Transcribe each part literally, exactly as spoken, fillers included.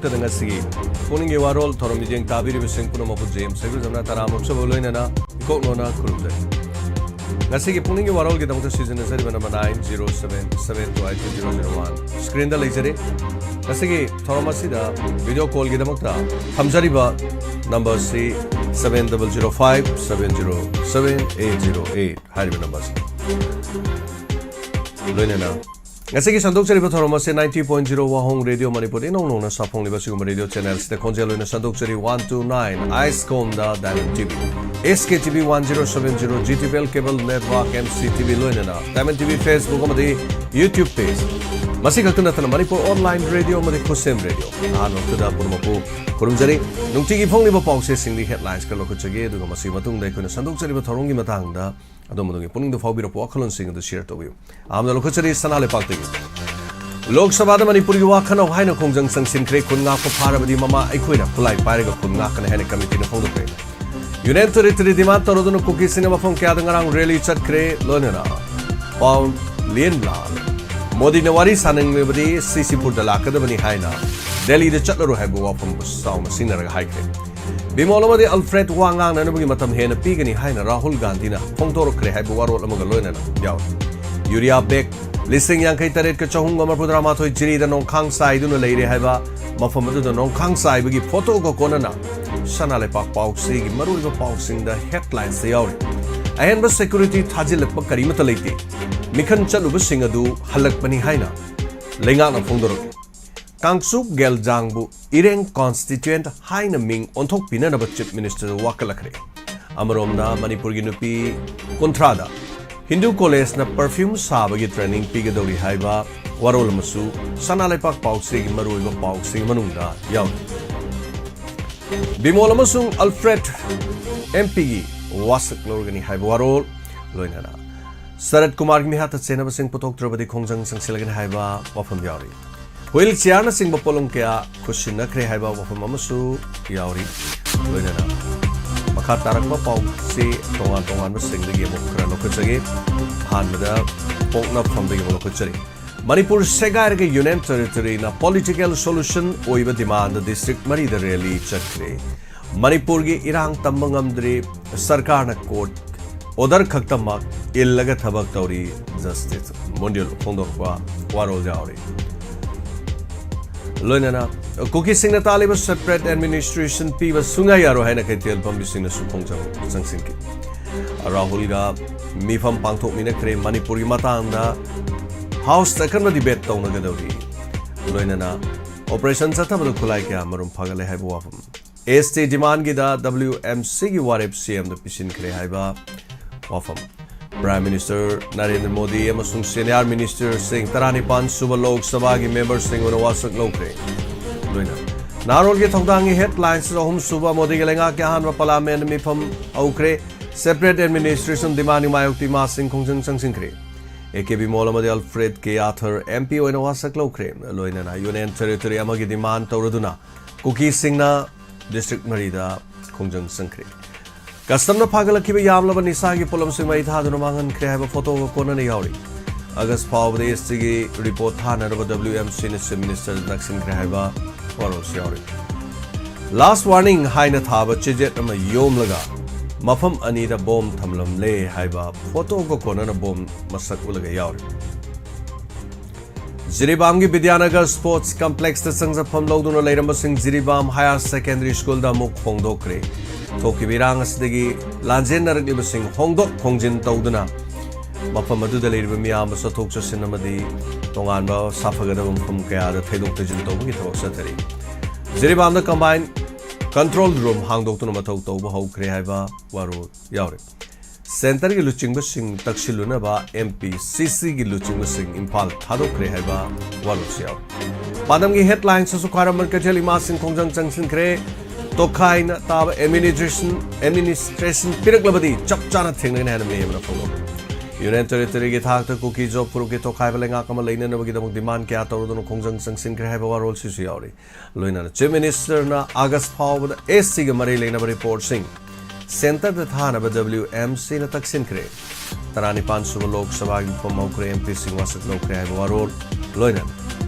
ꯗ ꯉꯁꯤꯒꯤ ꯄꯨꯛꯅꯤꯡꯒꯤ ꯋꯥꯔꯣꯜ ꯊꯧꯔꯝ ꯃꯤꯠꯌꯦꯡ ꯇꯥꯕꯤꯔꯤꯕꯁꯤꯡ ꯄꯨꯝꯅꯃꯛꯄꯨ ꯖꯦꯝꯁ ꯁꯩꯒ꯭ꯔꯨꯖꯝꯅ ꯇꯔꯥꯝꯅ ꯑꯣꯛꯆꯕ ꯂꯣꯏꯅꯅ ꯏꯀꯣꯛ ꯅꯣꯟꯅ ꯈꯨꯔꯨꯝꯖꯔꯤ꯫ ꯉꯁꯤꯒꯤ ꯄꯨꯛꯅꯤꯡꯒꯤ ꯋꯥꯔꯣꯜꯒꯤꯗꯃꯛꯇ ꯁꯤꯖꯤꯟꯅꯖꯔꯤꯕ number nine zero seven seven two eight zero zero one screenꯗ ꯂꯩꯖꯔꯤ꯫ ꯉꯁꯤꯒꯤ ꯊꯧꯔꯝ ꯑꯁꯤꯗ video callꯒꯤꯗꯃꯛꯇ ꯊꯝꯖꯔꯤꯕ ꯅꯝꯕꯔꯁꯤ seven double zero five seven zero seven eight zero eight ꯍꯥꯏꯔꯤꯕ ꯅꯝꯕꯔꯁꯤ꯫ ꯂꯣꯏꯅꯅ ꯉꯁꯤꯒꯤ ꯁꯟꯗꯣꯛꯆꯔꯤꯕ ꯊꯧꯔꯝ ꯑꯁꯤ ninety point zero ꯋꯥꯍꯣꯡ ꯔꯦꯗꯤꯑꯣ ꯃꯅꯤꯄꯨꯔꯗ ꯏꯅꯧ ꯅꯧꯅ ꯁꯥꯐꯣꯡꯂꯤꯕ ꯑꯁꯤꯒꯨꯝꯕ ꯔꯦꯗꯤꯑꯣ ꯆꯦꯅꯦꯜꯁꯤꯗ ꯈꯣꯟꯖꯦꯜ ꯑꯣꯏꯅ ꯁꯟꯗꯣꯛꯆꯔꯤ꯫ One two nine ꯑꯥꯏꯁꯀꯣꯝꯗ Diamond TV, S K T V one zero seven zero, G T P L cable network, M C T V ꯂꯣꯏꯅꯅ Diamond TV Facebook ꯑꯃꯗꯤ YouTube page꯫ ꯃꯁꯤ ꯈꯛꯇ ꯅꯠꯇꯅ ꯃꯅꯤꯄꯨꯔ online radio ꯑꯃꯗꯤ ꯈꯨꯠꯁꯦꯝ radio ꯑꯍꯥꯟꯕ ꯃꯛꯇꯗ ꯄꯨꯝꯅꯃꯛꯄꯨ ꯈꯨꯔꯨꯝꯖꯔꯤ꯫ ꯅꯨꯡꯇꯤꯒꯤ ꯐꯣꯡꯂꯤꯕ ꯄꯥꯎꯆꯦꯁꯤꯡꯗꯤ headlines ꯈꯔ ꯂꯧꯈꯠꯆꯒꯦ, ꯑꯗꯨꯒ ꯃꯁꯤꯒꯤ ꯃꯇꯨꯡꯗ ꯑꯩꯈꯣꯏꯅ ꯁꯟꯗꯣꯛꯆꯔꯤꯕ ꯊꯧꯔꯝꯒꯤ ꯃꯇꯥꯡꯗ ꯑꯗꯣꯝ ꯑꯗꯣꯝꯒꯤ ꯄꯨꯛꯅꯤꯡꯗ ꯐꯥꯎꯕꯤꯔꯛꯄ ꯋꯥꯈꯜꯂꯣꯟꯁꯤꯡ ꯑꯗꯨ share ꯇꯧꯕꯤꯌꯨ꯫ ꯑꯍꯥꯟꯕꯗ ꯂꯧꯈꯠꯆꯔꯤ ꯁꯅꯥ ꯂꯩꯄꯥꯛꯇꯒꯤ꯫ ꯂꯣꯛ ꯁꯚꯥꯗ ꯃꯅꯤꯄꯨꯔꯒꯤ ꯋꯥ ꯈꯟꯅꯧ ꯍꯥꯏꯅ ꯈꯣꯡꯖꯪ ꯆꯪꯁꯤꯟꯈ꯭ꯔꯦ꯫ ꯈꯨꯟ ꯉꯥꯛꯄ ꯐꯥꯔꯕꯗꯤ ꯃꯃꯥ ꯑꯩꯈꯣꯏꯅ ꯈꯨꯠꯂꯥꯏ ꯄꯥꯏꯔꯒ ꯈꯨꯟ ꯉꯥꯛꯀꯅꯤ ꯍꯥꯏꯅ ꯀꯃꯤꯇꯤꯅ ꯐꯣꯡꯗꯣꯛꯈ꯭ꯔꯦ꯫ Union Territory demand ꯇꯧꯔꯗꯨꯅ ꯀꯨꯀꯤꯁꯤꯡꯅ ꯃꯐꯝ ꯀꯌꯥꯗ ꯉꯔꯥꯡ rally ꯆꯠꯈ꯭ꯔꯦ꯫ ꯂꯣꯏꯅꯅ pound ꯂꯦꯟ ꯂꯥꯜ꯫ ꯃꯣꯗꯤꯅ ꯋꯥꯔꯤ ꯁꯥꯅꯤꯡꯂꯕꯗꯤ ꯁꯤꯁꯤꯄꯨꯔꯗ ꯂꯥꯛꯀꯗꯕꯅꯤ ꯍꯥꯏꯅ ꯗꯦꯜꯂꯤꯗ ꯆꯠꯂꯔꯣꯏ ꯍꯥꯏꯕ ꯋꯥꯐꯝ ꯆꯥꯎꯅ ꯁꯤꯖꯤꯟꯅꯔꯒ ꯍꯥꯏꯈ꯭ꯔꯦ꯫ ꯕꯤꯃꯣꯜ ꯑꯃꯗꯤ ꯑꯜꯐ꯭ꯔꯦꯗ ꯋꯥ ꯉꯥꯡꯅꯅꯕꯒꯤ ꯃꯇꯝ ꯍꯦꯟꯅ ꯄꯤꯒꯅꯤ ꯍꯥꯏꯅ ꯔꯥꯍꯨꯜ ꯒꯥꯟꯙꯤꯅ ꯐꯣꯡꯗꯣꯔꯛꯈ꯭ꯔꯦ ꯍꯥꯏꯕ ꯋꯥꯔꯣꯜ ꯑꯃꯒ ꯂꯣꯏꯅꯅ ꯌꯥꯎꯔꯤ꯫ ꯌꯨꯔꯤꯌꯥ bag ꯂꯤꯁꯤꯡ ꯌꯥꯡꯈꯩ ꯇꯔꯦꯠꯀ ꯆꯍꯨꯝꯒ ꯃꯔꯐꯨꯇꯔꯥ ꯃꯥꯊꯣꯏ ꯖꯤꯔꯤꯗ ꯅꯣꯡꯈꯥꯡ ꯆꯥꯏꯗꯨꯅ ꯂꯩꯔꯦ ꯍꯥꯏꯕ ꯃꯐꯝ ꯑꯗꯨꯗ ꯅꯣꯡꯈꯥꯡ ꯆꯥꯏꯕꯒꯤ photoꯒ ꯀꯣꯟꯅꯅ ꯁꯅꯥ ꯂꯩꯄꯥꯛ ꯄꯥꯎꯆꯦꯒꯤ ꯃꯔꯨꯑꯣꯏꯕ ꯄꯥꯎꯁꯤꯡꯗ headlinesꯇ ꯌꯥꯎꯔꯤ꯫ ꯑꯍꯦꯟꯕ security ꯊꯥꯖꯤꯜꯂꯛꯄ ꯀꯔꯤꯃꯠꯇ ꯂꯩꯇꯦ꯫ ꯃꯤꯈꯜ ꯆꯠꯂꯨꯕꯁꯤꯡ ꯑꯗꯨ ꯍꯜꯂꯛꯄꯅꯤ ꯍꯥꯏꯅ ꯂꯩꯉꯥꯛꯅ ꯐꯣꯡꯗꯣꯔꯛꯂꯤ꯫ ꯀꯥꯡꯆꯨꯞ ꯒꯦꯜꯖꯥꯡꯕꯨ ꯏꯔꯦꯡ constituent ꯍꯥꯏꯅ ꯃꯤꯡ ꯑꯣꯟꯊꯣꯛꯄꯤꯅꯅꯕ Chief Minister ꯋꯥꯀꯠꯂꯛꯈ꯭ꯔꯦ꯫ ꯑꯃꯔꯣꯝꯗ ꯃꯅꯤꯄꯨꯔꯒꯤ ꯅꯨꯄꯤ ꯀꯨꯟꯊ꯭ꯔꯥꯗ ꯍꯤꯟꯗꯨ ꯀꯣꯂꯦꯖꯅ perfume ꯁꯥꯕꯒꯤ training ꯄꯤꯒꯗꯧꯔꯤ ꯍꯥꯏꯕ ꯋꯥꯔꯣꯜ ꯑꯃꯁꯨ ꯁꯅꯥ ꯂꯩꯄꯥꯛ ꯄꯥꯎꯆꯦꯒꯤ ꯃꯔꯨꯑꯣꯏꯕ ꯄꯥꯎꯁꯤꯡ ꯃꯅꯨꯡꯗ ꯌꯥꯎꯔꯤ꯫ ꯕꯤꯃꯣꯜ ꯑꯃꯁꯨꯡ ꯑꯜꯐ꯭ꯔꯦꯗ MPꯒꯤ ꯋꯥꯁꯛ ꯂꯧꯔꯒꯅꯤ ꯍꯥꯏꯕ ꯋꯥꯔꯣꯜ, ꯂꯣꯏꯅꯅ ꯁꯔꯠ ꯀꯨꯃꯥꯔꯒꯤ ꯃꯤꯍꯥꯠꯇ ꯆꯦꯟꯅꯕꯁꯤꯡ ꯄꯨꯊꯣꯛꯇ꯭ꯔꯕꯗꯤ ꯈꯣꯡꯖꯪ ꯆꯪꯁꯤꯜꯂꯒꯅꯤ ꯍꯥꯏꯕ ꯋꯥꯐꯝ ꯌꯥꯎꯔꯤ꯫ Wheel chairꯅꯆꯤꯡꯕ ꯄꯣꯠꯂꯝ ꯀꯌꯥ ꯈꯨꯠꯁꯤꯟꯅꯈ꯭ꯔꯦ ꯍꯥꯏꯕ ꯋꯥꯐꯝ ꯑꯃꯁꯨ ꯌꯥꯎꯔꯤ꯫ ꯂꯣꯏꯅꯅ ꯃꯈꯥ ꯇꯥꯔꯛꯄ ꯄꯥꯎꯁꯤ ꯇꯣꯉꯥꯟ ꯇꯣꯉꯥꯟꯕꯁꯤꯡꯗꯒꯤ ꯑꯃꯨꯛ ꯈꯔ ꯂꯧꯈꯠꯆꯒꯦ꯫ ꯑꯍꯥꯟꯕꯗ ꯄꯣꯛꯅꯐꯝꯗꯒꯤ ꯑꯃꯨꯛ ꯂꯧꯈꯠꯆꯔꯤ꯫ ꯃꯅꯤꯄꯨꯔ ꯁꯦꯒꯥꯏꯔꯒ ꯌꯨꯅꯤꯌꯟ ꯇꯦꯔꯤꯇꯣꯔꯤꯅ ꯄꯣꯂꯤꯇꯤꯀꯦꯜ ꯁꯣꯂꯨꯁꯟ ꯑꯣꯏꯕ ꯗꯤꯃꯥꯟꯗ ꯗꯤꯁꯇ꯭ꯔꯤꯛ ꯃꯔꯤꯗ ꯔꯦꯂꯤ ꯆꯠꯈ꯭ꯔꯦ꯫ ꯃꯅꯤꯄꯨꯔꯒꯤ ꯏꯔꯥꯡ ꯇꯝꯕ ꯉꯝꯗ꯭ꯔꯤ, ꯁꯔꯀꯥꯔꯅ ꯀꯣꯔꯠ ꯑꯣꯔꯗꯔ ꯈꯛꯇꯃꯛ ꯏꯜꯂꯒ ꯊꯕꯛ ꯇꯧꯔꯤ, ꯖꯁꯇꯤꯁ ꯃꯣꯟꯗ꯭ꯌꯨꯜ ꯐꯣꯡꯗꯣꯔꯛꯄ ꯋꯥꯔꯣꯜ ꯌꯥꯎꯔꯤ꯫ ꯂꯣꯏꯅꯅ ꯀꯨꯀꯤꯁꯤꯡꯅ ꯇꯥꯜꯂꯤꯕ ꯁꯦꯄꯔꯦꯠ ꯑꯦꯗꯃꯤꯅꯤꯁꯇ꯭ꯔꯦꯁꯟ ꯄꯤꯕ ꯁꯨꯡꯌꯥ ꯌꯥꯔꯣꯏ ꯍꯥꯏꯅ ꯀꯩꯊꯦꯜ ꯐꯝꯕꯤꯁꯤꯡꯅꯁꯨ ꯈꯣꯡꯖꯪ ꯆꯪꯁꯤꯟꯈꯤ꯫ ꯔꯥꯍꯨꯜꯒ ꯃꯤꯐꯝ ꯄꯥꯡꯊꯣꯛꯃꯤꯟꯅꯈ꯭ꯔꯦ꯫ ꯃꯅꯤꯄꯨꯔꯒꯤ ꯃꯇꯥꯡꯗ ꯍꯥꯎꯁꯇ ꯑꯀꯟꯕ ꯗꯤꯕꯦꯠ ꯇꯧꯅꯒꯗꯧꯔꯤ꯫ ꯂꯣꯏꯅꯅ ꯑꯣꯄꯔꯦꯁꯟ ꯆꯠꯊꯕꯗ ꯈꯨꯠꯂꯥꯏ ꯀꯌꯥ ꯃꯔꯨꯝ ꯐꯥꯒꯠꯂꯦ ꯍꯥꯏꯕ ꯋꯥꯐꯝ꯫ ꯑꯦꯁ ꯇꯤ ꯗꯤꯃꯥꯟꯒꯤꯗ ꯗꯕ꯭ꯂꯤꯌꯨ ꯑꯦꯝ ꯁꯤꯒꯤ ꯋꯥꯔꯦꯞ ꯁꯤ ꯑꯦꯝꯗ ꯄꯤꯁꯤꯟꯈ꯭ꯔꯦ ꯍꯥꯏꯕ ꯋꯥꯐꯝ꯫ ꯄ꯭ꯔꯥꯏꯝ ꯃꯤꯅꯤꯁꯇꯔ ꯅꯔꯦꯟꯗ꯭ꯔ ꯃꯣꯗꯤ ꯑꯃꯁꯨꯡ ꯁꯦꯅꯤꯌꯔ ꯃꯤꯅꯤꯁꯇꯔꯁꯤꯡ ꯇꯔꯥꯅꯤꯄꯥꯟ ꯁꯨꯕ ꯂꯣꯛ ꯁꯚꯥꯒꯤ ꯃꯦꯝꯕꯔꯁꯤꯡ ꯑꯣꯏꯅ ꯋꯥꯁꯛ ꯂꯧꯈ꯭ꯔꯦ꯫ ꯂꯣꯏꯅ ꯅꯍꯥꯔꯣꯜꯒꯤ ꯊꯧꯗꯥꯡꯒꯤ ꯍꯦꯗꯂꯥꯏꯟꯁ ꯑꯍꯨꯝ ꯁꯨꯕ ꯃꯣꯗꯤꯒꯤ ꯂꯩꯉꯥꯛꯀꯤ ꯑꯍꯥꯟꯕ ꯄꯥꯔꯂꯤꯌꯥꯃꯦꯟ ꯃꯤꯐꯝ ꯍꯧꯈ꯭ꯔꯦ꯫ ꯁꯦꯄꯔꯦꯠ ꯑꯦꯗꯃꯤꯅꯤꯁꯇ꯭ꯔꯦꯁꯟ ꯗꯤꯃꯥꯟꯒꯤ ꯃꯥꯌꯣꯛꯇ ꯏꯃꯥꯁꯤꯡ ꯈꯣꯡꯖꯪ ꯆꯪꯁꯤꯟꯈ꯭ꯔꯦ꯫ ꯑꯦ ꯀꯦ ꯕꯤ ꯃꯣꯜ ꯑꯃꯗꯤ ꯑꯜꯐ꯭ꯔꯦꯗ ꯀꯦ ꯑꯥꯊꯔ ꯑꯦꯝ ꯄꯤ ꯑꯣꯏꯅ ꯋꯥꯁꯛ ꯂꯧꯈ꯭ꯔꯦ꯫ ꯂꯣꯏꯅꯅ ꯌꯨꯅꯤꯌꯟ ꯇꯦꯔꯤꯇꯣꯔꯤ ꯑꯃꯒꯤ ꯗꯤꯃꯥꯟ ꯇꯧꯔꯗꯨꯅ ꯀꯨꯀꯤꯁꯤꯡꯅ ꯗꯤꯁꯇ꯭ꯔꯤꯛ ꯃꯔꯤꯗ ꯈꯣꯡꯖꯪ ꯆꯪꯈ꯭ꯔꯦ꯫ ꯀꯁꯇꯝꯅ ꯐꯥꯒꯠꯂꯛꯈꯤꯕ ꯌꯥꯝꯂꯕ ꯅꯤꯁꯥꯒꯤ ꯄꯣꯠꯂꯝꯁꯤꯡ ꯃꯩ ꯊꯥꯗꯨꯅ ꯃꯥꯡꯍꯟꯈ꯭ꯔꯦ ꯍꯥꯏꯕ ꯐꯣꯇꯣꯒ ꯀꯣꯟꯅꯅ ꯌꯥꯎꯔꯤ꯫ ꯑꯥꯒꯁ ꯐꯥꯎꯕꯗ ꯑꯦꯁ ꯇꯤꯒꯤ ꯔꯤꯄꯣꯔꯠ ꯊꯥꯅꯅꯕ ꯗꯕ꯭ꯂꯤꯌꯨ ꯑꯦꯝ ꯁꯤꯅ ꯆꯤꯐ ꯃꯤꯅꯤꯁꯇꯔꯗ ꯅꯛꯁꯤꯟꯈ꯭ꯔꯦ ꯍꯥꯏꯕ ꯋꯥꯔꯣꯜꯁꯨ ꯌꯥꯎꯔꯤ꯫ ꯂꯥꯁ ꯋꯥꯔꯅꯤꯡ ꯍꯥꯏꯅ ꯊꯥꯕ ꯆꯦꯖꯦꯠ ꯑꯃ ꯌꯣꯝꯂꯒ ꯃꯐꯝ ꯑꯅꯤꯗ ꯕꯣꯝ ꯊꯝꯂꯝꯂꯦ ꯍꯥꯏꯕ ꯐꯣꯇꯣꯒ ꯀꯣꯟꯅꯅ ꯕꯣꯝ ꯃꯁꯛ ꯎꯠꯂꯒ ꯌꯥꯎꯔꯤ꯫ ꯖꯤꯔꯤꯕꯥꯝꯒꯤ ꯕꯤꯗ꯭ꯌꯥꯅꯒꯔ ꯁ꯭ꯄꯣꯔꯠꯁ ꯀꯝꯄ꯭ꯂꯦꯛꯁꯇ ꯆꯪꯖꯐꯝ ꯂꯧꯗꯨꯅ ꯂꯩꯔꯝꯕꯁꯤꯡ ꯖꯤꯔꯤꯕꯥꯝ ꯍꯥꯌꯔ ꯁꯦꯀꯦꯟꯗꯔꯤ ꯁ꯭ꯀꯨꯜꯗ ꯑꯃꯨꯛ ꯍꯣꯡꯗꯣꯛꯈ꯭ꯔꯦ꯫ ꯊꯣꯛꯈꯤꯕ ꯏꯔꯥꯡ ꯑꯁꯤꯗꯒꯤ ꯂꯥꯟꯖꯦꯟꯅꯔꯛꯂꯤꯕꯁꯤꯡ ꯍꯣꯡꯗꯣꯛ ꯍꯣꯡꯖꯤꯟ ꯇꯧꯗꯨꯅ ꯃꯐꯝ ꯑꯗꯨꯗ ꯂꯩꯔꯤꯕ ꯃꯤꯌꯥꯝꯕ ꯆꯠꯊꯣꯛ ꯆꯠꯁꯤꯟ ꯑꯃꯗꯤ ꯇꯣꯉꯥꯟꯕ ꯁꯥꯐꯒꯗꯕ ꯃꯐꯝ ꯀꯌꯥꯗ ꯊꯩꯗꯣꯛ ꯊꯩꯖꯤꯟ ꯇꯧꯕꯒꯤ ꯊꯕꯛ ꯆꯠꯊꯔꯤ꯫ ꯖꯤꯔꯤꯕꯥꯝꯗ ꯀꯝꯕꯥꯏꯟ ꯀꯟꯇ꯭ꯔꯣꯜ ꯔꯨꯝ ꯍꯥꯡꯗꯣꯛꯇꯨꯅ ꯃꯊꯧ ꯇꯧꯕ ꯍꯧꯈ꯭ꯔꯦ ꯍꯥꯏꯕ ꯋꯥꯔꯣꯜ ꯌꯥꯎꯔꯤ꯫ ꯁꯦꯟꯇꯔꯒꯤ ꯂꯨꯆꯤꯡꯕꯁꯤꯡ ꯇꯛꯁꯤꯜꯂꯨꯅꯕ ꯑꯦꯝ ꯄꯤ ꯁꯤ ꯁꯤꯒꯤ ꯂꯨꯆꯤꯡꯕꯁꯤꯡ ꯏꯝꯐꯥꯜ ꯊꯥꯗꯣꯛꯈ꯭ꯔꯦ ꯍꯥꯏꯕ ꯋꯥꯔꯣꯜꯁꯨ ꯌꯥꯎꯔꯤ꯫ ꯄꯥꯟꯗꯝꯒꯤ ꯍꯦꯗꯂꯥꯏꯟꯁꯇꯁꯨ ꯈ꯭ꯋꯥꯏꯔꯝꯕꯟ ꯀꯩꯊꯦꯜ ꯏꯃꯥꯁꯤꯡ ꯈꯣꯡꯖꯪ ꯆꯪꯁꯤꯟꯈ꯭ꯔꯦ꯫ ꯇꯣꯈꯥꯏꯅ ꯇꯥꯕ ꯑꯦꯗꯃꯤꯅꯤꯁꯇ꯭ꯔꯦꯁꯟ, ꯑꯦꯗꯃꯤꯅꯤꯁꯇ꯭ꯔꯦꯁꯟ ꯄꯤꯔꯛꯂꯕꯗꯤ ꯆꯞ ꯆꯥꯅ ꯊꯦꯡꯅꯒꯅꯤ ꯍꯥꯏꯅ ꯃꯤꯑꯣꯏ ꯑꯃꯅ ꯐꯣꯡꯗꯣꯛꯈꯤ꯫ ꯌꯨꯅꯤꯌꯟ ꯇꯦꯔꯤꯇꯣꯔꯤꯒꯤ ꯊꯥꯛꯇ ꯀꯨꯀꯤ ꯖꯣꯕ ꯒ꯭ꯔꯨꯞꯀꯤ ꯇꯣꯈꯥꯏꯕ ꯂꯩꯉꯥꯛ ꯑꯃ ꯂꯩꯅꯅꯕꯒꯤꯗꯃꯛ ꯗꯤꯃꯥꯟ ꯀꯌꯥ ꯇꯧꯔꯗꯨꯅ ꯈꯣꯡꯖꯪ ꯆꯪꯁꯤꯟꯈ꯭ꯔꯦ ꯍꯥꯏꯕ ꯋꯥꯔꯣꯜꯁꯤꯁꯨ ꯌꯥꯎꯔꯤ꯫ ꯂꯣꯏꯅꯅ ꯆꯤꯐ ꯃꯤꯅꯤꯁꯇꯔꯅ ꯑꯥꯒꯁ ꯐꯥꯎꯕꯗ ꯑꯦꯁ ꯇꯤꯒ ꯃꯔꯤ ꯂꯩꯅꯕ ꯔꯤꯄꯣꯔꯠꯁꯤꯡ ꯁꯦꯟꯇꯔꯗ ꯊꯥꯅꯕ ꯗꯕ꯭ꯂꯤꯌꯨ ꯑꯦꯝ ꯁꯤꯅ ꯇꯛꯁꯤꯟꯈ꯭ꯔꯦ꯫ ꯇꯔꯥꯅꯤꯄꯥꯟ ꯁꯨꯕ ꯂꯣꯛ ꯁꯚꯥꯒꯤ ꯃꯤꯐꯝ ꯍꯧꯈ꯭ꯔꯦ, ꯑꯦꯝ ꯄꯤꯁꯤꯡ ꯋꯥꯁꯛ ꯂꯧꯈ꯭ꯔꯦ ꯍꯥꯏꯕ ꯋꯥꯔꯣꯜ, ꯂꯣꯏꯅꯅ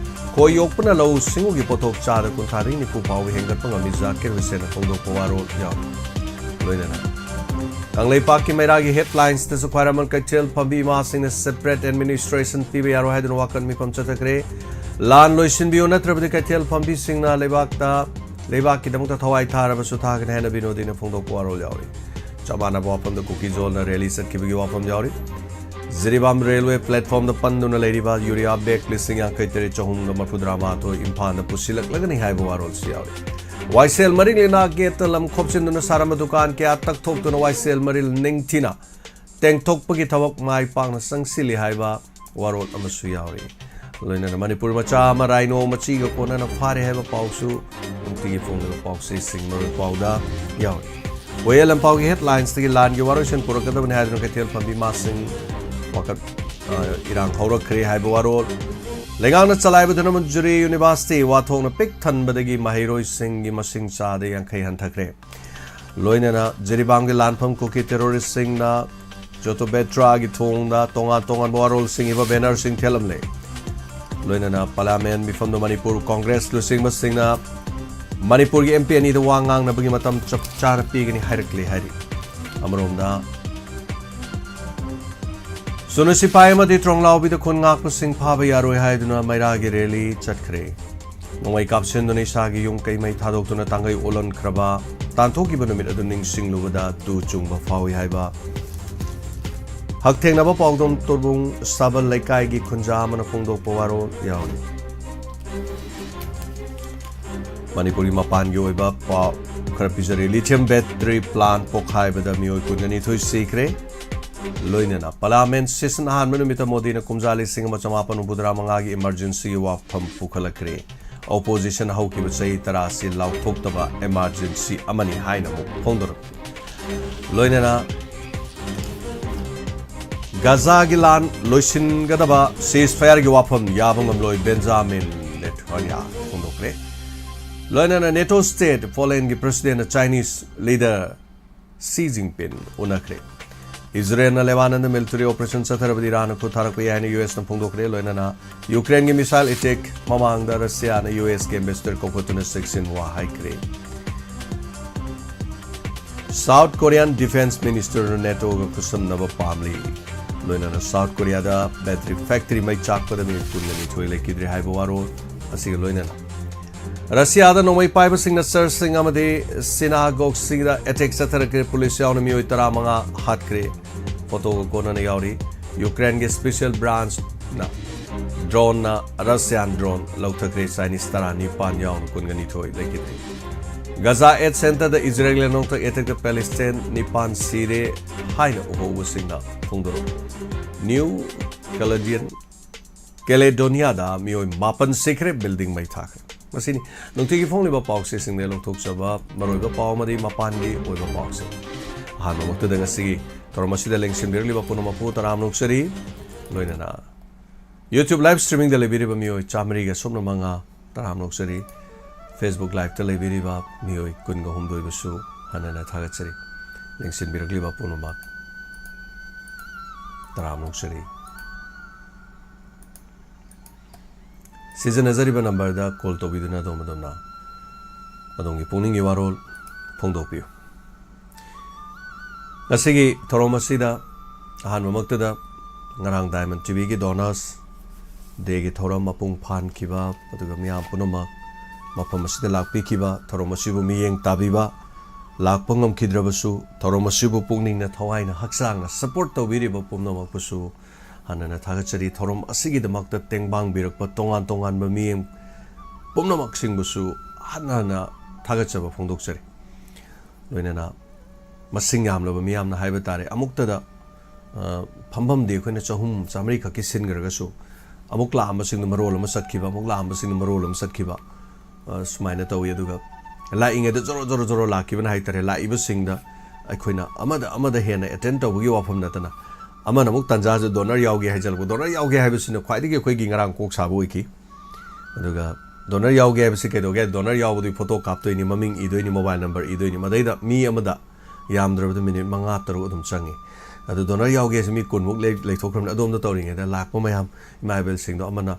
ꯈꯣꯏ ꯌꯣꯛꯄꯅ ꯂꯧꯎ ꯁꯤꯡꯎꯒꯤ ꯄꯣꯠꯊꯣꯛ ꯆꯥꯗ ꯀꯨꯟꯊ꯭ꯔꯥꯗꯒꯤ ꯅꯤꯐꯨ ꯐꯥꯎꯕ ꯍꯦꯟꯒꯠꯄ ꯉꯝꯃꯤ, ꯖꯥꯀꯤꯔ ꯍꯨꯁꯦꯟꯅ ꯐꯣꯡꯗꯣꯛꯄ ꯋꯥꯔꯣꯜ ꯌꯥꯎꯔꯤ꯫ ꯂꯣꯏꯅꯅ ꯀꯪꯂꯩꯄꯥꯛꯀꯤ ꯃꯩꯔꯥꯒꯤ ꯍꯦꯗꯂꯥꯏꯟꯁꯇꯁꯨ ꯈ꯭ꯋꯥꯏꯔꯝꯕꯟ ꯀꯩꯊꯦꯜ ꯐꯝꯕꯤ ꯏꯃꯥꯁꯤꯡꯅ ꯁꯦꯄꯔꯦꯠ ꯑꯦꯗꯃꯤꯅꯤꯁꯇ꯭ꯔꯦꯁꯟ ꯄꯤꯕ ꯌꯥꯔꯣꯏ ꯍꯥꯏꯗꯨꯅ ꯋꯥꯀꯠ ꯃꯤꯐꯝ ꯆꯠꯊꯈ꯭ꯔꯦ꯫ ꯂꯥꯟ ꯂꯣꯏꯁꯤꯟꯕꯤꯌꯨ, ꯅꯠꯇ꯭ꯔꯕꯗꯤ ꯀꯩꯊꯦꯜ ꯐꯝꯕꯤꯁꯤꯡꯅ ꯂꯩꯕꯥꯛꯇ, ꯂꯩꯕꯥꯛꯀꯤꯗꯃꯛꯇ ꯊꯋꯥꯏ ꯊꯥꯔꯕꯁꯨ ꯊꯥꯒꯅꯤ ꯍꯥꯏꯅ ꯕꯤꯅꯣꯗꯤꯅ ꯐꯣꯡꯗꯣꯛꯄ ꯋꯥꯔꯣꯜ ꯌꯥꯎꯔꯤ꯫ ꯆꯞ ꯃꯥꯟꯅꯕ ꯋꯥꯐꯝꯗ ꯀꯨꯀꯤ ꯖꯣꯟꯅ ꯔꯦꯂꯤ ꯆꯠꯈꯤꯕꯒꯤ ꯋꯥꯐꯝ ꯌꯥꯎꯔꯤ꯫ ꯖꯤꯔꯤꯕꯥꯝ ꯔꯦꯜꯋꯦ ꯄ꯭ꯂꯦꯠꯐꯣꯔꯝꯗ ꯄꯟꯗꯨꯅ ꯂꯩꯔꯤꯕ ꯌꯨꯔꯤꯌꯥ ꯕꯦꯒ ꯂꯤꯁꯤꯡ ꯌꯥꯡꯈꯩ ꯇꯔꯦꯠ ꯆꯍꯨꯝꯒ ꯃꯔꯐꯨꯇꯔꯥ ꯃꯥꯊꯣꯏ ꯏꯝꯐꯥꯜꯗ ꯄꯨꯁꯤꯜꯂꯛꯂꯒꯅꯤ ꯍꯥꯏꯕ ꯋꯥꯔꯣꯜꯁꯨ ꯌꯥꯎꯔꯤ꯫ ꯋꯥꯏꯁꯦꯜ ꯃꯔꯤꯛ ꯂꯩꯅꯥ ꯒꯦꯠꯇ ꯂꯝ ꯈꯣꯞꯆꯤꯟꯗꯨꯅ ꯁꯥꯔꯝꯕ ꯗꯨꯀꯥꯟ ꯀꯌꯥ ꯇꯛꯊꯣꯛꯇꯨꯅ ꯋꯥꯏꯁꯦꯜ ꯃꯔꯤꯜ ꯅꯤꯡꯊꯤꯅ ꯇꯦꯡꯊꯣꯛꯄꯒꯤ ꯊꯕꯛ ꯃꯥꯏ ꯄꯥꯛꯅ ꯆꯪꯁꯤꯜꯂꯤ ꯍꯥꯏꯕ ꯋꯥꯔꯣꯜ ꯑꯃꯁꯨ ꯌꯥꯎꯔꯤ꯫ ꯂꯣꯏꯅꯅ ꯃꯅꯤꯄꯨꯔ ꯃꯆꯥ ꯑꯃ ꯔꯥꯏꯅꯣ ꯃꯆꯤꯒ ꯀꯣꯟꯅꯅ ꯐꯥꯔꯦ ꯍꯥꯏꯕ ꯄꯥꯎꯁꯨ ꯅꯨꯡꯇꯤꯒꯤ ꯐꯣꯡꯂꯤꯕ ꯄꯥꯎꯆꯦꯁꯤꯡ ꯃꯔꯨ ꯄꯥꯎꯗ ꯌꯥꯎꯔꯤ꯫ ꯋꯥꯌꯦꯜ ꯂꯝꯄꯥꯎꯒꯤ ꯍꯦꯗꯂꯥꯏꯟꯁꯇꯒꯤ ꯂꯥꯟꯒꯤ ꯋꯥꯔꯣꯏꯁꯤꯟ ꯄꯨꯔꯛꯀꯗꯕꯅꯤ ꯍꯥꯏꯗꯨꯅ ꯀꯩꯊꯦꯜ ꯐꯝꯕꯤ ꯃꯥꯁꯤꯡ ꯋꯥꯀꯠ, ꯑ, ꯏꯔꯥꯡ ꯍꯧꯔꯛꯈ꯭ꯔꯦ ꯍꯥꯏꯕ ꯋꯥꯔꯣꯜ꯫ ꯂꯩꯉꯥꯛꯅ ꯆꯂꯥꯏꯕ ꯙꯅꯃꯟꯖꯨꯔꯤ ꯌꯨꯅꯤꯚꯔꯁꯤꯇꯤ ꯋꯥꯊꯣꯛꯅ ꯄꯤꯛ ꯊꯟꯕꯗꯒꯤ ꯃꯍꯩꯔꯣꯏꯁꯤꯡꯒꯤ ꯃꯁꯤꯡ ꯆꯥꯗ ꯌꯥꯡꯈꯩ ꯍꯟꯊꯈ꯭ꯔꯦ꯫ ꯂꯣꯏꯅꯅ ꯖꯤꯔꯤꯕꯥꯝꯒꯤ ꯂꯥꯟꯐꯝ ꯀꯨꯀꯤ ꯇꯦꯔꯣꯔꯤꯁꯁꯤꯡꯅ ꯖꯣꯇꯣꯕꯦꯇ꯭ꯔꯥꯒꯤ ꯊꯣꯡꯗ ꯇꯣꯉꯥꯟ ꯇꯣꯉꯥꯟꯕ ꯋꯥꯔꯣꯜꯁꯤꯡ ꯏꯕ ꯕꯦꯅꯔꯁꯤꯡ ꯊꯦꯠꯂꯝꯂꯦ꯫ ꯂꯣꯏꯅꯅ ꯄꯥꯔꯂꯤꯌꯥꯃꯦꯟ ꯃꯤꯐꯝꯗ ꯃꯅꯤꯄꯨꯔ ꯀꯣꯡꯒ꯭ꯔꯦꯁ ꯂꯨꯆꯤꯡꯕꯁꯤꯡꯅ ꯃꯅꯤꯄꯨꯔꯒꯤ ꯑꯦꯝ ꯄꯤ ꯑꯅꯤꯗ ꯋꯥ ꯉꯥꯡꯅꯕꯒꯤ ꯃꯇꯝ ꯆꯞ ꯆꯥꯅ ꯄꯤꯒꯅꯤ ꯍꯥꯏꯔꯛꯂꯦ ꯍꯥꯏꯔꯤ꯫ ꯑꯃꯔꯣꯝꯗ ꯁꯨꯅꯨ ꯁꯤꯄꯥꯏ ꯑꯃꯗꯤ ꯇ꯭ꯔꯣꯡꯂꯥꯎꯕꯤꯗ ꯈꯨꯟ ꯉꯥꯛꯄꯁꯤꯡ ꯐꯥꯕ ꯌꯥꯔꯣꯏ ꯍꯥꯏꯗꯨꯅ ꯃꯩꯔꯥꯒꯤ ꯔꯦꯂꯤ ꯆꯠꯈ꯭ꯔꯦ꯫ ꯅꯣꯡꯃꯩ ꯀꯥꯞꯁꯤꯟꯗꯨꯅ ꯏꯁꯥꯒꯤ ꯌꯨꯝ ꯀꯩ ꯃꯩ ꯊꯥꯗꯣꯛꯇꯨꯅ ꯇꯥꯡꯒꯩ ꯑꯣꯜꯍꯟꯈ꯭ꯔꯕ, ꯇꯥꯟꯊꯣꯛꯈꯤꯕ ꯅꯨꯃꯤꯠ ꯑꯗꯨ ꯅꯤꯡꯁꯤꯡꯂꯨꯕꯗ ꯇꯨ ꯆꯨꯡꯕ ꯐꯥꯎꯏ ꯍꯥꯏꯕ ꯍꯛꯊꯦꯡꯅꯕ ꯄꯥꯎꯗꯝ ꯇꯣꯔꯕꯨꯡ ꯁꯥꯕꯜ ꯂꯩꯀꯥꯏꯒꯤ ꯈꯨꯟꯖꯥ ꯑꯃꯅ ꯐꯣꯡꯗꯣꯛꯄ ꯋꯥꯔꯣꯜ ꯌꯥꯎꯔꯤ꯫ ꯃꯅꯤꯄꯨꯔꯒꯤ ꯃꯄꯥꯟꯒꯤ ꯑꯣꯏꯕ ꯄꯥꯎ ꯈꯔ ꯄꯤꯖꯔꯤ꯫ ꯂꯤꯊꯤꯌꯝ ꯕꯦꯇ꯭ꯔꯤ ꯄ꯭ꯂꯥꯟ ꯄꯣꯈꯥꯏꯕꯗ ꯃꯤꯑꯣꯏ ꯀꯨꯟꯒ ꯅꯤꯊꯣꯏ ꯁꯤꯈ꯭ꯔꯦ꯫ ꯂꯣꯏꯅꯅ ꯄꯥꯔꯂꯤꯌꯥꯃꯦꯟ ꯁꯦꯁꯟ ꯑꯍꯥꯟꯕ ꯅꯨꯃꯤꯠꯇ ꯃꯣꯗꯤꯅ ꯀꯨꯝꯖꯥ ꯂꯤꯁꯤꯡ ꯑꯃ ꯆꯃꯥꯄꯟ ꯍꯨꯝꯐꯨꯇꯔꯥ ꯃꯉꯥꯒꯤ ꯏꯃꯔꯖꯦꯟꯁꯤꯒꯤ ꯋꯥꯐꯝ ꯄꯨꯈꯠꯂꯛꯈ꯭ꯔꯦ꯫ ꯑꯣꯄꯣꯖꯤꯁꯟ ꯍꯧꯈꯤꯕ ꯆꯍꯤ ꯇꯔꯥꯁꯤ ꯂꯥꯎꯊꯣꯛꯇꯕ ꯏꯃꯔꯖꯦꯟꯁꯤ ꯑꯃꯅꯤ ꯍꯥꯏꯅ ꯑꯃꯨꯛ ꯐꯣꯡꯗꯣꯔꯛꯈꯤ꯫ ꯂꯣꯏꯅꯅ ꯒꯥꯖꯥꯒꯤ ꯂꯥꯟ ꯂꯣꯏꯁꯤꯟꯒꯗꯕ ꯁꯤꯖ ꯐꯌꯥꯔꯒꯤ ꯋꯥꯐꯝ ꯌꯥꯕ ꯉꯝꯂꯣꯏ, ꯕꯦꯟꯖꯥꯃꯤꯟ ꯅꯦꯊꯥꯟꯌꯥ ꯐꯣꯡꯗꯣꯛꯈ꯭ꯔꯦ꯫ ꯂꯣꯏꯅꯅ ꯅꯦꯇꯣ ꯁ꯭ꯇꯦꯠ ꯄꯣꯂꯦꯟꯒꯤ ꯄ꯭ꯔꯁꯤꯗꯦꯟꯅ ꯆꯥꯏꯅꯤꯁ ꯂꯤꯗꯔ ꯁꯤ ꯖꯤꯟꯄꯤꯡ ꯎꯅꯈ꯭ꯔꯦ꯫ ꯏꯖꯔꯦꯜꯅ ꯂꯦꯕꯥꯅꯟꯗ military operation ꯆꯠꯊꯔꯕꯗꯤ ꯏꯔꯥꯟꯅ ꯈꯨꯠ ꯊꯥꯔꯛꯄ ꯌꯥꯏ ꯍꯥꯏꯅ ꯌꯨ ꯑꯦꯁꯅ ꯐꯣꯡꯗꯣꯛꯈ꯭ꯔꯦ꯫ ꯂꯣꯏꯅꯅ ꯌꯨꯀ꯭ꯔꯦꯟꯒꯤ missile attack ꯃꯃꯥꯡꯗ ꯔꯁꯤꯌꯥꯅ ꯌꯨ ꯑꯦꯁꯀꯤ ambassador ꯀꯧꯈꯠꯇꯨꯅ ꯆꯦꯛꯁꯤꯟ ꯋꯥ ꯍꯥꯏꯈ꯭ꯔꯦ꯫ South Korean defense minister ꯅꯦꯇꯣꯒ ꯈꯨꯠꯁꯝꯅꯕ ꯄꯥꯝꯂꯤ꯫ ꯂꯣꯏꯅꯅ ꯁꯥꯎꯠ ꯀꯣꯔꯤꯌꯥꯗ battery factory ꯃꯩ ꯆꯥꯛꯄꯗ ꯃꯤꯑꯣꯏ ꯀꯨꯟꯒ ꯅꯤꯊꯣꯏ ꯂꯩꯈꯤꯗ꯭ꯔꯦ ꯍꯥꯏꯕ ꯋꯥꯔꯣꯜ ꯑꯁꯤꯒ ꯂꯣꯏꯅꯅ ꯔꯁꯤꯌꯥꯗ ꯅꯣꯡꯃꯩ ꯄꯥꯏꯕꯁꯤꯡꯅ ꯆꯔꯆꯁꯤꯡ ꯑꯃꯗꯤ ꯁꯤꯅꯥꯒꯣꯒꯁꯤꯡꯗ attack ꯆꯠꯊꯔꯛꯈ꯭ꯔꯦ꯫ ꯄꯨꯂꯤꯁ ꯌꯥꯎꯅ ꯃꯤꯑꯣꯏ ꯇꯔꯥꯃꯉꯥ ꯍꯥꯠꯈ꯭ꯔꯦ꯫ ꯐꯣꯇꯣꯒ ꯀꯣꯟꯅꯅ ꯌꯥꯎꯔꯤ꯫ ꯌꯨꯀ꯭ꯔꯦꯟꯒꯤ special branchꯅ droneꯅ Russian drone ꯂꯧꯊꯈ꯭ꯔꯦ꯫ ꯆꯥꯏꯅꯤꯁ ꯇꯔꯥꯅꯤꯄꯥꯟ ꯌꯥꯎꯅ ꯀꯨꯟꯒ ꯅꯤꯊꯣꯏ ꯂꯩꯈꯤꯗ꯭ꯔꯦ꯫ ꯒꯖꯥ aid centreꯗ ꯏꯖꯔꯦꯜꯅ ꯅꯣꯡꯊꯛ attackꯇ Palestine ꯅꯤꯄꯥꯟ ꯁꯤꯔꯦ ꯍꯥꯏꯅ ꯎꯍꯧꯕꯁꯤꯡꯅ ꯐꯣꯡꯗꯣꯔꯛꯏ꯫ New Caledonian ꯀꯦꯂꯦꯗꯣꯅꯤꯌꯥꯗ ꯃꯤꯑꯣꯏ ꯃꯥꯄꯟ ꯁꯤꯈ꯭ꯔꯦ꯫ Building ꯃꯩ ꯊꯥꯈ꯭ꯔꯦ꯫ ꯃꯁꯤꯅꯤ ꯅꯨꯡꯇꯤꯒꯤ ꯐꯣꯡꯂꯤꯕ ꯄꯥꯎꯆꯦꯁꯤꯡꯗ ꯂꯧꯊꯣꯛꯆꯕ ꯃꯔꯨꯑꯣꯏꯕ ꯄꯥꯎ ꯑꯃꯗꯤ ꯃꯄꯥꯟꯒꯤ ꯑꯣꯏꯕ ꯄꯥꯎꯁꯤꯡ꯫ ꯑꯍꯥꯟꯕꯃꯛꯇꯗ ꯉꯁꯤꯒꯤ ꯊꯧꯔꯝ ꯑꯁꯤꯗ ꯂꯦꯡꯁꯤꯟꯕꯤꯔꯛꯂꯤꯕ ꯄꯨꯝꯅꯃꯛꯄꯨ ꯇꯔꯥꯝꯅ ꯑꯣꯛꯆꯔꯤ꯫ ꯂꯣꯏꯅꯅ YouTube live streamingꯗ ꯂꯩꯕꯤꯔꯤꯕ ꯃꯤꯑꯣꯏ ꯆꯥꯃꯔꯤꯒ ꯁꯨꯞꯅ ꯃꯉꯥ ꯇꯔꯥꯝꯅ ꯑꯣꯛꯆꯔꯤ꯫ Facebook liveꯇ ꯂꯩꯕꯤꯔꯤꯕ ꯃꯤꯑꯣꯏ ꯀꯨꯟꯒ ꯍꯨꯝꯗꯣꯏꯕꯨꯁꯨ ꯍꯟꯅ ꯍꯟꯅ ꯊꯥꯒꯠꯆꯔꯤ꯫ ꯂꯦꯡꯁꯤꯟꯕꯤꯔꯛꯂꯤꯕ ꯄꯨꯝꯅꯃꯛ ꯇꯔꯥꯝꯅ ꯑꯣꯛꯆꯔꯤ꯫ ꯁꯤꯖꯤꯟꯅꯖꯔꯤꯕ numberꯗ call ꯇꯧꯕꯤꯗꯨꯅ ꯑꯗꯣꯝ ꯑꯗꯣꯝꯅ ꯑꯗꯣꯝꯒꯤ ꯄꯨꯛꯅꯤꯡꯒꯤ ꯋꯥꯔꯣꯜ ꯐꯣꯡꯗꯣꯛꯄꯤꯌꯨ꯫ ꯉꯁꯤꯒꯤ ꯊꯧꯔꯝ ꯑꯁꯤꯗ ꯑꯍꯥꯟꯕꯃꯛꯇꯗ ꯉꯔꯥꯡ Diamond TVꯒꯤ Donors Dayꯒꯤ ꯊꯧꯔꯝ ꯃꯄꯨꯡ ꯐꯥꯍꯟꯈꯤꯕ, ꯑꯗꯨꯒ ꯃꯤꯌꯥꯝ ꯄꯨꯝꯅꯃꯛ ꯃꯐꯝ ꯑꯁꯤꯗ ꯂꯥꯛꯄꯤꯈꯤꯕ, ꯊꯧꯔꯝ ꯑꯁꯤꯕꯨ ꯃꯤꯠꯌꯦꯡ ꯇꯥꯕꯤꯕ, ꯂꯥꯛꯄ ꯉꯝꯈꯤꯗ꯭ꯔꯕꯁꯨ ꯊꯧꯔꯝ ꯑꯁꯤꯕꯨ ꯄꯨꯛꯅꯤꯡꯅ ꯊꯋꯥꯏꯅ ꯍꯛꯆꯥꯡꯅ support ꯇꯧꯕꯤꯔꯤꯕ ꯄꯨꯝꯅꯃꯛꯄꯨꯁꯨ ꯍꯟꯅ ꯍꯟꯅ ꯊꯥꯒꯠꯆꯔꯤ꯫ ꯊꯧꯔꯝ ꯑꯁꯤꯒꯤꯗꯃꯛꯇ ꯇꯦꯡꯕꯥꯡꯕꯤꯔꯛꯄ ꯇꯣꯉꯥꯟ ꯇꯣꯉꯥꯟꯕ ꯃꯤꯠꯌꯦꯡ ꯄꯨꯝꯅꯃꯛꯁꯤꯡꯕꯨꯁꯨ ꯍꯟꯅ ꯍꯟꯅ ꯊꯥꯒꯠꯆꯕ ꯐꯣꯡꯗꯣꯛꯆꯔꯤ꯫ ꯂꯣꯏꯅꯅ ꯃꯁꯤꯡ ꯌꯥꯝꯂꯕ ꯃꯤꯌꯥꯝꯅ ꯍꯥꯏꯕ ꯇꯥꯔꯦ, ꯑꯃꯨꯛꯇꯗ, ꯑ, ꯐꯝꯐꯝꯗꯤ ꯑꯩꯈꯣꯏꯅ ꯆꯍꯨꯝ ꯆꯥꯃꯔꯤ ꯈꯛꯀꯤ ꯁꯤꯟꯈ꯭ꯔꯒꯁꯨ, ꯑꯃꯨꯛ ꯂꯥꯛꯑꯝꯕꯁꯤꯡꯗꯨ ꯃꯔꯣꯜ ꯑꯃ ꯆꯠꯈꯤꯕ, ꯑꯃꯨꯛ ꯂꯥꯛꯑꯝꯕꯁꯤꯡꯗꯨ ꯃꯔꯣꯜ ꯑꯃ ꯆꯠꯈꯤꯕ, ꯑ, ꯁꯨꯃꯥꯏꯅ ꯇꯧꯋꯤ꯫ ꯑꯗꯨꯒ ꯂꯥꯛꯏꯉꯩꯗ ꯖꯣꯔꯣ ꯖꯣꯔꯣ ꯖꯣꯔꯣ ꯂꯥꯛꯈꯤꯕꯅ ꯍꯥꯏꯇꯥꯔꯦ, ꯂꯥꯛꯏꯕꯁꯤꯡꯗ ꯑꯩꯈꯣꯏꯅ ꯑꯃꯗ ꯑꯃꯗ ꯍꯦꯟꯅ attend ꯇꯧꯕꯒꯤ ꯋꯥꯐꯝ ꯅꯠꯇꯅ, ꯑꯃꯅ ꯑꯃꯨꯛ ꯇꯥꯟꯖꯥꯁꯦ donor ꯌꯥꯎꯒꯦ ꯍꯥꯏꯖꯜꯂꯛꯄ, donor ꯌꯥꯎꯒꯦ ꯍꯥꯏꯕꯁꯤꯅ ꯈ꯭ꯋꯥꯏꯗꯒꯤ ꯑꯩꯈꯣꯏꯒꯤ ꯉꯔꯥꯡ ꯀꯣꯛ ꯁꯥꯕ ꯑꯣꯏꯈꯤ꯫ ꯑꯗꯨꯒ donor ꯌꯥꯎꯒꯦ ꯍꯥꯏꯕꯁꯤ ꯀꯩꯗꯧꯒꯦ? Donor ꯌꯥꯎꯕꯗꯨꯒꯤ photo ꯀꯥꯞꯇꯣꯏꯅꯤ, ꯃꯃꯤꯡ ꯏꯗꯣꯏꯅꯤ, mobile number ꯏꯗꯣꯏꯅꯤ꯫ ꯃꯗꯩꯗ ꯃꯤ ꯑꯃꯗ ꯌꯥꯝꯗ꯭ꯔꯕꯗ minute ꯃꯉꯥ ꯇꯔꯨꯛ ꯑꯗꯨꯝ ꯆꯪꯉꯤ꯫ ꯑꯗꯨ ꯗꯣꯅꯔ ꯌꯥꯎꯒꯦꯁꯦ ꯃꯤ ꯀꯨꯟꯃꯨꯛ ꯂꯩ-, ꯂꯩꯊꯣꯛꯈ꯭ꯔꯕꯅꯤ꯫ ꯑꯗꯣꯝꯗ ꯇꯧꯔꯤꯉꯩꯗ ꯂꯥꯛꯄ ꯃꯌꯥꯝ ꯏꯃꯥ ꯏꯕꯦꯜꯁꯤꯡꯗꯣ ꯑꯃꯅ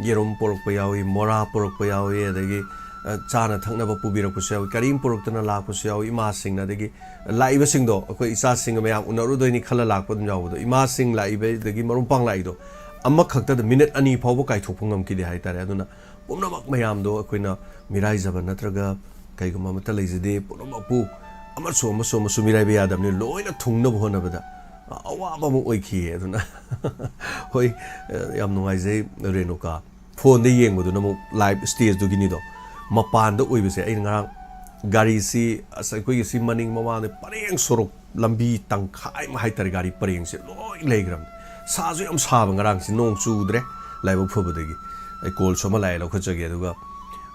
ꯌꯦꯔꯨꯝ ꯄꯨꯔꯛꯄ ꯌꯥꯎꯏ, ꯃꯣꯔꯥ ꯄꯨꯔꯛꯄ ꯌꯥꯎꯏ, ꯑꯗꯒꯤ, ꯑ, ꯆꯥꯅ ꯊꯛꯅꯕ ꯄꯨꯕꯤꯔꯛꯄꯁꯨ ꯌꯥꯎꯏ, ꯀꯔꯤꯝ ꯄꯨꯔꯛꯇꯅ ꯂꯥꯛꯄꯁꯨ ꯌꯥꯎꯏ꯫ ꯏꯃꯥꯁꯤꯡꯅ, ꯑꯗꯒꯤ ꯂꯥꯛꯏꯕꯁꯤꯡꯗꯣ ꯑꯩꯈꯣꯏ ꯏꯆꯥꯁꯤꯡꯒ ꯃꯌꯥꯝ ꯎꯅꯔꯨꯗꯣꯏꯅꯤ ꯈꯜꯂ ꯂꯥꯛꯄ ꯑꯗꯨꯝ ꯌꯥꯎꯕꯗꯣ, ꯏꯃꯥꯁꯤꯡ ꯂꯥꯛꯏꯕ ꯑꯗꯒꯤ ꯃꯔꯨꯞ ꯃꯄꯥꯡ ꯂꯥꯛꯏꯗꯣ ꯑꯃꯈꯛꯇꯗ ꯃꯤꯅꯤꯠ ꯑꯅꯤ ꯐꯥꯎꯕ ꯀꯥꯏꯊꯣꯛꯄ ꯉꯝꯈꯤꯗꯦ ꯍꯥꯏꯇꯥꯔꯦ꯫ ꯑꯗꯨꯅ ꯄꯨꯝꯅꯃꯛ ꯃꯌꯥꯝꯗꯣ ꯑꯩꯈꯣꯏꯅ ꯃꯤꯔꯥꯏꯖꯕ ꯅꯠꯇ꯭ꯔꯒ ꯀꯩꯒꯨꯝꯕ ꯑꯃꯠꯇ ꯂꯩꯖꯗꯦ꯫ ꯄꯨꯝꯅꯃꯛꯄꯨ ꯑꯃꯁꯨ ꯑꯃꯁꯨ ꯑꯃꯁꯨ ꯃꯤꯔꯥꯏꯕ ꯌꯥꯗꯕꯅꯤ꯫ ꯂꯣꯏꯅ ꯊꯨꯡꯅꯕ ꯍꯣꯠꯅꯕꯗ ꯑꯋꯥꯕ ꯑꯃ ꯑꯣꯏꯈꯤꯌꯦ꯫ ꯑꯗꯨꯅ ꯍꯣꯏ, ꯌꯥꯝ ꯅꯨꯡꯉꯥꯏꯖꯩ ꯔꯦꯅꯨꯀꯥ꯫ ꯐꯣꯟꯗ ꯌꯦꯡꯕꯗꯨꯅ ꯑꯃꯨꯛ ꯂꯥꯏꯚ ꯁ꯭ꯇꯦꯖꯇꯨꯒꯤꯅꯤꯗꯣ꯫ ꯃꯄꯥꯟꯗ ꯑꯣꯏꯕꯁꯦ ꯑꯩꯅ ꯉꯔꯥꯡ ꯒꯥꯔꯤꯁꯤ, ꯑꯁ, ꯑꯩꯈꯣꯏꯒꯤ ꯁꯤ ꯃꯅꯤꯡ ꯃꯃꯥꯡꯗ ꯄꯔꯦꯡ ꯁꯣꯔꯣꯛ ꯂꯝꯕꯤ ꯇꯪꯈꯥꯏ ꯑꯃ ꯍꯥꯏꯇꯥꯔꯦ, ꯒꯥꯔꯤ ꯄꯔꯦꯡꯁꯦ ꯂꯣꯏ ꯂꯩꯈ꯭ꯔꯕꯅꯤ꯫ ꯁꯥꯁꯨ ꯌꯥꯝ ꯁꯥꯕ ꯉꯔꯥꯡꯁꯦ, ꯅꯣꯡ ꯆꯨꯗ꯭ꯔꯦ ꯂꯥꯏꯕꯛ ꯐꯕꯗꯒꯤ꯫ ꯑꯩ ꯀꯣꯜꯁꯨ ꯑꯃ ꯂꯥꯛꯑꯦ, ꯂꯧꯈꯠꯆꯒꯦ꯫ ꯑꯗꯨꯒ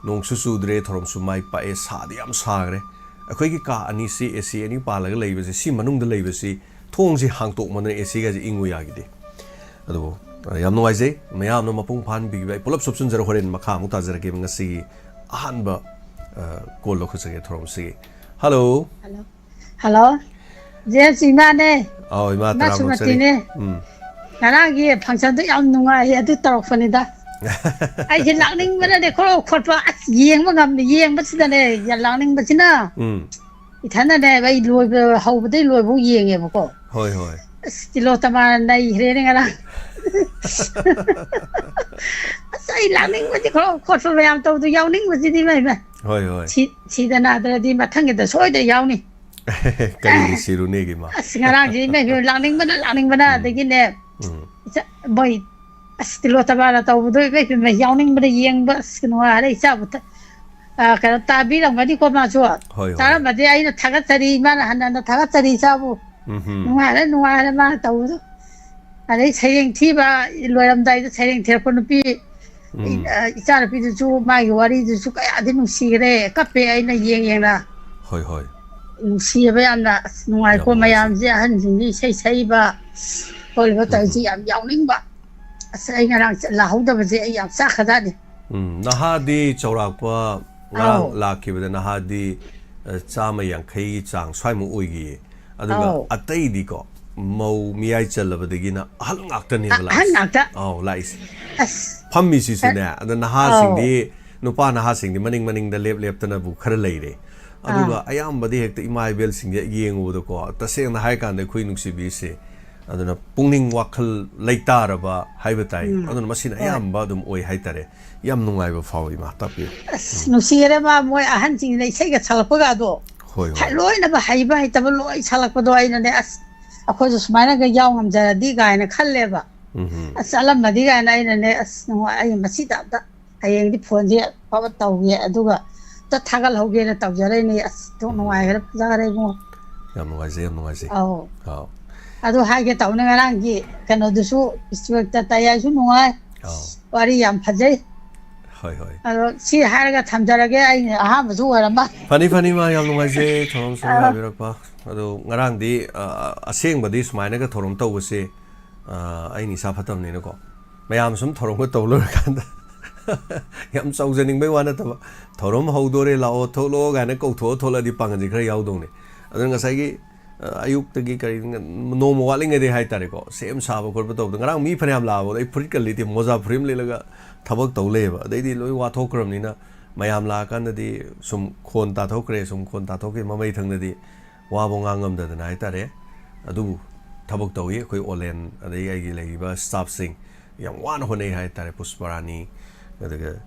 ꯅꯣꯡꯁꯨ ꯆꯨꯗ꯭ꯔꯦ, ꯊꯧꯔꯝꯁꯨ ꯃꯥꯏ ꯄꯥꯛꯑꯦ, ꯁꯥꯗꯤ ꯌꯥꯝ ꯁꯥꯈ꯭ꯔꯦ꯫ ꯑꯩꯈꯣꯏꯒꯤ ꯀꯥ ꯑꯅꯤꯁꯤ, ꯑꯦ ꯁꯤ ꯑꯅꯤ ꯄꯥꯜꯂꯒ ꯂꯩꯕꯁꯦ, ꯁꯤ ꯃꯅꯨꯡꯗ ꯂꯩꯕꯁꯤ ꯊꯣꯡꯁꯤ ꯍꯥꯡꯇꯣꯛꯃꯟꯗꯅ ꯑꯦ ꯁꯤꯒꯁꯦ ꯏꯪꯉꯨ ꯌꯥꯈꯤꯗꯦ꯫ ꯑꯗꯨꯕꯨ, ꯑ, ꯌꯥꯝ ꯅꯨꯡꯉꯥꯏꯖꯩ ꯃꯌꯥꯝꯅ ꯃꯄꯨꯡ ꯐꯥꯍꯟꯕꯤꯈꯤꯕ꯫ ꯑꯩ ꯄꯨꯂꯞ ꯁꯨꯞꯆꯟꯖꯔ ꯍꯣꯔꯦꯟ ꯃꯈꯥ ꯑꯃꯨꯛ ꯇꯥꯖꯔꯛꯀꯦꯕ꯫ ꯉꯁꯤꯒꯤ ꯑꯍꯥꯟꯕ, ꯑ, ꯀꯣꯜ ꯂꯧꯈꯠꯆꯒꯦ ꯊꯧꯔꯝꯁꯤꯒꯤ꯫ ꯍꯜꯂꯣ꯫ ꯍꯜꯂꯣ꯫ ꯍꯜꯂꯣ꯫ ꯖꯦꯝꯁ ꯏꯃꯥꯅꯦ꯫ ꯑꯧ, ꯏꯃꯥ ꯏꯃꯥ ꯇꯔꯥꯝꯅ ꯁꯨꯃꯇꯤꯅꯦ꯫ ꯆꯠꯂꯤ꯫ ꯎꯝ꯫ ꯉꯔꯥꯡꯒꯤ ꯐꯪꯁꯟꯗꯣ ꯌꯥꯝ ꯅꯨꯡꯉꯥꯏꯌꯦ, ꯑꯗꯨ ꯇꯧꯔꯛꯄꯅꯤꯗ꯫ ꯑꯩꯁꯦ ꯂꯥꯛꯅꯤꯡꯕꯅꯅꯦ ꯈꯣꯔꯣ ꯈꯣꯠꯄ, ꯑꯁ, ꯌꯦꯡꯕ ꯉꯝꯗꯦ, ꯌꯦꯡꯕꯁꯤꯗꯅꯦ, ꯌꯥꯝ ꯂꯥꯛꯅꯤꯡꯕꯁꯤꯅ꯫ ꯎꯝ꯫ ꯏꯊꯟꯗꯅꯦ, ꯑꯩ ꯂꯣꯏꯕ, ꯍꯧꯕꯗꯩ ꯂꯣꯏꯕꯧ ꯌꯦꯡꯉꯦꯕꯀꯣ꯫ ꯍꯣꯏ, ꯍꯣꯏ꯫ ꯑꯁ, ꯇꯤꯂꯣꯇꯃꯥꯅ ꯅꯩꯈ꯭ꯔꯦꯅꯦ ꯉꯔꯥꯡ꯫ ꯑꯁ, ꯑꯩ ꯂꯥꯛꯅꯤꯡꯕꯗꯤ ꯈꯣꯔꯣ ꯈꯣꯠꯄ ꯃꯌꯥꯝ ꯇꯧꯕꯗꯣ ꯌꯥꯎꯅꯤꯡꯕꯁꯤꯗꯤ ꯏꯃꯥ, ꯏꯃꯥ꯫ ꯍꯣꯏ, ꯍꯣꯏ꯫ ꯁꯤ-, ꯁꯤꯗ ꯅꯥꯗ꯭ꯔꯗꯤ ꯃꯊꯪꯒꯤꯗ ꯁꯣꯏꯗꯅ ꯌꯥꯎꯅꯤ꯫ ꯀꯔꯤꯒꯤ ꯁꯤꯔꯨꯅꯦꯒꯦ ꯃꯥ? ꯑꯁ, ꯉꯔꯥꯡꯁꯦ ꯏꯃꯥ ꯏꯕꯦꯝꯃ, ꯂꯥꯛꯅꯤꯡꯕꯅ, ꯂꯥꯛꯅꯤꯡꯕꯅ, ꯎꯝ꯫ ꯑꯗꯒꯤꯅꯦ, ꯎꯝ꯫ ꯏꯆꯥ, ꯃꯣꯏ, ꯑꯁ, ꯇꯤꯂꯣꯇꯃꯥꯅ ꯇꯧꯕꯗꯣ ꯏꯃꯥ ꯏꯕꯦꯝꯃ, ꯌꯥꯎꯅꯤꯡꯕꯅ ꯌꯦꯡꯕ, ꯑꯁ, ꯅꯨꯡꯉꯥꯏꯔꯦ ꯏꯆꯥꯕꯨ ꯊ-, ꯑ, ꯀꯩꯅꯣ, ꯇꯥꯕꯤꯔꯝꯒꯅꯤꯀꯣ ꯃꯥꯁꯨ꯫ ꯍꯣꯏ, ꯍꯣꯏ꯫ ꯇꯥꯔꯝꯃꯗꯤ ꯑꯩꯅ ꯊꯥꯒꯠꯆꯔꯤ, ꯏꯃꯥꯅ ꯍꯟꯅ ꯍꯟꯅ ꯊꯥꯒꯠꯆꯔꯤ ꯏꯆꯥꯕꯨ꯫ ꯎꯝ ꯍꯨꯝ꯫ ꯅꯨꯡꯉꯥꯏꯔꯦ, ꯅꯨꯡꯉꯥꯏꯔꯦ ꯃꯥꯅ ꯇꯧꯕꯗꯣ꯫ ꯑꯗꯩ ꯁꯩꯔꯦꯡ ꯊꯤꯕ, ꯂꯣꯏꯔꯝꯗꯥꯏꯗ ꯁꯩꯔꯦꯡ ꯊꯤꯔꯛꯄ ꯅꯨꯄꯤ, ꯎꯝ꯫ ꯑ, ꯏꯆꯥꯅꯨꯄꯤꯗꯨꯁꯨ ꯃꯥꯒꯤ ꯋꯥꯔꯤꯗꯨꯁꯨ ꯀꯌꯥꯗꯤ ꯅꯨꯡꯁꯤꯈ꯭ꯔꯦ, ꯀꯞꯄꯦ ꯑꯩꯅ ꯌꯦꯡ ꯌꯦꯡꯅ꯫ ꯍꯣꯏ, ꯍꯣꯏ꯫ ꯅꯨꯡꯁꯤꯌꯦꯕ ꯌꯥꯝꯅ꯫ ꯑꯁ, ꯌꯥꯝ ꯅꯨꯡꯉꯥꯏꯀꯣ ꯅꯨꯡꯉꯥꯏꯖꯩ꯫ ꯃꯌꯥꯝꯁꯦ, ꯑꯍꯟꯁꯤꯡꯁꯦ ꯏꯁꯩ ꯁꯛꯏꯕ, ꯈꯣꯠꯂꯤꯕ ꯎꯝ ꯇꯧꯔꯤꯁꯦ ꯍꯨꯝ꯫ ꯌꯥꯝ ꯌꯥꯎꯅꯤꯡꯕ꯫ ꯑꯁ, ꯑꯩ ꯉꯔꯥꯡ ꯆꯠ-, ꯂꯥꯛꯍꯧꯗꯕꯁꯦ ꯑꯩ ꯌꯥꯝ ꯆꯥꯛꯈ꯭ꯔꯖꯥꯠꯅꯤ꯫ ꯎꯝ, ꯅꯍꯥꯗꯤ ꯆꯥꯎꯔꯥꯛꯄ ꯉꯔꯥꯡ ꯑꯧ꯫ ꯂꯥꯛꯈꯤꯕꯗ ꯅꯍꯥꯗꯤ, ꯑ, ꯆꯥꯝꯃ ꯌꯥꯡꯈꯩꯒꯤ ꯆꯥꯡ ꯁ꯭ꯋꯥꯏꯃꯨꯛ ꯑꯣꯏꯈꯤꯌꯦ꯫ ꯑꯗꯨꯒ ꯑꯧ꯫ ꯑꯇꯩꯗꯤꯀꯣ, ꯃꯧ ꯃꯤꯌꯥꯏ ꯆꯜꯂꯕꯗꯒꯤꯅ ꯑꯍꯜ ꯉꯥꯛꯇꯅꯦꯕ ꯑꯍꯟ ꯂꯥꯛꯏꯁꯦ꯫ ꯉꯥꯛꯇ꯫ ꯑꯧ, ꯂꯥꯛꯏꯁꯦ꯫ ꯑꯁ꯫ ꯐꯝꯃꯤꯁꯤꯁꯨꯅꯦ, ꯑꯧ꯫ ꯑꯗ ꯅꯍꯥꯁꯤꯡꯗꯤ, ꯅꯨꯄꯥ ꯅꯍꯥꯁꯤꯡꯗꯤ ꯃꯅꯤꯡ ꯃꯅꯤꯡꯗ ꯂꯦꯞ ꯂꯦꯞꯇꯅꯕꯨ ꯈꯔ ꯂꯩꯔꯦ꯫ ꯑꯗꯨꯒ ꯑꯥ꯫ ꯑꯌꯥꯝꯕꯗꯤ ꯍꯦꯛꯇ ꯏꯃꯥ ꯏꯕꯦꯜꯁꯤꯡꯁꯦ ꯌꯦꯡꯉꯨꯕꯗꯀꯣ, ꯇꯁꯦꯡꯅ ꯍꯥꯏ ꯀꯥꯟꯗ ꯑꯩꯈꯣꯏ ꯅꯨꯡꯁꯤꯕꯤꯁꯦ, ꯑꯗꯨꯅ ꯄꯨꯛꯅꯤꯡ ꯋꯥꯈꯜ ꯂꯩꯇꯥꯔꯕ ꯍꯥꯏꯕ ꯇꯥꯏ꯫ ꯎꯝ꯫ ꯑꯗꯨꯅ ꯃꯁꯤꯅ ꯍꯣꯏ꯫ ꯑꯌꯥꯝꯕ ꯑꯗꯨꯝ ꯑꯣꯏ ꯍꯥꯏꯇꯥꯔꯦ꯫ ꯌꯥꯝ ꯅꯨꯡꯉꯥꯏꯕ ꯐꯥꯎꯏ, ꯏꯃꯥ, ꯇꯥꯛꯄꯤꯌꯨ꯫ ꯑꯁ, ꯎꯝ꯫ ꯅꯨꯡꯁꯤꯈꯔꯦ ꯃꯥ, ꯃꯣꯏ ꯑꯍꯟꯁꯤꯡꯅ ꯏꯁꯩꯒ ꯁꯛꯂꯛꯄꯒ ꯑꯗꯣ꯫ ꯍꯣꯏ, ꯍꯣꯏ꯫ ꯂꯣꯏꯅꯕ ꯍꯩꯕ ꯍꯩꯇꯕ ꯂꯣꯏ ꯁꯛꯂꯛꯄꯗꯣ ꯑꯩꯅꯅꯦ, ꯑꯁ, ꯑꯩꯈꯣꯏꯁꯨ ꯁꯨꯃꯥꯏꯅꯒ ꯌꯥꯎ ꯉꯝꯖꯔꯗꯤ ꯀꯥꯏꯅ ꯈꯜꯂꯦꯕ꯫ ꯎꯝ꯫ ꯑꯁ, ꯆꯠꯂꯝꯃꯗꯤ ꯀꯥꯏꯅ ꯑꯩꯅꯅꯦ, ꯑꯁ, ꯅꯨꯡꯉꯥꯏ-, ꯑꯩ ꯃꯁꯤꯗ ꯑꯝꯇ ꯍꯌꯦꯡꯗꯤ ꯐꯣꯟꯁꯦ ꯑꯐꯕ ꯇꯧꯒꯦ, ꯑꯗꯨꯒ ꯑꯝꯇ ꯊꯥꯒꯠꯍꯧꯒꯦꯅ ꯇꯧꯖꯔꯛꯏꯅꯦ꯫ ꯑꯁ, ꯊꯣꯛ ꯎꯝ꯫ ꯅꯨꯡꯉꯥꯏꯈ꯭ꯔꯦ, ꯐꯖꯈ꯭ꯔꯦ ꯏꯕꯨꯡꯉꯣ꯫ ꯌꯥꯝ ꯅꯨꯡꯉꯥꯏꯖꯩ, ꯌꯥꯝ ꯅꯨꯡꯉꯥꯏꯖꯩ꯫ ꯑꯧ꯫ ꯑꯧ꯫ ꯑꯗꯨ ꯍꯥꯏꯒꯦ ꯇꯧꯅꯤ, ꯉꯔꯥꯡꯒꯤ ꯀꯩꯅꯣꯗꯨꯁꯨ ꯏꯁꯇ꯭ꯔꯤꯋꯦꯛꯇ ꯇꯥꯏ ꯍꯥꯏꯁꯨ ꯅꯨꯡꯉꯥꯏ꯫ ꯑꯧ꯫ ꯋꯥꯔꯤ ꯌꯥꯝ ꯐꯖꯩ꯫ ꯍꯣꯏ, ꯍꯣꯏ꯫ ꯑꯗꯣ ꯁꯤ ꯍꯥꯏꯔꯒ ꯊꯝꯖꯔꯒꯦ, ꯑꯩꯅ ꯑꯍꯥꯟꯕꯁꯨ ꯑꯣꯏꯔꯝꯕ꯫ ꯐꯅꯤ, ꯐꯅꯤ, ꯃꯥ, ꯌꯥꯝ ꯅꯨꯡꯉꯥꯏꯖꯩ ꯊꯧꯔꯝ ꯁꯔꯨꯛ ꯑꯥ꯫ ꯌꯥꯕꯤꯔꯛꯄ꯫ ꯑꯗꯣ ꯉꯔꯥꯡꯗꯤ, ꯑ, ꯑꯁꯦꯡꯕꯗꯤ ꯁꯨꯃꯥꯏꯅꯒ ꯊꯧꯔꯝ ꯇꯧꯕꯁꯦ, ꯑ, ꯑꯩꯅ ꯏꯁꯥ ꯐꯠꯇꯕꯅꯤꯅꯀꯣ, ꯃꯌꯥꯝ ꯁꯨꯝ ꯊꯧꯔꯝꯒ ꯇꯧ ꯂꯣꯏꯔꯀꯥꯟꯗ ꯌꯥꯝ ꯆꯥꯎꯖꯅꯤꯡꯕꯩ ꯋꯥ ꯅꯠꯇꯕ, "ꯊꯧꯔꯝ ꯍꯧꯗꯣꯔꯦ, ꯂꯥꯛꯑꯣ, ꯊꯣꯛꯂꯛꯑꯣ" ꯀꯥꯏꯅ ꯀꯧꯊꯣꯛꯑ ꯊꯣꯛꯂꯛꯑꯗꯤ ꯄꯥꯡꯒꯜꯁꯦ ꯈꯔ ꯌꯥꯎꯗꯧꯅꯤ꯫ ꯑꯗꯨꯅ ꯉꯁꯥꯏꯒꯤ, ꯑ, ꯑꯌꯨꯛꯇꯒꯤ ꯀꯔꯤ, ꯅꯣꯡꯃ ꯋꯥꯠꯂꯤꯉꯩꯗꯩ ꯍꯥꯏꯇꯥꯔꯦꯀꯣ, ꯁꯦꯝ ꯁꯥꯕ ꯈꯣꯠꯄ ꯇꯧꯕꯗ ꯉꯔꯥꯡ ꯃꯤ ꯐꯅꯌꯥꯝ ꯂꯥꯛꯑꯕ, ꯑꯩ ꯐꯨꯔꯤꯠꯀ ꯂꯤꯠꯇꯦ, ꯃꯣꯖꯥ ꯐꯨꯔꯤꯠ ꯑꯃ ꯂꯤꯠꯂꯒ ꯊꯕꯛ ꯇꯧ ꯂꯩꯌꯦꯕ꯫ ꯑꯗꯩꯗꯤ ꯂꯣꯏ ꯋꯥꯊꯣꯛꯈ꯭ꯔꯕꯅꯤꯅ ꯃꯌꯥꯝ ꯂꯥꯛꯑꯀꯥꯟꯗꯗꯤ ꯁꯨꯝ ꯈꯣꯟ ꯇꯥꯊꯣꯛꯈ꯭ꯔꯦ, ꯁꯨꯝ ꯈꯣꯟ ꯇꯥꯊꯣꯛꯈꯤ꯫ ꯃꯃꯩ ꯊꯪꯗꯗꯤ ꯋꯥꯕ ꯉꯥꯡ ꯉꯝꯗꯗꯅ ꯍꯥꯏꯇꯥꯔꯦ꯫ ꯑꯗꯨꯕꯨ ꯊꯕꯛ ꯇꯧꯏ ꯑꯩꯈꯣꯏ ꯑꯣꯂꯦꯟ, ꯑꯗꯒꯤ ꯑꯩꯒꯤ ꯂꯩꯔꯤꯕ ꯁ꯭ꯇꯥꯐꯁꯤꯡ ꯌꯥꯝ ꯋꯥꯅ ꯍꯣꯠꯅꯩ ꯍꯥꯏꯇꯥꯔꯦ꯫ ꯄꯨꯁꯄꯔꯥꯅꯤ, ꯑꯗꯨꯒ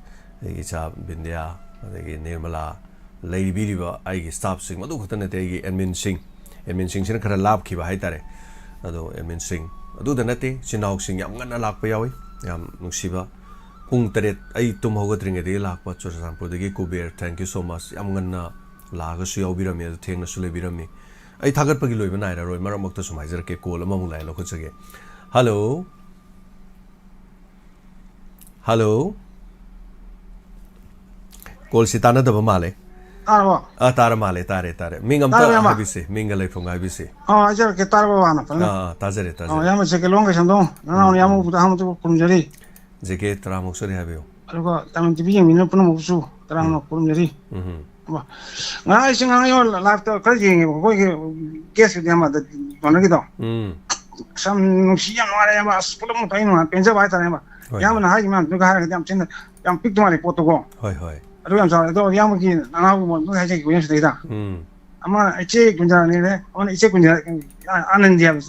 ꯑꯩꯒꯤ ꯏꯆꯥ ꯕꯤꯟꯗ꯭ꯌꯥ, ꯑꯗꯒꯤ ꯅꯤꯔꯃꯂꯥ, ꯂꯩꯕꯤꯔꯤꯕ ꯑꯩꯒꯤ ꯁ꯭ꯇꯥꯐꯁꯤꯡ, ꯃꯗꯨ ꯈꯛꯇ ꯅꯠꯇꯦ, ꯑꯩꯒꯤ ꯑꯦꯗꯃꯤꯟꯁꯤꯡ, ꯑꯦꯗꯃꯤꯟꯁꯤꯡꯁꯤꯅ ꯈꯔ ꯂꯥꯞꯈꯤꯕ ꯍꯥꯏꯇꯥꯔꯦ꯫ ꯑꯗꯣ ꯑꯦꯗꯃꯤꯟꯁꯤꯡ ꯑꯗꯨꯗ ꯅꯠꯇꯦ, ꯏꯆꯤꯟ ꯏꯅꯥꯎꯁꯤꯡ ꯌꯥꯝ ꯉꯟꯅ ꯂꯥꯛꯄ ꯌꯥꯎꯏ, ꯌꯥꯝ ꯅꯨꯡꯁꯤꯕ꯫ ꯄꯨꯡ ꯇꯔꯦꯠ ꯑꯩ ꯇꯨꯝ ꯍꯧꯒꯠꯇ꯭ꯔꯤꯉꯩꯗꯒꯤ ꯂꯥꯛꯄ ꯆꯨꯔꯆꯥꯟꯄꯨꯔꯗꯒꯤ Kuber, thank you so much, ꯌꯥꯝ ꯉꯟꯅ ꯂꯥꯛꯑꯒꯁꯨ ꯌꯥꯎꯕꯤꯔꯝꯃꯤ, ꯑꯗꯨ ꯊꯦꯡꯅꯁꯨ ꯂꯩꯕꯤꯔꯝꯃꯤ꯫ ꯑꯩ ꯊꯥꯒꯠꯄꯒꯤ ꯂꯣꯏꯕ ꯅꯥꯏꯔꯔꯣꯏ, ꯃꯔꯛ ꯃꯔꯛꯇ ꯁꯨꯝ ꯍꯥꯏꯖꯔꯛꯀꯦ, ꯀꯣꯜ ꯑꯃꯃꯨꯛ ꯂꯥꯛꯑꯦ, ꯂꯧꯈꯠꯆꯒꯦ꯫ ꯍꯜꯂꯣ? ꯍꯜꯂꯣ? ꯀꯣꯜꯁꯤ ꯇꯥꯟꯅꯗꯕ ꯃꯥꯜꯂꯦ꯫ ꯇꯥꯔꯕꯣ? ꯑꯥ, ꯇꯥꯔ ꯃꯥꯜꯂꯦ, ꯇꯥꯔꯦ, ꯇꯥꯔꯦ꯫ ꯃꯤꯡ ꯑꯝꯇ ꯇꯥꯔꯕꯣ, ꯏꯌꯥꯝꯕ? ꯍꯥꯏꯕꯤꯁꯦ, ꯃꯤꯡꯒ ꯂꯩꯐꯝꯒ ꯍꯥꯏꯕꯤꯁꯦ꯫ ꯑꯥ, ꯍꯥꯏꯖꯔꯛꯀꯦ, ꯇꯥꯔꯕꯣ, ꯍꯥꯟꯅ ꯐꯖꯅ? ꯑꯥ, ꯑꯥ, ꯇꯥꯖꯔꯦ, ꯑꯥ, ꯇꯥꯖꯔꯦ꯫ ꯏꯌꯥꯝꯕ ꯖꯦꯀꯦ ꯂꯣꯡꯒꯩꯁꯝꯗꯣ, ꯅꯅꯥꯎꯅ ꯎꯝ, ꯏꯌꯥꯝꯕ ꯎꯝ꯫ ꯎꯕꯗ ꯑꯍꯥꯟꯕꯗ ꯈꯨꯔꯨꯝꯖꯔꯤ꯫ ꯖꯦꯀꯦ ꯇꯔꯥꯃꯨꯛ ꯁꯨꯔꯦ ꯍꯥꯏꯕꯤꯌꯨ꯫ ꯑꯗꯨꯒ ꯇꯥꯃꯤꯜ ꯇꯤ ꯚꯤ ꯌꯦꯡꯃꯤꯟꯅꯕ ꯄꯨꯝꯅꯃꯛꯁꯨ ꯇꯔꯥꯃꯨꯛ ꯎꯝ꯫ ꯈꯨꯔꯨꯝꯖꯔꯤ꯫ ꯎꯝ꯫ ꯑꯃ, ꯉꯔꯥꯡ ꯑꯩꯁꯦ ꯉꯔꯥꯡ ꯑꯩ ꯂꯥꯏꯞꯇ ꯈꯔ ꯌꯦꯡꯉꯦꯕ, ꯑꯩꯈꯣꯏꯒꯤ ꯒꯦꯁꯀꯤꯗꯤ ꯑꯃꯗ ꯃꯥꯟꯅꯈꯤꯗꯣ꯫ ꯎꯝ꯫ ꯑꯁ, ꯌꯥꯝ ꯅꯨꯡꯁꯤ, ꯌꯥꯝ ꯅꯨꯡꯉꯥꯏꯔꯦ, ꯏꯌꯥꯝꯕ꯫ ꯑꯁ, ꯄꯨꯂꯞ ꯑꯃꯨꯛꯇ ꯑꯩ ꯅꯨꯡꯉꯥꯏ, ꯄꯦꯟꯖꯕ ꯍꯥꯏꯇꯥꯔꯦ, ꯏꯌꯥꯝꯕ꯫ ꯍꯣꯏ, ꯍꯣꯏ꯫ ꯏꯌꯥꯝꯕꯅ ꯍꯥꯏꯈꯤꯕ ꯃꯌꯥꯝꯗꯨꯒ ꯍꯥꯏꯔꯒꯗꯤ ꯌꯥꯝ ꯊꯤꯅ, ꯌꯥꯝ ꯄꯤꯛꯇ ꯃꯥꯜꯂꯦ ꯄꯣꯠꯇꯨꯀꯣ꯫ ꯍꯣꯏ, ꯍꯣꯏ꯫ ꯑꯗꯨ ꯌꯥꯝ ꯆꯥꯎꯔꯦ꯫ ꯑꯗꯣ ꯏꯌꯥꯝꯕꯒꯤ ꯅꯅꯥꯎꯒꯤ ꯃꯣꯟꯗꯨ ꯍꯥꯏꯖꯈꯤꯕ ꯌꯥꯝ ꯁꯤꯗꯩꯗ꯫ ꯎꯝ꯫ ꯑꯃꯅ ꯏꯆꯦ ꯀꯨꯟꯖꯥꯅꯤꯅꯦ, ꯑꯃꯅ ꯏꯆꯦ ꯀꯨꯟꯖꯥ-, ꯑ, ꯑꯅꯟꯗꯤ ꯍꯥꯏꯕ,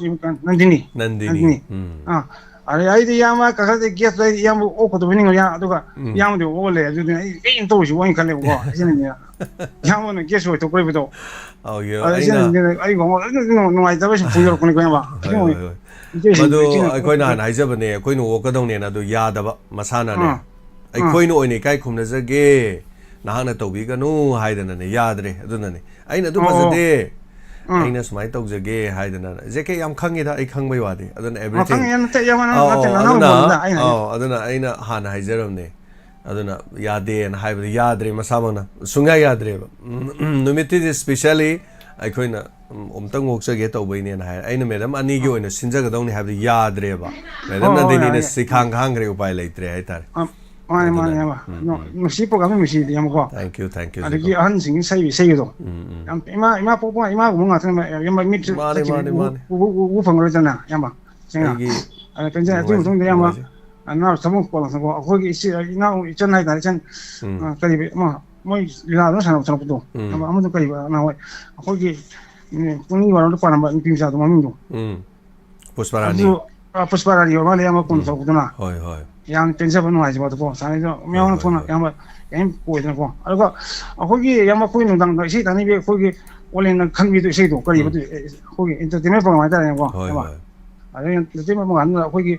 ꯅꯟꯗꯤꯅꯤ꯫ ꯅꯟꯗꯤꯅꯤ꯫ ꯅꯟꯗꯤꯅꯤ꯫ ꯎꯝ꯫ ꯑꯥ꯫ ꯑꯗꯩ ꯑꯩꯗꯤ ꯏꯌꯥꯝꯕ ꯀꯀꯥꯗꯤ ꯒꯦꯁꯇ ꯑꯩꯗꯤ ꯏꯌꯥꯝꯕ ꯑꯣꯛꯀꯗꯕ ꯅꯤꯡꯉꯣ, ꯏꯌꯥꯝ-, ꯑꯗꯨꯒ ꯎꯝ꯫ ꯏꯌꯥꯝꯕꯗꯤ ꯑꯣꯛꯑ ꯂꯩ꯫ ꯑꯗꯨꯗꯤ ꯑꯩ ꯀꯩꯅꯣ ꯇꯧꯔꯤꯁꯤꯕꯣ ꯍꯥꯏꯅ ꯈꯜꯂꯦꯕꯀꯣ꯫ ꯏꯆꯦꯅꯅꯦ, ꯏꯌꯥꯝꯕꯅ ꯒꯦꯁ ꯑꯣꯏꯊꯣꯛꯄꯩꯕꯗꯣ꯫ ꯑꯧ, ꯌꯦ-, ꯑꯗ ꯑꯩꯅ ꯏꯆꯦꯅ ꯑꯩ ꯋꯥꯉꯥꯡ ꯑꯗꯨꯝ ꯅꯨꯡꯉꯥꯏꯇꯕ ꯁꯨꯝ ꯐꯣꯡꯗꯣꯔꯛꯄꯅꯦꯀꯣ, ꯏꯌꯥꯝꯕ꯫ ꯍꯣꯏ, ꯍꯣꯏ, ꯍꯣꯏ꯫ ꯏꯆꯦꯁꯤꯡꯗꯣ ꯃꯗꯨ ꯏꯆꯦꯅ ꯑꯩꯈꯣꯏ ꯅꯍꯥꯟ ꯍꯥꯏꯖꯕꯅꯦ, ꯑꯩꯈꯣꯏꯅ ꯑꯣꯛꯀꯗꯧꯅꯦꯅ, ꯑꯗꯨ ꯌꯥꯗꯕ ꯃꯁꯥꯅꯅꯦ꯫ ꯑꯥ꯫ ꯑꯥ꯫ ꯑꯩꯈꯣꯏꯅ ꯑꯣꯏꯅ ꯏꯀꯥꯏ ꯈꯨꯝꯅꯖꯒꯦ, ꯅꯍꯥꯛꯅ ꯇꯧꯕꯤꯒꯅꯨ ꯍꯥꯏꯗꯅꯅꯦ, ꯌꯥꯗ꯭ꯔꯦ꯫ ꯑꯗꯨꯅꯅꯦ ꯑꯩꯅ ꯑꯗꯨ ꯑꯣ, ꯑꯣ꯫ ꯐꯖꯗꯦ, ꯑꯥ꯫ ꯑꯩꯅ ꯁꯨꯃꯥꯏꯅ ꯇꯧꯖꯒꯦ ꯍꯥꯏꯗꯅ꯫ ꯖꯦ ꯀꯦ ꯌꯥꯝ ꯈꯪꯉꯤꯗ, ꯑꯩ ꯈꯪꯕꯩ ꯋꯥꯗꯤ꯫ ꯑꯗꯨꯅ ꯑꯣ, everything꯫ ꯈꯪꯉꯤ, ꯅꯠꯇꯦ, ꯏꯌꯥꯝꯕ, ꯅꯪ ꯑꯧ, ꯅꯠꯇꯦ, ꯑꯧ, ꯅꯅꯥꯎ ꯑꯗꯨꯅ, ꯄꯣꯠꯅꯤꯗ ꯑꯩꯅ ꯍꯥꯏꯁꯦ꯫ ꯑꯧ, ꯑꯗꯨꯅ ꯑꯩꯅ ꯍꯥꯟꯅ ꯍꯥꯏꯖꯔꯝꯅꯦ꯫ ꯑꯗꯨꯅ ꯌꯥꯗꯦꯅ ꯍꯥꯏꯕꯗ ꯌꯥꯗ꯭ꯔꯦ, ꯃꯁꯥꯃꯛꯅ ꯁꯨꯡꯌꯥ ꯌꯥꯗ꯭ꯔꯦꯕ꯫ ꯎꯝ, ꯎꯝ, ꯅꯨꯃꯤꯠꯇꯨꯗꯤ specially ꯑꯩꯈꯣꯏꯅ, ꯎꯝ, ꯑꯝꯇꯪ ꯑꯣꯛꯆꯒꯦ ꯇꯧꯕꯩꯅꯦꯅ ꯍꯥꯏ꯫ ꯑꯩꯅ ꯃꯦꯗꯥꯝ ꯑꯅꯤꯒꯤ ꯑꯣꯏꯅ ꯁꯤꯟꯖꯒꯗꯧꯅꯤ ꯍꯥꯏꯕꯗ ꯌꯥꯗ꯭ꯔꯦꯕ꯫ ꯃꯦꯗꯥꯝ ꯍꯣꯏ, ꯍꯣꯏ, ꯅꯟꯗꯤꯅꯤꯅ ꯌꯥꯏ, ꯌꯥꯏ꯫ ꯁꯤꯈꯥꯡ ꯈꯥꯡꯈ꯭ꯔꯦ, ꯎꯄꯥꯏ ꯂꯩꯇ꯭ꯔꯦ ꯍꯥꯏꯇꯥꯔꯦ꯫ ꯑ, ꯃꯥꯅꯦ, ꯃꯥꯅꯦ, ꯑꯗꯨꯅꯅꯦ꯫ ꯏꯌꯥꯝꯕ꯫ ꯎꯝ, ꯅꯣ-, ꯎꯝ꯫ ꯅꯨꯡꯁꯤ program ꯅꯨꯡꯁꯤꯗꯤ, ꯏꯌꯥꯝꯕꯀꯣ꯫ Thank you, thank you, ꯑꯗꯒꯤ ꯖꯦꯀꯣ꯫ ꯑꯍꯟꯁꯤꯡꯒꯤ ꯏꯁꯩ, ꯏꯁꯩꯒꯗꯣ꯫ ꯎꯝ, ꯎꯝ꯫ ꯌꯥꯝ ꯏꯃꯥ, ꯏꯃꯥ ꯄꯣꯛꯄ ꯏꯃꯥꯒꯨꯝꯕ ꯉꯥꯛꯇꯅꯦ, ꯏꯌꯥꯝꯕ, ꯃꯤꯠ ꯃꯥꯅꯦ, ꯆꯠꯈꯤꯕ ꯃꯥꯅꯦ, ꯎ-, ꯃꯥꯅꯦ꯫ ꯎ-, ꯎ-, ꯎꯕ ꯐꯪꯉꯔꯣꯏꯗꯅ, ꯏꯌꯥꯝꯕ꯫ ꯁꯦꯡꯅ꯫ ꯑꯩꯒꯤ ꯑꯗ ꯄꯦꯟꯖ-, ꯑꯗꯨꯒꯤ ꯅꯨꯡꯉꯥꯏꯖꯩ, ꯃꯇꯨꯡꯗ, ꯏꯌꯥꯝꯕ, ꯅꯨꯡꯉꯥꯏꯖꯩ꯫ ꯑ, ꯅꯅꯥꯎ ꯊꯃꯨꯡ ꯄꯣꯛꯂꯛꯇꯅꯀꯣ, ꯑꯩꯈꯣꯏꯒꯤ ꯏꯆꯦ, ꯏꯅꯥꯎ ꯏꯆꯟ ꯍꯥꯏꯇꯥꯔꯦ, ꯏꯆꯟ, ꯎꯝ꯫ ꯑ, ꯀꯔꯤꯕ, ꯑꯃ, ꯃꯣꯏ ꯂꯤꯂꯥꯗꯣ ꯁꯥꯟꯅꯕ ꯆꯪꯉꯛꯄꯗꯣ, ꯎꯝ꯫ ꯏꯌꯥꯝꯕ, ꯑꯃꯗꯣ ꯀꯔꯤꯕ, ꯅꯍꯥꯟꯋꯥꯏ ꯑꯩꯈꯣꯏꯒꯤ, ꯎꯝ, ꯄꯨꯛꯅꯤꯡ ꯋꯥꯔꯣꯝꯗ ꯄꯥꯜꯂꯝꯕ ꯅꯨꯄꯤ ꯃꯆꯥꯗꯣ ꯃꯃꯤꯡꯗꯣ꯫ ꯎꯝ꯫ ꯄꯨꯁꯄꯥꯔꯥꯅꯤ꯫ ꯑꯗꯨꯁꯨ, ꯑ, ꯄꯨꯁꯄꯥꯔꯥꯅꯤ ꯑꯣꯏꯔ ꯃꯥꯜꯂꯦ, ꯏꯌꯥꯝꯕ, ꯀꯣꯟꯅ ꯎꯝ꯫ ꯊꯣꯛꯂꯛꯄꯗꯨꯅ꯫ ꯍꯣꯏ, ꯍꯣꯏ꯫ ꯌꯥꯝ ꯄꯦꯟꯖꯕ, ꯅꯨꯡꯉꯥꯏꯖꯕ ꯑꯗꯨꯀꯣ, ꯁꯥꯟꯅꯔꯤꯗꯣ ꯍꯣꯏ, ꯃꯌꯥꯝꯅ ꯍꯣꯏ, ꯊꯣꯛꯅ ꯍꯣꯏ꯫ ꯏꯌꯥꯝꯕ ꯀꯔꯤꯝ ꯑꯣꯏꯗꯅꯀꯣ꯫ ꯑꯗꯨꯒ ꯑꯩꯈꯣꯏꯒꯤ ꯏꯌꯥꯝꯕ, ꯑꯩꯈꯣꯏ ꯅꯨꯡꯗꯥꯡꯗ ꯏꯁꯩ ꯊꯥꯅꯤꯡꯕꯤ, ꯑꯩꯈꯣꯏꯒꯤ ꯑꯣꯂꯦꯟꯅ ꯈꯟꯕꯤꯗꯣ ꯏꯁꯩꯗꯣ, ꯀꯔꯤꯕ ꯎꯝ꯫ ꯑꯗꯨ? ꯑꯦ, ꯑꯩꯈꯣꯏꯒꯤ entertainment program ꯍꯥꯏꯇꯥꯔꯦꯅꯦꯀꯣ, ꯍꯣꯏ, ꯏꯌꯥꯝꯕ꯫ ꯍꯣꯏ꯫ ꯑꯗꯩ entertainment program ꯗꯨꯗ ꯑꯩꯈꯣꯏꯒꯤ,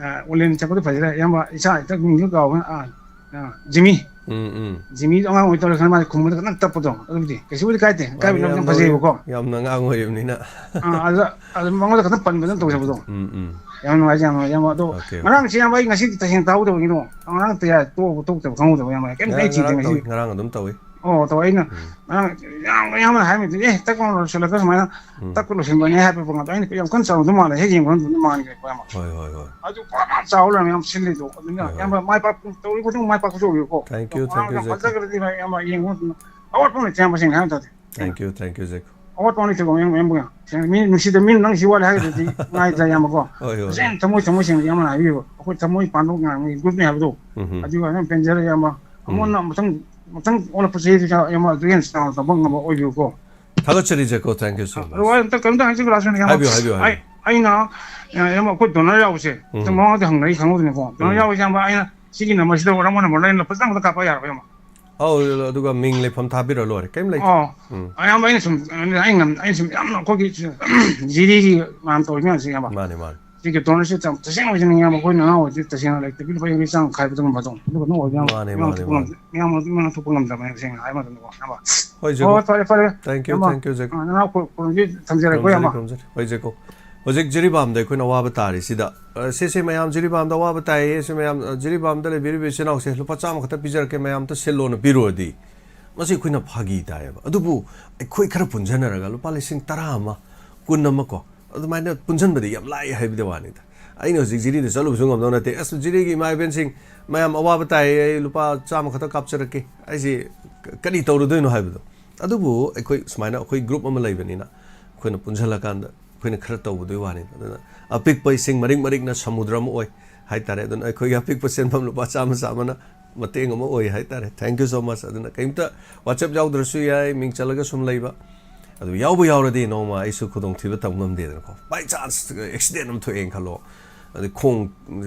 ꯑ, ꯑꯣꯂꯦꯟ ꯁꯛꯄꯗꯣ ꯐꯖꯔꯦ, ꯏꯌꯥꯝꯕ, ꯏꯆꯥ ꯍꯦꯛꯇ ꯃꯤꯡꯗꯣ ꯀꯥꯎꯈ꯭ꯔꯦ, ꯑ, ꯑ, ꯖꯤꯃꯤ꯫ ꯎꯝ, ꯎꯝ꯫ ꯖꯤꯃꯤꯗꯣ ꯑꯉꯥꯡ ꯑꯣꯏ ꯇꯧꯔꯦ ꯈꯟ ꯃꯥꯁꯦ ꯈꯨꯝꯕꯗ ꯈꯤꯇꯪ ꯇꯞꯄꯗꯣ, ꯑꯗꯨꯕꯨꯗꯤ ꯀꯩꯁꯨꯕꯨꯗꯤ ꯀꯥꯏꯗꯦ, ꯃꯥꯅꯤ, ꯏꯀꯥꯏꯕ ꯌꯥꯝ ꯌꯥꯝ ꯐꯖꯩꯌꯦꯕꯀꯣ꯫ ꯅꯧꯔꯤ-, ꯌꯥꯝꯅ ꯑꯉꯥꯡ ꯑꯣꯏꯔꯤꯕꯅꯤꯅ꯫ ꯑꯥ, ꯑꯗꯨꯗ, ꯑꯗꯨ ꯃꯉꯣꯟꯗ ꯈꯛꯇꯪ ꯄꯟꯕꯗꯪ ꯇꯧꯖꯕꯗꯣ꯫ ꯎꯝ, ꯎꯝ꯫ ꯌꯥꯝ ꯅꯨꯡꯉꯥꯏꯖꯩ, ꯌꯥꯝ ꯅꯨꯡꯉꯥꯏꯖꯩ, ꯏꯌꯥꯝꯕ꯫ ꯑꯗꯣ ꯑꯣꯀꯦ, ꯑꯣꯀꯦ꯫ ꯉꯔꯥꯡꯁꯦ, ꯏꯌꯥꯝꯕ, ꯑꯩ ꯉꯁꯤꯗꯤ ꯇꯁꯦꯡꯅ ꯇꯥꯍꯧꯗꯕꯒꯤꯅꯣ, ꯉꯔꯥꯡ ꯇꯌꯥ-, ꯇꯣꯛꯑꯕ ꯇꯣꯛꯇꯕ ꯈꯪꯍꯧꯗꯕ, ꯏꯌꯥꯝꯕ꯫ ꯀꯩꯝꯇ ꯉꯔꯥꯡ, ꯑꯩ ꯊꯤꯗꯦ ꯉꯔꯥꯡ ꯉꯁꯤꯗꯤ꯫ ꯇꯧꯏ, ꯉꯔꯥꯡ ꯑꯗꯨꯝ ꯇꯧꯏ꯫ ꯑꯣ, ꯇꯧ, ꯑꯩꯅ ꯎꯝ꯫ ꯉꯔꯥꯡ ꯏꯌꯥꯝꯕ, ꯏꯌꯥꯝꯕꯅ ꯍꯥꯏꯔꯝꯃꯤꯗꯨ, "ꯑꯦ, ꯇꯛ ꯂꯥꯎꯅ ꯂꯣꯏꯁꯤꯜꯂꯒ ꯁꯨꯃꯥꯏꯅ ꯎꯝ꯫ ꯇꯛꯄ ꯂꯣꯏꯁꯤꯟꯕꯅꯦ" ꯍꯥꯏꯕ ꯄꯣꯠꯇꯣ ꯑꯩꯅ ꯌꯥꯝ ꯀꯟꯅ ꯆꯥꯎꯔꯝꯗꯧ ꯃꯥꯜꯂꯦ, ꯍꯦꯛ ꯌꯦꯡꯕ ꯃꯇꯝꯗ ꯃꯥꯟꯈ꯭ꯔꯦꯀꯣ, ꯏꯌꯥꯝꯕ꯫ ꯍꯣꯏ, ꯍꯣꯏ, ꯍꯣꯏ꯫ ꯑꯗꯨ ꯄꯨꯔꯥ ꯆꯥꯎ ꯂꯩꯔꯝꯃꯦ, ꯌꯥꯝ ꯁꯤꯜꯂꯤꯗꯣ꯫ ꯑꯗꯨꯅ ꯍꯣꯏ, ꯍꯣꯏ꯫ ꯏꯌꯥꯝꯕ ꯃꯥꯏ ꯄꯥꯛꯄ ꯇꯧꯔꯤ ꯈꯨꯗꯤꯡꯃꯛ ꯃꯥꯏ ꯄꯥꯛꯄꯁꯨ ꯑꯣꯏꯕꯤꯌꯨꯀꯣ꯫ Thank you, ꯌꯥꯝ thank you, ꯋꯥꯔꯝꯒꯅꯤ, ꯌꯥꯝ ꯖꯦꯀꯣ꯫ ꯐꯖꯈ꯭ꯔꯗꯤ ꯏꯌꯥꯝꯕ ꯌꯦꯡꯕ ꯃꯇꯝꯗ ꯑꯋꯥꯠꯄ ꯑꯃ ꯂꯩꯇꯦ, ꯏꯌꯥꯝꯕ, ꯁꯦꯡꯅ ꯍꯥꯏꯕ ꯇꯥꯔꯗꯤ꯫ Thank you, thank you, ꯖꯦꯀꯣ꯫ ꯑꯋꯥꯠꯄ ꯂꯩꯇꯕ ꯃꯌꯥꯝ ꯃꯌꯥꯝ ꯃꯌꯥꯝ꯫ ꯃꯤ ꯅꯨꯡꯁꯤꯗ ꯃꯤꯅ ꯅꯪ ꯁꯤ ꯋꯥꯠꯂꯦ ꯍꯥꯏꯔꯒꯗꯤ ꯉꯥꯏꯗ꯭ꯔꯥ ꯏꯌꯥꯝꯕꯀꯣ? ꯍꯣꯏ, ꯍꯣꯏ꯫ ꯇꯁꯦꯡꯅ ꯊꯃꯣꯏ ꯊꯃꯣꯏ ꯁꯦꯡꯅ ꯏꯌꯥꯝꯕꯅ ꯍꯥꯏꯕꯤꯕ ꯑꯩꯈꯣꯏ ꯊꯃꯣꯏ ꯄꯥꯟꯕ ꯉꯥꯡꯕꯒꯤ ꯒ꯭ꯔꯨꯞꯅꯤ ꯍꯥꯏꯕꯗꯣ꯫ ꯎꯝ꯫ ꯑꯗꯨꯒ ꯅꯪ ꯄꯦꯟꯖꯔꯦ ꯏꯌꯥꯝꯕ꯫ ꯑꯃꯨꯛ ꯍꯟꯅ ꯃꯊꯪ ꯃꯊꯪ ꯑꯣꯜꯂꯛꯄ ꯆꯍꯤꯗꯨꯗ ꯏꯌꯥꯝꯕ ꯑꯗꯨ ꯍꯦꯟꯅ ꯆꯥꯎꯅ ꯇꯧꯕ ꯉꯝꯕ ꯑꯣꯏꯕꯤꯌꯨꯀꯣ꯫ ꯊꯥꯒꯠꯆꯔꯤ ꯖꯦꯀꯣ, thank you so much꯫ ꯑꯗꯨꯒ ꯑꯝꯇ ꯀꯩꯝꯇ ꯍꯥꯏꯖꯒꯦ ꯂꯥꯁ ꯑꯣꯏꯅ ꯏꯌꯥꯝꯕ꯫ ꯍꯥꯏꯕꯤꯌꯨ, ꯍꯥꯏꯕꯤꯌꯨ, ꯍꯥꯏꯕꯤꯌꯨ꯫ ꯑꯩ ꯑꯩꯅ ꯏꯌꯥꯝꯕ ꯑꯩꯈꯣꯏ ꯗꯣꯅꯔ ꯌꯥꯎꯕꯁꯦ ꯎꯝ꯫ ꯃꯃꯥꯡꯗ ꯍꯪꯅꯔꯤ ꯈꯪꯍꯧꯗꯅꯀꯣ꯫ ꯗꯣꯅꯔ ꯎꯝ꯫ ꯌꯥꯎꯕꯁꯦ ꯏꯌꯥꯝꯕ ꯑꯩꯅ ꯁꯤꯒꯤ ꯅꯝꯕꯔꯁꯤꯗ ꯋꯥꯔꯝ ꯅꯝꯕꯔꯗ ꯑꯩꯅ ꯂꯨꯄꯥ ꯆꯥꯝꯃꯗ ꯀꯥꯞꯄ ꯌꯥꯔꯕ ꯏꯌꯥꯝꯕ? ꯑꯧ, ꯑꯗꯨꯒ ꯃꯤꯡ ꯂꯩꯐꯝ ꯊꯥꯕꯤꯔ ꯂꯣꯏꯔꯦ, ꯀꯩꯝ ꯂꯩꯇꯦ꯫ ꯑꯣ꯫ ꯎꯝ꯫ ꯑꯌꯥꯝꯕ ꯑꯩꯅ ꯁꯨꯝ ꯑꯩ ꯉꯝ ꯑꯩꯅ ꯁꯨꯝ ꯌꯥꯝꯅ ꯑꯩꯈꯣꯏꯒꯤ ꯖꯤꯔꯤꯒꯤ ꯃꯌꯥꯝ ꯇꯧꯔꯤ ꯃꯌꯥꯝꯁꯦ ꯏꯌꯥꯝꯕ꯫ ꯃꯥꯅꯦ, ꯃꯥꯅꯦ꯫ ꯁꯤꯒꯤ ꯗꯣꯅꯔꯁꯤ ꯌꯥꯝ ꯇꯁꯦꯡꯅ ꯑꯣꯏꯖꯅꯤꯡꯉꯤ ꯏꯌꯥꯝꯕ꯫ ꯑꯩꯈꯣꯏ ꯅꯅꯥꯎ ꯑꯣꯏꯔꯗꯤ ꯇꯁꯦꯡꯅ ꯂꯩꯇꯕꯤ ꯂꯨꯄꯥ ꯌꯥꯡꯈꯩ ꯆꯥꯝꯃ ꯈꯥꯏꯕꯗꯨꯒꯨꯝꯕꯗꯣ ꯑꯗꯨꯒ ꯅꯣꯛꯑꯣꯏꯗ ꯏꯌꯥꯝꯕ꯫ ꯃꯥꯅꯦ, ꯃꯤꯌꯥꯝ ꯃꯥꯅꯦ, ꯊꯣꯛꯄ ꯉꯝ- ꯃꯥꯅꯦ꯫ ꯃꯤꯌꯥꯝ ꯊꯣꯛꯄ ꯉꯝꯗꯕꯅꯦ ꯇꯁꯦꯡꯅ ꯍꯥꯏ ꯃꯇꯝꯗꯀꯣ ꯏꯌꯥꯝꯕ꯫ ꯍꯣꯏ, ꯍꯣꯏ, ꯖꯦꯀꯣ꯫ ꯍꯣꯏ, ꯐꯔꯦ, ꯐꯔꯦ꯫ Thank you, ꯏꯌꯥꯝꯕ, thank you, ꯖꯦꯀꯣ꯫ ꯑ, ꯅꯅꯥꯎ ꯈꯨ- ꯈꯨꯔꯨꯝꯁꯤ ꯊꯝꯖꯔꯦꯀꯣ ꯏꯌꯥꯝꯕ꯫ ꯈꯨꯔꯨꯝꯖꯔꯤ, ꯈꯨꯔꯨꯝꯖꯔꯤ꯫ ꯍꯣꯏ, ꯖꯦꯀꯣ꯫ ꯍꯧꯖꯤꯛ ꯖꯤꯔꯤꯕꯥꯝꯗ ꯑꯩꯈꯣꯏꯅ ꯑꯋꯥꯕ ꯇꯥꯔꯤꯁꯤꯗ, ꯑ, ꯁꯦ, ꯁꯦ, ꯃꯌꯥꯝ ꯖꯤꯔꯤꯕꯥꯝꯗ ꯑꯋꯥꯕ ꯇꯥꯏꯌꯦ, ꯁꯦ, ꯃꯌꯥꯝ, ꯑ, ꯖꯤꯔꯤꯕꯥꯝꯗ ꯂꯩꯕꯤꯔꯤꯕ ꯏꯆꯤꯜ ꯏꯅꯥꯎꯁꯦ ꯂꯨꯄꯥ ꯆꯥꯝꯃ ꯈꯛꯇ ꯄꯤꯖꯔꯛꯀꯦ, ꯃꯌꯥꯝ ꯑꯝꯇ ꯁꯤꯜꯂꯣꯅ ꯄꯤꯔꯨꯔꯗꯤ, ꯃꯁꯤ ꯑꯩꯈꯣꯏꯅ ꯐꯥꯒꯤ ꯇꯥꯏꯌꯦꯕ꯫ ꯑꯗꯨꯕꯨ ꯑꯩꯈꯣꯏ ꯈꯔ ꯄꯨꯟꯖꯟꯅꯔꯒ ꯂꯨꯄꯥ ꯂꯤꯁꯤꯡ ꯇꯔꯥ ꯑꯃ, ꯀꯨꯟ ꯑꯃ ꯀꯣ, ꯑꯗꯨꯃꯥꯏꯅ ꯄꯨꯟꯁꯤꯟꯕꯗꯤ ꯌꯥꯝ ꯂꯥꯏ ꯍꯥꯏꯕꯗꯤ ꯋꯥꯅꯤꯗ꯫ ꯑꯩꯅ ꯍꯧꯖꯤꯛ ꯖꯤꯔꯤꯗ ꯆꯠꯂꯨꯕꯁꯨ ꯉꯝꯗꯧ ꯅꯠꯇꯦ꯫ "ꯑꯁ, ꯖꯤꯔꯤꯒꯤ ꯏꯃꯥ ꯏꯕꯦꯟꯁꯤꯡ ꯃꯌꯥꯝ ꯑꯋꯥꯕ ꯇꯥꯏꯌꯦ, ꯑꯩ ꯂꯨꯄꯥ ꯆꯥꯝꯃ ꯈꯛꯇ ꯀꯥꯞꯆꯔꯛꯀꯦ, ꯑꯩꯁꯦ ꯀ-, ꯀꯔꯤ ꯇꯧꯔꯨꯗꯣꯏꯅꯣ?" ꯍꯥꯏꯕꯗꯣ꯫ ꯑꯗꯨꯕꯨ ꯑꯩꯈꯣꯏ ꯁꯨꯃꯥꯏꯅ ꯑꯩꯈꯣꯏ ꯒ꯭ꯔꯨꯞ ꯑꯃ ꯂꯩꯕꯅꯤꯅ ꯑꯩꯈꯣꯏꯅ ꯄꯨꯟꯁꯤꯜꯂꯀꯥꯟꯗ ꯑꯩꯈꯣꯏꯅ ꯈꯔ ꯇꯧꯕꯗꯨꯒꯤ ꯋꯥꯅꯤ꯫ ꯑꯗꯨꯅ ꯑꯄꯤꯛꯄ ꯏꯁꯤꯡ ꯃꯔꯤꯛ ꯃꯔꯤꯛꯅ ꯁꯃꯨꯗ꯭ꯔ ꯑꯃ ꯑꯣꯏ ꯍꯥꯏꯇꯥꯔꯦ꯫ ꯑꯗꯨꯅ ꯑꯩꯈꯣꯏꯒꯤ ꯑꯄꯤꯛꯄ ꯁꯦꯟꯐꯝ ꯂꯨꯄꯥ ꯆꯥꯝꯃ, ꯆꯥꯝꯃꯅ ꯃꯇꯦꯡ ꯑꯃ ꯑꯣꯏ ꯍꯥꯏꯇꯥꯔꯦ꯫ Thank you so much꯫ ꯑꯗꯨꯅ ꯀꯩꯝꯇ WhatsApp ꯌꯥꯎꯗ꯭ꯔꯁꯨ ꯌꯥꯏ, ꯃꯤꯡ ꯆꯜꯂꯒ ꯁꯨꯝ ꯂꯩꯕ꯫ ꯑꯗꯨ ꯌꯥꯎꯕ ꯌꯥꯎꯔꯗꯤ ꯅꯣꯡꯃ ꯑꯩꯁꯨ ꯈꯨꯗꯣꯡꯊꯤꯕ ꯇꯝ ꯉꯝꯗꯦꯗꯅꯀꯣ꯫ By chance accident ꯑꯃ ꯊꯣꯛꯑꯦꯅ ꯈꯜꯂꯣ, ꯑꯗꯩ ꯈꯣꯡ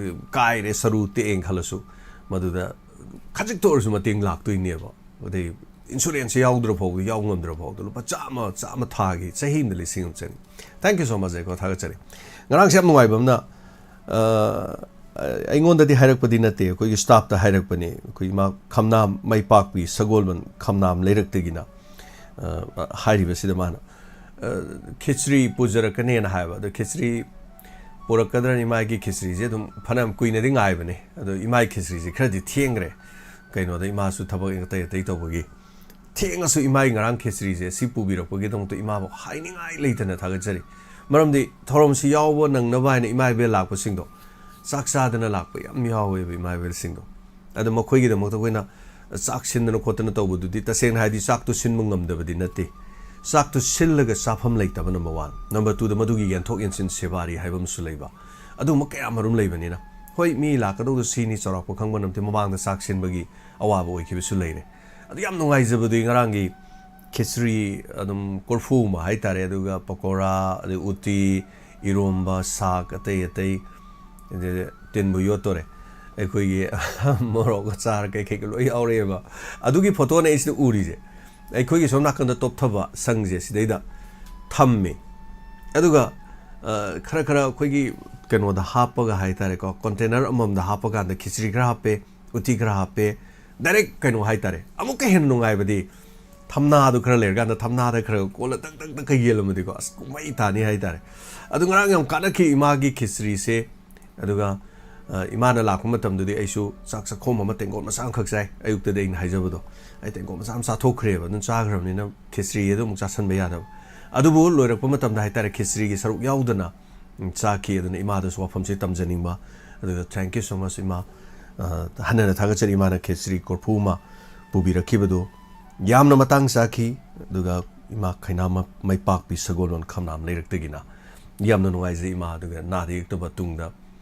ꯀꯥꯏꯔꯦ, ꯁꯔꯨ ꯇꯦꯛꯑꯦꯅ ꯈꯜꯂꯁꯨ, ꯃꯗꯨꯗ ꯈꯖꯤꯛꯇ ꯑꯣꯏꯔꯁꯨ ꯃꯇꯦꯡ ꯂꯥꯛꯇꯣꯏꯅꯦꯕ꯫ ꯑꯗꯩ insurance ꯌꯥꯎꯗ꯭ꯔ ꯐꯥꯎꯕꯗ, ꯌꯥꯎ ꯉꯝꯗ꯭ꯔ ꯐꯥꯎꯕꯗ ꯂꯨꯄꯥ ꯆꯥꯝꯃ, ꯆꯥꯝꯃ ꯊꯥꯒꯤ, ꯆꯍꯤ ꯑꯃꯗ ꯂꯤꯁꯤꯡ ꯑꯃ ꯆꯪꯉꯤ꯫ Thank you so much, ꯖꯦꯀꯣ, ꯊꯥꯒꯠꯆꯔꯤ꯫ ꯉꯔꯥꯡꯁꯦ ꯌꯥꯝ ꯅꯨꯡꯉꯥꯏꯕ ꯑꯃꯅ, ꯑ, ꯑꯩꯉꯣꯟꯗꯗꯤ ꯍꯥꯏꯔꯛꯄꯗꯤ ꯅꯠꯇꯦ, ꯑꯩꯈꯣꯏꯒꯤ staff ꯇ ꯍꯥꯏꯔꯛꯄꯅꯦ꯫ ꯑꯩꯈꯣꯏ ꯏꯃꯥ ꯈꯝꯅꯥꯝ, ꯃꯩꯄꯥꯛꯄꯤ ꯁꯒꯣꯜꯕꯟ ꯈꯝꯅꯥꯝ ꯂꯩꯔꯛꯇꯒꯤꯅ, ꯑ, ꯍꯥꯏꯔꯤꯕꯁꯤꯗ ꯃꯥꯅ, ꯑ, ꯈꯦꯆ꯭ꯔꯤ ꯄꯨꯖꯔꯛꯀꯅꯦꯅ ꯍꯥꯏꯕ꯫ ꯑꯗꯣ ꯈꯦꯆ꯭ꯔꯤ ꯄꯨꯔꯛꯀꯗ꯭ꯔꯅ, ꯏꯃꯥꯒꯤ ꯈꯦꯆ꯭ꯔꯤꯁꯦ ꯑꯗꯨꯝ ꯐꯅꯌꯥꯝ ꯀꯨꯏꯅꯗꯤ ꯉꯥꯏꯕꯅꯦ꯫ ꯑꯗꯣ ꯏꯃꯥꯒꯤ ꯈꯦꯆ꯭ꯔꯤꯁꯦ ꯈꯔꯗꯤ ꯊꯦꯡꯈ꯭ꯔꯦ꯫ ꯀꯩꯅꯣꯗ ꯏꯃꯥꯁꯨ ꯊꯕꯛ ꯑꯇꯩ ꯑꯇꯩ ꯇꯧꯕꯒꯤ꯫ ꯊꯦꯡꯉꯁꯨ ꯏꯃꯥꯒꯤ ꯉꯔꯥꯡ ꯈꯦꯆ꯭ꯔꯤꯁꯦ ꯁꯤ ꯄꯨꯕꯤꯔꯛꯄꯒꯤꯗꯃꯛꯇ ꯏꯃꯥꯕꯨ ꯍꯥꯏꯅꯤꯡꯉꯥꯏ ꯂꯩꯇꯅ ꯊꯥꯒꯠꯆꯔꯤ꯫ ꯃꯔꯝꯗꯤ ꯊꯧꯔꯝꯁꯤ ꯌꯥꯎꯕ ꯅꯪꯅꯕ ꯍꯥꯏꯅ ꯏꯃꯥ ꯏꯕꯦꯜ ꯂꯥꯛꯄꯁꯤꯡꯗꯣ ꯆꯥꯛ ꯆꯥꯗꯅ ꯂꯥꯛꯄ ꯌꯥꯝ ꯌꯥꯎꯋꯦꯕ ꯏꯃꯥ ꯏꯕꯦꯜꯁꯤꯡꯗꯣ꯫ ꯑꯗꯣ ꯃꯈꯣꯏꯒꯤꯗꯃꯛꯇ ꯑꯩꯈꯣꯏꯅ ꯆꯥꯛ ꯁꯤꯟꯗꯅ ꯈꯣꯠꯇꯅ ꯇꯧꯕꯗꯨꯗꯤ ꯇꯁꯦꯡꯅ ꯍꯥꯏꯗꯤ ꯆꯥꯛꯇꯣ ꯁꯤꯟꯕ ꯉꯝꯗꯕꯗꯤ ꯅꯠꯇꯦ꯫ ꯆꯥꯛꯇꯨ ꯁꯤꯜꯂꯒ ꯆꯥꯐꯝ ꯂꯩꯇꯕ number one, number twoꯗ ꯃꯗꯨꯒꯤ ꯌꯦꯟꯊꯣꯛ ꯌꯦꯟꯁꯤꯟ ꯁꯦꯕꯥꯔꯤ ꯍꯥꯏꯕ ꯑꯃꯁꯨ ꯂꯩꯕ꯫ ꯑꯗꯨꯒꯨꯝꯕ ꯀꯌꯥ ꯃꯔꯨꯝ ꯂꯩꯕꯅꯤꯅ, ꯍꯣꯏ, ꯃꯤ ꯂꯥꯛꯀꯗꯧꯗꯣ ꯁꯤꯅꯤ ꯆꯥꯎꯔꯥꯛꯄ ꯈꯪꯕ ꯅꯠꯇꯦ, ꯃꯃꯥꯡꯗ ꯆꯥꯛ ꯁꯤꯟꯕꯒꯤ ꯑꯋꯥꯕ ꯑꯣꯏꯈꯤꯕꯁꯨ ꯂꯩꯔꯦ꯫ ꯑꯗꯨ ꯌꯥꯝ ꯅꯨꯡꯉꯥꯏꯖꯕꯗꯤ ꯉꯔꯥꯡꯒꯤ ꯈꯦꯆ꯭ꯔꯤ ꯑꯗꯨꯝ ꯀꯣꯔꯐꯨ ꯑꯃ ꯍꯥꯏꯇꯥꯔꯦ, ꯑꯗꯨꯒ ꯄꯀꯣꯔꯥ, ꯑꯗꯩ ꯎꯇꯤ, ꯏꯔꯣꯝꯕ, ꯁꯥꯛ, ꯑꯇꯩ ꯑꯇꯩ, ꯑꯗꯩ ꯇꯤꯟꯕꯨ ꯌꯣꯠꯇꯣꯔꯦ꯫ ꯑꯩꯈꯣꯏꯒꯤ ꯃꯣꯔꯣꯛ ꯑꯆꯥꯔ ꯀꯩꯀꯩꯒ ꯂꯣꯏ ꯌꯥꯎꯔꯛꯑꯦꯕ꯫ ꯑꯗꯨꯒꯤ ꯐꯣꯇꯣꯅꯦ ꯑꯩ ꯁꯤꯗ ꯎꯔꯤꯁꯦ꯫ ꯑꯩꯈꯣꯏꯒꯤ ꯁꯣꯝ ꯅꯥꯀꯟꯗ ꯇꯣꯞꯊꯕ ꯁꯪꯁꯦ ꯁꯤꯗꯩꯗ ꯊꯝꯃꯦ꯫ ꯑꯗꯨꯒ, ꯑ, ꯈꯔ ꯈꯔ ꯑꯩꯈꯣꯏꯒꯤ ꯀꯩꯅꯣꯗ ꯍꯥꯞꯄꯒ ꯍꯥꯏꯇꯥꯔꯦꯀꯣ, container ꯑꯃꯃꯝꯗ ꯍꯥꯞꯄꯀꯥꯟꯗ ꯈꯦꯆ꯭ꯔꯤ ꯈꯔ ꯍꯥꯞꯄꯦ, ꯎꯇꯤ ꯈꯔ ꯍꯥꯞꯄꯦ, direct ꯀꯩꯅꯣ ꯍꯥꯏꯇꯥꯔꯦ꯫ ꯑꯃꯨꯛꯀ ꯍꯦꯟꯅ ꯅꯨꯡꯉꯥꯏꯕꯗꯤ ꯊꯝꯅꯥꯗꯨ ꯈꯔ ꯂꯩꯔꯀꯥꯟꯗ ꯊꯝꯅꯥꯗ ꯈꯔ ꯀꯣꯜꯂ ꯇꯛ ꯇꯛ ꯇꯛꯀ ꯌꯦꯜꯂꯝꯃꯗꯤꯀꯣ, ꯑꯁ, ꯀꯨꯝꯍꯩ ꯇꯥꯅꯤ ꯍꯥꯏꯇꯥꯔꯦ꯫ ꯑꯗꯨ ꯉꯔꯥꯡ ꯌꯥꯝ ꯀꯥꯟꯅꯈꯤ ꯏꯃꯥꯒꯤ ꯈꯦꯆ꯭ꯔꯤꯁꯦ꯫ ꯑꯗꯨꯒ, ꯑ, ꯏꯃꯥꯅ ꯂꯥꯛꯄ ꯃꯇꯝꯗꯨꯗꯤ ꯑꯩꯁꯨ ꯆꯥꯛ ꯆꯥꯛꯈꯣꯝ ꯑꯃ, ꯇꯦꯡꯀꯣꯠ ꯃꯆꯥ ꯑꯃꯈꯛ ꯆꯥꯏ꯫ ꯑꯌꯨꯛꯇꯗꯤ ꯑꯩꯅ ꯍꯥꯏꯖꯕꯗꯣ, ꯑꯩ ꯇꯦꯡꯀꯣꯠ ꯃꯆꯥ ꯑꯃ ꯆꯥꯊꯣꯛꯈ꯭ꯔꯦꯕ꯫ ꯑꯗꯨꯝ ꯆꯥꯈ꯭ꯔꯕꯅꯤꯅ ꯈꯦꯆ꯭ꯔꯤ ꯑꯗꯨ ꯑꯃꯨꯛ ꯆꯥꯁꯟꯕ ꯌꯥꯗꯕ꯫ ꯑꯗꯨꯕꯨ ꯂꯣꯏꯔꯛꯄ ꯃꯇꯝꯗ ꯍꯥꯏꯇꯥꯔꯦ, ꯈꯦꯆ꯭ꯔꯤꯒꯤ ꯁꯔꯨꯛ ꯌꯥꯎꯗꯅ, ꯎꯝ, ꯆꯥꯈꯤ꯫ ꯑꯗꯨꯅ ꯏꯃꯥꯗꯁꯨ ꯋꯥꯐꯝꯁꯦ ꯇꯝꯖꯅꯤꯡꯕ꯫ ꯑꯗꯨꯒ thank you so much, ꯏꯃꯥ꯫ ꯑ, ꯍꯟꯅ ꯍꯟꯅ ꯊꯥꯒꯠꯆꯔꯤ, ꯏꯃꯥꯅ ꯈꯦꯆ꯭ꯔꯤ ꯀꯣꯔꯐꯨ ꯑꯃ ꯄꯨꯕꯤꯔꯛꯈꯤꯕꯗꯨ ꯌꯥꯝꯅ ꯃꯇꯥꯡ ꯆꯥꯈꯤ꯫ ꯑꯗꯨꯒ ꯏꯃꯥ ꯈꯩꯅꯥꯃ ꯃꯩꯄꯥꯛꯄꯤ ꯁꯒꯣꯜꯕꯟ ꯈꯝꯅꯥꯝ ꯂꯩꯔꯛꯇꯒꯤꯅ꯫ ꯌꯥꯝꯅ ꯅꯨꯡꯉꯥꯏꯖꯩ, ꯏꯃꯥ꯫ ꯑꯗꯨꯒ ꯅꯥꯗ ꯌꯦꯛꯇꯕ ꯇꯨꯡꯗ,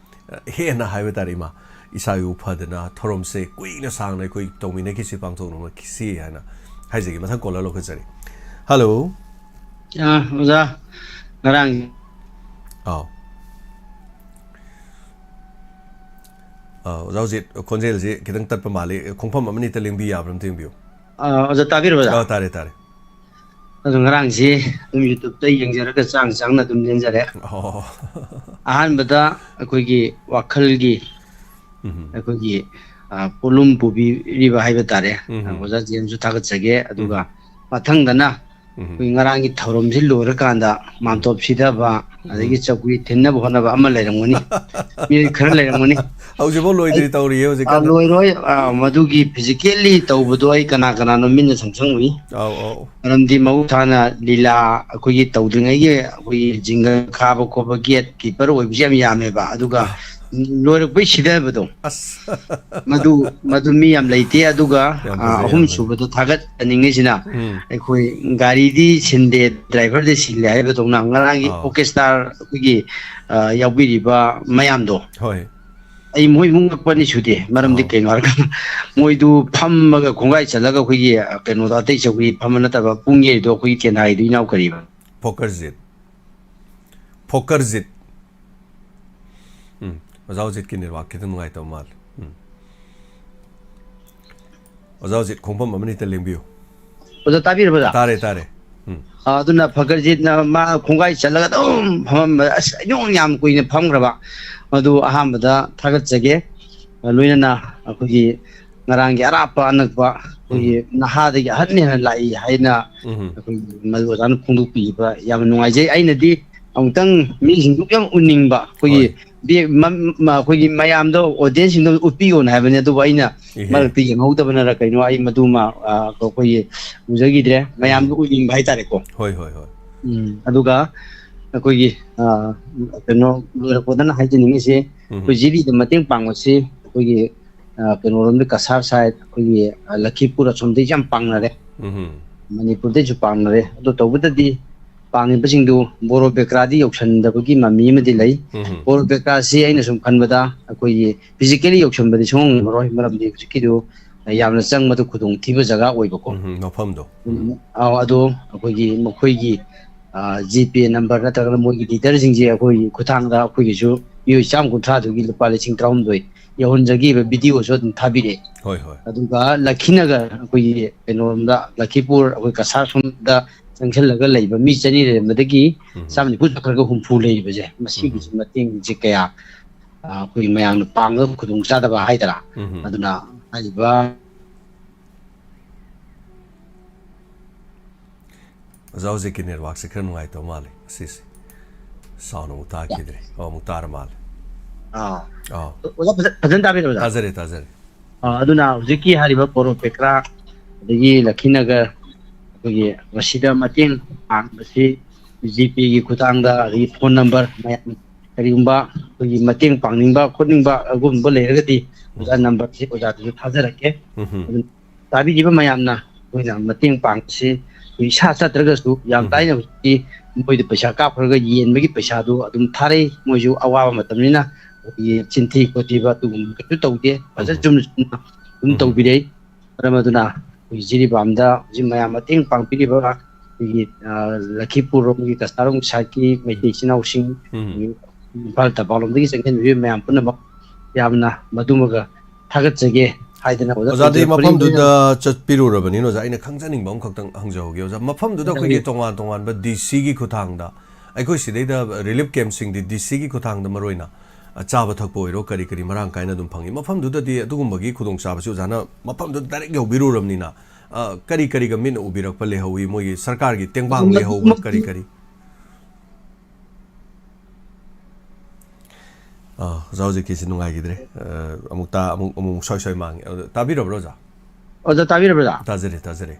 ꯑ, ꯍꯦꯟꯅ ꯍꯥꯏꯕ ꯇꯥꯔꯦ, ꯏꯃꯥ, ꯏꯁꯥ ꯏꯎ ꯐꯗꯅ ꯊꯧꯔꯝꯁꯦ ꯀꯨꯏꯅ ꯁꯥꯡꯅ ꯑꯩꯈꯣꯏ ꯇꯧꯃꯤꯟꯅꯈꯤꯁꯤ, ꯄꯥꯡꯊꯣꯛꯃꯤꯟꯅꯈꯤꯁꯤ ꯍꯥꯏꯅ ꯍꯥꯏꯖꯒꯦ꯫ ꯃꯊꯪ caller ꯂꯧꯈꯠꯆꯔꯤ꯫ Hello꯫ ꯑꯥ, ꯑꯣꯖꯥ, ꯉꯔꯥꯡ ꯑꯥꯎ꯫ ꯑꯥ, ꯑꯣꯖꯥ, ꯍꯧꯖꯤꯛ ꯈꯣꯟꯖꯦꯜꯁꯤ ꯈꯤꯇꯪ ꯇꯠꯄ ꯃꯥꯜꯂꯤ꯫ ꯈꯣꯡꯐꯝ ꯑꯃꯅꯤꯇ ꯂꯦꯡꯕꯤ ꯌꯥꯕ꯭ꯔꯥ ꯑꯝꯇ ꯌꯦꯡꯕꯤꯌꯨ꯫ ꯑꯥ, ꯑꯣꯖꯥ, ꯇꯥꯕꯤꯔꯕ, ꯑꯣꯖꯥ? ꯑꯥ, ꯇꯥꯔꯦ, ꯇꯥꯔꯦ꯫ ꯑꯗꯣ ꯉꯔꯥꯡꯁꯤ ꯑꯗꯨꯝ YouTubeꯇ ꯌꯦꯡꯖꯔꯒ ꯆꯥꯡ ꯆꯥꯡꯅ ꯑꯗꯨꯝ ꯂꯦꯟꯖꯔꯦ꯫ ꯑꯣ꯫ ꯑꯍꯥꯟꯕꯗ ꯑꯩꯈꯣꯏꯒꯤ ꯋꯥꯈꯜꯒꯤ, ꯎꯝ꯫ ꯑꯩꯈꯣꯏꯒꯤ, ꯑ, ꯄꯣꯠꯂꯨꯝ ꯄꯨꯕꯤꯔꯤꯕ ꯍꯥꯏꯕ ꯇꯥꯔꯦ, ꯎꯝ꯫ ꯑ, ꯑꯣꯖꯥ ꯖꯦꯝꯁꯁꯨ ꯊꯥꯒꯠꯆꯒꯦ꯫ ꯑꯗꯨꯒ ꯎꯝ꯫ ꯃꯊꯪꯗꯅ ꯎꯝ꯫ ꯑꯩꯈꯣꯏ ꯉꯔꯥꯡꯒꯤ ꯊꯧꯔꯝꯁꯤ ꯂꯣꯏꯔꯀꯥꯟꯗ ꯃꯥꯝꯇꯣꯞ ꯁꯤꯊꯕ, ꯎꯝ꯫ ꯑꯗꯒꯤ ꯆꯧꯀ꯭ꯔꯤ ꯊꯤꯟꯅꯕ ꯍꯣꯠꯅꯕ ꯑꯃ ꯂꯩꯔꯝꯒꯅꯤ꯫ ꯃꯤꯑꯣꯏ ꯈꯔ ꯂꯩꯔꯝꯒꯅꯤ꯫ ꯍꯧꯖꯤꯛꯐꯥꯎ ꯂꯣꯏꯗ꯭ꯔꯤ ꯑꯩ, ꯇꯧꯔꯤꯌꯦ ꯍꯧꯖꯤꯛ ꯑ, ꯀꯟꯅ꯫ ꯂꯣꯏꯔꯣꯏ꯫ ꯑ, ꯃꯗꯨꯒꯤ physically ꯇꯧꯕꯗꯣ ꯑꯩ ꯀꯅꯥ ꯀꯅꯥꯅꯣ ꯃꯤꯠꯅ ꯁꯨꯝ ꯁꯨꯝ ꯎꯏ꯫ ꯑꯧ, ꯑꯧ꯫ ꯃꯔꯝꯗꯤ ꯃꯍꯧꯁꯥꯅ ꯂꯤꯂꯥ ꯑꯩꯈꯣꯏꯒꯤ ꯇꯧꯗ꯭ꯔꯤꯉꯩꯒꯤ ꯑꯩꯈꯣꯏꯒꯤ ꯖꯤꯡꯒ ꯈꯥꯕ ꯈꯣꯠꯄ gate keeper ꯑꯣꯏꯕꯁꯦ ꯌꯥꯝ ꯌꯥꯝꯃꯦꯕ꯫ ꯑꯗꯨꯒ ꯑꯥ꯫ ꯂꯣꯏꯔꯛꯄꯩ ꯁꯤꯗꯕꯗꯣ꯫ ꯑꯁ ꯃꯗꯨ ꯃꯗꯨ ꯃꯤ ꯌꯥꯝ ꯂꯩꯇꯦ꯫ ꯑꯗꯨꯒ ꯌꯥꯝ ꯑ, ꯐꯖꯩ, ꯌꯥꯝ ꯑꯍꯨꯝ ꯐꯖꯩ꯫ ꯁꯨꯕꯗ ꯊꯥꯒꯠꯆꯅꯤꯡꯉꯤꯁꯤꯅ, ꯎꯝ ꯑꯩꯈꯣꯏ ꯒꯥꯔꯤꯗꯤ ꯁꯤꯟꯗꯦ, ꯗ꯭ꯔꯥꯏꯚꯔꯗꯤ ꯁꯤꯜꯂꯦ ꯍꯥꯏꯕꯗꯧꯅ, ꯉꯔꯥꯡꯒꯤ ꯑꯥꯎ꯫ ꯑꯣꯔꯀꯦꯁꯇ꯭ꯔꯥ ꯑꯩꯈꯣꯏꯒꯤ ꯑ, ꯌꯥꯎꯕꯤꯔꯤꯕ ꯃꯌꯥꯝꯗꯣ, ꯍꯣꯏ ꯑꯩ ꯃꯣꯏ ꯏꯃꯨꯡ ꯉꯛꯄꯅꯤ ꯁꯨꯗꯦ꯫ ꯃꯔꯝꯗꯤ ꯑꯥꯎ꯫ ꯀꯩꯅꯣ ꯍꯥꯏꯔꯀꯥꯟꯗ, ꯃꯣꯏꯗꯨ ꯐꯝꯃꯒ ꯈꯣꯡꯒꯥꯏ ꯆꯠꯂꯒ ꯑꯩꯈꯣꯏꯒꯤ ꯑ, ꯀꯩꯅꯣꯗꯣ, ꯑꯇꯩ ꯆꯧꯀ꯭ꯔꯤ ꯐꯝꯕ ꯅꯠꯇꯕ, ꯄꯨꯡ ꯌꯩꯗꯣ ꯑꯩꯈꯣꯏꯒꯤ ꯀꯦꯟꯗꯥꯏꯗꯣ ꯏꯅꯥꯎ ꯀꯔꯤꯕ? ꯐꯣꯀꯔꯖꯤꯠ ꯐꯣꯀꯔꯖꯤꯠ ꯎꯝ ꯑꯣꯖꯥ ꯍꯧꯖꯤꯠꯀꯤ ꯅꯦꯠꯋꯥꯛ ꯈꯤꯇꯪ ꯅꯨꯡꯉꯥꯏꯇꯕ ꯃꯥꯜꯂꯦ꯫ ꯎꯝ ꯑꯣꯖꯥ ꯍꯧꯖꯤꯠ ꯈꯣꯡꯐꯝ ꯑꯃꯅꯤꯇ ꯂꯦꯡꯕꯤꯌꯨ꯫ ꯑꯣꯖꯥ ꯇꯥꯕꯤꯔꯕ ꯑꯣꯖꯥ? ꯇꯥꯔꯦ ꯇꯥꯔꯦ꯫ ꯎꯝ ꯑ, ꯑꯗꯨꯅ ꯐꯒꯔꯖꯤꯠꯅ ꯃꯥ ꯈꯣꯡꯒꯥꯏ ꯆꯠꯂꯒ ꯑꯗꯨꯝ ꯐꯝꯃꯝꯕ, ꯑꯁ, ꯑꯩ ꯌꯥꯝ ꯀꯨꯏꯅ ꯐꯝꯈ꯭ꯔꯕ꯫ ꯃꯗꯨ ꯑꯍꯥꯟꯕꯗ ꯊꯥꯒꯠꯆꯒꯦ꯫ ꯂꯣꯏꯅꯅ ꯑꯩꯈꯣꯏꯒꯤ ꯉꯔꯥꯡꯒꯤ ꯑꯔꯥꯞꯄ ꯑꯅꯛꯄ ꯑꯩꯈꯣꯏꯒꯤ ꯅꯍꯥꯗꯒꯤ ꯑꯍꯟꯅ ꯍꯦꯟꯅ ꯂꯥꯛꯏ ꯍꯥꯏꯅ ꯎꯝ ꯑꯩꯈꯣꯏꯒꯤ ꯃꯗꯨ ꯑꯣꯖꯥꯅ ꯐꯣꯡꯗꯣꯛꯄꯤꯈꯤꯕ ꯌꯥꯝꯅ ꯅꯨꯡꯉꯥꯏꯖꯩ꯫ ꯑꯩꯅꯗꯤ ꯑꯃꯨꯛꯇꯪ ꯃꯤꯁꯤꯡꯗꯨ ꯌꯥꯝ ꯎꯅꯤꯡꯕ, ꯑꯩꯈꯣꯏꯒꯤ ꯍꯣꯏ꯫ ꯕꯦꯛ ꯃꯝ- ꯃ- ꯑꯩꯈꯣꯏꯒꯤ ꯃꯌꯥꯝꯗꯣ, ꯑꯣꯗꯤꯌꯦꯟꯁꯁꯤꯡꯗꯣ ꯎꯠꯄꯤꯌꯣꯅ ꯍꯥꯏꯕꯅꯤ, ꯑꯗꯨꯕꯨ ꯑꯩꯅ ꯏꯍꯦ꯫ ꯃꯔꯛꯇ ꯌꯦꯡꯍꯧꯗꯕꯅꯔ ꯀꯩꯅꯣ, ꯑꯩ ꯃꯗꯨꯃ ꯑ, ꯑꯩꯈꯣꯏꯒꯤ ꯎꯖꯈꯤꯗ꯭ꯔꯦ꯫ ꯃꯌꯥꯝꯗꯣ ꯎꯅꯤꯡꯕ ꯍꯥꯏꯇꯥꯔꯦꯀꯣ꯫ ꯍꯣꯏ ꯍꯣꯏ ꯍꯣꯏ꯫ ꯎꯝ, ꯑꯗꯨꯒ ꯑꯩꯈꯣꯏꯒꯤ ꯑ, ꯀꯩꯅꯣ ꯂꯣꯏꯔꯛꯄꯗꯅ ꯍꯥꯏꯖꯅꯤꯡꯉꯤꯁꯦ, ꯎꯝ ꯑꯩꯈꯣꯏ ꯖꯤꯔꯤꯗ ꯃꯇꯦꯡ ꯄꯥꯡꯕꯁꯤ ꯑꯩꯈꯣꯏꯒꯤ ꯑ, ꯀꯩꯅꯣꯔꯣꯝꯗ, ꯀꯁꯥꯔ ꯁꯥꯏꯠ, ꯑꯩꯈꯣꯏꯒꯤ ꯑ, ꯂꯈꯤꯄꯨꯔ ꯑꯁꯣꯝꯗꯒꯤꯁꯨ ꯌꯥꯝ ꯄꯥꯡꯅꯔꯦ, ꯎꯝ ꯃꯅꯤꯄꯨꯔꯗꯩꯁꯨ ꯄꯥꯡꯅꯔꯦ꯫ ꯑꯗꯨ ꯇꯧꯕꯗꯗꯤ ꯄꯥꯡꯉꯤꯕꯁꯤꯡꯗꯨ ꯕꯣꯔꯣ ꯕꯦꯀ꯭ꯔꯥꯗꯤ ꯌꯧꯁꯟꯗꯕꯒꯤ ꯃꯃꯤ ꯑꯃꯗꯤ ꯂꯩ꯫ ꯎꯝ ꯕꯣꯔꯣ ꯕꯦꯀ꯭ꯔꯥꯁꯤ ꯑꯩꯅ ꯁꯨꯝ ꯈꯟꯕꯗ ꯑꯩꯈꯣꯏꯒꯤ ꯐꯤꯖꯤꯀꯦꯂꯤ ꯌꯧꯁꯟꯕꯗꯤ ꯁꯨꯡꯉꯝ ꯉꯝꯃꯔꯣꯏ, ꯃꯔꯝꯗꯤ ꯍꯧꯖꯤꯛꯀꯤꯗꯨ ꯌꯥꯝꯅ ꯆꯪꯕꯗ ꯈꯨꯗꯣꯡꯊꯤꯕ ꯖꯒꯥ ꯑꯣꯏꯕꯀꯣ꯫ ꯎꯝ ꯃꯐꯝꯗꯣ꯫ ꯎꯝ, ꯑꯥꯎ, ꯑꯗꯣ ꯑꯩꯈꯣꯏꯒꯤ ꯃꯈꯣꯏꯒꯤ ꯖꯤ ꯄꯦ ꯅꯝꯕꯔ ꯅꯠꯇ꯭ꯔꯒꯅ ꯃꯣꯏꯒꯤ ꯂꯤꯗꯔꯁꯤꯡꯁꯦ ꯑꯩꯈꯣꯏꯒꯤ ꯈꯨꯠꯊꯥꯡꯗ ꯑꯩꯈꯣꯏꯒꯤꯁꯨ ꯃꯤꯑꯣꯏ ꯆꯥꯝꯃ ꯀꯨꯟꯊ꯭ꯔꯥꯗꯨꯒꯤ ꯂꯨꯄꯥ ꯂꯤꯁꯤꯡ ꯇꯔꯥꯍꯨꯝꯗꯣꯏ ꯌꯧꯍꯟꯖꯈꯤꯕ ꯚꯤꯗꯤꯑꯣꯁꯨ ꯑꯗꯨꯝ ꯊꯥꯕꯤꯔꯛꯑꯦ꯫ ꯍꯣꯏ ꯍꯣꯏ꯫ ꯑꯗꯨꯒ ꯂꯈꯤꯅꯒꯔ, ꯑꯩꯈꯣꯏꯒꯤ ꯀꯩꯅꯣꯔꯣꯝꯗ, ꯂꯈꯤꯄꯨꯔ, ꯑꯩꯈꯣꯏ ꯀꯁꯥꯔ ꯁꯣꯝꯗ ꯆꯪꯁꯤꯜꯂꯒ ꯂꯩꯕ ꯃꯤ ꯆꯅꯤ ꯂꯩꯔꯝꯕꯗꯒꯤ ꯎꯝ ꯆꯥꯝꯃ ꯅꯤꯐꯨ ꯆꯠꯈ꯭ꯔꯒ ꯍꯨꯝꯐꯨ ꯂꯩꯔꯤꯕꯁꯦ, ꯃꯁꯤꯒꯤꯁꯤ ꯃꯇꯦꯡꯁꯦ ꯀꯌꯥ ꯑ, ꯑꯩꯈꯣꯏ ꯃꯌꯥꯝꯅ ꯄꯥꯡꯕꯗ ꯈꯨꯗꯣꯡ ꯆꯥꯗꯕ ꯍꯥꯏꯗꯔꯥ? ꯎꯝ ꯑꯗꯨꯅ ꯍꯥꯏꯔꯤꯕ ꯑꯣꯖꯥ ꯍꯧꯖꯤꯛꯀꯤ ꯅꯦꯠꯋꯥꯛꯁꯦ ꯈꯔ ꯅꯨꯡꯉꯥꯏꯇꯕ ꯃꯥꯜꯂꯦ ꯉꯁꯤꯁꯦ꯫ ꯁꯥꯎꯟ ꯑꯃꯨꯛ ꯇꯥꯈꯤꯗ꯭ꯔꯦ꯫ ꯑꯣ ꯑꯃꯨꯛ ꯇꯥꯔ ꯃꯥꯜꯂꯦ꯫ ꯑꯥ, ꯑꯥ ꯑꯣꯖꯥ, ꯐꯖ- ꯐꯖꯅ ꯇꯥꯕꯤꯔꯕ ꯑꯣꯖꯥ? ꯇꯥꯖꯔꯦ ꯇꯥꯖꯔꯦ꯫ ꯑꯥ, ꯑꯗꯨꯅ ꯍꯧꯖꯤꯛꯀꯤ ꯍꯥꯏꯔꯤꯕ ꯕꯣꯔꯣ ꯄꯦꯀ꯭ꯔꯥ ꯑꯗꯒꯤ ꯂꯈꯤꯅꯒꯔ, ꯑꯩꯈꯣꯏꯒꯤ ꯃꯁꯤꯗ ꯃꯇꯦꯡ ꯄꯥꯡꯕꯁꯤ ꯖꯤ ꯄꯦꯒꯤ ꯈꯨꯠꯊꯥꯡꯗ, ꯑꯗꯒꯤ ꯐꯣꯟ ꯅꯝꯕꯔ ꯃꯌꯥꯝ, ꯀꯔꯤꯒꯨꯝꯕ ꯑꯩꯈꯣꯏꯒꯤ ꯃꯇꯦꯡ ꯄꯥꯡꯅꯤꯡꯕ ꯈꯣꯠꯅꯤꯡꯕ ꯑꯗꯨꯒꯨꯝꯕ ꯂꯩꯔꯒꯗꯤ ꯑꯣꯖꯥ ꯎꯝ꯫ ꯅꯝꯕꯔꯁꯤ ꯑꯣꯖꯥꯗꯁꯨ ꯊꯥꯖꯔꯛꯀꯦ꯫ ꯎꯝ꯫ ꯑꯗꯨ ꯇꯥꯕꯤꯔꯤꯕ ꯃꯌꯥꯝꯅ ꯑꯩꯈꯣꯏꯅ ꯃꯇꯦꯡ ꯄꯥꯡꯕꯁꯤ ꯑꯩꯈꯣꯏ ꯏꯁꯥ ꯆꯠꯇ꯭ꯔꯒꯁꯨ ꯌꯥꯝ ꯎꯝ꯫ ꯇꯥꯏꯅ ꯍꯧꯖꯤꯛꯇꯤ ꯃꯣꯏꯗ ꯄꯩꯁꯥ ꯀꯥꯞꯈ꯭ꯔꯒ ꯌꯦꯟꯕꯒꯤ ꯄꯩꯁꯥꯗꯨ ꯑꯗꯨꯝ ꯊꯥꯔꯛꯏ꯫ ꯃꯣꯏꯁꯨ ꯑꯋꯥꯕ ꯃꯇꯝꯅꯤꯅ ꯑꯩꯈꯣꯏꯒꯤ ꯆꯤꯟꯊꯤ ꯈꯣꯠꯊꯤꯕ ꯑꯗꯨꯒꯨꯝꯕ ꯀꯩꯁꯨ ꯇꯧꯗꯦ꯫ ꯐꯖ ꯎꯝ꯫ ꯆꯨꯝꯅ ꯆꯨꯝꯅ ꯑꯗꯨꯝ ꯎꯝ꯫ ꯇꯧꯕꯤꯔꯛꯏ꯫ ꯃꯔꯝ ꯑꯗꯨꯅ ꯑꯩꯈꯣꯏ ꯖꯤꯔꯤꯕꯥꯝꯗ ꯍꯧꯖꯤꯛ ꯃꯌꯥꯝ ꯃꯇꯦꯡ ꯄꯥꯡꯕꯤꯔꯤꯕ ꯑꯩꯈꯣꯏꯒꯤ, ꯑ, ꯂꯈꯤꯄꯨꯔ ꯔꯣꯝꯒꯤ ꯀꯁꯥꯔꯣꯝ ꯁꯥꯏꯠꯀꯤ ꯃꯩꯇꯩ ꯏꯆꯤꯟ ꯏꯅꯥꯎꯁꯤꯡ, ꯎꯝ꯫ ꯑꯗꯒꯤ ꯏꯝꯐꯥꯜ ꯇꯝꯄꯥꯛꯂꯣꯝꯗꯒꯤ ꯆꯪꯁꯤꯟꯕꯤꯔꯤꯕ ꯃꯌꯥꯝ ꯄꯨꯝꯅꯃꯛ ꯌꯥꯝꯅ ꯃꯗꯨꯃꯒ ꯊꯥꯒꯠꯆꯒꯦ ꯍꯥꯏꯗꯅ ꯑꯣꯖꯥ ꯑꯣꯖꯥꯗꯤ ꯊꯣꯏꯖꯤꯅ ꯃꯐꯝꯗꯨꯗ ꯐꯨꯔꯤꯡꯗ ꯆꯠꯄꯤꯔꯨꯔꯕꯅꯤꯅ ꯑꯣꯖꯥ, ꯑꯩꯅ ꯈꯪꯖꯅꯤꯡꯕ ꯑꯃꯈꯛꯇꯪ ꯍꯪꯖꯍꯧꯒꯦ ꯑꯣꯖꯥ꯫ ꯃꯐꯝꯗꯨꯗ ꯑꯩꯈꯣꯏꯒꯤ ꯍꯪꯖꯍꯧꯒꯦ꯫ ꯇꯣꯉꯥꯟ ꯇꯣꯉꯥꯟꯕ ꯗꯤ ꯁꯤꯒꯤ ꯈꯨꯠꯊꯥꯡꯗ, ꯑꯩꯈꯣꯏ ꯁꯤꯗꯩꯗ ꯔꯤꯂꯤꯐ ꯀꯦꯝꯞꯁꯤꯡꯗꯤ ꯗꯤ ꯁꯤꯒꯤ ꯈꯨꯠꯊꯥꯡꯗ ꯃꯔꯨꯑꯣꯏꯅ, ꯑ, ꯆꯥꯕ ꯊꯛꯄ ꯑꯣꯏꯔꯣ ꯀꯔꯤ ꯀꯔꯤ ꯃꯔꯥꯡ ꯀꯥꯏꯅ ꯑꯗꯨꯝ ꯐꯪꯉꯤ꯫ ꯃꯐꯝꯗꯨꯗꯗꯤ ꯑꯗꯨꯒꯨꯝꯕꯒꯤ ꯈꯨꯗꯣꯡꯆꯥꯕꯁꯤ ꯑꯣꯖꯥꯅ ꯃꯐꯝꯗꯨꯗ ꯗꯥꯏꯔꯦꯛ ꯌꯧꯕꯤꯔꯨꯔꯕꯅꯤꯅ, ꯑ, ꯀꯔꯤ ꯀꯔꯤꯒ ꯃꯤꯠꯅ ꯎꯕꯤꯔꯛꯄ ꯂꯩꯍꯧꯋꯤ? ꯃꯣꯏꯒꯤ ꯁꯔꯀꯥꯔꯒꯤ ꯇꯦꯡꯕꯥꯡ ꯂꯩꯍꯧꯕ ꯀꯔꯤ ꯀꯔꯤ? ꯑꯥ, ꯑꯣꯖꯥ ꯍꯧꯖꯤꯛꯀꯤꯁꯤ ꯅꯨꯡꯉꯥꯏꯈꯤꯗ꯭ꯔꯦ꯫ ꯑ, ꯑꯃꯨꯛ ꯇꯥ-, ꯑꯃꯨꯛ, ꯑꯃꯨꯛ ꯁ꯭ꯋꯥꯏ ꯁ꯭ꯋꯥꯏ ꯃꯥꯡꯉꯦ꯫ ꯑꯗꯨ ꯇꯥꯕꯤꯔꯕ꯭ꯔꯣ ꯑꯣꯖꯥ? ꯑꯣꯖꯥ, ꯇꯥꯕꯤꯔꯕ꯭ꯔꯥ ꯑꯣꯖꯥ? ꯇꯥꯖꯔꯦ, ꯇꯥꯖꯔꯦ꯫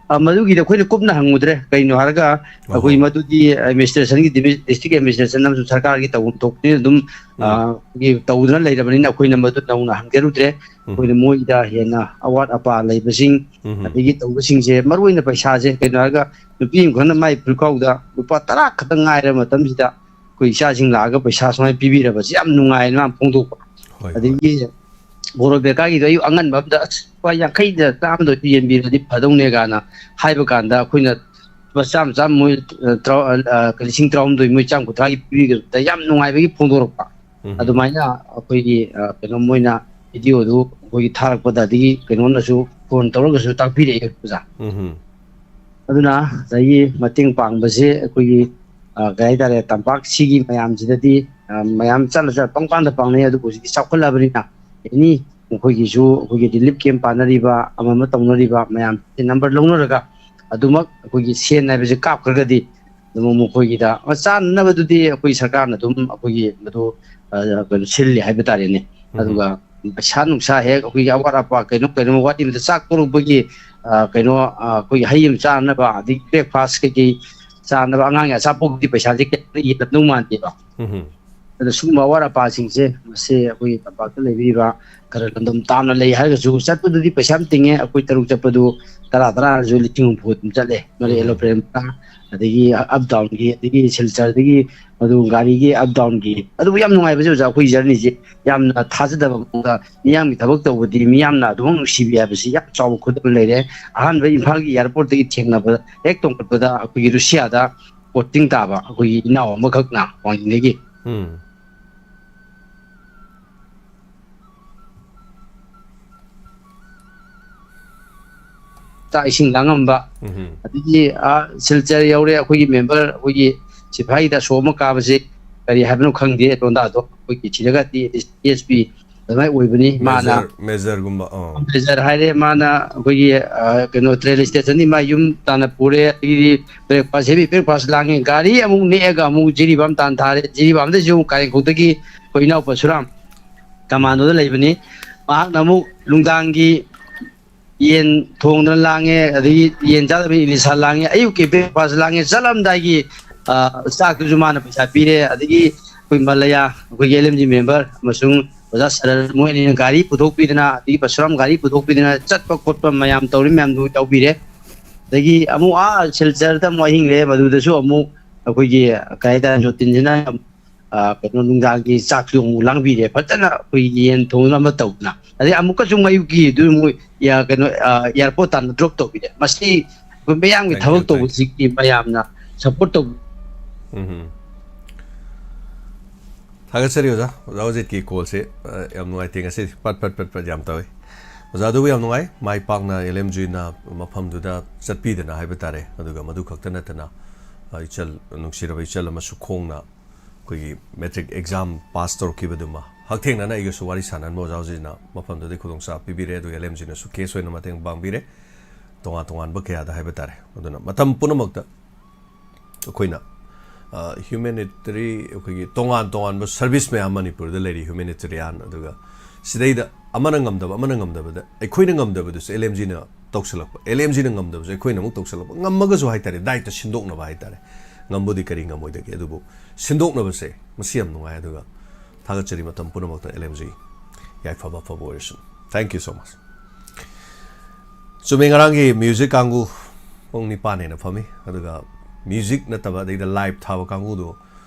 ꯑ, ꯃꯗꯨꯒꯤꯗꯤ ꯑꯩꯈꯣꯏꯅ ꯀꯨꯞꯅ ꯍꯪꯉꯨꯗ꯭ꯔꯦ꯫ ꯀꯩꯅꯣ ꯍꯥꯏꯔꯒ ꯑꯩꯈꯣꯏ ꯑꯣꯍꯣ꯫ ꯃꯗꯨꯗꯤ ꯑꯦꯗꯃꯤꯅꯤꯁꯇ꯭ꯔꯦꯁꯟꯒꯤ, ꯗꯤꯕꯤ-, ꯗꯤꯁꯇ꯭ꯔꯤꯛ ꯑꯦꯗꯃꯤꯅꯤꯁꯇ꯭ꯔꯦꯁꯟ ꯑꯃꯁꯨ ꯁꯔꯀꯥꯔꯒꯤ ꯇꯧꯐꯝ ꯊꯣꯛꯄꯅꯤꯅ ꯑꯗꯨꯝ, ꯑ, ꯎꯝ꯫ ꯑꯩꯈꯣꯏꯒꯤ ꯇꯧꯗꯨꯅ ꯂꯩꯔꯕꯅꯤꯅ ꯑꯩꯈꯣꯏꯅ ꯃꯗꯨ ꯅꯧꯅ ꯍꯪꯖꯔꯨꯗ꯭ꯔꯦ꯫ ꯎꯝ꯫ ꯑꯩꯈꯣꯏꯅ ꯃꯣꯏꯗ ꯍꯦꯟꯅ ꯑꯋꯥꯠ ꯑꯄꯥ ꯂꯩꯕꯁꯤꯡ, ꯎꯝ꯫ ꯑꯗꯒꯤ ꯇꯧꯕꯁꯤꯡꯁꯦ, ꯃꯔꯨꯑꯣꯏꯅ ꯄꯩꯁꯥꯁꯦ, ꯀꯩꯅꯣ ꯍꯥꯏꯔꯒ ꯅꯨꯄꯤ ꯑꯃꯈꯛꯅ ꯃꯥꯏ ꯐꯨꯔꯤꯠꯈꯥꯎꯗ ꯂꯨꯄꯥ ꯇꯔꯥ ꯈꯛꯇꯪ ꯉꯥꯏꯔꯕ ꯃꯇꯝꯁꯤꯗ ꯑꯩꯈꯣꯏ ꯏꯆꯥꯁꯤꯡ ꯂꯥꯛꯑꯒ ꯄꯩꯁꯥ ꯁꯨꯃꯥꯏꯅ ꯄꯤꯕꯤꯔꯕꯁꯦ ꯌꯥꯝ ꯅꯨꯡꯉꯥꯏꯅ ꯃꯥꯅ ꯐꯣꯡꯗꯣꯛꯄ꯫ ꯍꯣꯏ, ꯍꯣꯏ꯫ ꯑꯗꯒꯤ ꯕꯣꯔꯣ ꯕꯦꯀꯥꯒꯤꯗꯣ ꯑꯌꯨꯛ ꯑꯉꯟꯕ ꯑꯝꯗ, "ꯑꯁ, ꯂꯨꯄꯥ ꯌꯥꯡꯈꯩꯗ ꯆꯥꯝꯃꯗ ꯑꯣꯏꯁꯨ ꯌꯦꯟꯕꯤꯔꯗꯤ ꯐꯗꯧꯅꯦ" ꯀꯥꯏꯅ ꯍꯥꯏꯕ ꯀꯥꯟꯗ ꯑꯩꯈꯣꯏꯅ ꯂꯨꯄꯥ ꯆꯥꯝꯃ ꯆꯥꯝꯃ ꯃꯣꯏ, ꯑ, ꯇꯔꯥ-, ꯑ, ꯑ, ꯂꯤꯁꯤꯡ ꯇꯔꯥꯍꯨꯝꯗꯣꯏ ꯃꯣꯏ ꯆꯥꯝ ꯀꯨꯟꯊ꯭ꯔꯥꯒꯤ ꯄꯤꯕꯤꯕꯗ ꯌꯥꯝ ꯅꯨꯡꯉꯥꯏꯕꯒꯤ ꯐꯣꯡꯗꯣꯔꯛꯄ꯫ ꯎꯝ꯫ ꯑꯗꯨꯃꯥꯏꯅ ꯑꯩꯈꯣꯏꯒꯤ, ꯑ, ꯀꯩꯅꯣ ꯃꯣꯏꯅ ꯚꯤꯗꯤꯑꯣꯗꯨ ꯑꯩꯈꯣꯏꯒꯤ ꯊꯥꯔꯛꯄꯗ ꯑꯗꯒꯤ ꯀꯩꯅꯣꯅꯁꯨ ꯐꯣꯟ ꯇꯧꯔꯒꯁꯨ ꯇꯥꯛꯄꯤꯔꯛꯑꯦ ꯑꯣꯖꯥ꯫ ꯎꯝ꯫ ꯑꯗꯨꯅ ꯉꯁꯥꯏꯒꯤ ꯃꯇꯦꯡ ꯄꯥꯡꯕꯁꯦ ꯑꯩꯈꯣꯏꯒꯤ, ꯑ, ꯀꯩ ꯍꯥꯏꯇꯥꯔꯦ, ꯇꯝꯄꯥꯛꯁꯤꯒꯤ ꯃꯌꯥꯝꯁꯤꯗꯗꯤ, ꯑ, ꯃꯌꯥꯝ ꯆꯠꯂ ꯆꯠꯂ ꯄꯪꯄꯥꯟꯗ ꯄꯥꯡꯅꯩ꯫ ꯑꯗꯨꯕꯨ ꯍꯧꯖꯤꯛꯇꯤ ꯆꯥꯎꯈꯠꯂꯕꯅꯤꯅ ꯑꯦꯅꯤ ꯑꯩꯈꯣꯏꯒꯤꯁꯨ ꯑꯩꯈꯣꯏꯒꯤ ꯔꯤꯂꯤꯐ ꯀꯦꯝꯞ ꯄꯥꯟꯅꯔꯤꯕ ꯑꯃ ꯑꯃ ꯇꯧꯅꯔꯤꯕ ꯃꯌꯥꯝꯁꯦ ꯅꯝꯕꯔ ꯂꯧꯅꯔꯒ ꯑꯗꯨꯃꯛ ꯑꯩꯈꯣꯏꯒꯤ ꯁꯦꯟ ꯍꯥꯏꯕꯁꯦ ꯀꯥꯞꯈ꯭ꯔꯒꯗꯤ ꯑꯗꯨꯝ ꯃꯈꯣꯏꯒꯤꯗ, ꯑ, ꯆꯥꯅꯅꯕꯗꯨꯗꯤ ꯑꯩꯈꯣꯏ ꯁꯔꯀꯥꯔꯅ ꯑꯗꯨꯝ ꯑꯩꯈꯣꯏꯒꯤ ꯃꯗꯨ, ꯑ, ꯀꯩꯅꯣ ꯁꯤꯜꯂꯤ ꯍꯥꯏꯕ ꯇꯥꯔꯦꯅꯦ꯫ ꯎꯝ꯫ ꯑꯗꯨꯒ ꯄꯩꯁꯥ ꯅꯨꯡꯁꯥ ꯍꯦꯛ ꯑꯩꯈꯣꯏꯒꯤ ꯑꯋꯥꯠ ꯑꯄꯥ ꯀꯩꯅꯣ ꯀꯩꯅꯣ ꯋꯥꯠꯂꯤꯕꯗ ꯆꯥꯛ ꯇꯣꯛꯂꯛꯄꯒꯤ, ꯑ, ꯀꯩꯅꯣ, ꯑ, ꯑꯩꯈꯣꯏꯒꯤ ꯍꯩ ꯑꯃ ꯆꯥꯅꯕ ꯑꯗꯒꯤ ꯕ꯭ꯔꯦꯛꯐꯥꯁ ꯀꯩꯀꯩ ꯆꯥꯅꯕ ꯑꯉꯥꯡꯒꯤ ꯑꯆꯥꯄꯣꯠꯇꯤ ꯄꯩꯁꯥꯁꯦ ꯀꯩꯝꯇ ꯌꯦꯜꯂꯝꯗꯧ ꯃꯥꯟꯗꯦꯕ꯫ ꯎꯝ꯫ ꯑꯗ ꯁꯤꯒꯨꯝꯕ ꯑꯋꯥꯠ ꯑꯄꯥꯁꯤꯡꯁꯦ, ꯃꯁꯤ ꯑꯩꯈꯣꯏꯒꯤ ꯇꯝꯄꯥꯛꯇ ꯂꯩꯕꯤꯔꯤꯕ ꯈꯔ ꯂꯝꯗꯝ ꯇꯥꯝꯅ ꯂꯩ ꯍꯥꯏꯔꯒꯁꯨ, ꯆꯠꯄꯗꯨꯗꯤ ꯄꯩꯁꯥ ꯌꯥꯝ ꯇꯤꯡꯉꯦ꯫ ꯑꯩꯈꯣꯏ ꯇꯔꯨꯛ ꯆꯠꯄꯗꯨ ꯇꯔꯥ ꯇꯔꯥ ꯑꯣꯏꯔꯁꯨ ꯂꯤꯁꯤꯡ ꯍꯨꯝꯐꯨ ꯑꯗꯨꯝ ꯆꯠꯂꯦ꯫ ꯃꯔꯤ ꯎꯝ꯫ ꯑꯦꯂꯣꯄ꯭ꯔꯦꯟ ꯕꯔꯥ, ꯑꯗꯒꯤ ꯑꯞ ꯗꯥꯎꯟꯒꯤ, ꯑꯗꯒꯤ ꯁꯤꯜꯆꯔꯗꯒꯤ ꯃꯗꯨ ꯒꯥꯔꯤꯒꯤ ꯑꯞ ꯗꯥꯎꯟꯒꯤ, ꯑꯗꯨꯕꯨ ꯌꯥꯝ ꯅꯨꯡꯉꯥꯏꯕꯁꯦ ꯑꯣꯖꯥ, ꯑꯩꯈꯣꯏ ꯖꯔꯅꯤꯁꯦ ꯌꯥꯝꯅ ꯊꯥꯖꯗꯕ ꯃꯑꯣꯡꯗ ꯃꯤꯌꯥꯝꯒꯤ ꯊꯕꯛ ꯇꯧꯕꯗꯤ ꯃꯤꯌꯥꯝꯅ ꯑꯗꯨꯃꯛ ꯅꯨꯡꯁꯤꯕꯤ ꯍꯥꯏꯕꯁꯤ ꯌꯥꯝ ꯆꯥꯎꯕ ꯈꯨꯗꯝ ꯂꯩꯔꯦ꯫ ꯑꯍꯥꯟꯕ ꯏꯝꯐꯥꯜꯒꯤ ꯑꯦꯌꯥꯔꯄꯣꯔꯠꯇꯒꯤ ꯊꯦꯡꯅꯕꯗ, ꯍꯦꯛ ꯇꯣꯡꯈꯠꯄꯗ ꯑꯩꯈꯣꯏꯒꯤ ꯔꯨꯁꯤꯌꯥꯗ ꯄꯣꯁꯇꯤꯡ ꯇꯥꯕ ꯑꯩꯈꯣꯏꯒꯤ ꯏꯅꯥꯎ ꯑꯃꯈꯛꯅ ꯋꯥꯡꯖꯤꯡꯗꯒꯤ꯫ ꯎꯝ꯫ ꯆꯥꯛ ꯏꯁꯤꯡ ꯂꯥꯡꯉꯝꯕ, ꯎꯝ꯫ ꯑꯗꯒꯤ, ꯑꯥ, ꯁꯤꯜꯆꯔ ꯌꯧꯔꯦ꯫ ꯑꯩꯈꯣꯏꯒꯤ ꯃꯦꯝꯕꯔ, ꯑꯩꯈꯣꯏꯒꯤ ꯁꯤꯐꯥꯏꯗ ꯑꯁꯣꯛ ꯑꯃ ꯀꯥꯕꯁꯦ ꯀꯔꯤ ꯍꯥꯏꯕꯅꯣ ꯈꯪꯗꯦ, ꯂꯣꯟꯗꯥꯗꯣ ꯑꯩꯈꯣꯏꯒꯤ ꯁꯤꯗꯒ ꯗꯤ ꯑꯦꯁ ꯄꯤ ꯑꯗꯨꯃꯥꯏꯅ ꯑꯣꯏꯕꯅꯤ꯫ ꯃꯥꯅ ꯃꯦꯖꯔ, ꯃꯦꯖꯔꯒꯨꯝꯕ, ꯑꯥ꯫ ꯃꯦꯖꯔ ꯍꯥꯏꯔꯦ, ꯃꯥꯅ ꯑꯩꯈꯣꯏꯒꯤ, ꯑ, ꯀꯩꯅꯣ, ꯇ꯭ꯔꯦꯟ ꯁ꯭ꯇꯦꯁꯟꯗꯒꯤ ꯃꯥ ꯌꯨꯝ ꯇꯥꯟꯅ ꯄꯨꯔꯦ꯫ ꯑꯗꯒꯤꯗꯤ ꯕ꯭ꯔꯦꯛꯐꯥꯁ, ꯍꯦꯚꯤ ꯕ꯭ꯔꯦꯛꯐꯥꯁ ꯂꯥꯡꯉꯦ꯫ ꯒꯥꯔꯤ ꯑꯃꯨꯛ ꯅꯦꯛꯑꯒ ꯑꯃꯨꯛ ꯖꯤꯔꯤꯕꯥꯝ ꯇꯥꯟ ꯊꯥꯔꯦ꯫ ꯖꯤꯔꯤꯕꯥꯝꯗꯩꯁꯨ ꯑꯃꯨꯛ ꯀꯥꯏꯔꯦꯟꯈꯣꯛꯇꯒꯤ ꯑꯩꯈꯣꯏ ꯏꯅꯥꯎꯄꯥ ꯁꯨꯔꯥꯝ ꯀꯃꯥꯟꯗꯣꯗ ꯂꯩꯕꯅꯤ꯫ ꯃꯍꯥꯛꯅ ꯑꯃꯨꯛ ꯅꯨꯡꯗꯥꯡꯒꯤ ꯌꯦꯟ ꯊꯣꯡꯗꯅ ꯂꯥꯡꯉꯦ, ꯑꯗꯒꯤ ꯌꯦꯟ ꯆꯥꯗꯕ ꯏꯂꯤꯁꯥ ꯂꯥꯡꯉꯦ, ꯑꯌꯨꯛꯀꯤ ꯕ꯭ꯔꯦꯛꯐꯥꯁ ꯂꯥꯡꯉꯦ, ꯆꯠꯂꯝꯗꯥꯏꯒꯤ, ꯑ, ꯆꯥꯛꯇꯨꯁꯨ ꯃꯥꯅ ꯄꯩꯁꯥ ꯄꯤꯔꯦ꯫ ꯑꯗꯒꯤ ꯑꯩꯈꯣꯏ ꯃꯂꯌꯥ, ꯑꯩꯈꯣꯏꯒꯤ ꯑꯦꯜ ꯑꯦꯝ ꯖꯤ ꯃꯦꯝꯕꯔ ꯑꯃꯁꯨꯡ ꯑꯣꯖꯥ ꯁꯔꯟ, ꯃꯣꯏ ꯑꯅꯤꯅ ꯒꯥꯔꯤ ꯄꯨꯊꯣꯛꯄꯤꯗꯅ, ꯑꯗꯒꯤ ꯄꯔꯁꯨꯔꯥꯝ ꯒꯥꯔꯤ ꯄꯨꯊꯣꯛꯄꯤꯗꯅ ꯆꯠꯄ ꯈꯣꯠꯄ ꯃꯌꯥꯝ ꯇꯧꯔꯤ ꯃꯌꯥꯝꯗꯨ ꯌꯥꯎꯕꯤꯔꯦ꯫ ꯑꯗꯒꯤ ꯑꯃꯨꯛ ꯑꯥ ꯁꯤꯜꯆꯔꯗ ꯑꯃꯨꯛ ꯑꯍꯤꯡ ꯂꯦꯛꯑꯦ, ꯃꯗꯨꯗꯁꯨ ꯑꯃꯨꯛ ꯑꯩꯈꯣꯏꯒꯤ ꯀꯩ ꯍꯥꯏꯇꯥꯔꯦ, ꯖꯣꯇꯤꯟꯁꯤꯅ, ꯑ, ꯀꯩꯅꯣ, ꯅꯨꯡꯗꯥꯡꯒꯤ ꯆꯥꯛꯁꯨ ꯑꯃꯨꯛ ꯂꯥꯡꯕꯤꯔꯦ, ꯐꯖꯅ ꯑꯩꯈꯣꯏ ꯌꯦꯟ ꯊꯣꯡꯅꯕ ꯇꯧꯗꯅ꯫ ꯑꯗꯩ ꯑꯃꯨꯛꯀꯁꯨ ꯑꯌꯨꯛꯀꯤꯗꯨ ꯑꯃꯨꯛ, ꯌꯥ-, ꯀꯩꯅꯣ, ꯑ, ꯑꯦꯌꯥꯔꯄꯣꯔꯠ ꯇꯥꯟꯅ ꯗ꯭ꯔꯣꯞ ꯇꯧꯕꯤꯔꯦ꯫ ꯃꯁꯤ ꯑꯩꯈꯣꯏ ꯃꯌꯥꯝꯒꯤ ꯊꯕꯛ ꯇꯧꯕꯁꯤꯒꯤ ꯃꯌꯥꯝꯅ ꯁꯞꯄꯣꯔꯠ ꯇꯧꯕꯤ꯫ ꯎꯝ꯫ ꯊꯥꯒꯠꯆꯔꯤ ꯑꯣꯖꯥ꯫ ꯑꯣꯖꯥ ꯑꯣꯖꯤꯠꯀꯤ ꯀꯣꯜꯁꯦ, ꯑ, ꯌꯥꯝ ꯅꯨꯡꯉꯥꯏꯇꯦ ꯉꯁꯤꯗꯤ꯫ ꯄꯠ ꯄꯠ ꯄꯠ ꯄꯠ ꯌꯥꯝ ꯇꯧꯏ꯫ ꯑꯣꯖꯥ, ꯑꯗꯨꯕꯨ ꯌꯥꯝ ꯅꯨꯡꯉꯥꯏ꯫ ꯃꯥꯏ ꯄꯥꯛꯅ ꯑꯦꯜ ꯑꯦꯝ ꯖꯤꯅ ꯃꯐꯝꯗꯨꯗ ꯆꯠꯄꯤꯗꯅ ꯍꯥꯏꯕ ꯇꯥꯔꯦ꯫ ꯑꯗꯨꯒ ꯃꯗꯨ ꯈꯛꯇ ꯅꯠꯇꯅ, ꯑ, ꯏꯆꯜ, ꯅꯨꯡꯁꯤꯔꯕ ꯏꯆꯜ ꯑꯃꯁꯨ ꯈꯣꯡꯅ ꯑꯩꯈꯣꯏꯒꯤ ꯃꯦꯇ꯭ꯔꯤꯛ ꯑꯦꯛꯖꯥꯝ ꯄꯥꯁ ꯇꯧꯔꯛꯈꯤꯕꯗꯨꯃ ꯍꯛꯊꯦꯡꯅꯅ ꯑꯩꯒꯁꯨ ꯋꯥꯔꯤ ꯁꯥꯟꯅꯍꯟꯕ ꯑꯣꯖꯥ ꯍꯧꯖꯤꯛꯅ ꯃꯐꯝꯗꯨꯗꯒꯤ ꯈꯨꯗꯣꯡꯆꯥꯕ ꯄꯤꯕꯤꯔꯦ꯫ ꯑꯗꯨꯒ ꯑꯦꯜ ꯑꯦꯝ ꯖꯤꯅꯁꯨ ꯀꯦꯁ ꯑꯣꯏꯅ ꯃꯇꯦꯡ ꯄꯥꯡꯕꯤꯔꯦ, ꯇꯣꯉꯥꯟ ꯇꯣꯉꯥꯟꯕ ꯀꯌꯥꯗ ꯍꯥꯏꯕ ꯇꯥꯔꯦ꯫ ꯑꯗꯨꯅ ꯃꯇꯝ ꯄꯨꯝꯅꯃꯛꯇ ꯑꯩꯈꯣꯏꯅ, ꯑ, ꯍ꯭ꯌꯨꯃꯦꯅꯤꯇꯔꯤ, ꯑꯩꯈꯣꯏꯒꯤ ꯇꯣꯉꯥꯟ ꯇꯣꯉꯥꯟꯕ ꯁꯔꯚꯤꯁ ꯃꯌꯥꯝ ꯃꯅꯤꯄꯨꯔꯗ ꯂꯩꯔꯤ, ꯍ꯭ꯌꯨꯃꯦꯅꯤꯇꯔꯤꯌꯥꯟ, ꯑꯗꯨꯒ ꯁꯤꯗꯩꯗ ꯑꯃꯅ ꯉꯝꯗꯕ, ꯑꯃꯅ ꯉꯝꯗꯕꯗ ꯑꯩꯈꯣꯏꯅ ꯉꯝꯗꯕꯗꯨꯁꯨ ꯑꯦꯜ ꯑꯦꯝ ꯖꯤꯅ ꯇꯧꯁꯜꯂꯛꯄ, ꯑꯦꯜ ꯑꯦꯝ ꯖꯤꯅ ꯉꯝꯗꯕꯁꯨ ꯑꯩꯈꯣꯏꯅ ꯑꯃꯨꯛ ꯇꯧꯁꯜꯂꯛꯄ, ꯉꯝꯃꯒꯁꯨ ꯍꯥꯏ ꯇꯥꯔꯦ, ꯗꯥꯏꯇ ꯁꯤꯟꯗꯣꯛꯅꯕ ꯍꯥꯏ ꯇꯥꯔꯦ꯫ ꯉꯝꯕꯨꯗꯤ ꯀꯔꯤ ꯉꯝꯃꯣꯏꯗꯒꯦ, ꯑꯗꯨꯕꯨ ꯁꯤꯟꯗꯣꯛꯅꯕꯁꯦ ꯃꯁꯤ ꯌꯥꯝ ꯅꯨꯡꯉꯥꯏ꯫ ꯑꯗꯨꯒ ꯊꯥꯒꯠꯆꯔꯤ ꯃꯇꯝ ꯄꯨꯝꯅꯃꯛꯇ, L M G ꯌꯥꯏꯐꯕ ꯑꯐꯕ ꯑꯣꯏꯔꯁꯅꯨ꯫ Thank you so much. ꯆꯨꯝꯃꯦ, ꯉꯔꯥꯡꯒꯤ ꯃ꯭ꯌꯨꯖꯤꯛ ꯀꯥꯡꯕꯨ ꯄꯨꯡ ꯅꯤꯄꯥꯟ ꯍꯦꯟꯅ ꯐꯝꯃꯤ, ꯑꯗꯨꯒ ꯃ꯭ꯌꯨꯖꯤꯛ ꯅꯠꯇꯕ ꯑꯗꯩꯗ ꯂꯥꯏꯚ ꯊꯥꯕ ꯀꯥꯡꯕꯨꯗꯣ,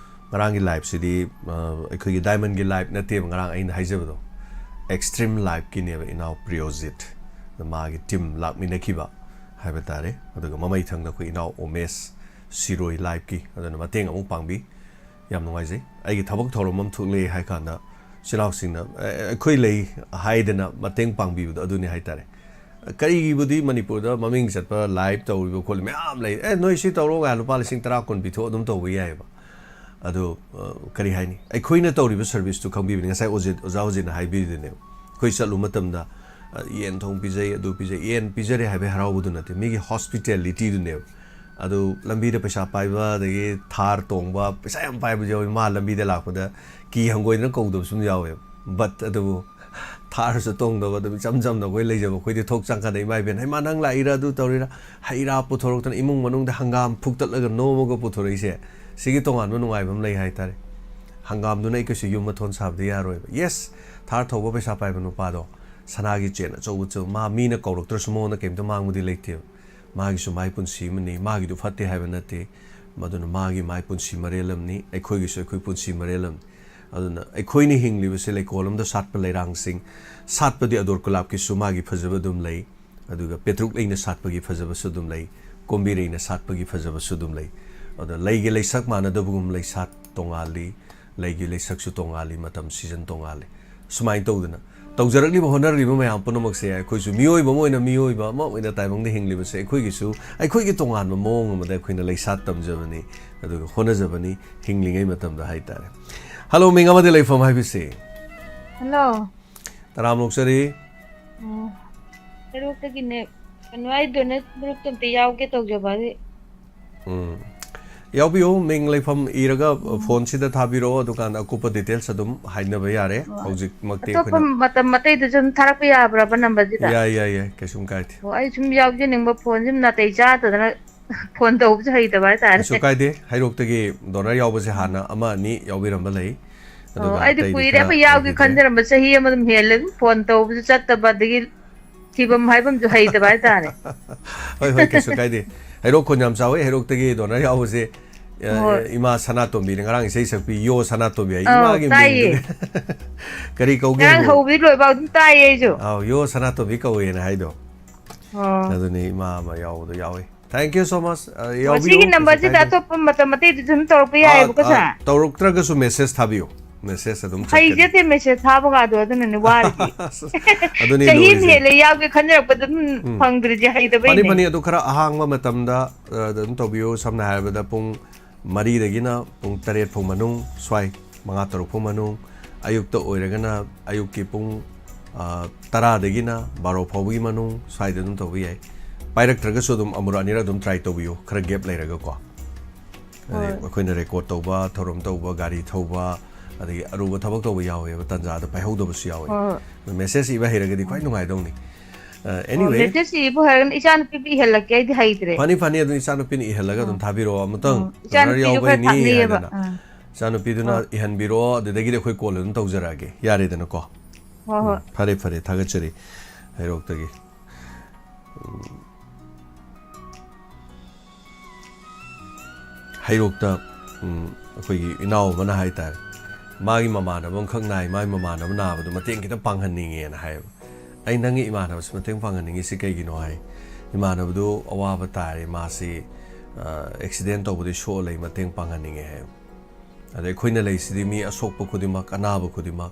ꯉꯔꯥꯡꯒꯤ ꯂꯥꯏꯚꯁꯤꯗꯤ, ꯑ, ꯑꯩꯈꯣꯏꯒꯤ ꯗꯥꯏꯃꯟꯒꯤ ꯂꯥꯏꯚ ꯅꯠꯇꯦꯕ, ꯉꯔꯥꯡ ꯑꯩꯅ ꯍꯥꯏꯖꯕꯗꯣ ꯑꯦꯛꯁꯇ꯭ꯔꯤꯝ ꯂꯥꯏꯚꯀꯤꯅꯦꯕ, ꯏꯅꯥꯎ ꯄ꯭ꯔꯤꯌꯣꯖꯤꯠ, ꯃꯥꯒꯤ ꯇꯤꯝ ꯂꯥꯛꯃꯤꯟꯅꯈꯤꯕ ꯍꯥꯏꯕ ꯇꯥꯔꯦ꯫ ꯑꯗꯨꯒ ꯃꯃꯩꯊꯪꯗ ꯑꯩꯈꯣꯏ ꯏꯅꯥꯎ ꯎꯃꯦꯁ ꯁꯤꯔꯣꯏ ꯂꯥꯏꯚꯀꯤ, ꯑꯗꯨꯅ ꯃꯇꯦꯡ ꯑꯃꯨꯛ ꯄꯥꯡꯕꯤ꯫ ꯌꯥꯝ ꯅꯨꯡꯉꯥꯏꯖꯩ꯫ ꯑꯩꯒꯤ ꯊꯕꯛ ꯊꯧꯔꯝ ꯑꯃ ꯊꯣꯛꯂꯛꯑꯦ ꯍꯥꯏ ꯀꯥꯟꯗ ꯏꯆꯤꯜ ꯏꯅꯥꯎꯁꯤꯡꯅ, "ꯑꯦ, ꯑꯩꯈꯣꯏ ꯂꯩ" ꯍꯥꯏꯗꯅ ꯃꯇꯦꯡ ꯄꯥꯡꯕꯤꯕꯗꯣ ꯑꯗꯨꯅꯤ ꯍꯥꯏ ꯇꯥꯔꯦ꯫ ꯀꯔꯤꯒꯤꯕꯨꯗꯤ ꯃꯅꯤꯄꯨꯔꯗ ꯃꯃꯤꯡ ꯆꯠꯄ ꯂꯥꯏꯚ ꯇꯧꯔꯤꯕ ꯈꯣꯠꯂꯤ ꯃꯌꯥꯝ ꯂꯩ, "ꯑꯦ, ꯅꯣꯏ ꯁꯤ ꯇꯧꯔꯣ" ꯀꯥꯏꯅ ꯂꯨꯄꯥ ꯂꯤꯁꯤꯡ ꯇꯔꯥ ꯀꯨꯟ ꯄꯤꯊꯣꯛ ꯑꯗꯨꯝ ꯇꯧꯕ ꯌꯥꯏꯑꯕ꯫ ꯑꯗꯣ, ꯑ, ꯀꯔꯤ ꯍꯥꯏꯅꯤ, ꯑꯩꯈꯣꯏꯅ ꯇꯧꯔꯤꯕ ꯁꯔꯚꯤꯁꯇꯨ ꯈꯪꯕꯤꯕꯅꯤ꯫ ꯉꯁꯥꯏ ꯑꯣꯖꯤꯠ, ꯑꯣꯖꯥ ꯑꯣꯖꯤꯠꯅ ꯍꯥꯏꯕꯤꯔꯤꯗꯨꯅꯦꯕ, ꯑꯩꯈꯣꯏ ꯆꯠꯂꯨ ꯃꯇꯝꯗ, ꯑ, ꯌꯦꯟ ꯊꯣꯡ ꯄꯤꯖꯩ, ꯑꯗꯨ ꯄꯤꯖꯩ, ꯌꯦꯟ ꯄꯤꯖꯔꯦ ꯍꯥꯏꯕꯒꯤ ꯍꯔꯥꯎꯕꯗꯨ ꯅꯠꯇꯦ, ꯃꯤꯒꯤ ꯍꯣꯁꯄꯤꯇꯦꯂꯤꯇꯤꯗꯨꯅꯦꯕ꯫ ꯑꯗꯨ ꯂꯝꯕꯤꯗ ꯄꯩꯁꯥ ꯄꯥꯏꯕ, ꯑꯗꯒꯤ ꯊꯥꯔ ꯇꯣꯡꯕ, ꯄꯩꯁꯥ ꯌꯥꯝ ꯄꯥꯏꯕꯁꯨ ꯌꯥꯎꯋꯤ, ꯃꯥ ꯂꯝꯕꯤꯗ ꯂꯥꯛꯄꯗ ꯀꯤ ꯍꯪꯒꯣꯏꯗꯅ ꯀꯧꯗꯕꯁꯨ ꯑꯗꯨꯝ ꯌꯥꯎꯋꯦꯕ꯫ But ꯑꯗꯨꯕꯨ ꯊꯥꯔꯁꯨ ꯇꯣꯡꯗꯕ, ꯑꯗꯨꯝ ꯏꯆꯝ ꯆꯝꯅ ꯑꯩꯈꯣꯏ ꯂꯩꯖꯕ, ꯑꯩꯈꯣꯏꯗꯤ ꯊꯣꯛ ꯆꯪꯀꯥꯟꯗ ꯏꯃꯥ ꯏꯕꯦꯟ, "ꯍꯩꯃꯥ, ꯅꯪ ꯂꯥꯛꯏꯔꯥ?" ꯑꯗꯨ ꯇꯧꯔꯤꯔꯥ? ꯍꯩ ꯔꯥ ꯄꯨꯊꯣꯔꯛꯇꯅ, ꯏꯃꯨꯡ ꯃꯅꯨꯡꯗ ꯍꯪꯒꯥꯝ ꯐꯨꯛꯇꯠꯂꯒ ꯅꯣꯝꯃꯒ ꯄꯨꯊꯣꯔꯛꯏꯁꯦ, ꯁꯤꯒꯤ ꯇꯣꯉꯥꯟꯕ ꯅꯨꯡꯉꯥꯏꯕ ꯑꯃ ꯂꯩ ꯍꯥꯏꯇꯥꯔꯦ꯫ ꯍꯪꯒꯥꯝꯗꯨꯅ ꯑꯩ ꯀꯩꯁꯨ ꯌꯨꯝ ꯃꯊꯣꯟ ꯁꯥꯕꯗꯤ ꯌꯥꯔꯣꯏꯕ꯫ Yes, ꯊꯥꯔ ꯊꯧꯕ ꯄꯩꯁꯥ ꯄꯥꯏꯕ ꯅꯨꯄꯥꯗꯣ, ꯁꯅꯥꯒꯤ ꯆꯦꯟ ꯑꯆꯧꯕ, ꯃꯥ ꯃꯤꯅ ꯀꯧꯔꯛꯇ꯭ꯔꯁꯨ ꯃꯉꯣꯟꯗ ꯀꯩꯝꯇ ꯃꯥꯡꯕꯗꯤ ꯂꯩꯇꯦꯕ꯫ ꯃꯥꯒꯤꯁꯨ ꯃꯥꯒꯤ ꯄꯨꯟꯁꯤ ꯑꯃꯅꯤ, ꯃꯥꯒꯤꯗꯨ ꯐꯠꯇꯦ ꯍꯥꯏꯕ ꯅꯠꯇꯦ꯫ ꯃꯗꯨꯅ ꯃꯥꯒꯤ ꯃꯥꯒꯤ ꯄꯨꯟꯁꯤ ꯃꯔꯦꯜ ꯑꯃꯅꯤ, ꯑꯩꯈꯣꯏꯒꯤꯁꯨ ꯑꯩꯈꯣꯏ ꯄꯨꯟꯁꯤ ꯃꯔꯦꯜ ꯑꯃꯅꯤ꯫ ꯑꯗꯨꯅ ꯑꯩꯈꯣꯏꯅ ꯍꯤꯡꯂꯤꯕꯁꯦ ꯂꯩꯀꯣꯜ ꯑꯃꯗ ꯁꯥꯠꯄ ꯂꯩꯔꯥꯡꯁꯤꯡ, ꯁꯥꯠꯄꯗꯤ ꯑꯗꯣꯔ ꯒꯨꯂꯥꯞꯀꯤꯁꯨ ꯃꯥꯒꯤ ꯐꯖꯕ ꯑꯗꯨꯝ ꯂꯩ, ꯑꯗꯨꯒ ꯄꯦꯇ꯭ꯔꯨꯛ ꯂꯩꯅ ꯁꯥꯠꯄꯒꯤ ꯐꯖꯕꯁꯨ ꯑꯗꯨꯝ ꯂꯩ, ꯀꯣꯝꯕꯤ ꯂꯩꯅ ꯁꯥꯠꯄꯒꯤ ꯐꯖꯕꯁꯨ ꯑꯗꯨꯝ ꯂꯩ꯫ ꯑꯗ ꯂꯩꯒꯤ ꯂꯩꯁꯛ ꯃꯥꯟꯅꯗꯕꯒꯨꯝ ꯂꯩꯁꯥꯠ ꯇꯣꯉꯥꯜꯂꯤ, ꯂꯩꯒꯤ ꯂꯩꯁꯛꯁꯨ ꯇꯣꯉꯥꯜꯂꯤ, ꯃꯇꯝ ꯁꯤꯖꯟ ꯇꯣꯉꯥꯜꯂꯤ꯫ ꯁꯨꯃꯥꯏꯅ ꯇꯧꯗꯅ ꯇꯧꯖꯔꯛꯂꯤꯕ, ꯍꯣꯠꯅꯔꯛꯂꯤꯕ ꯃꯌꯥꯝ ꯄꯨꯝꯅꯃꯛꯁꯦ ꯑꯩꯈꯣꯏꯁꯨ ꯃꯤꯑꯣꯏꯕ ꯑꯃ ꯑꯣꯏꯅ, ꯃꯤꯑꯣꯏꯕ ꯑꯃ ꯑꯣꯏꯅ ꯇꯥꯏꯕꯪꯗ ꯍꯤꯡꯂꯤꯕꯁꯦ ꯑꯩꯈꯣꯏꯒꯤꯁꯨ ꯑꯩꯈꯣꯏꯒꯤ ꯇꯣꯉꯥꯟꯕ ꯃꯑꯣꯡ ꯑꯃꯗ ꯑꯩꯈꯣꯏꯅ ꯂꯩꯁꯥꯠ ꯇꯝꯖꯕꯅꯤ, ꯑꯗꯨꯒ ꯍꯣꯠꯅꯖꯕꯅꯤ ꯍꯤꯡꯂꯤꯉꯩ ꯃꯇꯝꯗ ꯍꯥꯏꯇꯥꯔꯦ꯫ ꯍꯜꯂꯣ, ꯃꯤꯡ ꯑꯃꯗꯤ ꯂꯩꯐꯝ ꯍꯥꯏꯕꯁꯤ꯫ ꯍꯜꯂꯣ꯫ ꯇꯔꯥꯝ ꯑꯣꯛꯆꯔꯤ꯫ ꯑꯣ, ꯍꯩꯔꯣꯛꯇꯒꯤꯅꯦ꯫ ꯀꯩꯅꯣ, ꯑꯩ ꯗꯣꯅꯦꯠ ꯒ꯭ꯔꯨꯞꯇ ꯑꯝꯇ ꯌꯥꯎꯒꯦ ꯇꯧꯖꯕ ꯑꯗꯨ꯫ ꯎꯝ꯫ ꯌꯥꯎꯕꯤꯌꯨ, ꯃꯤꯡ ꯂꯩꯐꯝ ꯏꯔꯒ ꯎꯝ꯫ ꯐꯣꯟꯁꯤꯗ ꯊꯥꯕꯤꯔꯛꯑꯣ, ꯑꯗꯨꯀꯥꯟꯗ ꯑꯀꯨꯞꯄ ꯗꯤꯇꯦꯜꯁ ꯑꯗꯨꯝ ꯍꯥꯏꯅꯕ ꯌꯥꯔꯦ꯫ ꯍꯣꯏ꯫ ꯍꯧꯖꯤꯛꯃꯛꯇꯤ ꯑꯇꯣꯞꯄ ꯑꯩꯈꯣꯏꯅ ꯃꯇꯝ ꯑꯇꯩꯗꯁꯨ ꯑꯗꯨꯝ ꯊꯥꯔꯛꯄ ꯌꯥꯕ꯭ꯔꯕ ꯅꯝꯕꯔꯁꯤꯗ? ꯌꯥꯏ, ꯌꯥꯏ, ꯌꯥꯏ, ꯀꯩꯁꯨꯝ ꯀꯥꯏꯗꯦ꯫ ꯑꯣ, ꯑꯩ ꯁꯨꯝ ꯌꯥꯎꯖꯅꯤꯡꯕ, ꯐꯣꯟꯁꯤ ꯅꯥꯇꯩ ꯆꯥꯗꯗꯅ ꯐꯣꯟ ꯇꯧꯕꯁꯨ ꯍꯩꯇꯕ ꯍꯥꯏꯇꯥꯔꯦ꯫ ꯀꯩꯁꯨ ꯀꯥꯏꯗꯦ, ꯍꯩꯔꯣꯛꯇꯒꯤ ꯗꯣꯅꯔ ꯌꯥꯎꯕꯁꯦ ꯍꯥꯟꯅ ꯑꯃ ꯑꯅꯤ ꯌꯥꯎꯕꯤꯔꯝꯕ ꯂꯩ꯫ ꯑꯣ, ꯑꯗꯨꯒ ꯑꯩꯗꯤ ꯑꯇꯩꯗꯤ ꯀꯨꯏꯔꯦ ꯈꯔ ꯑꯃ ꯌꯥꯎꯒꯦ ꯂꯩꯈꯤꯗ꯭ꯔꯦ꯫ ꯈꯟꯖꯔꯝꯕ, ꯆꯍꯤ ꯑꯃ ꯑꯗꯨꯝ ꯍꯦꯜꯂꯦ, ꯑꯗꯨꯝ ꯐꯣꯟ ꯇꯧꯕꯁꯨ ꯆꯠꯇꯕ, ꯑꯗꯒꯤ ꯊꯤꯐꯝ ꯍꯥꯏꯐꯝꯁꯨ ꯍꯩꯇꯕ ꯍꯥꯏꯇꯥꯔꯦ꯫ ꯍꯣꯏ, ꯍꯣꯏ, ꯀꯩꯁꯨ ꯀꯥꯏꯗꯦ꯫ ꯍꯩꯔꯣꯛ ꯈꯣꯟ ꯌꯥꯝ ꯆꯥꯎꯋꯤ, ꯍꯩꯔꯣꯛꯇꯒꯤ ꯗꯣꯅꯔ ꯌꯥꯎꯕꯁꯦ꯫ ꯑ, ꯍꯣꯏ꯫ ꯏꯃꯥ ꯁꯅꯥꯇꯣꯝꯕꯤꯅ ꯉꯔꯥꯡ ꯏꯁꯩ ꯁꯛꯄꯤ, "ꯌꯣ ꯁꯅꯥꯇꯣꯝꯕꯤ" ꯍꯥꯏ, ꯑꯧ, ꯏꯃꯥꯒꯤ ꯇꯥꯏꯌꯦ꯫ ꯃꯤꯡꯗꯨꯅꯦ꯫ ꯀꯔꯤ ꯀꯧꯒꯦ ꯉꯔꯥꯡ ꯍꯥꯏꯕꯨ? ꯍꯧꯕꯗꯤ ꯂꯣꯏꯕ ꯑꯗꯨꯝ ꯇꯥꯏꯌꯦ ꯑꯩꯁꯨ꯫ ꯑꯥꯎ, "ꯌꯣ ꯁꯅꯥꯇꯣꯝꯕꯤ" ꯀꯧꯋꯦꯅ ꯍꯥꯏꯗꯣ꯫ ꯑꯣ꯫ ꯑꯗꯨꯅꯤ, ꯏꯃꯥ ꯑꯃ ꯌꯥꯎꯕꯗꯣ ꯌꯥꯎꯋꯤ꯫ Thank you so much. ꯑ, ꯌꯥꯎꯕꯤꯌꯨ, ꯃꯁꯤꯒꯤ ꯀꯩꯁꯨ ꯅꯝꯕꯔꯁꯤꯗ ꯀꯥꯏꯗꯦ꯫ ꯑꯇꯣꯞꯄ ꯃꯇꯝ ꯑꯇꯩꯗꯁꯨ ꯑꯗꯨꯝ ꯇꯧꯔꯛꯄ ꯑ, ꯌꯥꯏꯑꯕꯀꯣ, ꯑ, ꯁꯥꯔ? ꯇꯧꯔꯛꯇ꯭ꯔꯒꯁꯨ ꯃꯦꯁꯦꯖ ꯊꯥꯕꯤꯌꯨ꯫ ꯃꯦꯁꯦꯖ ꯑꯗꯨꯝ ꯆꯠꯀꯅꯤ꯫ ꯍꯩꯖꯗꯦ ꯃꯦꯁꯦꯖ ꯊꯥꯕꯒꯗꯣ, ꯑꯗꯨꯅꯅꯦ ꯋꯥꯔꯤꯁꯦ꯫ ꯑꯗꯨꯅꯤ ꯆꯍꯤ ꯑꯃ ꯂꯨꯔꯤꯁꯦ꯫ ꯍꯦꯜꯂꯦ ꯌꯥꯎꯒꯦ ꯈꯟꯖꯔꯛꯄꯗ ꯑꯗꯨꯝ ꯎꯝ꯫ ꯐꯪꯗ꯭ꯔꯤꯁꯦ, ꯐꯅꯤ, ꯍꯩꯇꯕꯩꯅꯦ꯫ ꯐꯅꯤ, ꯑꯗꯨ ꯈꯔ ꯑꯍꯥꯡꯕ ꯃꯇꯝꯗ, ꯑ, ꯑꯗꯨꯝ ꯇꯧꯕꯤꯌꯨ꯫ ꯁꯝꯅ ꯍꯥꯏꯔꯕꯗ ꯄꯨꯡ ꯃꯔꯤꯗꯒꯤꯅ ꯄꯨꯡ ꯇꯔꯦꯠ ꯐꯥꯎ ꯃꯅꯨꯡ ꯁ꯭ꯋꯥꯏ, ꯃꯉꯥ ꯇꯔꯨꯛ ꯐꯥꯎ ꯃꯅꯨꯡ, ꯑꯌꯨꯛꯇ ꯑꯣꯏꯔꯒꯅ ꯑꯌꯨꯛꯀꯤ ꯄꯨꯡ, ꯑ, ꯇꯔꯥꯗꯒꯤꯅ ꯕꯥꯔꯣ ꯐꯥꯎꯕꯒꯤ ꯃꯅꯨꯡ ꯁ꯭ꯋꯥꯏꯗ ꯑꯗꯨꯝ ꯇꯧꯕ ꯌꯥꯏ꯫ ꯄꯥꯏꯔꯛꯇ꯭ꯔꯒꯁꯨ ꯑꯗꯨꯝ ꯑꯃꯨꯔꯛ ꯑꯅꯤꯔꯛ ꯑꯗꯨꯝ ꯇ꯭ꯔꯥꯏ ꯇꯧꯕꯤꯌꯨ, ꯈꯔ ꯒꯦꯞ ꯂꯩꯔꯒꯀꯣ꯫ ꯑꯗꯩ ꯍꯣꯏ꯫ ꯑꯩꯈꯣꯏꯅ ꯔꯦꯀꯣꯔꯠ ꯇꯧꯕ, ꯊꯧꯔꯝ ꯇꯧꯕ, ꯒꯥꯔꯤ ꯊꯧꯕ, ꯑꯗꯒꯤ ꯑꯔꯨꯕ ꯊꯕꯛ ꯇꯧꯕ ꯌꯥꯎꯋꯦꯕ, ꯇꯟꯖꯥꯗ ꯄꯥꯏꯍꯧꯗꯕꯁꯨ ꯌꯥꯎꯋꯦ꯫ ꯍꯣꯏ, ꯍꯣꯏ꯫ ꯑꯗꯣ ꯃꯦꯁꯦꯖ ꯏꯕ ꯍꯩꯔꯒꯗꯤ ꯈ꯭ꯋꯥꯏ ꯅꯨꯡꯉꯥꯏꯗꯧꯅꯤ꯫ ꯑ, ꯑꯣ, anyway, ꯃꯦꯁꯦꯖ ꯏꯕꯨ ꯍꯥꯏꯔꯒꯅ ꯏꯆꯥꯅꯨꯄꯤꯕꯨ ꯏꯍꯜꯂꯛꯀꯦ, ꯑꯩꯗꯤ ꯍꯩꯇ꯭ꯔꯦ꯫ ꯐꯅꯤ, ꯐꯅꯤ, ꯑꯗꯨ ꯏꯆꯥꯅꯨꯄꯤꯅ ꯏꯍꯜꯂꯒ ꯑꯗꯨꯝ ꯑꯥ꯫ ꯊꯥꯕꯤꯔꯛꯑꯣ꯫ ꯑꯃꯨꯛꯇꯪ ꯑꯥ, ꯗꯣꯅꯔ ꯏꯆꯥꯅꯨꯄꯤꯁꯨ ꯌꯥꯎꯕꯩꯅꯤ ꯈꯔ ꯊꯥꯛꯅꯩꯌꯦꯕ꯫ ꯍꯥꯏꯗꯅ꯫ ꯑꯥ꯫ ꯏꯆꯥꯅꯨꯄꯤꯗꯨꯅ ꯑꯥ꯫ ꯏꯍꯟꯕꯤꯔꯛꯑꯣ, ꯑꯗꯨꯗꯒꯤꯗꯤ ꯑꯩꯈꯣꯏ ꯀꯣꯜ ꯑꯗꯨꯝ ꯇꯧꯖꯔꯛꯑꯒꯦ꯫ ꯌꯥꯔꯦꯗꯅꯀꯣ? ꯍꯣꯏ, ꯍꯣꯏ꯫ ꯎꯝ, ꯐꯔꯦ, ꯐꯔꯦ, ꯊꯥꯒꯠꯆꯔꯤ ꯍꯩꯔꯣꯛꯇꯒꯤ꯫ ꯎꯝ꯫ ꯍꯩꯔꯣꯛꯇ, ꯎꯝ, ꯑꯩꯈꯣꯏꯒꯤ ꯏꯅꯥꯎ ꯑꯃꯅ ꯍꯥꯏ ꯇꯥꯔꯦ, ꯃꯥꯒꯤ ꯃꯃꯥꯟꯅꯕ ꯑꯃꯈꯛ ꯅꯥꯏ, ꯃꯥꯒꯤ ꯃꯃꯥꯟꯅꯕ ꯅꯥꯕꯗꯣ ꯃꯇꯦꯡ ꯈꯤꯇꯪ ꯄꯥꯡꯍꯟꯅꯤꯡꯉꯦꯅ ꯍꯥꯏꯌꯦꯕ꯫ ꯑꯩ, "ꯅꯪꯒꯤ ꯏꯃꯥꯟꯅꯕꯁꯤ ꯃꯇꯦꯡ ꯄꯥꯡꯍꯟꯅꯤꯡꯉꯤꯁꯤ ꯀꯩꯒꯤꯅꯣ?" ꯍꯥꯏ꯫ "ꯏꯃꯥꯟꯅꯕꯗꯨ ꯑꯋꯥꯕ ꯇꯥꯔꯦ, ꯃꯥꯁꯤ, ꯑ, ꯑꯦꯛꯁꯤꯗꯦꯟ ꯇꯧꯕꯗꯒꯤ ꯁꯣꯛꯑ ꯂꯩ, ꯃꯇꯦꯡ ꯄꯥꯡꯍꯟꯅꯤꯡꯉꯦ" ꯍꯥꯏꯌꯦꯕ꯫ ꯑꯗ ꯑꯩꯈꯣꯏꯅ ꯂꯩꯁꯤꯗꯤ ꯃꯤ ꯑꯁꯣꯛꯄ ꯈꯨꯗꯤꯡꯃꯛ, ꯑꯅꯥꯕ ꯈꯨꯗꯤꯡꯃꯛ,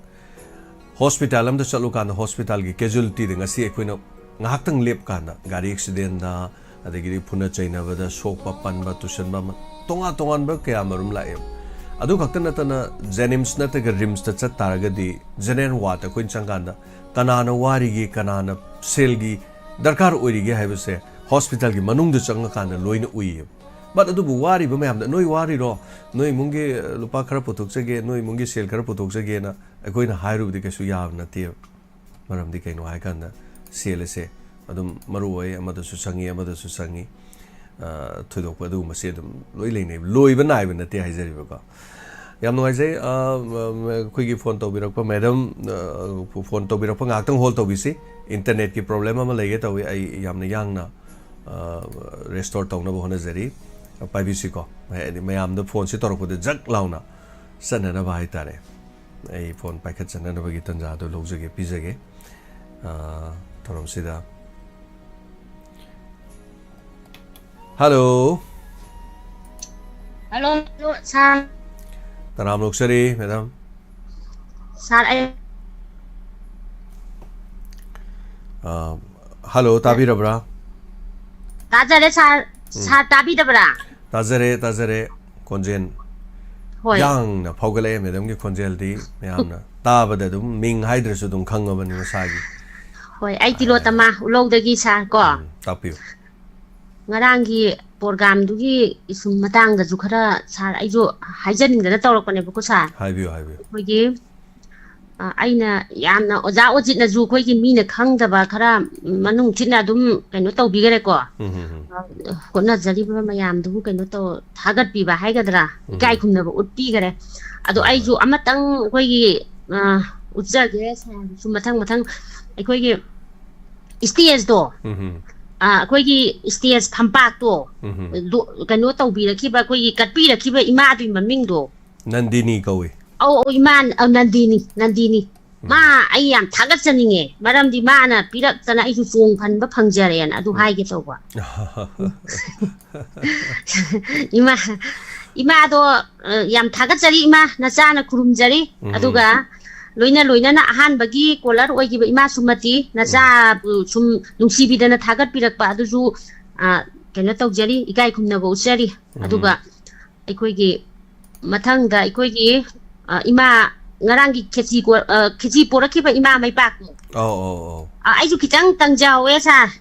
ꯍꯣꯁꯄꯤꯇꯥꯜ ꯑꯃꯗ ꯆꯠꯂꯨꯀꯥꯟꯗ ꯍꯣꯁꯄꯤꯇꯥꯜꯒꯤ ꯀꯦꯖꯨꯋꯦꯂꯤꯇꯤꯗ ꯉꯁꯤ ꯑꯩꯈꯣꯏꯅ ꯉꯥꯏꯍꯥꯛꯇꯪ ꯂꯦꯞꯀꯥꯟꯗ ꯒꯥꯔꯤ ꯑꯦꯛꯁꯤꯗꯦꯟꯗ, ꯑꯗꯒꯤꯗꯤ ꯐꯨꯅ ꯆꯩꯅꯕꯗ ꯁꯣꯛꯄ, ꯄꯟꯕ, ꯇꯨꯁꯟꯕ ꯑꯃ, ꯇꯣꯉꯥꯟ ꯇꯣꯉꯥꯟꯕ ꯀꯌꯥ ꯃꯔꯨꯝ ꯂꯥꯛꯑꯦꯕ꯫ ꯑꯗꯨ ꯈꯛꯇ ꯅꯠꯇꯅ ꯖꯦꯅꯤꯝꯁ ꯅꯠꯇ꯭ꯔꯒ ꯔꯤꯝꯁꯇ ꯆꯠ ꯇꯥꯔꯒꯗꯤ ꯖꯦꯅꯔꯦꯜ ꯋꯥꯔꯗꯇ ꯑꯩꯈꯣꯏꯅ ꯆꯪꯀꯥꯟꯗ ꯀꯅꯥꯅ ꯋꯥꯔꯤꯒꯦ, ꯀꯅꯥꯅ ꯁꯦꯜꯒꯤ ꯗꯔꯀꯥꯔ ꯑꯣꯏꯔꯤꯒꯦ ꯍꯥꯏꯕꯁꯦ ꯍꯣꯁꯄꯤꯇꯥꯜꯒꯤ ꯃꯅꯨꯡꯗ ꯆꯪꯉꯀꯥꯟꯗ ꯂꯣꯏꯅ ꯎꯏꯌꯦꯕ꯫ But ꯑꯗꯨꯕꯨ ꯋꯥꯔꯤꯕ ꯃꯌꯥꯝꯗ, "ꯅꯣꯏ ꯋꯥꯔꯤꯔꯣ? ꯅꯣꯏ ꯏꯃꯨꯡꯒꯤ, ꯑ, ꯂꯨꯄꯥ ꯈꯔ ꯄꯨꯊꯣꯛꯆꯒꯦ, ꯅꯣꯏ ꯏꯃꯨꯡꯒꯤ ꯁꯦꯜ ꯈꯔ ꯄꯨꯊꯣꯛꯆꯒꯦꯅ" ꯑꯩꯈꯣꯏꯅ ꯍꯥꯏꯔꯨꯕꯗꯤ ꯀꯩꯁꯨ ꯌꯥꯕ ꯅꯠꯇꯦꯕ꯫ ꯃꯔꯝꯗꯤ ꯀꯩꯅꯣ ꯍꯥꯏꯀꯥꯟꯗ ꯁꯦꯜ ꯑꯁꯦ ꯑꯗꯨꯝ ꯃꯔꯨ ꯑꯣꯏ, ꯑꯃꯗꯁꯨ ꯆꯪꯉꯤ, ꯑꯃꯗꯁꯨ ꯆꯪꯉꯤ꯫ ꯑ, ꯊꯣꯏꯗꯣꯛꯄ ꯑꯗꯨꯒꯨꯝꯕꯁꯦ ꯑꯗꯨꯝ ꯂꯣꯏ ꯂꯩꯅꯩ꯫ ꯂꯣꯏꯕ ꯅꯥꯏꯕ ꯅꯠꯇꯦ ꯍꯥꯏꯖꯔꯤꯕꯀꯣ꯫ ꯌꯥꯝ ꯅꯨꯡꯉꯥꯏꯖꯩ, ꯑ, ꯃ-, ꯃ-, ꯑꯩꯈꯣꯏꯒꯤ ꯐꯣꯟ ꯇꯧꯕꯤꯔꯛꯄ ꯃꯦꯗꯝ, ꯑ, ꯐꯣꯟ ꯇꯧꯕꯤꯔꯛꯄ ꯉꯥꯏꯍꯥꯛꯇꯪ ꯍꯣꯜ ꯇꯧꯕꯤꯁꯤ꯫ ꯏꯟꯇꯔꯅꯦꯠꯀꯤ ꯄ꯭ꯔꯣꯕ꯭ꯂꯦꯝ ꯑꯃ ꯂꯩꯒꯦ ꯇꯧꯏ, ꯑꯩ ꯌꯥꯝꯅ ꯌꯥꯡꯅ, ꯑ, ꯔꯦꯁꯇꯣꯔ ꯇꯧꯅꯕ ꯍꯣꯠꯅꯖꯔꯤ꯫ ꯄꯥꯏꯕꯤꯁꯤꯀꯣ꯫ ꯍꯥꯏꯗꯤ ꯃꯌꯥꯝꯗ ꯐꯣꯟꯁꯤ ꯇꯧꯔꯛꯄꯗ ꯖꯛ ꯂꯥꯎꯅ ꯆꯠꯅꯅꯕ ꯍꯥꯏꯇꯥꯔꯦ꯫ ꯑꯩ ꯐꯣꯟ ꯄꯥꯏꯈꯠꯆꯅꯅꯕꯒꯤ ꯇꯥꯟꯖꯥꯗꯣ ꯂꯧꯖꯒꯦ, ꯄꯤꯖꯒꯦ꯫ ꯑ, ꯊꯧꯔꯝꯁꯤꯗ꯫ ꯍꯜꯂꯣ꯫ ꯍꯜꯂꯣ, ꯍꯜꯂꯣ, ꯁꯥꯔ꯫ ꯇꯔꯥꯝꯅ ꯑꯣꯛꯆꯔꯤ, ꯃꯦꯗꯥꯝ꯫ ꯁꯥꯔ, ꯑꯩ ꯑ, ꯍꯜꯂꯣ, ꯇꯥꯕꯤꯔꯕ꯭ꯔꯥ? ꯇꯥꯖꯔꯦ, ꯁꯥꯔ꯫ ꯎꯝ꯫ ꯁꯥꯔ, ꯇꯥꯕꯤꯗꯕ꯭ꯔꯥ? ꯇꯥꯖꯔꯦ, ꯇꯥꯖꯔꯦ꯫ ꯈꯣꯟꯖꯦꯜ ꯍꯣꯏ꯫ ꯌꯥꯡꯅ ꯐꯥꯎꯒꯠꯂꯛꯑꯦ, ꯃꯦꯗꯥꯝꯒꯤ ꯈꯣꯟꯖꯦꯜꯗꯤ ꯃꯌꯥꯝꯅ ꯇꯥꯕꯗ ꯑꯗꯨꯝ ꯃꯤꯡ ꯍꯥꯏꯗ꯭ꯔꯁꯨ ꯑꯗꯨꯝ ꯈꯪꯉꯕꯅꯤ ꯃꯁꯥꯒꯤ꯫ ꯍꯣꯏ, ꯑꯩ ꯑ, ꯇꯤꯂꯣꯇꯃꯥ ꯎꯂꯧꯗꯒꯤ ꯁꯥꯔ ꯀꯣ꯫ ꯎꯝ, ꯇꯥꯛꯄꯤꯌꯨ꯫ ꯉꯔꯥꯡꯒꯤ ꯄ꯭ꯔꯣꯒ꯭ꯔꯥꯝꯗꯨꯒꯤ ꯁꯨꯝ ꯃꯇꯥꯡꯗꯁꯨ ꯈꯔ ꯁꯥꯔ ꯑꯩꯁꯨ ꯍꯥꯏꯖꯅꯤꯡꯗꯅ ꯇꯧꯔꯛꯄꯅꯦꯕꯀꯣ ꯁꯥꯔ꯫ ꯍꯥꯏꯕꯤꯌꯨ, ꯍꯥꯏꯕꯤꯌꯨ꯫ ꯑꯩꯈꯣꯏꯒꯤ, ꯑ, ꯑꯩꯅ ꯌꯥꯝꯅ ꯑꯣꯖꯥ ꯑꯣꯖꯤꯠꯅꯁꯨ ꯑꯩꯈꯣꯏꯒꯤ ꯃꯤꯅ ꯈꯪꯗꯕ ꯈꯔ ꯃꯅꯨꯡ ꯊꯤꯠꯅ ꯑꯗꯨꯝ ꯀꯩꯅꯣ ꯇꯧꯕꯤꯈꯔꯦꯀꯣ꯫ ꯎꯝ, ꯎꯝ, ꯎꯝ꯫ ꯑ, ꯍꯣꯠꯅꯖꯔꯤꯕ ꯃꯌꯥꯝꯗꯨꯕꯨ ꯀꯩꯅꯣ ꯇꯧ, ꯊꯥꯒꯠꯄꯤꯕ ꯍꯥꯏꯒꯗ꯭ꯔꯥ, ꯎꯝ꯫ ꯏꯀꯥꯏ ꯈꯨꯝꯅꯕ ꯎꯠꯄꯤꯈꯔꯦ꯫ ꯑꯗꯣ ꯍꯣꯏ, ꯑꯩꯁꯨ ꯍꯣꯏ꯫ ꯑꯃꯇꯪ ꯑꯩꯈꯣꯏꯒꯤ, ꯑ, ꯎꯠꯆꯒꯦ ꯁꯥꯔꯁꯨ ꯃꯊꯪ ꯃꯊꯪ ꯑꯩꯈꯣꯏꯒꯤ ꯏꯁꯇꯦꯖꯇꯣ, ꯎꯝ, ꯎꯝ꯫ ꯑ, ꯑꯩꯈꯣꯏꯒꯤ ꯏꯁꯇꯦꯖ ꯐꯝꯄꯥꯛꯇꯣ, ꯎꯝ, ꯎꯝ꯫ ꯗꯣ-, ꯀꯩꯅꯣ ꯇꯧꯕꯤꯔꯛꯈꯤꯕ, ꯑꯩꯈꯣꯏꯒꯤ ꯀꯠꯄꯤꯔꯛꯈꯤꯕ ꯏꯃꯥꯗꯨꯒꯤ ꯃꯃꯤꯡꯗꯣ꯫ ꯅꯟꯗꯤꯅꯤ ꯀꯧꯏ꯫ ꯑꯧ, ꯑꯧ, ꯏꯃꯥ, ꯑ, ꯅꯟꯗꯤꯅꯤ, ꯅꯟꯗꯤꯅꯤ꯫ ꯃꯥ ꯎꯝ꯫ ꯑꯩ ꯌꯥꯝ ꯊꯥꯒꯠꯆꯅꯤꯡꯉꯦ, ꯃꯔꯝꯗꯤ ꯃꯥꯅ ꯄꯤꯔꯛꯇꯅ ꯑꯩꯁꯨ ꯆꯣꯡ ꯐꯟꯕ ꯐꯪꯖꯔꯦꯅ ꯑꯗꯨ ꯎꯝ꯫ ꯍꯥꯏꯒꯦ ꯇꯧꯕ꯫ ꯏꯃꯥ, ꯏꯃꯥꯗꯣ, ꯑ, ꯌꯥꯝ ꯊꯥꯒꯠꯆꯔꯤ ꯏꯃꯥ, ꯅꯆꯥꯅ ꯈꯨꯔꯨꯝꯖꯔꯤ꯫ ꯎꯝ꯫ ꯑꯗꯨꯒ ꯂꯣꯏꯅ ꯂꯣꯏꯅꯅ ꯑꯍꯥꯟꯕꯒꯤ ꯀꯣꯂꯔ ꯑꯣꯏꯈꯤꯕ ꯏꯃꯥ ꯁꯨꯃꯇꯤ, ꯎꯝ꯫ ꯅꯆꯥꯕꯨ ꯁꯨꯝ ꯅꯨꯡꯁꯤꯕꯤꯗꯅ ꯊꯥꯒꯠꯄꯤꯔꯛꯄ ꯑꯗꯨꯁꯨ, ꯑ, ꯀꯩꯅꯣ ꯇꯧꯖꯔꯤ, ꯏꯀꯥꯏ ꯈꯨꯝꯅꯕ ꯎꯠꯆꯔꯤ꯫ ꯎꯝ꯫ ꯑꯗꯨꯒ ꯑꯩꯈꯣꯏꯒꯤ ꯃꯊꯪꯗ ꯑꯩꯈꯣꯏꯒꯤ, ꯑ, ꯏꯃꯥ ꯉꯔꯥꯡꯒꯤ ꯈꯦꯆꯤ ꯀꯣ-, ꯑ, ꯈꯦꯆꯤ ꯄꯣꯔꯛꯈꯤꯕ ꯏꯃꯥ ꯃꯩꯄꯥꯛꯇꯣ꯫ ꯑꯧ, ꯑꯧ, ꯑꯧ꯫ ꯑ, ꯑꯩꯁꯨ ꯈꯤꯇꯪ ꯇꯪꯖꯍꯧꯋꯦ ꯁꯥꯔ꯫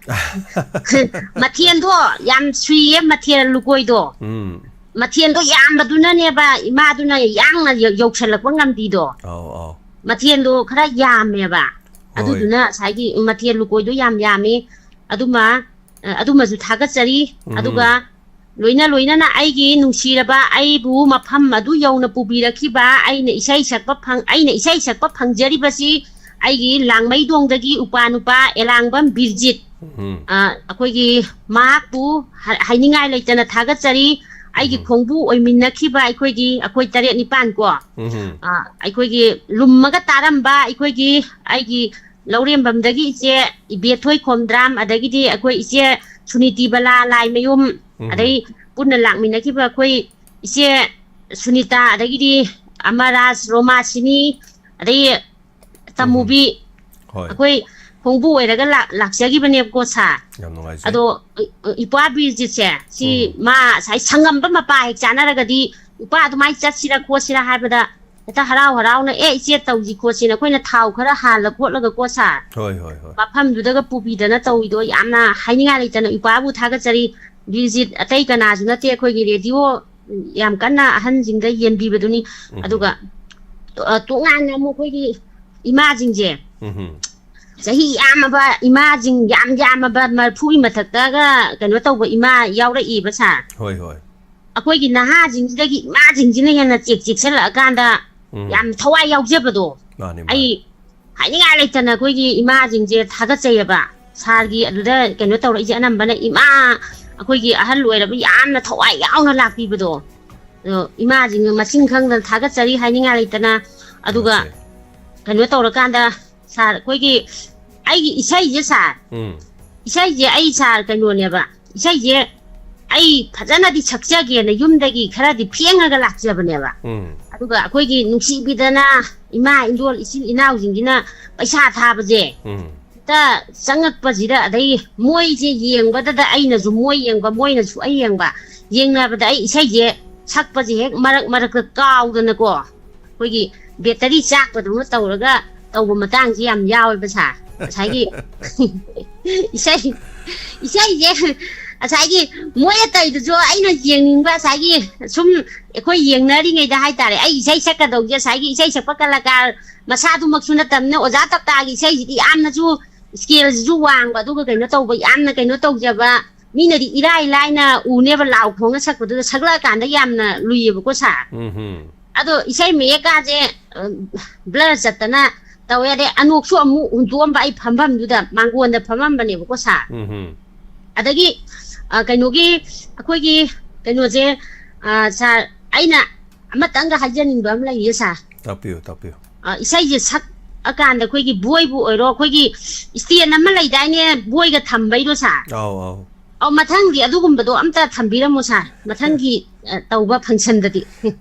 ꯃꯊꯦꯜꯗꯣ ꯌꯥꯝ ꯁꯨꯏꯌꯦ, ꯃꯊꯦꯜ ꯂꯨꯀꯣꯏꯗꯣ꯫ ꯎꯝ꯫ ꯃꯊꯦꯜꯗꯣ ꯌꯥꯝꯕꯗꯨꯅꯅꯦꯕ ꯏꯃꯥꯗꯨꯅ ꯌꯥꯡꯅ ꯌ-, ꯌꯧꯁꯜꯂꯛꯄ ꯉꯝꯕꯤꯗꯣ꯫ ꯑꯧ, ꯑꯧ꯫ ꯃꯊꯦꯜꯗꯣ ꯈꯔ ꯌꯥꯝꯃꯦꯕ꯫ ꯍꯣꯏ꯫ ꯑꯗꯨꯗꯨꯅ ꯉꯁꯥꯏꯒꯤ ꯃꯊꯦꯜ ꯂꯨꯀꯣꯏꯗꯣ ꯌꯥꯝ ꯌꯥꯝꯃꯤ꯫ ꯑꯗꯨꯃ ꯑ, ꯑꯗꯨꯃꯁꯨ ꯊꯥꯒꯠꯆꯔꯤ꯫ ꯎꯝ꯫ ꯑꯗꯨꯒ ꯂꯣꯏꯅ ꯂꯣꯏꯅꯅ ꯑꯩꯒꯤ ꯅꯨꯡꯁꯤꯔꯕ, ꯑꯩꯕꯨ ꯃꯐꯝ ꯑꯗꯨ ꯌꯧꯅ ꯄꯨꯕꯤꯔꯛꯈꯤꯕ, ꯑꯩꯅ ꯏꯁꯩ ꯁꯛꯄ ꯐꯪ-, ꯑꯩꯅ ꯏꯁꯩ ꯁꯛꯄ ꯐꯪꯖꯔꯤꯕꯁꯤ ꯑꯩꯒꯤ ꯂꯥꯡꯃꯩꯗꯣꯡꯗꯒꯤ ꯎꯄꯥ ꯅꯨꯄꯥ ꯑꯦꯂꯥꯡꯕꯝ ꯕꯤꯔꯖꯤꯠ꯫ ꯎꯝ꯫ ꯑ, ꯑꯩꯈꯣꯏꯒꯤ ꯃꯍꯥꯛꯄꯨ ꯍ-, ꯍꯥꯏꯅꯤꯡꯉꯥꯏ ꯂꯩꯇꯅ ꯊꯥꯒꯠꯆꯔꯤ꯫ ꯑꯩꯒꯤ ꯎꯝ꯫ ꯈꯣꯡꯕꯨ ꯑꯣꯏꯃꯤꯟꯅꯈꯤꯕ ꯑꯩꯈꯣꯏꯒꯤ, ꯑꯩꯈꯣꯏ ꯇꯔꯦꯠ ꯅꯤꯄꯥꯟ ꯀꯣ, ꯎꯝ꯫ ꯑ, ꯑꯩꯈꯣꯏꯒꯤ ꯂꯨꯝꯃꯒ ꯇꯥꯔꯝꯕ ꯑꯩꯈꯣꯏꯒꯤ, ꯑꯩꯒꯤ ꯂꯧꯔꯦꯝꯕꯝꯗꯒꯤ ꯏꯆꯦ ꯏꯕꯦꯊꯣꯏ ꯈꯣꯝꯗ꯭ꯔꯥꯝ, ꯑꯗꯒꯤꯗꯤ ꯑꯩꯈꯣꯏ ꯏꯆꯦ ꯁꯨꯅꯤꯇꯤ ꯕꯂꯥ ꯂꯥꯏꯃꯌꯨꯝ, ꯎꯝ꯫ ꯑꯗꯩ ꯄꯨꯟꯅ ꯂꯥꯛꯃꯤꯟꯅꯈꯤꯕ ꯑꯩꯈꯣꯏ ꯏꯆꯦ ꯁꯨꯅꯤꯇꯥ, ꯑꯗꯒꯤꯗꯤ ꯑꯃꯔꯥꯖ, ꯔꯣꯃꯥꯁꯤꯅꯤ, ꯑꯗꯩ ꯇꯃꯨꯕꯤ, ꯍꯣꯏ꯫ ꯑꯩꯈꯣꯏ ꯈꯣꯡꯕꯨ ꯑꯣꯏꯔꯒ ꯂꯥꯛ-, ꯂꯥꯛꯆꯈꯤꯕꯅꯦꯕꯀꯣ ꯁꯥꯔ꯫ ꯌꯥꯝ ꯅꯨꯡꯉꯥꯏꯖꯩ꯫ ꯑꯗꯣ ꯏ-, ꯏꯄ꯭ꯋꯥ ꯕꯤꯔꯖꯤꯠꯁꯦ, ꯁꯤ ꯎꯝ꯫ ꯃꯥ ꯉꯁꯥꯏ ꯁꯪꯉꯝꯕ ꯃꯄꯥ ꯍꯦꯛ ꯆꯥꯟꯅꯔꯒꯗꯤ, ꯏꯄꯥ ꯑꯗꯨꯃꯥꯏꯅ ꯆꯠꯁꯤꯔꯥ ꯈꯣꯠꯁꯤꯔꯥ ꯍꯥꯏꯕꯗ, ꯍꯦꯛꯇ ꯍꯔꯥꯎ ꯍꯔꯥꯎꯅ, "ꯑꯦ, ꯏꯆꯦ, ꯇꯧꯁꯤ ꯈꯣꯠꯁꯤꯅ" ꯑꯩꯈꯣꯏꯅ ꯊꯥꯎ ꯈꯔ ꯍꯥꯜꯂ ꯈꯣꯠꯂꯒ ꯀꯣ ꯁꯥꯔ, ꯍꯣꯏ, ꯍꯣꯏ, ꯍꯣꯏ꯫ ꯃꯐꯝꯗꯨꯗꯒ ꯄꯨꯕꯤꯗꯅ ꯇꯧꯋꯤꯗꯣ ꯌꯥꯝꯅ ꯍꯥꯏꯅꯤꯡꯉꯥꯏ ꯂꯩꯇꯅ ꯏꯄꯥꯕꯨ ꯊꯥꯒꯠꯆꯔꯤ꯫ ꯕꯤꯔꯖꯤꯠ ꯑꯇꯩ ꯀꯅꯥꯁꯨ ꯅꯠꯇꯦ, ꯑꯩꯈꯣꯏꯒꯤ ꯔꯦꯗꯤꯑꯣ ꯌꯥꯝ ꯀꯟꯅ ꯑꯍꯟꯁꯤꯡꯗ ꯌꯦꯟꯕꯤꯕꯗꯨꯅꯤ꯫ ꯎꯝ꯫ ꯑꯗꯨꯒ, ꯑ, ꯇꯣꯉꯥꯟꯅ ꯑꯃꯨꯛ ꯑꯩꯈꯣꯏꯒꯤ ꯏꯃꯥꯁꯤꯡꯁꯦ, ꯎꯝ꯫ ꯆꯍꯤ ꯌꯥꯝꯃꯕ ꯏꯃꯥꯁꯤꯡ, ꯌꯥꯝ ꯌꯥꯝꯃꯕ ꯃꯔꯤꯐꯨꯒꯤ ꯃꯊꯛꯇꯒ ꯀꯩꯅꯣ ꯇꯧꯕ ꯏꯃꯥ ꯌꯥꯎꯔꯛꯏꯕ ꯁꯥꯔ꯫ ꯍꯣꯏ, ꯍꯣꯏ꯫ ꯑꯩꯈꯣꯏꯒꯤ ꯅꯍꯥꯁꯤꯡꯁꯤꯗꯒꯤ ꯏꯃꯥꯁꯤꯡꯁꯤꯅ ꯍꯦꯟꯅ ꯆꯦꯛ ꯆꯦꯛꯁꯤꯜꯂꯛꯑꯀꯥꯟꯗ ꯎꯝ꯫ ꯌꯥꯝ ꯊꯋꯥꯏ ꯌꯥꯎꯖꯕꯗꯣ꯫ ꯃꯥꯅꯤ, ꯃꯥꯅꯤ꯫ ꯑꯩ ꯍꯥꯏꯅꯤꯡꯉꯥꯏ ꯂꯩꯇꯅ ꯑꯩꯈꯣꯏꯒꯤ ꯏꯃꯥꯁꯤꯡꯁꯦ ꯊꯥꯒꯠꯆꯩꯑꯕ꯫ ꯁꯥꯔꯒꯤ ꯑꯗꯨꯗ ꯀꯩꯅꯣ ꯇꯧꯔꯛꯏꯁꯦ ꯑꯅꯝꯕꯅ ꯏꯃꯥ, ꯑꯩꯈꯣꯏꯒꯤ ꯑꯍꯜ ꯑꯣꯏꯔꯕ ꯌꯥꯝꯅ ꯊꯋꯥꯏ ꯌꯥꯎꯅ ꯂꯥꯛꯄꯤꯕꯗꯣ꯫ ꯑꯗꯣ ꯏꯃꯥꯁꯤꯡ ꯃꯁꯤꯡ ꯈꯪꯗꯅ ꯊꯥꯒꯠꯆꯔꯤ ꯍꯥꯏꯅꯤꯡꯉꯥꯏ ꯂꯩꯇꯅ꯫ ꯑꯗꯨꯒ ꯊꯥꯒꯠꯆꯔꯤ꯫ ꯀꯩꯅꯣ ꯇꯧꯔꯀꯥꯟꯗ ꯁꯥꯔ, ꯑꯩꯈꯣꯏꯒꯤ ꯑꯩꯒꯤ ꯏꯁꯩꯁꯦ ꯁꯥꯔ, ꯎꯝ꯫ ꯏꯁꯩꯁꯦ ꯑꯩ ꯁꯥꯔ ꯀꯩꯅꯣꯅꯦꯕ, ꯏꯁꯩꯁꯦ ꯑꯩ ꯐꯖꯅꯗꯤ ꯁꯛꯆꯒꯦꯅ ꯌꯨꯝꯗꯒꯤ ꯈꯔꯗꯤ ꯐꯦꯡꯉꯒ ꯂꯥꯛꯆꯕꯅꯦꯕ꯫ ꯎꯝ꯫ ꯑꯗꯨꯒ ꯑꯩꯈꯣꯏꯒꯤ ꯅꯨꯡꯁꯤꯕꯤꯗꯅ ꯏꯃꯥ ꯏꯟꯗꯣꯜ ꯏꯆꯤꯜ ꯏꯅꯥꯎꯁꯤꯡꯁꯤꯅ ꯄꯩꯁꯥ ꯊꯥꯕꯁꯦ ꯎꯝ꯫ ꯍꯦꯛꯇ ꯆꯪꯉꯛꯄꯁꯤꯗ, ꯑꯗꯩ ꯃꯣꯏꯁꯦ ꯌꯦꯡꯕꯗꯗ ꯑꯩꯅꯁꯨ ꯃꯣꯏ ꯌꯦꯡꯕ, ꯃꯣꯏꯅꯁꯨ ꯑꯩ ꯌꯦꯡꯕ, ꯌꯦꯡꯅꯕꯗ ꯑꯩ ꯏꯁꯩꯁꯦ ꯁꯛꯄꯁꯦ ꯍꯦꯛ ꯃꯔꯛ ꯃꯔꯛꯇ ꯀꯥꯎꯗꯅꯀꯣ, ꯑꯩꯈꯣꯏꯒꯤ ꯕꯦꯇꯔꯤ ꯆꯥꯛꯄꯗꯧꯅ ꯇꯧꯔꯒ ꯇꯧꯕ ꯃꯇꯥꯡꯁꯤ ꯌꯥꯝ ꯌꯥꯎꯋꯦꯕ ꯁꯥꯔ꯫ ꯉꯁꯥꯏꯒꯤ ꯏꯁꯩ, ꯏꯁꯩꯁꯦ ꯉꯁꯥꯏꯒꯤ ꯃꯣꯏꯅ ꯇꯧꯔꯤꯗꯨꯁꯨ ꯑꯩꯅ ꯌꯦꯡꯅꯤꯡꯕ, ꯉꯁꯥꯏꯒꯤ ꯁꯨꯝ ꯑꯩꯈꯣꯏ ꯌꯦꯡꯅꯔꯤꯉꯩꯗ ꯍꯥꯏꯇꯥꯔꯦ, ꯑꯩ ꯏꯁꯩ ꯁꯛꯀꯗꯧꯁꯦ ꯉꯁꯥꯏꯒꯤ ꯏꯁꯩ ꯁꯛꯄ ꯀꯂꯥꯀꯥꯔ ꯃꯁꯥꯗꯨꯃꯛꯁꯨ ꯅꯠꯇꯕꯅꯤꯅ, ꯑꯣꯖꯥ ꯇꯞꯇꯥꯒꯤ ꯏꯁꯩꯁꯤꯗꯤ ꯌꯥꯝꯅꯁꯨ ꯁ꯭ꯀꯦꯜꯁꯤꯁꯨ ꯋꯥꯡꯕ, ꯑꯗꯨꯒ ꯀꯩꯅꯣ ꯇꯧꯕ, ꯌꯥꯝꯅ ꯀꯩꯅꯣ ꯇꯧꯖꯕ, ꯃꯤꯅꯗꯤ ꯏꯔꯥꯏ ꯂꯥꯏꯅ ꯎꯅꯦꯕ ꯂꯥꯎ ꯈꯣꯡꯅ ꯁꯛꯄꯗꯨꯗ, ꯁꯛꯂꯛꯑꯀꯥꯟꯗ ꯌꯥꯝꯅ ꯂꯨꯏꯌꯦꯕꯀꯣ ꯁꯥꯔ꯫ ꯎꯝ ꯍꯝ. ꯑꯗꯣ ꯏꯁꯩ ꯃꯌꯦꯛꯀꯥꯁꯦ ꯕ꯭ꯂꯔ ꯆꯠꯇꯅ ꯇꯧꯋꯦ꯫ ꯑꯗꯩ ꯑꯅꯣꯛꯁꯨ ꯑꯃꯨꯛ ꯍꯨꯟꯇꯣꯛꯑꯝꯕ, ꯑꯩ ꯐꯝꯐꯝꯗꯨꯗ ꯃꯥꯡꯒꯣꯟꯗ ꯐꯝꯃꯝꯕꯅꯦꯕꯀꯣ ꯁꯥꯔ꯫ ꯎꯝ ꯍꯝ. ꯑꯗꯒꯤ ꯑ, ꯀꯩꯅꯣꯒꯤ ꯑꯩꯈꯣꯏꯒꯤ ꯀꯩꯅꯣꯁꯦ, ꯑ, ꯁꯥꯔ, ꯑꯩꯅ ꯑꯃꯇꯪꯒ ꯍꯥꯏꯖꯅꯤꯡꯕ ꯑꯃ ꯂꯩꯌꯦ ꯁꯥꯔ꯫ ꯇꯥꯛꯄꯤꯌꯨ, ꯇꯥꯛꯄꯤꯌꯨ. ꯑ, ꯏꯁꯩꯁꯦ ꯁꯛꯑꯀꯥꯟꯗ ꯑꯩꯈꯣꯏꯒꯤ ꯕꯣꯏꯕꯨ ꯑꯣꯏꯔꯣ, ꯑꯩꯈꯣꯏꯒꯤ ꯏꯁꯇꯦꯟ ꯑꯃ ꯂꯩꯗꯥꯏꯅꯦ, ꯕꯣꯏꯒ ꯊꯝꯕꯩꯗꯣ ꯁꯥꯔ? ꯑꯧ, ꯑꯧ. ꯑꯧ, ꯃꯊꯪꯗꯤ ꯑꯗꯨꯒꯨꯝꯕꯗꯣ ꯑꯝꯇ ꯊꯝꯕꯤꯔꯝꯃꯣ ꯁꯥꯔ, ꯃꯊꯪꯒꯤ ꯑ, ꯇꯧꯕ ꯐꯪꯁꯟꯗꯗꯤ꯫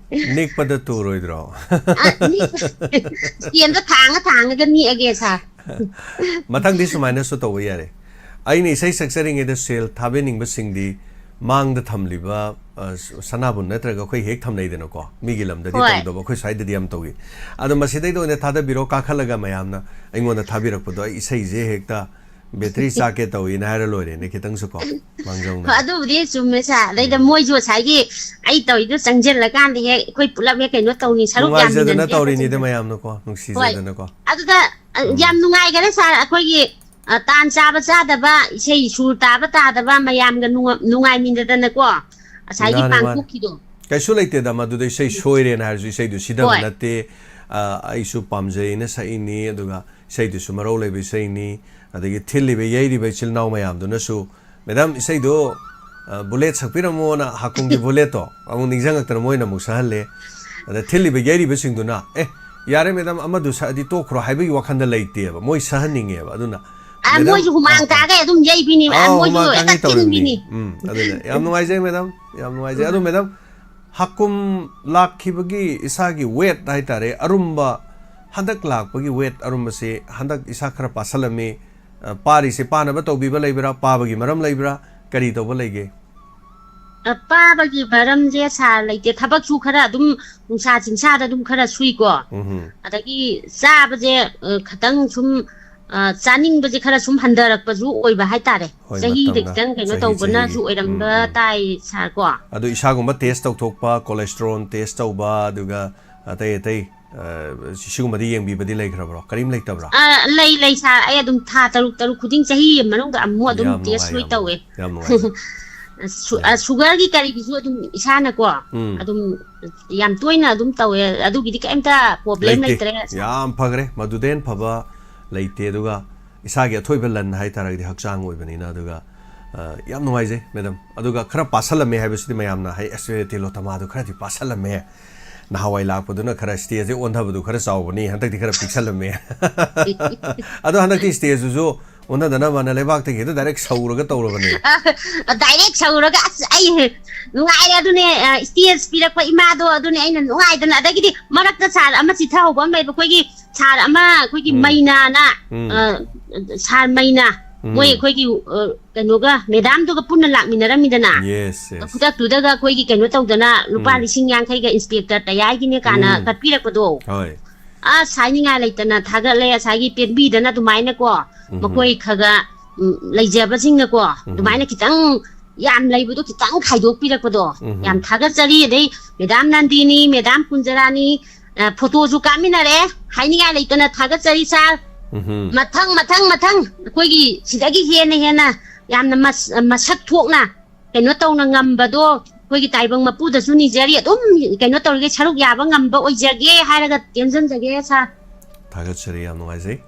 ꯅꯤꯛꯄꯗ ꯇꯨꯔꯣꯏꯗ꯭ꯔꯣ? ꯑ, ꯅꯤꯛ-, ꯏꯁꯇꯦꯟꯗ ꯊꯥꯡꯉ ꯊꯥꯡꯉꯒ ꯅꯤꯛꯑꯒꯦ ꯁꯥꯔ꯫ ꯃꯊꯪꯗꯤ ꯁꯨꯃꯥꯏꯅꯁꯨ ꯇꯧꯕ ꯌꯥꯔꯦ꯫ ꯑꯩꯅ ꯏꯁꯩ ꯁꯛꯆꯔꯤꯉꯩꯗ ꯁꯦꯜ ꯊꯥꯕꯤꯅꯤꯡꯕꯁꯤꯡꯗꯤ ꯃꯥꯡꯗ ꯊꯝꯂꯤꯕ, ꯑ, ꯁꯅꯥꯕꯨꯟ ꯅꯠꯇ꯭ꯔꯒ ꯑꯩꯈꯣꯏ ꯍꯦꯛ ꯊꯝꯅꯩꯗꯅꯀꯣ, ꯃꯤꯒꯤ ꯂꯝꯗꯗꯤ ꯍꯣꯏ꯫ ꯇꯧꯗꯕ, ꯑꯩꯈꯣꯏ ꯁ꯭ꯋꯥꯏꯗꯗꯤ ꯌꯥꯝ ꯇꯧꯏ꯫ ꯑꯗꯣ ꯃꯁꯤꯗꯩꯗ ꯑꯣꯏꯅ ꯊꯥꯗꯕꯤꯔꯣ, ꯀꯥꯈꯠꯂꯒ ꯃꯌꯥꯝꯅ ꯑꯩꯉꯣꯟꯗ ꯊꯥꯕꯤꯔꯛꯄꯗꯣ ꯑꯩ ꯏꯁꯩꯁꯦ ꯍꯦꯛꯇ ꯕꯦꯇ꯭ꯔꯤ ꯆꯥꯛꯀꯦ ꯇꯧꯏꯅ ꯍꯥꯏꯔ ꯂꯣꯏꯔꯦꯅꯦ, ꯈꯤꯇꯪꯁꯨꯀꯣ ꯃꯥꯡꯖꯧꯅ꯫ ꯍꯣꯏ, ꯑꯗꯨꯕꯨꯗꯤ ꯆꯨꯝꯃꯦ ꯁꯥꯔ꯫ ꯑꯗꯩꯗ ꯃꯣꯏꯁꯨ ꯉꯁꯥꯏꯒꯤ ꯑꯩ ꯇꯧꯔꯤꯗꯣ ꯆꯪꯁꯤꯜꯂꯀꯥꯟꯗ ꯍꯦꯛ ꯑꯩꯈꯣꯏ ꯄꯨꯂꯞ ꯍꯦꯛ ꯀꯩꯅꯣ ꯇꯧꯅꯤ, ꯁꯔꯨꯛ ꯅꯨꯡꯉꯥꯏꯖꯗꯅ ꯌꯥꯃꯤꯟꯅꯁꯦ ꯇꯧꯔꯤꯅꯤꯗ ꯍꯥꯏꯕ꯫ ꯃꯌꯥꯝꯅꯀꯣ, ꯍꯣꯏ꯫ ꯅꯨꯡꯁꯤꯖꯗꯅꯀꯣ꯫ ꯑꯗꯨꯗ ꯑ, ꯎꯝ꯫ ꯌꯥꯝ ꯅꯨꯡꯉꯥꯏꯈꯔꯦ ꯁꯥꯔ, ꯑꯩꯈꯣꯏꯒꯤ ꯑ, ꯇꯥꯟ ꯆꯥꯕ ꯆꯥꯗꯕ, ꯏꯁꯩ ꯁꯨꯔ ꯇꯥꯕ ꯇꯥꯗꯕ ꯃꯌꯥꯝꯒ ꯅꯨꯡꯉ-, ꯅꯨꯡꯉꯥꯏꯃꯤꯟꯅꯗꯅꯀꯣ ꯉꯁꯥꯏꯒꯤ ꯃꯥꯅꯦ, ꯃꯥꯅꯦ꯫ ꯄꯥꯡꯊꯣꯛꯈꯤꯗꯣ꯫ ꯀꯩꯁꯨ ꯂꯩꯇꯦꯗ, ꯃꯗꯨꯗ ꯏꯁꯩ ꯁꯣꯏꯔꯦꯅ ꯍꯥꯏꯔꯁꯨ ꯏꯁꯩꯗꯨ ꯁꯤꯗꯕ ꯍꯣꯏ꯫ ꯅꯠꯇꯦ꯫ ꯑ, ꯑꯩꯁꯨ ꯄꯥꯝꯖꯩꯅ ꯁꯛꯏꯅꯤ, ꯑꯗꯨꯒ ꯏꯁꯩꯗꯨꯁꯨ ꯃꯔꯧ ꯂꯩꯕ ꯏꯁꯩꯅꯤ꯫ ꯑꯗꯒꯤ ꯊꯤꯜꯂꯤꯕ ꯌꯩꯔꯤꯕ ꯏꯆꯤꯜ ꯏꯅꯥꯎ ꯃꯌꯥꯝꯗꯨꯅꯁꯨ, "ꯃꯦꯗꯥꯝ, ꯏꯁꯩꯗꯣ, ꯑ, ꯕꯨꯂꯦꯠ ꯁꯛꯄꯤꯔꯝꯃꯣꯅ", ꯍꯥꯀꯨꯝꯒꯤ ꯕꯨꯂꯦꯠꯇꯣ ꯑꯃꯨꯛ ꯅꯤꯡꯁꯤꯡꯉꯛꯇꯅ ꯃꯣꯏꯅ ꯑꯃꯨꯛ ꯁꯛꯍꯜꯂꯦ꯫ ꯑꯗ ꯊꯤꯜꯂꯤꯕ ꯌꯩꯔꯤꯕꯁꯤꯡꯗꯨꯅ, "ꯑꯦ, ꯌꯥꯔꯦ ꯃꯦꯗꯥꯝ, ꯑꯃꯗꯨ ꯁꯛꯑꯗꯤ ꯇꯣꯛꯈ꯭ꯔꯣ" ꯍꯥꯏꯕꯒꯤ ꯋꯥꯈꯟꯗ ꯂꯩꯇꯦꯕ, ꯃꯣꯏ ꯁꯛꯍꯟꯅꯤꯡꯉꯦꯕ꯫ ꯑꯗꯨꯅ ꯑ, ꯃꯦꯗꯥꯝ, ꯃꯣꯏꯁꯨ ꯍꯨꯃꯥꯡ ꯑ, ꯑ꯫ ꯇꯥꯒꯩ ꯑꯗꯨꯝ ꯌꯩꯕꯤꯅꯤ, ꯑ, ꯑꯥ, ꯃꯣꯏꯁꯨ ꯍꯨꯃꯥꯡ ꯍꯦꯛꯇ ꯀꯥꯡꯒꯦ ꯇꯧꯔꯤꯕꯅꯤ꯫ ꯊꯤꯟꯕꯤꯅꯤ꯫ ꯎꯝ, ꯑꯗꯨꯅ ꯌꯥꯝ ꯅꯨꯡꯉꯥꯏꯖꯩ ꯃꯦꯗꯥꯝ, ꯌꯥꯝ ꯅꯨꯡꯉꯥꯏꯖꯩ꯫ ꯑꯗꯣ ꯎꯝ꯫ ꯃꯦꯗꯥꯝ, ꯍꯥꯀꯨꯝ ꯂꯥꯛꯈꯤꯕꯒꯤ ꯏꯁꯥꯒꯤ ꯋꯦꯠ ꯍꯥꯏꯇꯥꯔꯦ, ꯑꯔꯨꯝꯕ, ꯍꯟꯗꯛ ꯂꯥꯛꯄꯒꯤ ꯋꯦꯠ ꯑꯔꯨꯝꯕꯁꯦ ꯍꯟꯗꯛ ꯏꯁꯥ ꯈꯔ ꯄꯥꯁꯜꯂꯝꯃꯤ꯫ ꯑ, ꯄꯥꯔꯤꯁꯦ ꯄꯥꯅꯕ ꯇꯧꯕꯤꯕ ꯂꯩꯕ꯭ꯔꯥ? ꯄꯥꯕꯒꯤ ꯃꯔꯝ ꯂꯩꯕ꯭ꯔꯥ? ꯀꯔꯤ ꯇꯧꯕ ꯂꯩꯒꯦ? ꯑ, ꯄꯥꯕꯒꯤ ꯃꯔꯝꯁꯦ ꯁꯥꯔ ꯂꯩꯇꯦ꯫ ꯊꯕꯛꯁꯨ ꯈꯔ ꯑꯗꯨꯝ ꯅꯨꯡꯁꯥ ꯆꯤꯡꯁꯥꯗ ꯑꯗꯨꯝ ꯈꯔ ꯁꯨꯏꯀꯣ꯫ ꯎꯝꯍꯨꯝ꯫ ꯑꯗꯒꯤ ꯆꯥꯕꯁꯦ, ꯑ, ꯈꯇꯪ ꯁꯨꯝ, ꯑ, ꯆꯥꯅꯤꯡꯕꯁꯦ ꯈꯔ ꯁꯨꯝ ꯍꯟꯊꯔꯛꯄꯁꯨ ꯑꯣꯏꯕ ꯍꯥꯏꯇꯥꯔꯦ꯫ ꯍꯣꯏ, ꯆꯍꯤꯗ ꯃꯇꯝꯅ, ꯈꯤꯇꯪ ꯀꯩꯅꯣ ꯆꯍꯤ, ꯇꯧꯕꯅꯁꯨ ꯆꯍꯤꯒꯤ꯫ ꯎꯝ, ꯑꯣꯏꯔꯝꯕ ꯎꯝ꯫ ꯇꯥꯏ ꯁꯥꯔ ꯀꯣ꯫ ꯑꯗꯨ ꯏꯁꯥꯒꯨꯝꯕ ꯇꯦꯁ ꯇꯧꯊꯣꯛꯄ, ꯀꯣꯂꯦꯁꯇ꯭ꯔꯣꯜ ꯇꯦꯁ ꯇꯧꯕ, ꯑꯗꯨꯒ ꯑꯇꯩ ꯑꯇꯩ ꯑ, ꯁꯤꯒꯨꯝꯕꯗꯤ ꯌꯦꯡꯕꯤꯕꯗꯤ ꯂꯩꯈ꯭ꯔꯕ꯭ꯔꯣ? ꯀꯔꯤꯝ ꯂꯩꯇꯕ꯭ꯔꯣ? ꯑ, ꯂꯩ ꯂꯩ ꯁꯥꯔ, ꯑꯩ ꯑꯗꯨꯝ ꯊꯥ ꯇꯔꯨꯛ ꯇꯔꯨꯛ ꯈꯨꯗꯤꯡ, ꯆꯍꯤ ꯃꯅꯨꯡꯗ ꯑꯃꯨꯛ ꯑꯗꯨꯝ ꯌꯥꯝ ꯇꯦꯁ ꯅꯨꯡꯉꯥꯏ, ꯂꯣꯏ ꯌꯥꯝ ꯇꯧꯋꯦ꯫ ꯅꯨꯡꯉꯥꯏ, ꯌꯥꯝ ꯅꯨꯡꯉꯥꯏꯖꯩ꯫ ꯁꯨ- ꯑ, ꯁꯨꯒꯔꯒꯤ ꯀꯔꯤꯒꯤꯁꯨ ꯑꯗꯨꯝ ꯏꯁꯥꯅꯀꯣ ꯎꯝ꯫ ꯑꯗꯨꯝ ꯌꯥꯝ ꯇꯣꯏꯅ ꯑꯗꯨꯝ ꯇꯧꯋꯦ, ꯑꯗꯨꯒꯤꯗꯤ ꯀꯩꯝꯇ ꯄ꯭ꯔꯣꯕ꯭ꯂꯦꯝ ꯂꯩꯇꯦ꯫ ꯂꯩꯇ꯭ꯔꯦ ꯁꯥꯔ꯫ ꯌꯥꯝ ꯐꯈ꯭ꯔꯦ, ꯃꯗꯨꯗꯩ ꯍꯦꯟꯅ ꯐꯕ ꯂꯩꯇꯦ꯫ ꯑꯗꯨꯒ ꯏꯁꯥꯒꯤ ꯑꯊꯣꯏꯕ ꯂꯟ ꯍꯥꯏꯇꯥꯔꯒꯗꯤ ꯍꯛꯆꯥꯡ ꯑꯣꯏꯕꯅꯤꯅ꯫ ꯑꯗꯨꯒ ꯑ, ꯌꯥꯝ ꯅꯨꯡꯉꯥꯏꯖꯩ ꯃꯦꯗꯥꯝ꯫ ꯑꯗꯨꯒ ꯈꯔ ꯄꯥꯁꯜꯂꯝꯃꯦ ꯍꯥꯏꯕꯁꯤꯗꯤ ꯃꯌꯥꯝꯅ, "ꯍꯩ, ꯑꯁ, ꯇꯤꯂꯣꯇꯃꯥꯗꯣ ꯈꯔꯗꯤ ꯄꯥꯁꯜꯂꯝꯃꯦ, ꯅꯍꯥꯟꯋꯥꯏ ꯂꯥꯛꯄꯗꯨꯅ ꯈꯔ ꯁ꯭ꯇꯦꯖꯁꯦ ꯑꯣꯟꯊꯕꯗꯨ ꯈꯔ ꯆꯥꯎꯕꯅꯤ, ꯍꯟꯗꯛꯇꯤ ꯈꯔ ꯄꯤꯛꯁꯜꯂꯝꯃꯦ"꯫ ꯑꯗꯣ ꯍꯟꯗꯛꯇꯤ ꯁ꯭ꯇꯦꯖꯇꯨꯁꯨ ꯑꯣꯟꯊꯗꯅꯕꯅ ꯂꯩꯕꯥꯛꯇꯒꯤ ꯍꯦꯛꯇ ꯗꯥꯏꯔꯦꯛ ꯁꯧꯔꯒ ꯇꯧꯔꯕꯅꯦ꯫ ꯗꯥꯏꯔꯦꯛ ꯁꯧꯔꯒ ꯑꯁ ꯑꯩ ꯅꯨꯡꯉꯥꯏꯔꯦ꯫ ꯑꯗꯨꯅꯦ, ꯑ, ꯁ꯭ꯇꯦꯖ ꯄꯤꯔꯛꯄ ꯏꯃꯥꯗꯣ, ꯑꯗꯨꯅꯦ ꯑꯩꯅ ꯅꯨꯡꯉꯥꯏꯗꯅ꯫ ꯑꯗꯒꯤꯗꯤ ꯃꯔꯛꯇ ꯁꯥꯔ ꯑꯃ ꯆꯤꯊꯍꯧꯕ ꯑꯃ ꯂꯩꯕ, ꯑꯩꯈꯣꯏꯒꯤ ꯁꯥꯔ ꯑꯃ, ꯑꯩꯈꯣꯏꯒꯤ ꯎꯝ꯫ ꯃꯩꯅꯥꯅ, ꯎꯝ꯫ ꯑ, ꯁꯥꯔ ꯃꯩꯅꯥ, ꯎꯝ꯫ ꯃꯣꯏ ꯑꯩꯈꯣꯏꯒꯤ, ꯑ, ꯀꯩꯅꯣꯒ ꯃꯦꯗꯥꯝꯗꯨꯒ ꯄꯨꯟꯅ ꯂꯥꯛꯃꯤꯟꯅꯔꯝꯃꯤꯗꯅ꯫ Yes, yes. ꯈꯨꯗꯛꯇꯨꯗꯒ ꯑꯩꯈꯣꯏꯒꯤ ꯀꯩꯅꯣ ꯇꯧꯗꯅ ꯂꯨꯄꯥ ꯎꯝ꯫ ꯂꯤꯁꯤꯡ ꯌꯥꯡꯈꯩꯒ ꯏꯟꯁꯄꯦꯛꯇꯔ ꯇꯌꯥꯏꯒꯤꯅꯦ ꯀꯥꯟꯅ ꯎꯝ꯫ ꯀꯠꯄꯤꯔꯛꯄꯗꯣ꯫ ꯍꯣꯏ꯫ ꯑꯁ, ꯍꯥꯏꯅꯤꯡꯉꯥꯏ ꯂꯩꯇꯅ ꯊꯥꯒꯠꯂꯦ꯫ ꯉꯁꯥꯏꯒꯤ ꯄꯦꯟꯕꯤꯗꯅ ꯑꯗꯨꯃꯥꯏꯅꯀꯣ, ꯎꯝ꯫ ꯃꯈꯣꯏ ꯈꯔ ꯈꯔ, ꯎꯝ, ꯂꯩꯖꯕꯁꯤꯡꯅꯀꯣ, ꯎꯝ꯫ ꯑꯗꯨꯃꯥꯏꯅ ꯈꯤꯇꯪ ꯌꯥꯝ ꯂꯩꯕꯗꯣ ꯈꯤꯇꯪ ꯈꯥꯏꯗꯣꯛꯄꯤꯔꯛꯄꯗꯣ ꯎꯝ꯫ ꯌꯥꯝ ꯊꯥꯒꯠꯆꯔꯤ꯫ ꯑꯗꯩ ꯃꯦꯗꯥꯝ ꯅꯟꯗꯤꯅꯤ, ꯃꯦꯗꯥꯝ ꯀꯨꯟꯖꯔꯥꯅꯤ, ꯑ, ꯐꯣꯇꯣꯁꯨ ꯀꯥꯞꯃꯤꯟꯅꯔꯦ꯫ ꯍꯥꯏꯅꯤꯡꯉꯥꯏ ꯂꯩꯇꯅ ꯊꯥꯒꯠꯆꯔꯤ ꯁꯥꯔ꯫ ꯎꯝ꯫ ꯃꯊꯪ, ꯃꯊꯪ, ꯃꯊꯪ ꯑꯩꯈꯣꯏꯒꯤ ꯁꯤꯗꯒꯤ ꯍꯦꯟꯅ ꯍꯦꯟꯅ ꯌꯥꯝꯅ ꯃꯁ-, ꯃꯁꯛ ꯊꯣꯛꯅ ꯀꯩꯅꯣ ꯇꯧꯅ ꯉꯝꯕꯗꯣ ꯑꯩꯈꯣꯏꯒꯤ ꯇꯥꯏꯕꯪ ꯃꯄꯨꯗꯁꯨ ꯅꯤꯖꯔꯤ꯫ ꯑꯗꯨꯝ ꯀꯩꯅꯣ ꯇꯧꯔꯤꯒꯦ, ꯁꯔꯨꯛ ꯌꯥꯕ ꯉꯝꯕ ꯑꯣꯏꯖꯒꯦ ꯍꯥꯏꯔꯒ ꯇꯦꯟꯖꯟꯖꯒꯦ ꯁꯥꯔ꯫ ꯊꯥꯒꯠꯆꯔꯤ, ꯌꯥꯝ ꯅꯨꯡꯉꯥꯏꯖꯩ꯫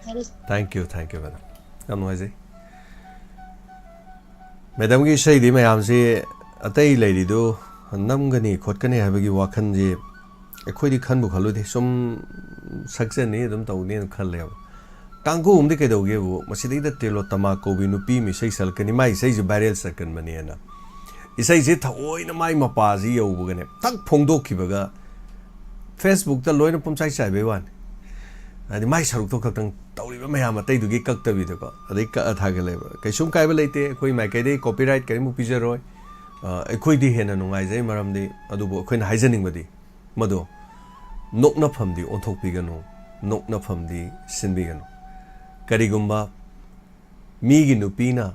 ꯊꯥꯒꯠ- Thank you, thank you, madam. ꯌꯥꯝ ꯅꯨꯡꯉꯥꯏꯖꯩ꯫ ꯃꯦꯗꯥꯝꯒꯤ ꯏꯁꯩꯗꯤ ꯃꯌꯥꯝꯁꯤ ꯑꯇꯩ ꯂꯩꯔꯤꯗꯨ ꯅꯝꯒꯅꯤ ꯈꯣꯠꯀꯅꯤ ꯍꯥꯏꯕꯒꯤ ꯋꯥꯈꯜꯁꯤ ꯑꯩꯈꯣꯏꯗꯤ ꯈꯟꯕꯨ ꯈꯜꯂꯨꯗꯦ꯫ ꯁꯨꯝ ꯁꯛꯆꯅꯤ, ꯑꯗꯨꯝ ꯇꯧꯅꯤꯅ ꯈꯜꯂꯦꯕ꯫ ꯀꯥꯡꯒꯨ ꯑꯃꯗꯤ ꯀꯩꯗꯧꯒꯦꯕꯨ, ꯃꯁꯤꯗꯩꯗ ꯇꯤꯂꯣꯇꯃꯥ ꯀꯧꯕꯤ ꯅꯨꯄꯤ ꯑꯃ ꯏꯁꯩ ꯁꯛꯂꯛꯀꯅꯤ, ꯃꯥꯏ ꯏꯁꯩꯁꯤ viral ꯆꯠꯀꯟꯕꯅꯦꯅ꯫ ꯏꯁꯩꯁꯤ ꯊꯑꯣꯏꯅ ꯃꯥꯏ ꯃꯄꯥꯁꯤ ꯌꯧꯕꯒꯅꯦ ꯊꯛ ꯐꯣꯡꯗꯣꯛꯈꯤꯕꯒ Facebook ꯇ ꯂꯣꯏꯅ ꯄꯨꯝꯆꯥꯏ ꯆꯥꯏꯕꯩ ꯋꯥꯅꯤ꯫ ꯍꯥꯏꯗꯤ ꯃꯥꯏ ꯁꯔꯨꯛꯇꯣ ꯈꯛꯇꯪ ꯇꯧꯔꯤꯕ ꯃꯌꯥꯝ ꯑꯇꯩꯗꯨꯒꯤ ꯀꯛꯇꯕꯤꯗꯀꯣ, ꯑꯗꯩ ꯀꯛꯑ ꯊꯥꯒꯠꯂꯦꯕ꯫ ꯀꯩꯁꯨꯝ ꯀꯥꯏꯕ ꯂꯩꯇꯦ, ꯑꯩꯈꯣꯏ ꯃꯥꯏꯀꯩꯗꯒꯤ copyright ꯀꯔꯤꯝ ꯄꯤꯖꯔꯣꯏ꯫ ꯑ, ꯑꯩꯈꯣꯏꯗꯤ ꯍꯦꯟꯅ ꯅꯨꯡꯉꯥꯏꯖꯩ, ꯃꯔꯝꯗꯤ ꯑꯗꯨꯕꯨ ꯑꯩꯈꯣꯏꯅ ꯍꯥꯏꯖꯅꯤꯡꯕꯗꯤ ꯃꯗꯨ ꯅꯣꯛꯅꯐꯝꯗꯤ ꯑꯣꯟꯊꯣꯛꯄꯤꯒꯅꯨ, ꯅꯣꯛꯅꯐꯝꯗꯤ ꯁꯤꯟꯕꯤꯒꯅꯨ꯫ ꯀꯔꯤꯒꯨꯝꯕ ꯃꯤꯒꯤ ꯅꯨꯄꯤꯅ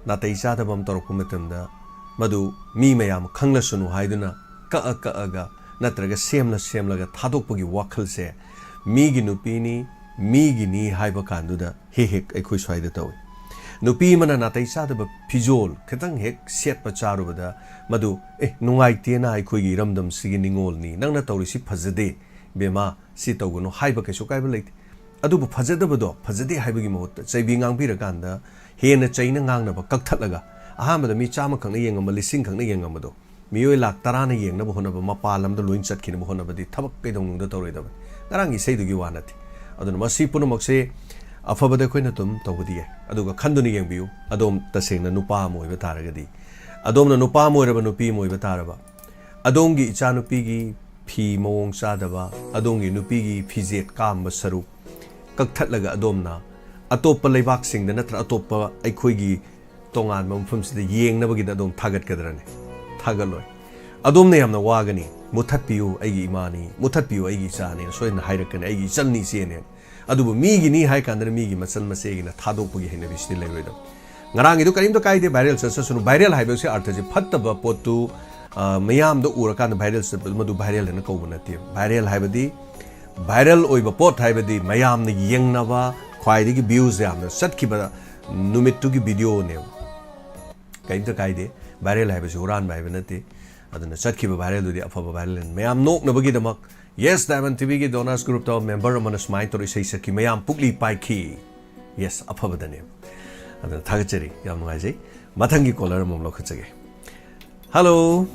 ꯅꯥꯇꯩ ꯆꯥꯗꯕ ꯑꯃ ꯇꯧꯔꯛꯄ ꯃꯇꯝꯗ ꯃꯗꯨ ꯃꯤ ꯃꯌꯥꯝ ꯈꯪꯂꯁꯅꯨ ꯍꯥꯏꯗꯨꯅ ꯀꯛꯑ ꯀꯛꯑꯒ ꯅꯠꯇ꯭ꯔꯒ ꯁꯦꯝꯂ ꯁꯦꯝꯂꯒ ꯊꯥꯗꯣꯛꯄꯒꯤ ꯋꯥꯈꯜꯁꯦ ꯃꯤꯒꯤ ꯅꯨꯄꯤꯅꯤ, ꯃꯤꯒꯤꯅꯤ ꯍꯥꯏꯕ ꯀꯥꯟꯗꯨꯗ ꯍꯦꯛ ꯍꯦꯛ ꯑꯩꯈꯣꯏ ꯁ꯭ꯋꯥꯏꯗ ꯇꯧꯏ꯫ ꯅꯨꯄꯤ ꯑꯃꯅ ꯅꯥꯇꯩ ꯆꯥꯗꯕ ꯐꯤꯖꯣꯜ ꯈꯤꯇꯪ ꯍꯦꯛ ꯁꯦꯠꯄ ꯆꯥꯔꯨꯕꯗ ꯃꯗꯨ, "ꯑꯦ, ꯅꯨꯡꯉꯥꯏꯇꯦꯅ, ꯑꯩꯈꯣꯏꯒꯤ ꯏꯔꯝꯗꯝꯁꯤꯒꯤ ꯅꯤꯉꯣꯜꯅꯤ, ꯅꯪꯅ ꯇꯧꯔꯤꯁꯤ ꯐꯖꯗꯦ, ꯕꯦꯝꯃ, ꯁꯤ ꯇꯧꯒꯅꯨ" ꯍꯥꯏꯕ ꯀꯩꯁꯨ ꯀꯥꯏꯕ ꯂꯩꯇꯦ꯫ ꯑꯗꯨꯕꯨ ꯐꯖꯗꯕꯗꯣ ꯐꯖꯗꯦ ꯍꯥꯏꯕꯒꯤ ꯃꯍꯨꯠꯇ ꯆꯩꯕꯤ ꯉꯥꯡꯕꯤꯔꯀꯥꯟꯗ ꯍꯦꯟꯅ ꯆꯩꯅ ꯉꯥꯡꯅꯕ ꯀꯛꯊꯠꯂꯒ, ꯑꯍꯥꯟꯕꯗ ꯃꯤ ꯆꯥꯝꯃ ꯈꯛꯅ ꯌꯦꯡꯉꯝꯕ, ꯂꯤꯁꯤꯡ ꯈꯛꯅ ꯌꯦꯡꯉꯝꯕꯗꯣ, ꯃꯤꯑꯣꯏ ꯂꯥꯛ ꯇꯔꯥꯅ ꯌꯦꯡꯅꯕ ꯍꯣꯠꯅꯕ, ꯃꯄꯥꯟ ꯂꯝꯗ ꯂꯣꯏꯅ ꯆꯠꯈꯤꯅꯕ ꯍꯣꯠꯅꯕꯗꯤ ꯊꯕꯛ ꯀꯩꯗꯧꯅꯨꯡꯗ ꯇꯧꯔꯣꯏꯗꯕꯅꯤ꯫ ꯉꯔꯥꯡꯒꯤ ꯏꯁꯩꯗꯨꯒꯤ ꯋꯥ ꯅꯠꯇꯦ꯫ ꯑꯗꯨꯅ ꯃꯁꯤ ꯄꯨꯝꯅꯃꯛꯁꯦ ꯑꯐꯕꯗ ꯑꯩꯈꯣꯏꯅ ꯑꯗꯨꯝ ꯇꯧꯕꯗꯤ ꯌꯥꯏ꯫ ꯑꯗꯨꯒ ꯈꯟꯗꯨꯅ ꯌꯦꯡꯕꯤꯌꯨ, ꯑꯗꯣꯝ ꯇꯁꯦꯡꯅ ꯅꯨꯄꯥ ꯑꯃ ꯑꯣꯏꯕ ꯇꯥꯔꯒꯗꯤ, ꯑꯗꯣꯝꯅ ꯅꯨꯄꯥ ꯑꯃ ꯑꯣꯏꯔꯕ, ꯅꯨꯄꯤ ꯑꯃ ꯑꯣꯏꯕ ꯇꯥꯔꯕ, ꯑꯗꯣꯝꯒꯤ ꯏꯆꯥꯅꯨꯄꯤꯒꯤ ꯐꯤ ꯃꯑꯣꯡ ꯆꯥꯗꯕ, ꯑꯗꯣꯝꯒꯤ ꯅꯨꯄꯤꯒꯤ ꯐꯤꯖꯦꯠ ꯀꯥꯝꯕ ꯁꯔꯨꯛ ꯀꯛꯊꯠꯂꯒ ꯑꯗꯣꯝꯅ ꯑꯇꯣꯞꯄ ꯂꯩꯕꯥꯛꯁꯤꯡꯗ ꯅꯠꯇ꯭ꯔ ꯑꯇꯣꯞꯄ ꯑꯩꯈꯣꯏꯒꯤ ꯇꯣꯉꯥꯟꯕ ꯃꯐꯝꯁꯤꯗ ꯌꯦꯡꯅꯕꯒꯤꯗ ꯑꯗꯣꯝ ꯊꯥꯒꯠꯀꯗ꯭ꯔꯅꯦ? ꯊꯥꯒꯠꯂꯣꯏ꯫ ꯑꯗꯣꯝꯅ ꯌꯥꯝꯅ ꯋꯥꯒꯅꯤ꯫ "ꯃꯨꯊꯠꯄꯤꯌꯨ, ꯑꯩꯒꯤ ꯏꯃꯥꯅꯤ, ꯃꯨꯊꯠꯄꯤꯌꯨ, ꯑꯩꯒꯤ ꯏꯆꯥꯅꯤ"ꯅ ꯁꯣꯏꯗꯅ ꯍꯥꯏꯔꯛꯀꯅꯤ, "ꯑꯩꯒꯤ ꯏꯆꯟꯅꯤ, ꯏꯆꯦꯅꯤ"꯫ ꯑꯗꯨꯕꯨ ꯃꯤꯒꯤꯅꯤ ꯍꯥꯏ ꯀꯥꯟꯗꯅ ꯃꯤꯒꯤ ꯃꯆꯟ ꯃꯆꯦꯒꯤꯅ ꯊꯥꯗꯣꯛꯄꯒꯤ ꯍꯩꯅꯕꯤꯁꯤꯗꯤ ꯂꯩꯔꯣꯏꯗꯕ꯫ ꯉꯔꯥꯡꯒꯤꯗꯨ ꯀꯔꯤꯝꯇ ꯀꯥꯏꯗꯦ, viral ꯆꯠꯁꯁꯅꯨ꯫ Viral ꯍꯥꯏꯕꯁꯤ ꯑꯥꯔꯊꯁꯤ ꯐꯠꯇꯕ ꯄꯣꯠꯇꯨ, ꯑ, ꯃꯤꯌꯥꯝꯗ ꯎꯔꯀꯥꯟꯗ viral ꯆꯠꯄꯗꯨ ꯃꯗꯨ viral ꯍꯥꯏꯅ ꯀꯧꯕ ꯅꯠꯇꯦ꯫ Viral ꯍꯥꯏꯕꯗꯤ, viral ꯑꯣꯏꯕ ꯄꯣꯠ ꯍꯥꯏꯕꯗꯤ ꯃꯌꯥꯝꯅ ꯌꯦꯡꯅꯕ, ꯈ꯭ꯋꯥꯏꯗꯒꯤ views ꯌꯥꯝꯅ ꯆꯠꯈꯤꯕ ꯅꯨꯃꯤꯠꯇꯨꯒꯤ videoꯅꯦꯕ꯫ ꯀꯔꯤꯝꯇ ꯀꯥꯏꯗꯦ, viral ꯍꯥꯏꯕꯁꯤ ꯍꯨꯔꯥꯟꯕ ꯍꯥꯏꯕ ꯅꯠꯇꯦ꯫ ꯑꯗꯨꯅ ꯆꯠꯈꯤꯕ viralꯗꯨꯗꯤ ꯑꯐꯕ viral꯫ ꯃꯌꯥꯝ ꯅꯣꯛꯅꯕꯒꯤꯗꯃꯛ Yes Diamond TVꯒꯤ donors groupꯇ member ꯑꯃꯅ ꯁꯨꯃꯥꯏꯅ ꯇꯧꯔ ꯏꯁꯩ ꯁꯛꯈꯤ, ꯃꯌꯥꯝ ꯄꯨꯛꯂꯤ ꯄꯥꯏꯈꯤ꯫ Yes, ꯑꯐꯕꯗꯅꯦꯕ꯫ ꯑꯗꯨꯅ ꯊꯥꯒꯠꯆꯔꯤ, ꯌꯥꯝ ꯅꯨꯡꯉꯥꯏꯖꯩ꯫ ꯃꯊꯪꯒꯤ caller ꯑꯃꯃꯝ ꯂꯧꯈꯠꯆꯒꯦ꯫ Hello꯫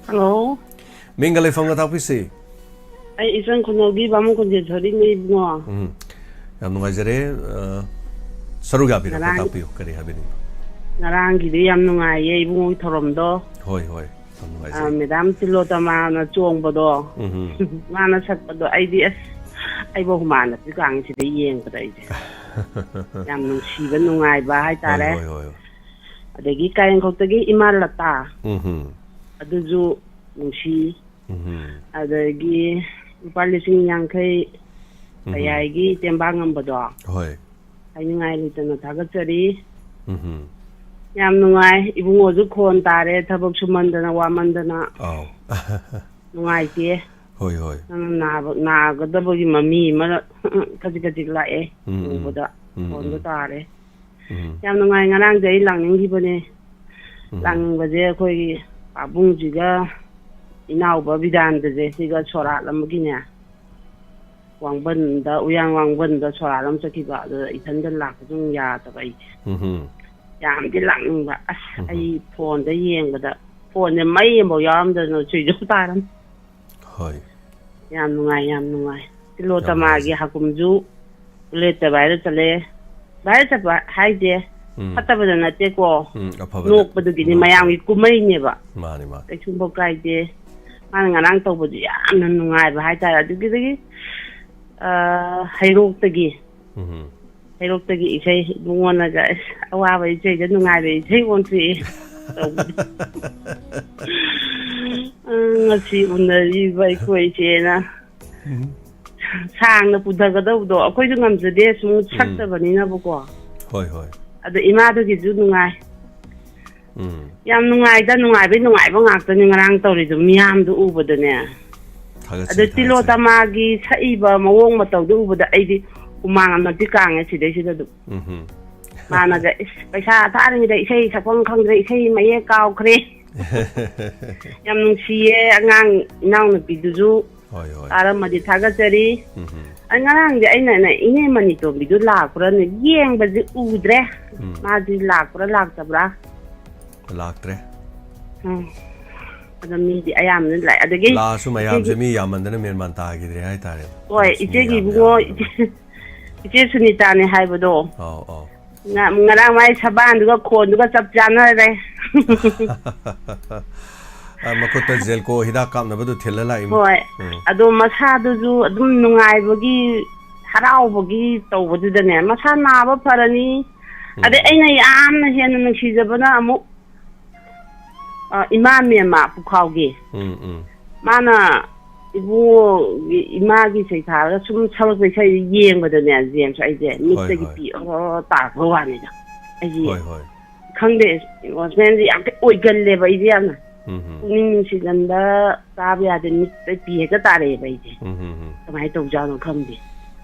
Hello꯫ ꯃꯤꯡꯒ ꯂꯩꯐꯝꯒ ꯇꯥꯛꯄꯤꯁꯤ꯫ ꯑꯩ ꯏꯆꯟ ꯈꯨꯅꯧꯒꯤ ꯕꯥꯃꯣꯟ ꯈꯨꯟꯖꯦꯟ ꯊꯣꯏꯔꯤꯛꯅꯤ ꯏꯕꯨꯡꯉꯣ꯫ ꯎꯝ꯫ ꯌꯥꯝ ꯅꯨꯡꯉꯥꯏꯖꯔꯦ꯫ ꯑ, ꯁꯔꯨꯛ ꯌꯥꯕꯤꯔꯛꯄ ꯉꯔꯥꯡ ꯇꯥꯛꯄꯤꯌꯨ꯫ ꯀꯔꯤ ꯍꯥꯏꯕꯤꯅꯤꯡꯕ? ꯉꯔꯥꯡꯒꯤꯗꯤ ꯌꯥꯝ ꯅꯨꯡꯉꯥꯏꯌꯦ ꯏꯕꯨꯡꯉꯣꯒꯤ ꯊꯧꯔꯝꯗꯣ꯫ ꯍꯣꯏ, ꯍꯣꯏ꯫ ꯌꯥꯝ ꯑ, ꯅꯨꯡꯉꯥꯏꯖꯩ꯫ ꯃꯦꯗꯥꯝ ꯇꯤꯂꯣꯇꯃꯥꯅ ꯆꯣꯡꯕꯗꯣ꯫ ꯎꯝꯍꯨꯝ꯫ ꯃꯥꯅ ꯁꯛꯄꯗꯣ ꯑꯩꯗꯤ ꯑꯁ, ꯑꯩꯕꯨ ꯍꯨꯃꯥꯡ ꯑꯅꯞꯄꯤ ꯀꯥꯡꯁꯤꯗ ꯌꯦꯡꯕꯗ ꯑꯩꯁꯦ꯫ ꯌꯥꯝ ꯅꯨꯡꯁꯤꯕ, ꯅꯨꯡꯉꯥꯏꯕ ꯍꯥꯏꯇꯥꯔꯦ꯫ ꯍꯣꯏ, ꯍꯣꯏ, ꯍꯣꯏ, ꯍꯣꯏ꯫ ꯑꯗꯒꯤ ꯀꯥꯏꯔꯦꯟꯈꯣꯛꯇꯒꯤ ꯏꯃꯥ ꯂꯇꯥ꯫ ꯎꯝꯍꯨꯝ꯫ ꯑꯗꯨꯁꯨ ꯅꯨꯡꯁꯤ꯫ ꯎꯝꯍꯨꯝ꯫ ꯑꯗꯒꯤ ꯂꯨꯄꯥ ꯂꯤꯁꯤꯡ ꯌꯥꯡꯈꯩ ꯎꯝꯍꯨꯝ꯫ ꯀꯌꯥꯏꯒꯤ ꯇꯦꯡꯕꯥꯡ ꯉꯝꯕꯗꯣ꯫ ꯍꯣꯏ꯫ ꯍꯥꯏꯅꯤꯡꯉꯥꯏ ꯂꯩꯇꯅ ꯊꯥꯒꯠꯆꯔꯤ꯫ ꯎꯝꯍꯨꯝ꯫ ꯌꯥꯝ ꯅꯨꯡꯉꯥꯏ꯫ ꯏꯕꯨꯡꯉꯣꯁꯨ ꯈꯣꯟ ꯇꯥꯔꯦ, ꯊꯕꯛ ꯁꯨꯃꯟꯗꯅ, ꯋꯥꯃꯟꯗꯅ꯫ ꯑꯥꯎ꯫ ꯅꯨꯡꯉꯥꯏꯇꯦ꯫ ꯍꯣꯏ, ꯍꯣꯏ꯫ ꯅꯪ ꯅꯥꯕ-, ꯅꯥꯒꯗꯕꯒꯤ ꯃꯃꯤ ꯑꯃ ꯈꯖꯤꯛ ꯈꯖꯤꯛ ꯂꯥꯛꯑꯦ꯫ ꯎꯝ, ꯎꯝ꯫ ꯎꯕꯗ ꯎꯝ, ꯐꯣꯟꯗꯣ ꯎꯝ꯫ ꯇꯥꯔꯦ꯫ ꯎꯝ꯫ ꯌꯥꯝ ꯅꯨꯡꯉꯥꯏ꯫ ꯉꯔꯥꯡꯗꯤ ꯑꯩ ꯂꯥꯛꯅꯤꯡꯈꯤꯕꯅꯦ꯫ ꯎꯝ꯫ ꯂꯥꯛꯅꯤꯡꯕꯁꯦ ꯑꯩꯈꯣꯏꯒꯤ ꯄꯥꯕꯨꯡꯁꯤꯒ ꯏꯅꯥꯎꯕ ꯕꯤꯗꯥꯟꯗꯁꯦ ꯁꯤꯒ ꯁꯣꯔꯥꯠ ꯑꯃꯒꯤꯅꯦ, ꯋꯥꯡꯕꯟꯗ, ꯎꯌꯥꯟ ꯋꯥꯡꯕꯟꯗ ꯁꯣꯔꯥꯠ ꯑꯃ ꯆꯠꯈꯤꯕ, ꯑꯗꯨꯗ ꯏꯊꯟꯗ ꯂꯥꯛꯄꯁꯨ ꯑꯃꯨꯛ ꯌꯥꯗꯕ ꯑꯩꯁꯦ꯫ ꯎꯝ꯫ ꯌꯥꯝꯗꯤ ꯂꯥꯛꯅꯤꯡꯕ꯫ ꯑꯁ, ꯎꯝ꯫ ꯑꯩ ꯐꯣꯟꯗ ꯌꯦꯡꯕꯗ ꯐꯣꯟꯁꯦ ꯃꯩ ꯑꯃꯐꯥꯎ ꯌꯥꯎꯔꯝꯗꯗꯅ switch off ꯇꯥꯔꯝꯃꯤ꯫ ꯍꯣꯏ꯫ ꯌꯥꯝ ꯅꯨꯡꯉꯥꯏ, ꯌꯥꯝ ꯅꯨꯡꯉꯥꯏ꯫ ꯌꯥꯝ ꯇꯤꯂꯣꯇꯃꯥꯒꯤ ꯅꯨꯡꯉꯥꯏꯖꯩ꯫ ꯍꯥꯀꯨꯝꯁꯨ ꯕꯨꯂꯦꯠꯇ viral ꯆꯠꯂꯦ꯫ Viral ꯆꯠꯄ ꯍꯥꯏꯁꯦ ꯎꯝ꯫ ꯐꯠꯇꯕꯗ ꯅꯠꯇꯦꯀꯣ, ꯎꯝ, ꯑꯐꯕꯗ꯫ ꯅꯣꯛꯄꯗꯨꯒꯤꯅꯤ, ꯅꯣꯛꯄ꯫ ꯃꯌꯥꯝꯒꯤ ꯀꯨꯝꯍꯩꯅꯦꯕ꯫ ꯃꯥꯅꯤ, ꯃꯥꯅꯤ꯫ ꯀꯩꯁꯨꯝꯐꯥꯎ ꯀꯥꯏꯗꯦ꯫ ꯃꯥꯅ ꯉꯔꯥꯡ ꯇꯧꯕꯗꯨ ꯌꯥꯝꯅ ꯅꯨꯡꯉꯥꯏꯕ ꯍꯥꯏꯇꯥꯔꯦ꯫ ꯑꯗꯨꯒꯤꯗꯒꯤ, ꯑ, ꯍꯩꯔꯣꯛꯇꯒꯤ, ꯎꯝ꯫ ꯍꯩꯔꯣꯛꯇꯒꯤ ꯏꯁꯩ ꯏꯕꯨꯡꯉꯣꯅꯒ, ꯑꯁ, ꯑꯋꯥꯕ ꯏꯁꯩꯗ ꯅꯨꯡꯉꯥꯏꯕ ꯏꯁꯩ ꯑꯣꯟꯊꯣꯛꯑꯦ ꯇꯧꯕꯗꯣ꯫ ꯑ, ꯉꯁꯤ ꯎꯅꯔꯤꯕ ꯑꯩꯈꯣꯏ ꯏꯆꯦꯅ ꯎꯝ꯫ ꯁꯥꯡꯅ ꯄꯨꯊꯒꯗꯧꯕꯗꯣ ꯑꯩꯈꯣꯏꯁꯨ ꯉꯝꯖꯗꯦ, ꯁꯨꯝ ꯎꯝ꯫ ꯁꯛꯇꯕꯅꯤꯅꯕꯀꯣ꯫ ꯍꯣꯏ, ꯍꯣꯏ꯫ ꯑꯗꯣ ꯏꯃꯥꯗꯨꯒꯤꯁꯨ ꯅꯨꯡꯉꯥꯏ꯫ ꯎꯝ꯫ ꯌꯥꯝ ꯅꯨꯡꯉꯥꯏꯗ, ꯅꯨꯡꯉꯥꯏꯕꯩ ꯅꯨꯡꯉꯥꯏꯕ ꯉꯥꯛꯇꯅꯤ ꯉꯔꯥꯡ ꯇꯧꯔꯤꯗꯣ ꯃꯤꯌꯥꯝꯗꯣ ꯎꯕꯗꯅꯦ꯫ ꯊꯥꯒꯠꯆꯩ, ꯑꯗꯣ ꯊꯥꯒꯠꯆꯩ꯫ ꯇꯤꯂꯣꯇꯃꯥꯒꯤ ꯁꯛꯏꯕ ꯃꯑꯣꯡ ꯃꯇꯧꯗꯣ ꯎꯕꯗ ꯑꯩꯗꯤ ꯍꯨꯃꯥꯡ ꯑꯃꯗꯤ ꯀꯥꯡꯉꯦ ꯁꯤꯗꯩꯁꯤꯗ ꯑꯗꯨꯝ꯫ ꯎꯝ꯫ ꯃꯥꯅꯒ, "ꯏꯁ, ꯄꯩꯁꯥ ꯊꯥꯔꯤꯉꯩꯗ ꯏꯁꯩ ꯁꯛꯐꯝ ꯈꯪꯗ꯭ꯔꯦ, ꯏꯁꯩ ꯃꯌꯦꯛ ꯀꯥꯎꯈ꯭ꯔꯦ꯫ ꯌꯥꯝ ꯅꯨꯡꯁꯤꯌꯦ ꯑꯉꯥꯡ ꯏꯅꯥꯎꯅꯨꯄꯤꯗꯨꯁꯨ꯫ ꯍꯣꯏ, ꯍꯣꯏ꯫ ꯇꯥꯔꯝꯃꯗꯤ ꯊꯥꯒꯠꯆꯔꯤ꯫ ꯎꯝ꯫ ꯑꯩ ꯉꯔꯥꯡꯗꯤ ꯑꯩꯅꯅꯦ ꯏꯅꯦ ꯃꯅꯤꯇꯣꯝꯕꯤꯗꯨ ꯂꯥꯛꯄ꯭ꯔꯥꯅ ꯌꯦꯡꯕꯁꯦ ꯎꯗ꯭ꯔꯦ꯫ ꯎꯝ꯫ ꯃꯥꯗꯤ ꯂꯥꯛꯄ꯭ꯔꯥ ꯂꯥꯛꯇꯕ꯭ꯔꯥ?" ꯂꯥꯛꯇ꯭ꯔꯦ꯫ ꯎꯝ꯫ ꯑꯗꯣ ꯃꯤꯗꯤ ꯑꯌꯥꯝꯕꯅ ꯂꯥꯛꯑꯦ꯫ ꯑꯗꯒꯤ ꯂꯥꯛꯑꯁꯨ ꯃꯌꯥꯝꯁꯦ ꯏꯆꯦꯒꯤ ꯃꯤ ꯌꯥꯝꯃꯟꯗꯅ ꯃꯦꯟ ꯃꯥꯟ ꯇꯥꯈꯤꯗ꯭ꯔꯦ ꯍꯥꯏꯇꯥꯔꯦ꯫ ꯍꯣꯏ, ꯃꯤ ꯏꯆꯦꯒꯤ ꯌꯥꯝ ꯏꯕꯨꯡꯉꯣ, ꯌꯥꯝꯃꯟꯗꯅ꯫ ꯏꯆꯦ-, ꯏꯆꯦ ꯁꯨꯅꯤꯇꯥꯅꯦ ꯍꯥꯏꯕꯗꯣ꯫ ꯑꯧ, ꯑꯧ꯫ ꯉ-, ꯉꯔꯥꯡ ꯃꯥꯏ ꯁꯕꯥꯟꯗꯨꯒ ꯈꯣꯟꯗꯨꯒ ꯆꯞ ꯆꯥꯅꯔꯦ꯫ ꯑ, ꯃꯈꯨꯠꯇ ꯖꯦꯜꯀꯣ ꯍꯤꯗꯥꯛ ꯀꯥꯞꯅꯕꯗꯨ ꯊꯤꯜꯂ ꯂꯥꯛꯏꯃꯤ꯫ ꯍꯣꯏ꯫ ꯎꯝ꯫ ꯑꯗꯣ ꯃꯁꯥꯗꯨꯁꯨ ꯑꯗꯨꯝ ꯅꯨꯡꯉꯥꯏꯕꯒꯤ, ꯍꯔꯥꯎꯕꯒꯤ ꯇꯧꯕꯗꯨꯗꯅꯦ, ꯃꯁꯥ ꯅꯥꯕ ꯐꯔꯅꯤ꯫ ꯎꯝ꯫ ꯑꯗꯩ ꯑꯩꯅ ꯌꯥꯝꯅ ꯍꯦꯟꯅ ꯅꯨꯡꯁꯤꯖꯕꯅ ꯑꯃꯨꯛ, ꯑ, ꯏꯃꯥ ꯃꯦꯝꯃ ꯄꯨꯈꯥꯎꯒꯤ꯫ ꯎꯝ, ꯎꯝ꯫ ꯃꯥꯅ ꯏꯕꯨꯡꯉꯣꯒꯤ, ꯏꯃꯥꯒꯤ ꯏꯁꯩ ꯊꯥꯔꯒ ꯁꯨꯝ ꯁꯛꯂꯛꯄ ꯏꯁꯩ ꯌꯦꯡꯕꯗꯅꯦ, ꯖꯦꯝꯁ, ꯑꯩꯁꯦ ꯃꯤꯠꯇꯒꯤ ꯍꯣꯏ꯫ ꯄꯤ ꯑꯣꯔꯣ ꯇꯥꯔꯛꯄ ꯋꯥꯅꯤꯗ꯫ ꯑꯩꯁꯦ ꯍꯣꯏ, ꯍꯣꯏ꯫ ꯈꯪꯗꯦ, ꯏꯃꯣꯁꯅꯦꯜꯁꯦ ꯌꯥꯝ ꯊꯤ ꯑꯣꯏꯒꯜꯂꯦꯕ ꯑꯩꯁꯦ ꯌꯥꯝꯅ꯫ ꯎꯝ ꯍꯝ꯫ ꯄꯨꯛꯅꯤꯡ ꯅꯨꯡꯁꯤꯒꯟꯗ ꯆꯥꯕ ꯌꯥꯗꯦ, ꯃꯤꯠꯇ ꯄꯤ ꯍꯦꯛꯇ ꯇꯥꯔꯛꯑꯦꯕ ꯑꯩꯁꯦ꯫ ꯎꯝ ꯍꯝ ꯍꯝ꯫ ꯀꯃꯥꯏꯅ ꯇꯧꯖꯥꯠꯅꯣ ꯈꯪꯗꯦ꯫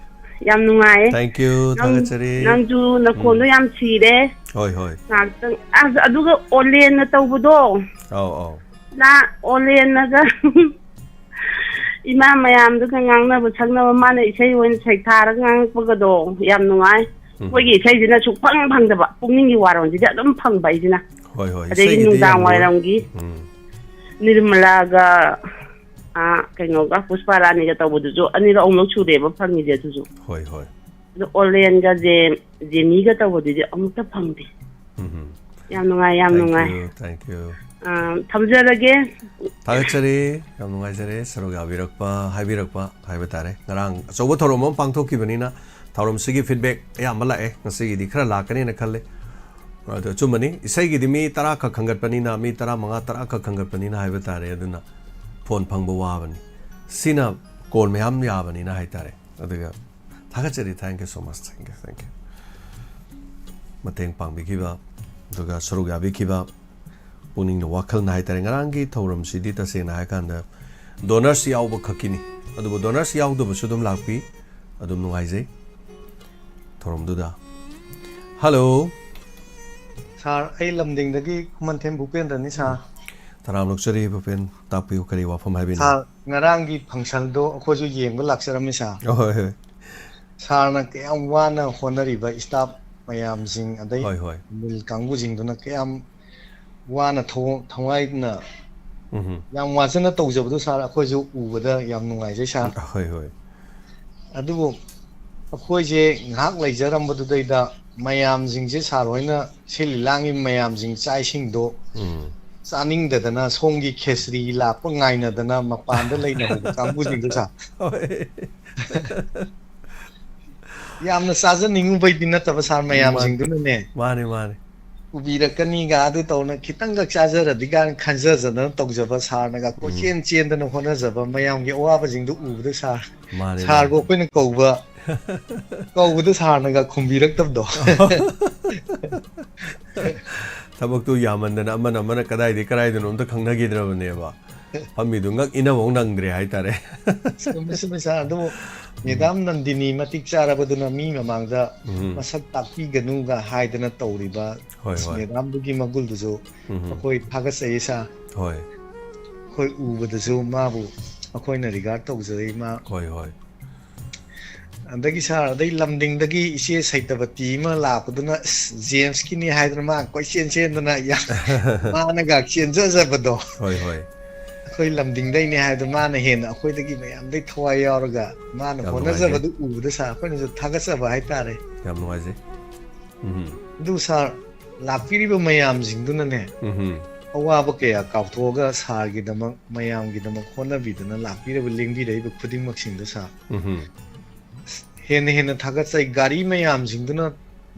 ꯌꯥꯝ ꯅꯨꯡꯉꯥꯏꯌꯦ꯫ Thank you꯫ ꯅꯪ- ꯊꯥꯒꯠꯆꯔꯤ꯫ ꯅꯪꯁꯨ ꯅꯈꯣꯟꯗꯣ ꯎꯝ꯫ ꯌꯥꯝ ꯁꯤꯔꯦ꯫ ꯍꯣꯏ ꯍꯣꯏ꯫ ꯉꯥꯛꯇꯪ ꯑꯁ, ꯑꯗꯨꯒ ꯑꯣꯂꯦꯟꯅ ꯇꯧꯕꯗꯣ, ꯑꯧ ꯑꯧ꯫ ꯅ ꯑꯣꯂꯦꯟꯅꯒ ꯏꯃꯥ ꯃꯌꯥꯝꯗꯨꯒ ꯉꯥꯡꯅꯕ ꯁꯛꯅꯕ, ꯃꯥꯅ ꯏꯁꯩ ꯑꯣꯏꯅ ꯁꯩꯊꯥꯔꯒ ꯉꯥꯡꯉꯛꯄꯒꯗꯣ ꯌꯥꯝ ꯅꯨꯡꯉꯥꯏ꯫ ꯎꯝ꯫ ꯃꯣꯏꯒꯤ ꯏꯁꯩꯁꯤꯅ ꯁꯨꯛꯐꯪ ꯐꯪꯗꯕ, ꯄꯨꯛꯅꯤꯡꯒꯤ ꯋꯥꯔꯣꯟꯁꯤꯗꯤ ꯑꯗꯨꯝ ꯐꯪꯕ ꯑꯩꯁꯤꯅ꯫ ꯍꯣꯏ ꯍꯣꯏ꯫ ꯑꯗꯒꯤ ꯏꯁꯩꯒꯤꯗꯤ ꯅꯨꯡꯗꯥꯡ ꯌꯥꯝ ꯂꯣꯏ-, ꯋꯥꯏꯔꯝꯒꯤ ꯎꯝ꯫ ꯅꯤꯔꯃꯂꯥꯒ, ꯑꯥ, ꯀꯩꯅꯣꯒ, ꯄꯨꯁꯄꯥ ꯔꯥꯅꯤꯒ ꯇꯧꯕꯗꯨꯁꯨ ꯑꯅꯤꯔꯛ ꯑꯍꯨꯝꯂꯛ ꯁꯨꯔꯦꯕ ꯐꯪꯉꯤꯁꯦ ꯑꯗꯨꯁꯨ꯫ ꯍꯣꯏ ꯍꯣꯏ꯫ ꯑꯗꯣ ꯑꯣꯂꯦꯟꯒ ꯖꯦ-, ꯖꯦꯃꯤꯒ ꯇꯧꯕꯗꯨꯗꯤ ꯑꯃꯨꯛꯇ ꯐꯪꯗꯦ꯫ ꯎꯝ꯫ ꯌꯥꯝ ꯅꯨꯡꯉꯥꯏ, ꯌꯥꯝ Thank ꯅꯨꯡꯉꯥꯏ꯫ you, thank you꯫ ꯑꯥ, ꯊꯝꯖꯔꯒꯦ꯫ ꯊꯥꯒꯠꯆꯔꯤ꯫ ꯌꯥꯝ ꯅꯨꯡꯉꯥꯏꯖꯔꯦ ꯁꯔꯨꯛ ꯌꯥꯕꯤꯔꯛꯄ, ꯍꯥꯏꯕꯤꯔꯛꯄ ꯍꯥꯏꯕ ꯇꯥꯔꯦ꯫ ꯉꯔꯥꯡ ꯑꯆꯧꯕ ꯊꯧꯔꯝ ꯑꯃ ꯄꯥꯡꯊꯣꯛꯈꯤꯕꯅꯤꯅ ꯊꯧꯔꯝꯁꯤꯒꯤ feedback ꯑꯌꯥꯝꯕ ꯂꯥꯛꯑꯦ꯫ ꯉꯁꯤꯒꯤꯗꯤ ꯈꯔ ꯂꯥꯛꯀꯅꯦꯅ ꯈꯜꯂꯦ꯫ ꯑꯗꯣ ꯑꯆꯨꯝꯕꯅꯤ, ꯏꯁꯩꯒꯤꯗꯤ ꯃꯤ ꯇꯔꯥ ꯈꯛ ꯈꯟꯒꯠꯄꯅꯤꯅ, ꯃꯤ ꯇꯔꯥꯃꯉꯥ, ꯇꯔꯥ ꯈꯛ ꯈꯟꯒꯠꯄꯅꯤꯅ ꯍꯥꯏꯕ ꯇꯥꯔꯦ꯫ ꯑꯗꯨꯅ phone ꯐꯪꯕ ꯋꯥꯕꯅꯤ꯫ ꯁꯤꯅ call ꯃꯌꯥꯝ ꯌꯥꯕꯅꯤꯅ ꯍꯥꯏ ꯇꯥꯔꯦ꯫ ꯑꯗꯨꯒ ꯊꯥꯒꯠꯆꯔꯤ꯫ Thank you so much꯫ Thank you, thank you꯫ ꯃꯇꯦꯡ ꯄꯥꯡꯕꯤꯈꯤꯕ, ꯑꯗꯨꯒ ꯁꯔꯨꯛ ꯌꯥꯕꯤꯈꯤꯕ, ꯄꯨꯛꯅꯤꯡꯗ ꯋꯥꯈꯜꯅ ꯍꯥꯏ ꯇꯥꯔꯦ꯫ ꯉꯔꯥꯡꯒꯤ ꯊꯧꯔꯝꯁꯤꯗꯤ ꯇꯁꯦꯡꯅ ꯍꯥꯏꯔꯀꯥꯟꯗ donors ꯌꯥꯎꯕ ꯈꯛꯀꯤꯅꯤ꯫ ꯑꯗꯨꯕꯨ donors ꯌꯥꯎꯗꯕꯁꯨ ꯑꯗꯨꯝ ꯂꯥꯛꯄꯤ꯫ ꯑꯗꯨꯝ ꯅꯨꯡꯉꯥꯏꯖꯩ ꯊꯧꯔꯝꯗꯨꯗ꯫ Hello꯫ ꯁꯥꯔ, ꯑꯩ ꯂꯝꯗꯤꯡꯗꯒꯤ ꯈꯨꯃꯟꯊꯦꯝ ꯚꯨꯄꯦꯟꯗ꯭ꯔꯅꯤ ꯁꯥꯔ꯫ ꯇꯔꯥꯝꯅ ꯑꯣꯛꯆꯔꯤ ꯚꯨꯄꯦꯟ, ꯇꯥꯛꯄꯤꯌꯨ, ꯀꯔꯤ ꯋꯥꯐꯝ ꯍꯥꯏꯕꯤꯅꯤꯡ? ꯁꯥꯔ, ꯉꯔꯥꯡꯒꯤ functionꯗꯣ ꯑꯩꯈꯣꯏꯁꯨ ꯌꯦꯡꯕ ꯂꯥꯛꯆꯔꯝꯃꯤ ꯁꯥꯔ꯫ ꯍꯣꯏ ꯍꯣꯏ꯫ ꯁꯥꯔꯅ ꯀꯌꯥꯝ ꯋꯥꯅ ꯍꯣꯠꯅꯔꯤꯕ staff ꯃꯌꯥꯝꯁꯤꯡ, ꯑꯗꯩ ꯍꯣꯏ ꯍꯣꯏ꯫ ꯃꯤꯜ ꯀꯥꯡꯕꯨꯁꯤꯡꯗꯨꯅ ꯀꯌꯥꯝ ꯋꯥꯅ ꯊꯧ-, ꯊꯋꯥꯏꯅ ꯎꯝ꯫ ꯌꯥꯝ ꯋꯥꯖꯅ ꯇꯧꯖꯕꯗꯣ ꯁꯥꯔ, ꯑꯩꯈꯣꯏꯁꯨ ꯎꯕꯗ ꯌꯥꯝ ꯅꯨꯡꯉꯥꯏꯖꯩ ꯁꯥꯔ꯫ ꯍꯣꯏ ꯍꯣꯏ꯫ ꯑꯗꯨꯕꯨ ꯑꯩꯈꯣꯏꯁꯦ ꯉꯥꯏꯍꯥꯛ ꯂꯩꯖꯔꯝꯕꯗꯨꯗꯩꯗ ꯃꯌꯥꯝꯁꯤꯡꯁꯦ ꯁꯥꯔ ꯍꯣꯏꯅ ꯁꯤꯜꯂꯤ ꯂꯥꯡꯉꯤ ꯃꯌꯥꯝꯁꯤꯡ ꯆꯥꯛ ꯏꯁꯤꯡꯗꯣ ꯎꯝ꯫ ꯆꯥꯅꯤꯡꯗꯗꯅ ꯁꯣꯝꯒꯤ ꯈꯦꯁ꯭ꯔꯤ ꯂꯥꯛꯄ ꯉꯥꯏꯅꯗꯅ ꯃꯄꯥꯟꯗ ꯂꯩꯅꯍꯧꯕ ꯀꯥꯡꯕꯨꯁꯤꯡꯗꯣ ꯁꯥꯔ꯫ ꯍꯣꯏ꯫ ꯌꯥꯝꯅ ꯆꯥꯖꯅꯤꯡꯉꯨꯕꯩꯗꯤ ꯅꯠꯇꯕ ꯁꯥꯔ, ꯃꯌꯥꯝꯁꯤꯡꯗꯨꯅꯅꯦ ꯃꯥꯅꯤ ꯃꯥꯅꯤ꯫ ꯎꯕꯤꯔꯛꯀꯅꯤꯒ ꯑꯗꯨ ꯇꯧꯅ ꯈꯤꯇꯪꯒ ꯆꯥꯖꯔꯗꯤ ꯀꯥꯏꯅ ꯈꯟꯖꯖꯗꯅ ꯇꯧꯖꯕ ꯁꯥꯔꯅꯒ ꯀꯣꯏꯆꯦꯟ ꯆꯦꯟꯗꯅ ꯍꯣꯠꯅꯖꯕ ꯃꯌꯥꯝꯒꯤ ꯑꯋꯥꯕꯁꯤꯡꯗꯨ ꯎꯕꯗ ꯁꯥꯔ, ꯃꯥꯅꯤ ꯁꯥꯔꯕꯨ ꯃꯥꯅꯤ꯫ ꯑꯩꯈꯣꯏꯅ ꯀꯧꯕ ꯀꯧꯕꯗ ꯁꯥꯔꯅꯒ ꯈꯨꯝꯕꯤꯔꯛꯇꯕꯗꯣ꯫ ꯊꯕꯛꯇꯨ ꯌꯥꯝꯃꯟꯗꯅ ꯑꯃꯅ ꯑꯃꯅ ꯀꯗꯥꯏꯗꯒꯤ ꯀꯗꯥꯏꯗꯅꯣ ꯑꯝꯇ ꯈꯪꯅꯈꯤꯗ꯭ꯔꯕꯅꯦꯕ꯫ ꯐꯝꯃꯤꯗꯨ ꯉꯛ ꯏꯅꯐꯧ ꯅꯪꯗ꯭ꯔꯦ ꯍꯥꯏꯇꯥꯔꯦ꯫ ꯆꯨꯝꯃꯤ, ꯆꯨꯝꯃꯤ ꯁꯥꯔ꯫ ꯑꯗꯨꯕꯨ ꯃꯦꯗꯥꯝ ꯅꯟꯗꯤꯅꯤ ꯃꯇꯤꯛ ꯆꯥꯔꯕꯗꯨꯅ ꯃꯤ ꯃꯃꯥꯡꯗ ꯎꯝ꯫ ꯃꯁꯛ ꯇꯥꯛꯄꯤꯒꯅꯨꯒ ꯍꯥꯏꯗꯅ ꯇꯧꯔꯤꯕ ꯍꯣꯏ, ꯍꯣꯏ꯫ ꯃꯦꯗꯥꯝꯗꯨꯒꯤ ꯃꯒꯨꯜꯗꯨꯁꯨ ꯎꯝ꯫ ꯑꯩꯈꯣꯏ ꯊꯥꯒꯠꯆꯩ ꯁꯥꯔ꯫ ꯍꯣꯏ꯫ ꯑꯩꯈꯣꯏ ꯎꯕꯗꯁꯨ ꯃꯥꯕꯨ ꯑꯩꯈꯣꯏꯅ ꯔꯤꯒꯥꯔꯗ ꯇꯧꯖꯩ꯫ ꯃꯥ ꯍꯣꯏ, ꯍꯣꯏ꯫ ꯑꯗꯒꯤ ꯁꯥꯔ, ꯑꯗꯩ ꯂꯝꯗꯤꯡꯗꯒꯤ ꯏꯆꯦ ꯁꯩꯇꯕꯇꯤ ꯑꯃ ꯂꯥꯛꯄꯗꯨꯅ, ꯑꯁ, ꯖꯦꯝꯁꯀꯤꯅꯤ ꯍꯥꯏꯗꯅ ꯃꯥ ꯀꯣꯏꯆꯦꯟ ꯆꯦꯟꯗꯅ ꯌꯥꯝ ꯃꯥꯅꯒ ꯆꯦꯟꯖꯖꯕꯗꯣ꯫ ꯍꯣꯏ, ꯍꯣꯏ꯫ ꯑꯩꯈꯣꯏ ꯂꯝꯗꯤꯡꯗꯩꯅꯤ ꯍꯥꯏꯗꯣ ꯃꯥꯅ ꯍꯦꯟꯅ ꯑꯩꯈꯣꯏꯗꯒꯤ ꯃꯌꯥꯝꯗꯩ ꯊꯋꯥꯏ ꯌꯥꯎꯔꯒ ꯃꯥꯅ ꯌꯥꯝ ꯍꯣꯠꯅꯖꯕꯗꯨ ꯎꯕꯗ ꯁꯥꯔ ꯑꯩꯈꯣꯏꯅꯁꯨ ꯊꯥꯒꯠꯆꯕ ꯍꯥꯏꯇꯥꯔꯦ꯫ ꯌꯥꯝ ꯅꯨꯡꯉꯥꯏꯖꯩ꯫ ꯎꯝ꯫ ꯑꯗꯨ ꯁꯥꯔ, ꯂꯥꯛꯄꯤꯔꯤꯕ ꯃꯌꯥꯝꯁꯤꯡꯗꯨꯅꯅꯦ, ꯎꯝ꯫ ꯑꯋꯥꯕ ꯀꯌꯥ ꯀꯥꯎꯊꯣꯛꯑꯒ ꯁꯥꯔꯒꯤꯗꯃꯛ, ꯃꯌꯥꯝꯒꯤꯗꯃꯛ ꯍꯣꯠꯅꯕꯤꯗꯅ ꯂꯥꯛꯄꯤꯔꯕ, ꯂꯦꯡꯕꯤꯔꯛꯏꯕ ꯈꯨꯗꯤꯡꯃꯛꯁꯤꯡꯗꯨ ꯁꯥꯔ, ꯎꯝ꯫ ꯍꯦꯟꯅ ꯍꯦꯟꯅ ꯊꯥꯒꯠꯆꯩ꯫ ꯒꯥꯔꯤ ꯃꯌꯥꯝꯁꯤꯡꯗꯨꯅ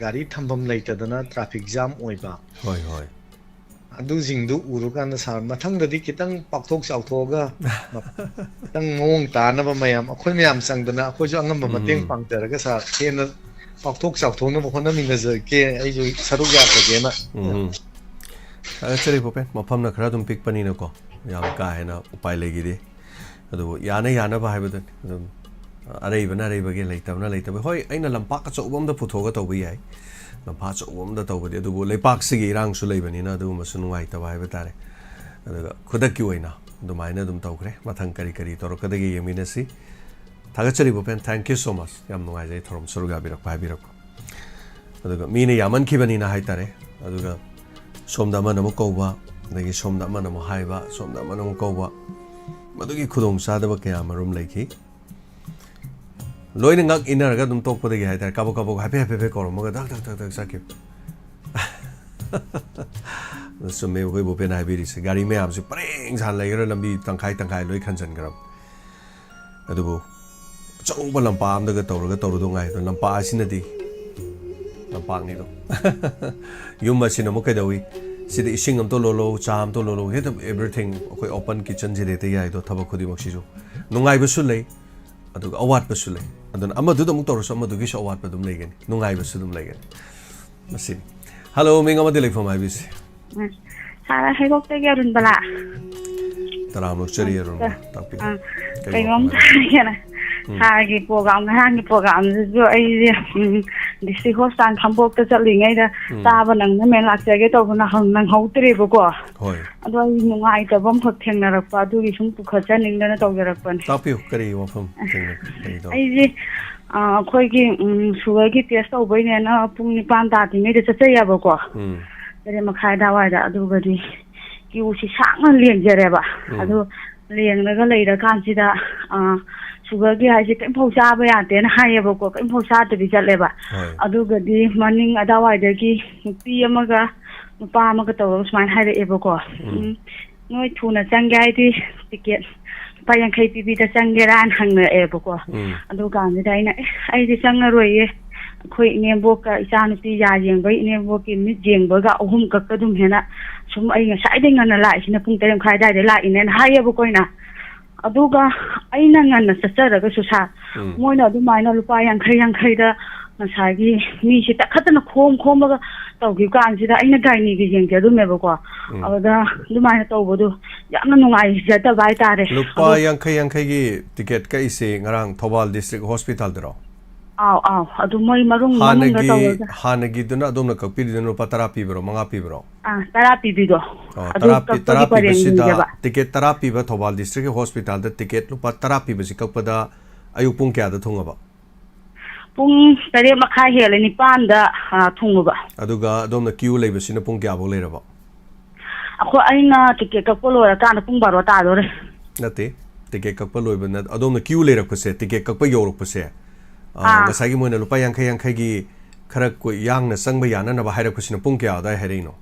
ꯒꯥꯔꯤ ꯊꯝꯐꯝ ꯂꯩꯇꯗꯅ ꯇ꯭ꯔꯥꯐꯤꯛ ꯖꯥꯝ ꯑꯣꯏꯕ, ꯍꯣꯏ, ꯍꯣꯏ꯫ ꯑꯗꯨꯁꯤꯡꯗꯨ ꯎꯔꯀꯥꯟꯗ ꯁꯥꯔ, ꯃꯊꯪꯗꯗꯤ ꯈꯤꯇꯪ ꯄꯥꯛꯊꯣꯛ ꯆꯥꯎꯊꯣꯛꯑꯒ ꯈꯤꯇꯪ ꯃꯑꯣꯡ ꯇꯥꯅꯕ ꯃꯌꯥꯝ, ꯑꯩꯈꯣꯏ ꯃꯌꯥꯝ ꯆꯪꯗꯅ ꯑꯩꯈꯣꯏꯁꯨ ꯑꯉꯝꯕ ꯃꯇꯦꯡ ꯎꯝ꯫ ꯄꯥꯡꯖꯔꯒ ꯁꯥꯔ, ꯍꯦꯟꯅ ꯄꯥꯛꯊꯣꯛ ꯆꯥꯎꯊꯣꯛꯅꯕ ꯍꯣꯠꯅꯃꯤꯟꯅꯖꯒꯦ, ꯑꯩꯁꯨ ꯁꯔꯨꯛ ꯌꯥꯖꯒꯦꯅ꯫ ꯎꯝ꯫ ꯊꯥꯒꯠꯆꯔꯤ ꯚꯨꯄꯦꯟ, ꯃꯐꯝꯅ ꯈꯔ ꯑꯗꯨꯝ ꯄꯤꯛꯄꯅꯤꯅꯀꯣ, ꯌꯥꯝ ꯀꯥ ꯍꯦꯟꯅ ꯎꯄꯥꯏ ꯂꯩꯈꯤꯗꯦ꯫ ꯑꯗꯨꯕꯨ ꯌꯥꯅ ꯌꯥꯅꯕ ꯍꯥꯏꯕꯗꯨꯅꯤ꯫ ꯑꯗꯨꯝ ꯑꯔꯩꯕꯅ ꯑꯔꯩꯕꯒꯤ, ꯂꯩꯇꯕꯅ ꯂꯩꯇꯕ꯫ ꯍꯣꯏ, ꯑꯩꯅ ꯂꯝꯄꯥꯛ ꯑꯆꯧꯕ ꯑꯃꯗ ꯄꯨꯊꯣꯛꯑꯒ ꯇꯧꯕ ꯌꯥꯏ, ꯂꯝꯄꯥꯛ ꯑꯆꯧꯕ ꯑꯃꯗ ꯇꯧꯕꯗꯤ꯫ ꯑꯗꯨꯕꯨ ꯂꯩꯄꯥꯛꯁꯤꯒꯤ ꯏꯔꯥꯡꯁꯨ ꯂꯩꯕꯅꯤꯅ ꯑꯗꯨꯒꯨꯝꯕꯁꯨ ꯅꯨꯡꯉꯥꯏꯇꯕ ꯍꯥꯏꯕ ꯇꯥꯔꯦ꯫ ꯑꯗꯨꯒ ꯈꯨꯗꯛꯀꯤ ꯑꯣꯏꯅ ꯑꯗꯨꯃꯥꯏꯅ ꯑꯗꯨꯝ ꯇꯧꯈ꯭ꯔꯦ꯫ ꯃꯊꯪ ꯀꯔꯤ ꯀꯔꯤ ꯇꯧꯔꯛꯀꯗꯒꯦ ꯌꯦꯡꯃꯤꯟꯅꯁꯤ꯫ ꯊꯥꯒꯠꯆꯔꯤ ꯚꯨꯄꯦꯟ, thank you so much꯫ ꯌꯥꯝ ꯅꯨꯡꯉꯥꯏꯖꯩ ꯊꯧꯔꯝ ꯁꯔꯨꯛ ꯌꯥꯕꯤꯔꯛꯄ, ꯍꯥꯏꯕꯤꯔꯛꯄ꯫ ꯑꯗꯨꯒ ꯃꯤꯅ ꯌꯥꯝꯃꯟꯈꯤꯕꯅꯤꯅ ꯍꯥꯏꯇꯥꯔꯦ꯫ ꯑꯗꯨꯒ ꯁꯣꯝꯗ ꯑꯃꯅ ꯑꯃꯨꯛ ꯀꯧꯕ, ꯑꯗꯒꯤ ꯁꯣꯝꯗ ꯑꯃꯅ ꯑꯃꯨꯛ ꯍꯥꯏꯕ, ꯁꯣꯝꯗ ꯑꯃꯅ ꯑꯃꯨꯛ ꯀꯧꯕ, ꯃꯗꯨꯒꯤ ꯈꯨꯗꯣꯡꯆꯥꯗꯕ ꯀꯌꯥ ꯑꯃꯔꯣꯝ ꯂꯩꯈꯤ꯫ ꯂꯣꯏꯅ ꯉꯛ ꯏꯟꯅꯔꯒ ꯑꯗꯨꯝ ꯇꯣꯛꯄꯗꯒꯤ ꯍꯥꯏꯇꯥꯔꯦ, ꯀꯥꯕꯛ ꯀꯥꯕꯛ ꯍꯥꯏꯐꯦꯠ ꯍꯥꯏꯐꯦꯠ ꯍꯥꯏꯐꯦꯠ ꯀꯧꯔꯝꯃꯒ ꯙꯛ ꯙꯛ ꯙꯛ ꯙꯛ ꯆꯠꯈꯤꯕ꯫ ꯑꯗꯨ ꯆꯨꯝꯃꯦ ꯑꯩꯈꯣꯏ ꯚꯨꯄꯦꯟꯅ ꯍꯥꯏꯕꯤꯔꯤꯁꯦ, ꯒꯥꯔꯤ ꯃꯌꯥꯝꯁꯦ ꯄꯔꯦꯡ ꯁꯥꯟꯅ ꯂꯩꯈ꯭ꯔ, ꯂꯝꯕꯤ ꯇꯪꯈꯥꯏ ꯇꯪꯈꯥꯏ ꯂꯣꯏ ꯈꯟꯖꯟꯈ꯭ꯔꯕ꯫ ꯑꯗꯨꯕꯨ ꯑꯆꯧꯕ ꯂꯝꯄꯥꯛ ꯑꯃꯗꯒ ꯇꯧꯔꯒ ꯇꯧꯔꯨꯗꯧ ꯉꯥꯏꯗꯣ, ꯂꯝꯄꯥꯛ ꯑꯁꯤꯅꯗꯤ ꯂꯝꯄꯥꯛꯅꯤꯗꯣ꯫ ꯌꯨꯝ ꯑꯁꯤꯅ ꯑꯃꯨꯛ ꯀꯩꯗꯧꯏ? ꯁꯤꯗ ꯏꯁꯤꯡ ꯑꯝꯇ ꯂꯣꯜꯂꯣ, ꯆꯥ ꯑꯝꯇ ꯂꯣꯜꯂꯣ, ꯍꯦꯛꯇ everything ꯑꯩꯈꯣꯏ open kitchen ꯁꯤꯗ ꯍꯦꯛꯇ ꯌꯥꯏꯗꯣ, ꯊꯕꯛ ꯈꯨꯗꯤꯡꯃꯛꯁꯤꯁꯨ꯫ ꯅꯨꯡꯉꯥꯏꯕꯁꯨ ꯂꯩ, ꯑꯗꯨꯒ ꯑꯋꯥꯠꯄꯁꯨ ꯂꯩ꯫ ꯑꯗꯨꯅ ꯑꯃꯗꯨꯗ ꯑꯃꯨꯛ ꯇꯧꯔꯁꯨ ꯑꯃꯗꯨꯒꯤꯁꯨ ꯑꯋꯥꯠꯄ ꯑꯗꯨꯝ ꯂꯩꯒꯅꯤ, ꯅꯨꯡꯉꯥꯏꯕꯁꯨ ꯑꯗꯨꯝ ꯂꯩꯒꯅꯤ꯫ ꯃꯁꯤꯅꯤ꯫ ꯍꯜꯂꯣ, ꯃꯤꯡ ꯑꯃꯗꯤ ꯂꯩꯐꯝ ꯍꯥꯏꯕꯤꯁꯤ꯫ ꯎꯝ꯫ ꯁꯥꯔ, ꯍꯩꯔꯣꯛꯇꯒꯤ ꯑꯔꯨꯟꯕꯂꯥ꯫ ꯇꯔꯥꯝꯅ ꯑꯣꯛꯆꯔꯤ, ꯑꯔꯨꯟꯕ꯫ ꯑ, ꯇꯥꯛꯄꯤꯌꯨ꯫ ꯑ, ꯀꯩ ꯀꯩꯅꯣꯝ ꯋꯥꯐꯝ ꯂꯩ? ꯍꯥꯏꯒꯦꯅ꯫ ꯎꯝ꯫ ꯁꯥꯔꯒꯤ ꯄ꯭ꯔꯣꯒ꯭ꯔꯥꯝ, ꯉꯔꯥꯡꯒꯤ ꯄ꯭ꯔꯣꯒ꯭ꯔꯥꯝꯗꯨꯁꯨ ꯑꯩꯁꯦ, ꯎꯝ, ꯗꯤꯁꯇ꯭ꯔꯤꯛ ꯍꯣꯁꯄꯤꯇꯥꯜ ꯈꯝꯕꯣꯛꯇ ꯆꯠꯂꯤꯉꯩꯗ ꯎꯝ꯫ ꯆꯥꯕ ꯅꯪꯅꯕ ꯂꯥꯛꯆꯒꯦ ꯇꯧꯕꯅ ꯍꯪ-, ꯅꯪꯍꯧꯗ꯭ꯔꯦꯕꯀꯣ꯫ ꯍꯣꯏ꯫ ꯑꯗꯣ ꯑꯩ ꯅꯨꯡꯉꯥꯏꯇꯕ ꯑꯃꯈꯛ ꯊꯦꯡꯅꯔꯛꯄ, ꯑꯗꯨꯒꯤ ꯁꯨꯝ ꯄꯨꯈꯠꯆꯅꯤꯡꯗꯅ ꯇꯧꯖꯔꯛꯄꯅꯦ꯫ ꯇꯥꯛꯄꯤꯌꯨ, ꯀꯔꯤ ꯋꯥꯐꯝ ꯊꯦꯡꯅ-, ꯀꯔꯤ ꯇꯧ-? ꯑꯩꯁꯦ, ꯑ, ꯑꯩꯈꯣꯏꯒꯤ, ꯎꯝ, ꯁꯨꯒꯔꯒꯤ ꯇꯦꯁ ꯇꯧꯕꯩꯅꯦꯅ ꯄꯨꯡ ꯅꯤꯄꯥꯟ ꯇꯥꯗ꯭ꯔꯤꯉꯩꯗ ꯆꯠꯆꯩꯌꯦꯕꯀꯣ꯫ ꯎꯝ꯫ ꯇꯔꯦꯠ ꯃꯈꯥꯏ ꯑꯗꯨꯋꯥꯏꯗ, ꯑꯗꯨꯒꯗꯤ ꯀ꯭ꯌꯨꯁꯤ ꯁꯥꯡꯅ ꯂꯦꯡꯖꯔꯦꯕ꯫ ꯎꯝ꯫ ꯑꯗꯨ ꯂꯦꯡꯂꯒ ꯂꯩꯔꯀꯥꯟꯁꯤꯗ, ꯑ, ꯁꯨꯒꯔꯒꯤ ꯍꯥꯏꯁꯦ ꯀꯔꯤꯝꯐꯥꯎ ꯆꯥꯕ ꯌꯥꯗꯦꯅ ꯍꯥꯏꯌꯦꯕꯀꯣ, ꯀꯔꯤꯝꯐꯥꯎ ꯆꯥꯗꯕꯤ ꯆꯠꯂꯦꯕ꯫ ꯍꯣꯏ꯫ ꯑꯗꯨꯒꯗꯤ ꯃꯅꯤꯡ ꯑꯗꯨꯋꯥꯏꯗꯒꯤ ꯅꯨꯄꯤ ꯑꯃꯒ ꯅꯨꯄꯥ ꯑꯃꯒ ꯇꯧꯔꯒ ꯁꯨꯃꯥꯏꯅ ꯍꯥꯏꯔꯛꯑꯦꯕꯀꯣ꯫ ꯎꯝ꯫ ꯎꯝ, "ꯅꯣꯏ ꯊꯨꯅ ꯆꯪꯒꯦ ꯍꯥꯏꯗꯤ ꯇꯤꯀꯦꯠ ꯂꯨꯄꯥ ꯌꯥꯡꯈꯩ ꯄꯤꯕꯤꯗ ꯆꯪꯒꯦꯔꯥꯅ?" ꯍꯪꯉꯛꯑꯦꯕꯀꯣ꯫ ꯎꯝ꯫ ꯑꯗꯨ ꯀꯥꯟꯁꯤꯗ ꯑꯩꯅ, "ꯑꯦ, ꯑꯩꯗꯤ ꯆꯪꯉꯔꯣꯏꯌꯦ꯫ ꯑꯩꯈꯣꯏ ꯏꯅꯦꯝꯕꯣꯛꯀ ꯏꯆꯥꯅꯨꯄꯤ ꯌꯥ ꯌꯦꯡꯕꯩ ꯏꯅꯦꯝꯕꯣꯛꯀꯤ ꯃꯤꯠ ꯌꯦꯡꯕꯒ ꯑꯍꯨꯝ ꯀꯛꯀꯗꯨꯝꯅꯦꯅ ꯁꯨꯝ ꯑꯩ ꯉꯁꯥꯏꯗꯩ ꯉꯟꯅ ꯂꯥꯛꯏꯁꯤꯅ ꯄꯨꯡ ꯇꯔꯦꯠ ꯃꯈꯥꯏ ꯑꯗꯨꯋꯥꯏꯗ ꯂꯥꯛꯏꯅꯦꯅ" ꯍꯥꯏꯌꯦꯕꯀꯣ ꯑꯩꯅ꯫ ꯑꯗꯨꯒ ꯑꯩꯅ ꯉꯟꯅ ꯆꯠꯆꯔꯒꯁꯨ ꯁꯥꯔ, ꯎꯝ꯫ ꯃꯣꯏꯅ ꯑꯗꯨꯃꯥꯏꯅ ꯂꯨꯄꯥ ꯌꯥꯡꯈꯩ ꯌꯥꯡꯈꯩꯗ ꯉꯁꯥꯏꯒꯤ ꯃꯤꯁꯦ ꯇꯛꯈꯠꯇꯅ ꯈꯣꯝ ꯈꯣꯝꯂꯒ ꯇꯧꯈꯤꯕ ꯀꯥꯟꯁꯤꯗ ꯑꯩꯅ ꯒꯥꯏꯅꯤꯒꯤ ꯌꯦꯡꯖꯔꯨꯝꯃꯦꯕꯀꯣ꯫ ꯎꯝ꯫ ꯑꯗꯨꯗ ꯑꯗꯨꯃꯥꯏꯅ ꯇꯧꯕꯗꯣ ꯌꯥꯝꯅ ꯅꯨꯡꯉꯥꯏꯖꯗꯕ ꯍꯥꯏꯇꯥꯔꯦ꯫ ꯂꯨꯄꯥ ꯑꯗꯣ ꯌꯥꯡꯈꯩ ꯌꯥꯡꯈꯩꯒꯤ ꯇꯤꯀꯦꯠ ꯀꯛꯏꯁꯦ ꯉꯔꯥꯡ ꯊꯧꯕꯥꯜ ꯗꯤꯁꯇ꯭ꯔꯤꯛ ꯍꯣꯁꯄꯤꯇꯥꯜꯗꯔꯣ? ꯑꯥꯎ, ꯑꯥꯎ꯫ ꯑꯗꯨ ꯃꯣꯏ ꯃꯔꯨꯡ ꯃꯅꯨꯡꯗ ꯍꯥꯟꯅꯒꯤ, ꯇꯧꯔꯒ ꯍꯥꯟꯅꯒꯤꯗꯨꯅ ꯑꯗꯣꯝꯅ ꯀꯛꯄꯤꯔꯤꯗꯨꯅ ꯂꯨꯄꯥ ꯇꯔꯥ ꯄꯤꯕꯔꯣ, ꯃꯉꯥ ꯄꯤꯕꯔꯣ? ꯑꯥ, ꯇꯔꯥ ꯄꯤꯕꯤꯗꯣ꯫ ꯑꯣ, ꯑꯗꯨ ꯇꯔꯥ ꯄꯤ-, ꯀꯛꯄꯒꯤ ꯇꯔꯥ ꯄꯔꯦꯡ ꯄꯤꯕꯁꯤꯗ ꯌꯦꯡꯖꯕ꯫ ꯇꯤꯀꯦꯠ ꯇꯔꯥ ꯄꯤꯕ ꯊꯧꯕꯥꯜ ꯗꯤꯁꯇ꯭ꯔꯤꯛꯀꯤ ꯍꯣꯁꯄꯤꯇꯥꯜꯗ ꯇꯤꯀꯦꯠ ꯂꯨꯄꯥ ꯇꯔꯥ ꯄꯤꯕꯁꯤ ꯀꯛꯄꯗ ꯑꯌꯨꯛ ꯄꯨꯡ ꯀꯌꯥꯗ ꯊꯨꯡꯉꯕ? ꯄꯨꯡ ꯇꯔꯦꯠ ꯃꯈꯥꯏ ꯍꯦꯜꯂꯦ, ꯅꯤꯄꯥꯟꯗ, ꯑ, ꯊꯨꯡꯉꯨꯕ꯫ ꯑꯗꯨꯒ ꯑꯗꯣꯝꯅ ꯀ꯭ꯌꯨ ꯂꯩꯕꯁꯤꯅ ꯄꯨꯡ ꯀꯌꯥꯐꯧ ꯂꯩꯔꯕ? ꯑꯩꯈꯣꯏ, ꯑꯩꯅ ꯇꯤꯀꯦꯠ ꯀꯛꯄ ꯂꯣꯏꯔꯀꯥꯟꯗ ꯄꯨꯡ ꯕꯥꯔꯣ ꯇꯥꯗꯣꯔꯦ꯫ ꯅꯠꯇꯦ, ꯇꯤꯀꯦꯠ ꯀꯛꯄ ꯂꯣꯏꯕ ꯅꯠ-, ꯑꯗꯣꯝꯅ ꯀ꯭ꯌꯨ ꯂꯩꯔꯛꯄꯁꯦ, ꯇꯤꯀꯦꯠ ꯀꯛꯄ ꯌꯧꯔꯛꯄꯁꯦ, ꯑ, ꯑꯥ꯫ ꯉꯁꯥꯏꯒꯤ ꯃꯣꯏꯅ ꯂꯨꯄꯥ ꯌꯥꯡꯈꯩ ꯌꯥꯡꯈꯩꯒꯤ ꯈꯔ ꯀꯨꯏ-, ꯌꯥꯡꯅ ꯆꯪꯕ ꯌꯥꯅꯅꯕ ꯍꯥꯏꯔꯛꯄꯁꯤꯅ ꯄꯨꯡ ꯀꯌꯥ ꯑꯗꯨꯋꯥꯏ ꯍꯥꯏꯔꯛꯏꯅꯣ?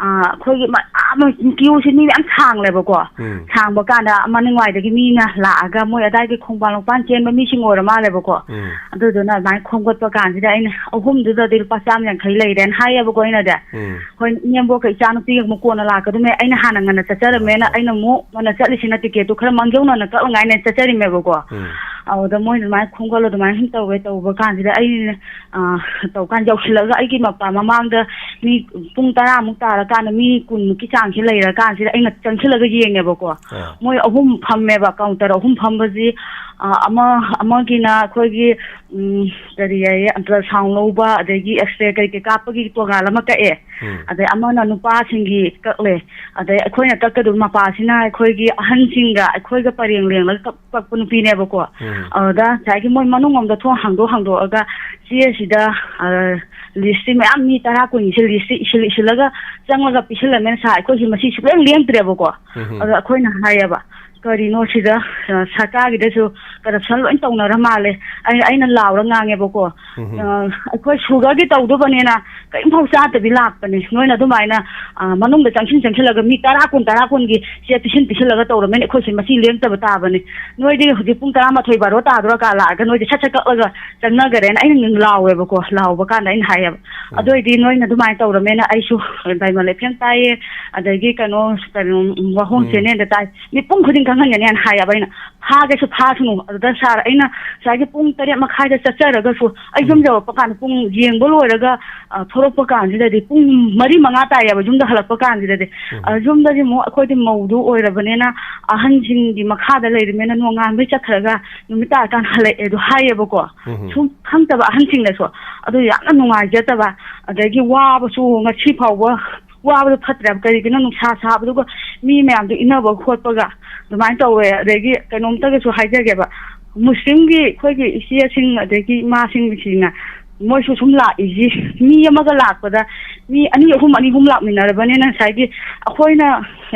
ꯑ, ꯑꯩꯈꯣꯏꯒꯤ ꯃ-, ꯑꯥ, ꯃ-, ꯀ꯭ꯌꯨꯁꯤ ꯃꯤ ꯃꯌꯥꯝ ꯁꯥꯡꯂꯦꯕꯀꯣ꯫ ꯎꯝ꯫ ꯁꯥꯡꯕ ꯀꯥꯟꯗ ꯃꯅꯤꯡꯋꯥꯏꯗꯒꯤ ꯃꯤꯅ ꯂꯥꯛꯑꯒ ꯃꯣꯏ ꯑꯗꯥꯏꯒꯤ ꯈꯣꯡꯕꯥꯟ ꯂꯣꯛꯄꯥꯟ ꯆꯦꯟꯕ ꯃꯤꯁꯤꯡ ꯑꯣꯏꯔ ꯃꯥꯜꯂꯦꯕꯀꯣ꯫ ꯎꯝ꯫ ꯑꯗꯨꯗꯨꯅ ꯑꯗꯨꯃꯥꯏꯅ ꯈꯣꯝꯒꯠꯄ ꯀꯥꯟꯁꯤꯗ ꯑꯩꯅ ꯑꯍꯨꯝꯗꯨꯗꯗꯤ ꯂꯨꯄꯥ ꯆꯥꯝ ꯌꯥꯡꯈꯩ ꯂꯩꯔꯦꯅ ꯍꯥꯏꯌꯦꯕꯀꯣ ꯑꯩꯅꯗꯤ꯫ ꯎꯝ꯫ ꯍꯣꯏ, ꯏꯅꯦꯝꯕꯣꯛꯀ ꯏꯆꯥꯅꯨꯄꯤꯒ ꯑꯃꯨꯛ ꯀꯣꯟꯅ ꯂꯥꯛꯀꯗꯣꯏꯅꯦ, ꯑꯩꯅ ꯍꯥꯟꯅ ꯉꯟꯅ ꯆꯠꯆꯔꯝꯃꯦꯅ ꯍꯣꯏ꯫ ꯑꯩꯅ ꯑꯃꯨꯛ ꯉꯟꯅ ꯆꯠꯂꯤꯁꯤꯅ ꯇꯤꯀꯦꯠꯇꯨ ꯈꯔ ꯃꯥꯡꯖꯧꯅꯅ ꯀꯛꯂꯉꯥꯏꯅ ꯆꯠꯆꯔꯤꯃꯦꯕꯀꯣ꯫ ꯎꯝ꯫ ꯑꯗꯨꯗ ꯃꯣꯏꯅ ꯑꯗꯨꯃꯥꯏꯅ ꯈꯣꯝꯒꯠꯂ ꯑꯗꯨꯃꯥꯏꯅ ꯁꯨꯝ ꯇꯧꯋꯦ꯫ ꯇꯧꯕ ꯀꯥꯟꯁꯤꯗ ꯑꯩꯅ, ꯑ, ꯇꯧꯀꯥꯟ ꯌꯧꯁꯤꯜꯂꯒ ꯑꯩꯒꯤ ꯃꯄꯥ ꯃꯃꯥꯡꯗ ꯃꯤ ꯄꯨꯡ ꯇꯔꯥꯃꯨꯛ ꯇꯥꯔꯀꯥꯟꯗ ꯃꯤ ꯀꯨꯟꯃꯨꯛꯀꯤ ꯆꯥꯡꯁꯤ ꯂꯩꯔꯀꯥꯟꯁꯤꯗ ꯑꯩꯅ ꯆꯪꯁꯤꯜꯂꯒ ꯌꯦꯡꯉꯦꯕꯀꯣ꯫ ꯑꯥ꯫ ꯃꯣꯏ ꯑꯍꯨꯝ ꯐꯝꯃꯦꯕ, counter ꯑꯍꯨꯝ ꯐꯝꯕꯁꯤ, ꯑ, ꯑꯃ, ꯑꯃꯒꯤꯅ ꯑꯩꯈꯣꯏꯒꯤ, ꯎꯝ, ꯀꯔꯤ ꯍꯥꯏꯌꯦ, ultrasound ꯂꯧꯕ, ꯑꯗꯒꯤ X-ray ꯀꯩ ꯀꯩ ꯀꯥꯞꯄꯒꯤ ꯇꯣꯉꯥꯟ ꯑꯃ ꯀꯛꯑꯦ꯫ ꯎꯝ꯫ ꯑꯗꯩ ꯑꯃꯅ ꯅꯨꯄꯥꯁꯤꯡꯒꯤ ꯀꯛꯂꯦ꯫ ꯑꯗꯩ ꯑꯩꯈꯣꯏꯅ ꯀꯛꯀꯗꯕ ꯃꯄꯥꯁꯤꯅ ꯑꯩꯈꯣꯏꯒꯤ ꯑꯍꯟꯁꯤꯡꯒ ꯑꯩꯈꯣꯏꯒ ꯄꯔꯦꯡ ꯂꯦꯡꯂꯒ ꯀꯛ-, ꯀꯛꯄ ꯅꯨꯄꯤꯅꯦꯕꯀꯣ꯫ ꯎꯝ꯫ ꯑꯗꯨꯗ ꯉꯁꯥꯏꯒꯤ ꯃꯣꯏ ꯃꯅꯨꯡꯂꯣꯝꯗ ꯊꯣꯡ ꯍꯥꯡꯗꯣꯛ ꯍꯥꯡꯗꯣꯛꯑꯒ ꯆꯦꯁꯤꯗ, ꯑ, list ꯁꯤ ꯃꯌꯥꯝ ꯃꯤ ꯇꯔꯥ ꯀꯨꯟꯒꯤꯁꯦ list ꯁꯤ ꯏꯁꯤꯜ ꯏꯁꯤꯜꯂꯒ ꯆꯪꯉꯒ ꯄꯤꯁꯤꯜꯂꯝꯃꯦ꯫ ꯁꯥꯔ, ꯑꯩꯈꯣꯏꯁꯤ ꯃꯁꯤ ꯁꯨꯛꯂꯦꯡ ꯂꯦꯡꯗ꯭ꯔꯦꯕꯀꯣ꯫ ꯎꯝ꯫ ꯑꯗꯣ ꯑꯩꯈꯣꯏꯅ ꯍꯥꯏꯌꯦꯕ, "ꯀꯔꯤꯅꯣ ꯁꯤꯗ, ꯑ, ꯁꯔꯀꯥꯔꯒꯤꯗꯁꯨ corruption ꯂꯣꯏ ꯇꯧꯅꯔ ꯃꯥꯜꯂꯦ"꯫ ꯑꯩ, ꯑꯩꯅ ꯂꯥꯎꯔ ꯉꯥꯡꯉꯦꯕꯀꯣ꯫ ꯎꯝ꯫ ꯑ, ꯑꯩꯈꯣꯏ sugar ꯒꯤ ꯇꯧꯗꯕꯅꯤꯅ ꯀꯔꯤꯝꯐꯥꯎ ꯆꯥꯗꯕꯤ ꯂꯥꯛꯄꯅꯦ꯫ ꯅꯣꯏꯅ ꯑꯗꯨꯃꯥꯏꯅ, ꯑ, ꯃꯅꯨꯡꯗ ꯆꯪꯁꯤꯟ ꯆꯪꯁꯤꯜꯂꯒ ꯃꯤ ꯇꯔꯥ ꯀꯨꯟ, ꯇꯔꯥ ꯀꯨꯟꯒꯤ ꯆꯦ ꯄꯤꯁꯤꯟ ꯄꯤꯁꯤꯜꯂꯒ ꯇꯧꯔꯕꯅꯤꯅ ꯑꯩꯈꯣꯏꯁꯦ ꯃꯁꯤ ꯂꯦꯡꯗꯕ ꯇꯥꯕꯅꯤ꯫ ꯅꯣꯏꯗꯤ ꯍꯧꯖꯤꯛ ꯄꯨꯡ ꯇꯔꯥꯃꯥꯊꯣꯏ ꯕꯥꯔꯣ ꯇꯥꯗꯣꯔꯀꯥꯟ ꯂꯥꯛꯑꯒ ꯅꯣꯏꯗꯤ ꯁꯠ ꯁꯠ ꯀꯛꯂꯒ ꯆꯪꯅꯈ꯭ꯔꯦꯅ ꯑꯩꯅ ꯂꯥꯎꯋꯦꯕꯀꯣ꯫ ꯂꯥꯎꯕ ꯀꯥꯟꯗ ꯑꯩꯅ ꯍꯥꯏꯌꯦꯕ, ꯎꯝ꯫ "ꯑꯗꯨ ꯑꯣꯏꯗꯤ ꯅꯣꯏꯅ ꯑꯗꯨꯃꯥꯏꯅ ꯇꯧꯔꯕꯅꯤꯅ ꯑꯩꯁꯨ diamond ꯂꯩꯐꯦꯝ ꯇꯥꯏꯌꯦ, ꯑꯗꯒꯤ ꯀꯩꯅꯣ, ꯀꯩꯅꯣ, ꯋꯥꯍꯣꯡ ꯎꯝ꯫ channel ꯗ ꯇꯥꯏ, ꯃꯤꯄꯨꯝ ꯈꯨꯗꯤꯡ ꯈꯪꯍꯟꯒꯅꯤꯅ" ꯍꯥꯏꯌꯦꯕ ꯑꯩꯅ꯫ "ꯐꯥꯒꯦꯁꯨ ꯐꯥꯁꯅꯨ"꯫ ꯑꯗꯨꯗ ꯁꯥꯔ, ꯑꯩꯅ ꯉꯁꯥꯏꯒꯤ ꯄꯨꯡ ꯇꯔꯦꯠ ꯃꯈꯥꯏꯗ ꯆꯠꯆꯔꯒꯁꯨ ꯑꯩ ꯌꯨꯝ ꯎꯝ꯫ ꯌꯧꯔꯛꯄ ꯀꯥꯟꯗ ꯄꯨꯡ ꯌꯦꯡꯕ ꯂꯣꯏꯔꯒ, ꯑ, ꯊꯣꯛꯂꯛꯄ ꯀꯥꯟꯁꯤꯗꯗꯤ ꯄꯨꯡ ꯃꯔꯤ ꯃꯉꯥ ꯇꯥꯏꯌꯦꯕ ꯌꯨꯝꯗ ꯍꯜꯂꯛꯄ ꯀꯥꯟꯁꯤꯗꯗꯤ꯫ ꯎꯝ꯫ ꯑ, ꯌꯨꯝꯗꯗꯤ ꯑꯃꯨꯛ ꯑꯩꯈꯣꯏꯗꯤ ꯃꯧꯗꯨ ꯑꯣꯏꯔꯕꯅꯤꯅ ꯑꯍꯟꯁꯤꯡꯒꯤ ꯃꯈꯥꯗ ꯂꯩꯔꯕꯅꯤꯅ ꯅꯣꯡꯉꯥꯟꯕꯩ ꯆꯠꯈ꯭ꯔꯒ ꯅꯨꯃꯤꯠ ꯇꯥꯔꯀꯥꯟꯗ ꯍꯜꯂꯛꯑꯦ ꯑꯗꯨ ꯍꯥꯏꯌꯦꯕꯀꯣ꯫ ꯎꯝ꯫ ꯁꯨꯝ ꯈꯪꯗꯕ ꯑꯍꯟꯁꯤꯡꯅꯁꯨ꯫ ꯑꯗꯨ ꯌꯥꯝꯅ ꯅꯨꯡꯉꯥꯏꯖꯗꯕ꯫ ꯑꯗꯒꯤ ꯋꯥꯕꯁꯨ ꯉꯁꯤ ꯐꯥꯎꯕ ꯋꯥꯕꯗꯣ ꯐꯠꯇ꯭ꯔꯦꯕ꯫ ꯀꯔꯤꯒꯤꯅꯣ? ꯅꯨꯡꯁꯥ ꯁꯥꯕꯗꯨꯒ ꯃꯤ ꯃꯌꯥꯝꯗꯣ ꯏꯟꯅꯕ ꯈꯣꯠꯄꯒ ꯑꯗꯨꯃꯥꯏꯅ ꯇꯧꯋꯦ꯫ ꯑꯗꯒꯤ ꯀꯩꯅꯣꯝꯇꯒꯁꯨ ꯍꯥꯏꯖꯒꯦꯕ, ꯃꯨꯁꯂꯤꯝꯒꯤ ꯑꯩꯈꯣꯏꯒꯤ ꯏꯆꯦꯁꯤꯡ ꯑꯗꯒꯤ ꯏꯃꯥꯁꯤꯡꯁꯤꯅ ꯃꯣꯏꯁꯨ ꯁꯨꯝ ꯂꯥꯛꯏꯁꯤ, ꯃꯤ ꯑꯃꯒ ꯂꯥꯛꯄꯗ ꯃꯤ ꯑꯅꯤ ꯑꯍꯨꯝ, ꯑꯅꯤ ꯑꯍꯨꯝ ꯂꯥꯛꯃꯤꯟꯅꯔꯕꯅꯤꯅ ꯉꯁꯥꯏꯒꯤ ꯑꯩꯈꯣꯏꯅ,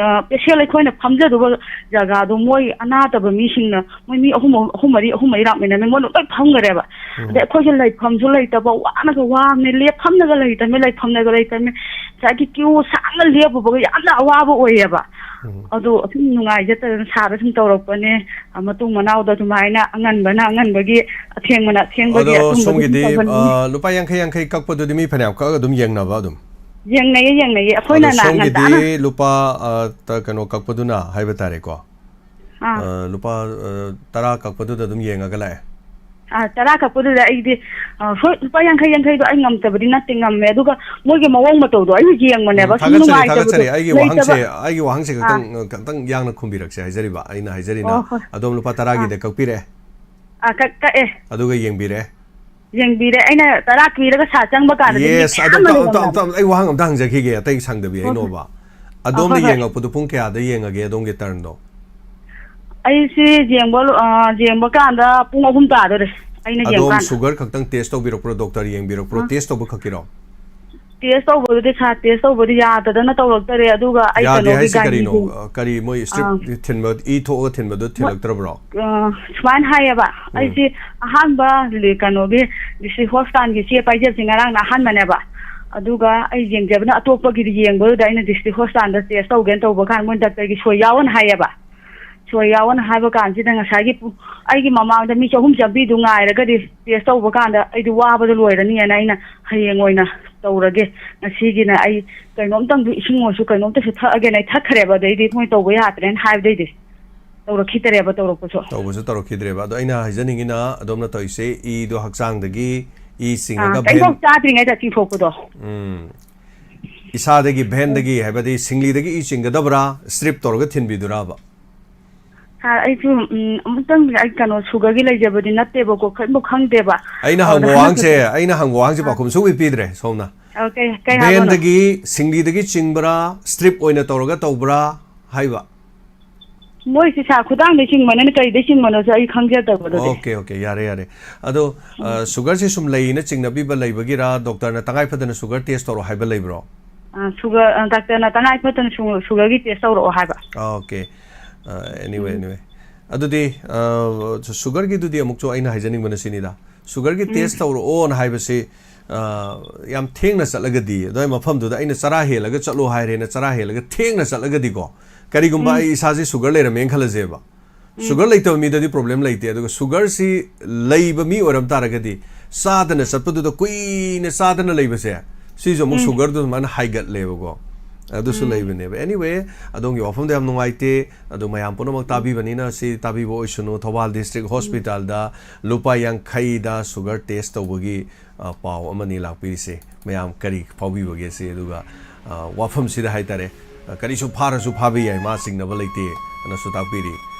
ꯑ, patient ꯑꯩꯈꯣꯏꯅ ꯐꯝꯖꯗꯧꯕ ꯖꯒꯥꯗꯣ ꯃꯣꯏ ꯑꯅꯥꯗꯕ ꯃꯤꯁꯤꯡꯅ ꯃꯣꯏ ꯃꯤ ꯑꯍꯨꯝ, ꯑꯍꯨꯝ ꯃꯔꯤ, ꯑꯍꯨꯝ ꯃꯔꯤ ꯂꯥꯛꯃꯤꯟꯅꯔꯕꯅꯤꯅ ꯃꯣꯏ ꯂꯣꯏ ꯐꯝꯈ꯭ꯔꯦꯕ꯫ ꯎꯝ꯫ ꯑꯗꯩ ꯑꯩꯈꯣꯏꯁꯨ ꯂꯩꯐꯝꯁꯨ ꯂꯩꯇꯕ, ꯋꯥꯅꯒ ꯋꯥꯕꯅꯦ, ꯂꯦꯞꯐꯝꯅꯒ ꯂꯩꯇꯕꯅꯦ, ꯂꯩꯐꯝꯅꯒ ꯂꯩꯇꯕꯅꯦ꯫ ꯉꯁꯥꯏꯒꯤ queue ꯁꯥꯡꯅ ꯂꯦꯞꯄꯨꯕꯒ ꯌꯥꯝꯅ ꯑꯋꯥꯕ ꯑꯣꯏꯌꯦꯕ꯫ ꯎꯝ꯫ ꯑꯗꯣ ꯑꯁꯨꯝ ꯅꯨꯡꯉꯥꯏꯖꯗꯗꯅ ꯁꯥꯔꯗ ꯁꯨꯝ ꯇꯧꯔꯛꯄꯅꯦ꯫ ꯑ, ꯃꯇꯨꯡ ꯃꯅꯥꯎꯗ ꯑꯗꯨꯃꯥꯏꯅ ꯑꯉꯟꯕꯅ ꯑꯉꯟꯕꯒꯤ, ꯑꯊꯦꯡꯕꯅ ꯑꯊꯦꯡꯕꯒꯤ ꯑꯗꯣ ꯑꯆꯨꯝꯕꯗ ꯁꯨꯝ ꯁꯣꯝꯒꯤꯗꯤ, ꯇꯧꯍꯟꯅꯤꯡꯉꯤ꯫ ꯑ, ꯂꯨꯄꯥ ꯌꯥꯡꯈꯩ ꯌꯥꯡꯈꯩ ꯀꯛꯄꯗꯨꯗꯤ ꯃꯤ ꯐꯅꯌꯥꯝ ꯀꯛꯑꯒ ꯑꯗꯨꯝ ꯌꯦꯡꯅꯕ ꯑꯗꯨꯝ? ꯌꯦꯡꯅꯩꯌꯦ, ꯌꯦꯡꯅꯩꯌꯦ꯫ ꯑꯩꯈꯣꯏꯅ ꯑꯗꯣ ꯅ-, ꯁꯣꯝꯒꯤꯗꯤ ꯉꯟꯇꯥꯅ ꯂꯨꯄꯥ, ꯑ, ꯇ-, ꯀꯩꯅꯣ ꯀꯛꯄꯗꯨꯅ ꯍꯥꯏꯕ ꯇꯥꯔꯦꯀꯣ? ꯑꯥ꯫ ꯑ, ꯂꯨꯄꯥ, ꯑ, ꯇꯔꯥ ꯀꯛꯄꯗꯨꯗ ꯑꯗꯨꯝ ꯌꯦꯡꯉꯒ ꯂꯥꯛꯑꯦ? ꯑꯥ, ꯇꯔꯥ ꯀꯛꯄꯗꯨꯗ ꯑꯩꯗꯤ, ꯑ, ꯍꯣꯏ, ꯂꯨꯄꯥ ꯌꯥꯡꯈꯩ, ꯌꯥꯡꯈꯩꯗꯣ ꯑꯩ ꯉꯝꯗꯕꯗꯤ ꯅꯠꯇꯦ, ꯉꯝꯃꯦ꯫ ꯑꯗꯨꯒ ꯃꯣꯏꯒꯤ ꯃꯑꯣꯡ ꯃꯇꯧꯗꯣ ꯑꯩꯅ ꯌꯦꯡꯕꯅꯦꯕ, ꯎꯝ, ꯁꯨꯝ ꯊꯥꯒꯠꯆꯔꯤ, ꯅꯨꯡꯉꯥꯏꯇꯕꯗꯣ ꯊꯥꯒꯠꯆꯔꯤ꯫ ꯑꯩꯒꯤ ꯂꯩꯇꯕ꯫ ꯋꯥꯍꯪꯁꯦ, ꯑꯩꯒꯤ ꯋꯥꯍꯪꯁꯦ ꯑꯥ꯫ ꯈꯛꯇꯪ, ꯈꯛꯇꯪ ꯌꯥꯡꯅ ꯈꯨꯝꯕꯤꯔꯛꯁꯦ ꯍꯥꯏꯖꯔꯤꯕ꯫ ꯑꯩꯅ ꯍꯥꯏꯖꯔꯤꯅ, ꯑꯣ, ꯍꯣꯏ꯫ ꯑꯗꯣꯝ ꯂꯨꯄꯥ ꯇꯔꯥꯒꯤꯗ ꯑꯥ꯫ ꯀꯛꯄꯤꯔꯦ? ꯑꯥ, ꯀꯛ-, ꯀꯛꯑꯦ꯫ ꯑꯗꯨꯒ ꯌꯦꯡꯕꯤꯔꯦ? ꯌꯦꯡꯕꯤꯔꯦ꯫ ꯑꯩꯅ ꯇꯔꯥ ꯄꯤꯔꯒ ꯁꯥ ꯆꯪꯕ ꯀꯥꯟꯗꯗꯤ ꯃꯤ ꯌꯦꯁ, ꯑꯗꯣ ꯃꯌꯥꯝ ꯑꯃ ꯑꯝꯇ, ꯑꯝꯇ, ꯂꯩꯔꯝꯃꯦꯕ꯫ ꯑꯝꯇ, ꯑꯩ ꯋꯥꯍꯪ ꯑꯝꯇ ꯍꯪꯖꯈꯤꯒꯦ, ꯑꯇꯩ ꯁꯪꯗꯕꯤ, ꯑꯣ, ꯍꯣꯏ꯫ ꯑꯩꯅꯣꯕ꯫ ꯑꯣ, ꯑꯗꯣꯝꯅ ꯍꯣꯏ, ꯍꯣꯏ꯫ ꯌꯦꯡꯉꯛꯄꯗꯣ ꯄꯨꯡ ꯀꯌꯥꯗ ꯌꯦꯡꯉꯒꯦ, ꯑꯗꯣꯝꯒꯤ ꯇꯔꯟꯗꯣ? ꯑꯩꯁꯤ ꯌꯦꯡꯕ ꯂꯣ-, ꯑ, ꯌꯦꯡꯕ ꯀꯥꯟꯗ ꯄꯨꯡ ꯑꯍꯨꯝ ꯇꯥꯗꯣꯔꯦ, ꯑꯩꯅ ꯌꯦꯡꯕ ꯑꯗꯣꯝ ꯀꯥꯟꯗ꯫ ꯁꯨꯒꯔ ꯈꯛꯇꯪ ꯇꯦꯁ ꯇꯧꯕꯤꯔꯛꯄ꯭ꯔꯣ, ꯗꯣꯛꯇꯔ ꯌꯦꯡꯕꯤꯔꯛꯄ꯭ꯔꯣ, ꯑ꯫ ꯇꯦꯁ ꯇꯧꯕ ꯈꯛꯀꯤꯔꯣ? ꯇꯦꯁ ꯇꯧꯕꯗꯨꯗꯤ, ꯁꯥꯔ, ꯇꯦꯁ ꯇꯧꯕꯗꯤ ꯌꯥꯗꯗꯅ ꯇꯧꯔꯛꯇꯔꯦ, ꯑꯗꯨꯒ ꯑꯩ ꯌꯥꯗꯦ ꯀꯩꯅꯣꯒꯤ ꯍꯥꯏꯁꯦ ꯀꯔꯤꯅꯣ? ꯒꯥꯏꯅꯤꯒꯤ-, ꯑ, ꯀꯔꯤ ꯃꯣꯏ ꯁ꯭ꯇ꯭ꯔꯤꯞ ꯑꯥ꯫ ꯊꯤꯟꯕ, ꯏ ꯊꯣꯛꯑꯒ ꯊꯤꯟꯕꯗꯣ ꯃꯣꯏ, ꯊꯤꯜꯂꯛꯇ꯭ꯔꯕ꯭ꯔꯣ? ꯑ, ꯁꯨꯃꯥꯏꯅ ꯍꯥꯏꯌꯦꯕ, ꯎꯝ꯫ ꯑꯩꯁꯦ ꯑꯍꯥꯟꯕ ꯂꯤ-, ꯀꯩꯅꯣꯒꯤ ꯗꯤꯁꯇ꯭ꯔꯤꯛ ꯍꯣꯁꯄꯤꯇꯥꯜꯒꯤ ꯆꯦ ꯄꯥꯏꯖꯕꯁꯦ ꯉꯔꯥꯡꯅ ꯑꯍꯥꯟꯕꯅꯦꯕ꯫ ꯑꯗꯨꯒ ꯑꯩ ꯌꯦꯡꯖꯕꯅ ꯑꯇꯣꯞꯄꯒꯤꯗꯤ ꯌꯦꯡꯕꯗꯨꯗ ꯑꯩꯅ ꯗꯤꯁꯇ꯭ꯔꯤꯛ ꯍꯣꯁꯄꯤꯇꯥꯜꯗ ꯇꯦꯁ ꯇꯧꯒꯦꯅ ꯇꯧꯕ ꯀꯥꯟꯗ ꯃꯣꯏ ꯗꯥꯛꯇꯔꯒꯤ ꯁꯣꯏ ꯌꯥꯎꯋꯦꯅ ꯍꯥꯏꯌꯦꯕ꯫ ꯁꯣꯏ ꯌꯥꯎꯋꯦꯅ ꯍꯥꯏꯕ ꯀꯥꯟꯁꯤꯗ ꯉꯁꯥꯏꯒꯤ ꯄꯨ-, ꯑꯩꯒꯤ ꯃꯃꯥꯡꯗ ꯃꯤ ꯆꯍꯨꯝ ꯆꯥꯝꯔꯤꯗꯨ ꯉꯥꯏꯔꯒꯗꯤ ꯇꯦꯁ ꯇꯧꯕ ꯀꯥꯟꯗ ꯑꯩꯗꯤ ꯋꯥꯕꯗ ꯂꯣꯏꯔꯅꯤꯅ ꯑꯩꯅ ꯍꯌꯦꯡ ꯑꯣꯏꯅ ꯇꯧꯔꯒꯦ꯫ ꯉꯁꯤꯒꯤꯅ ꯑꯩ ꯀꯩꯅꯣꯝꯇꯪꯗꯤ, ꯏꯁꯤꯡ ꯑꯣꯏꯔꯁꯨ ꯀꯩꯅꯣꯝꯇꯁꯨ ꯊꯛꯑꯒꯦꯅ ꯑꯩ ꯊꯛꯈ꯭ꯔꯦꯕ, ꯑꯗꯩꯗꯤ ꯃꯣꯏ ꯇꯧꯕ ꯌꯥꯗ꯭ꯔꯦꯅ ꯍꯥꯏꯕꯗꯩꯗꯤ ꯇꯧꯔꯛꯈꯤꯗ꯭ꯔꯦꯕ ꯇꯧꯔꯛꯄꯁꯨ꯫ ꯇꯧꯕꯁꯨ ꯇꯧꯔꯛꯈꯤꯗ꯭ꯔꯦꯕ꯫ ꯑꯗꯣ ꯑꯩꯅ ꯍꯥꯏꯖꯅꯤꯡꯉꯤꯅ, ꯑꯗꯣꯝꯅ ꯇꯧꯔꯤꯁꯦ ꯏꯗꯣ ꯍꯛꯆꯥꯡꯗꯒꯤ ꯏ ꯑꯥ, ꯆꯤꯡꯉꯒ ꯀꯩꯝꯐꯥꯎ ꯚꯦꯟ-, ꯆꯥꯗ꯭ꯔꯤꯉꯩꯗ ꯆꯤꯡꯊꯣꯛꯄꯗꯣ꯫ ꯎꯝ꯫ ꯏꯁꯥꯗꯒꯤ, ꯎꯝ꯫ ꯚꯦꯟꯗꯒꯤ ꯍꯥꯏꯕꯗꯤ ꯁꯤꯡꯂꯤꯗꯒꯤ ꯏ ꯆꯤꯡꯒꯗꯕ꯭ꯔꯥ, ꯁ꯭ꯇ꯭ꯔꯤꯞ ꯇꯧꯔꯒ ꯊꯤꯟꯕꯤꯗꯣꯏꯔꯕ? ꯁꯥꯔ, ꯑꯩꯁꯨ, ꯎꯝ, ꯑꯃꯨꯛꯇꯪ ꯑꯩ ꯀꯩꯅꯣ ꯁꯨꯒꯔꯒꯤ ꯂꯩꯖꯕꯗꯤ ꯅꯠꯇꯦꯕꯀꯣ, ꯀꯔꯤꯝꯐꯥꯎ ꯈꯪꯗꯦꯕ꯫ ꯑꯩꯅ ꯑꯗꯨꯗ ꯍꯪꯕ ꯍꯟꯗꯛꯁꯨ ꯋꯥꯍꯪꯁꯦ, ꯑꯩꯅ ꯍꯪꯕ ꯋꯥꯍꯪꯁꯦ ꯑꯥ꯫ ꯄꯥꯎꯈꯨꯝ ꯁꯨꯡꯄꯤ ꯄꯤꯗ꯭ꯔꯦ ꯁꯣꯝꯅ꯫ ꯑꯣ, ꯀꯩ, ꯀꯩ ꯍꯥꯏꯕꯅꯣ? ꯚꯦꯟꯗꯒꯤ, ꯁꯤꯡꯂꯤꯗꯒꯤ ꯆꯤꯡꯕ꯭ꯔꯥ, ꯁ꯭ꯇ꯭ꯔꯤꯞ ꯑꯣꯏꯅ ꯇꯧꯔꯒ ꯇꯧꯕ꯭ꯔꯥ ꯍꯥꯏꯕ? ꯃꯣꯏꯁꯤ ꯁꯥꯔ, ꯈꯨꯗꯥꯡꯗꯩ ꯆꯤꯡꯕꯅꯤꯅ ꯀꯩꯗꯩ ꯆꯤꯡꯕꯅꯣꯁꯨ ꯑꯩ ꯈꯪꯖꯗꯕꯗꯨꯗꯤ꯫ ꯑꯣꯀꯦ, ꯑꯣꯀꯦ, ꯌꯥꯔꯦ, ꯌꯥꯔꯦ꯫ ꯑꯗꯣ, ꯑ, ꯁꯨꯒꯔꯁꯦ ꯁꯨꯝ ꯂꯩꯅ ꯆꯤꯡꯅꯕꯤꯕ ꯂꯩꯕꯒꯤꯔꯥ, ꯗꯣꯛꯇꯔꯅ ꯇꯉꯥꯏ ꯐꯗꯅ ꯁꯨꯒꯔ ꯇꯦꯁ ꯇꯧꯔꯣ ꯍꯥꯏꯕ ꯂꯩꯕ꯭ꯔꯣ? ꯑ, ꯁꯨꯒꯔ, ꯑ, ꯗꯥꯛꯇꯔꯅ ꯇꯉꯥꯏ ꯐꯗꯅ ꯁꯨ-, ꯁꯨꯒꯔꯒꯤ ꯇꯦꯁ ꯇꯧꯔꯛꯑꯣ ꯍꯥꯏꯕ꯫ ꯑꯣꯀꯦ꯫ ꯑ, anyway, ꯎꯝ꯫ Anyway꯫ ꯑꯗꯨꯗꯤ, ꯑ, ꯁꯨ-, ꯁꯨꯒꯔꯒꯤꯗꯨꯗꯤ ꯑꯃꯨꯛꯁꯨ ꯑꯩꯅ ꯍꯥꯏꯖꯅꯤꯡꯕꯅ ꯁꯤꯅꯤꯗ꯫ ꯁꯨꯒꯔꯒꯤ ꯎꯝ꯫ ꯇꯦꯁ ꯇꯧꯔꯛꯑꯣꯅ ꯍꯥꯏꯕꯁꯤ, ꯑ, ꯌꯥꯝ ꯊꯦꯡꯅ ꯆꯠꯂꯒꯗꯤ, ꯑꯗꯨꯋꯥꯏ ꯃꯐꯝꯗꯨꯗ ꯑꯩꯅ ꯆꯔꯥ ꯍꯦꯜꯂꯒ ꯆꯠꯂꯣ ꯍꯥꯏꯔꯦꯅ ꯆꯔꯥ ꯍꯦꯜꯂꯒ ꯊꯦꯡꯅ ꯆꯠꯂꯒꯗꯤꯀꯣ, ꯀꯔꯤꯒꯨꯝꯕ ꯎꯝ꯫ ꯑꯩ ꯏꯁꯥꯁꯦ ꯁꯨꯒꯔ ꯂꯩꯔꯝꯃꯦꯅ ꯈꯜꯂꯁꯦꯕ꯫ ꯎꯝ꯫ ꯁꯨꯒꯔ ꯂꯩꯇꯕ ꯃꯤꯗꯗꯤ ꯄ꯭ꯔꯣꯕ꯭ꯂꯦꯝ ꯂꯩꯇꯦ, ꯑꯗꯨꯒ ꯁꯨꯒꯔꯁꯤ ꯂꯩꯕ ꯃꯤ ꯑꯣꯏꯔꯝ ꯇꯥꯔꯒꯗꯤ ꯆꯥꯗꯅ ꯎꯝ꯫ ꯆꯠꯄꯗꯨꯗ ꯀꯨꯏꯅ ꯆꯥꯗꯅ ꯂꯩꯕꯁꯦ, ꯁꯤꯁꯨ ꯑꯃꯨꯛ ꯎꯝ꯫ ꯁꯨꯒꯔꯗꯨ ꯑꯗꯨꯃꯥꯏꯅ ꯍꯥꯏꯒꯠꯂꯦꯕꯀꯣ꯫ ꯑꯗꯨꯁꯨ ꯎꯝ꯫ ꯂꯩꯕꯅꯦꯕ꯫ Anyway, ꯑꯗꯣꯝꯒꯤ ꯋꯥꯐꯝꯗꯣ ꯌꯥꯝ ꯅꯨꯡꯉꯥꯏꯇꯦ꯫ ꯑꯗꯣ ꯃꯌꯥꯝ ꯄꯨꯝꯅꯃꯛ ꯇꯥꯕꯤꯕꯅꯤꯅ ꯁꯤ ꯇꯥꯕꯤꯕ ꯑꯣꯏꯁꯅꯨ꯫ ꯊꯧꯕꯥꯜ ꯗꯤꯁꯇ꯭ꯔꯤꯛ ꯍꯣꯁꯄꯤꯇꯥꯜꯗ ꯂꯨꯄꯥ ꯌꯥꯡꯈꯩꯗ ꯁꯨꯒꯔ ꯇꯦꯁ ꯇꯧꯕꯒꯤ, ꯑ, ꯄꯥꯎ ꯑꯃꯅꯤ ꯂꯥꯛꯄꯤꯔꯤꯁꯦ꯫ ꯃꯌꯥꯝ ꯀꯔꯤ ꯐꯥꯎꯕꯤꯕꯒꯦ ꯁꯤ? ꯑꯗꯨꯒ, ꯑ, ꯋꯥꯐꯝꯁꯤꯗ ꯍꯥꯏꯇꯥꯔꯦ, ꯑ, ꯀꯔꯤꯁꯨ ꯐꯥꯔꯁꯨ ꯐꯥꯕ ꯌꯥꯏ, ꯃꯥ ꯆꯤꯡꯅꯕ ꯂꯩꯇꯦ ꯑꯅꯁꯨ ꯇꯥꯛꯄꯤꯔꯤ꯫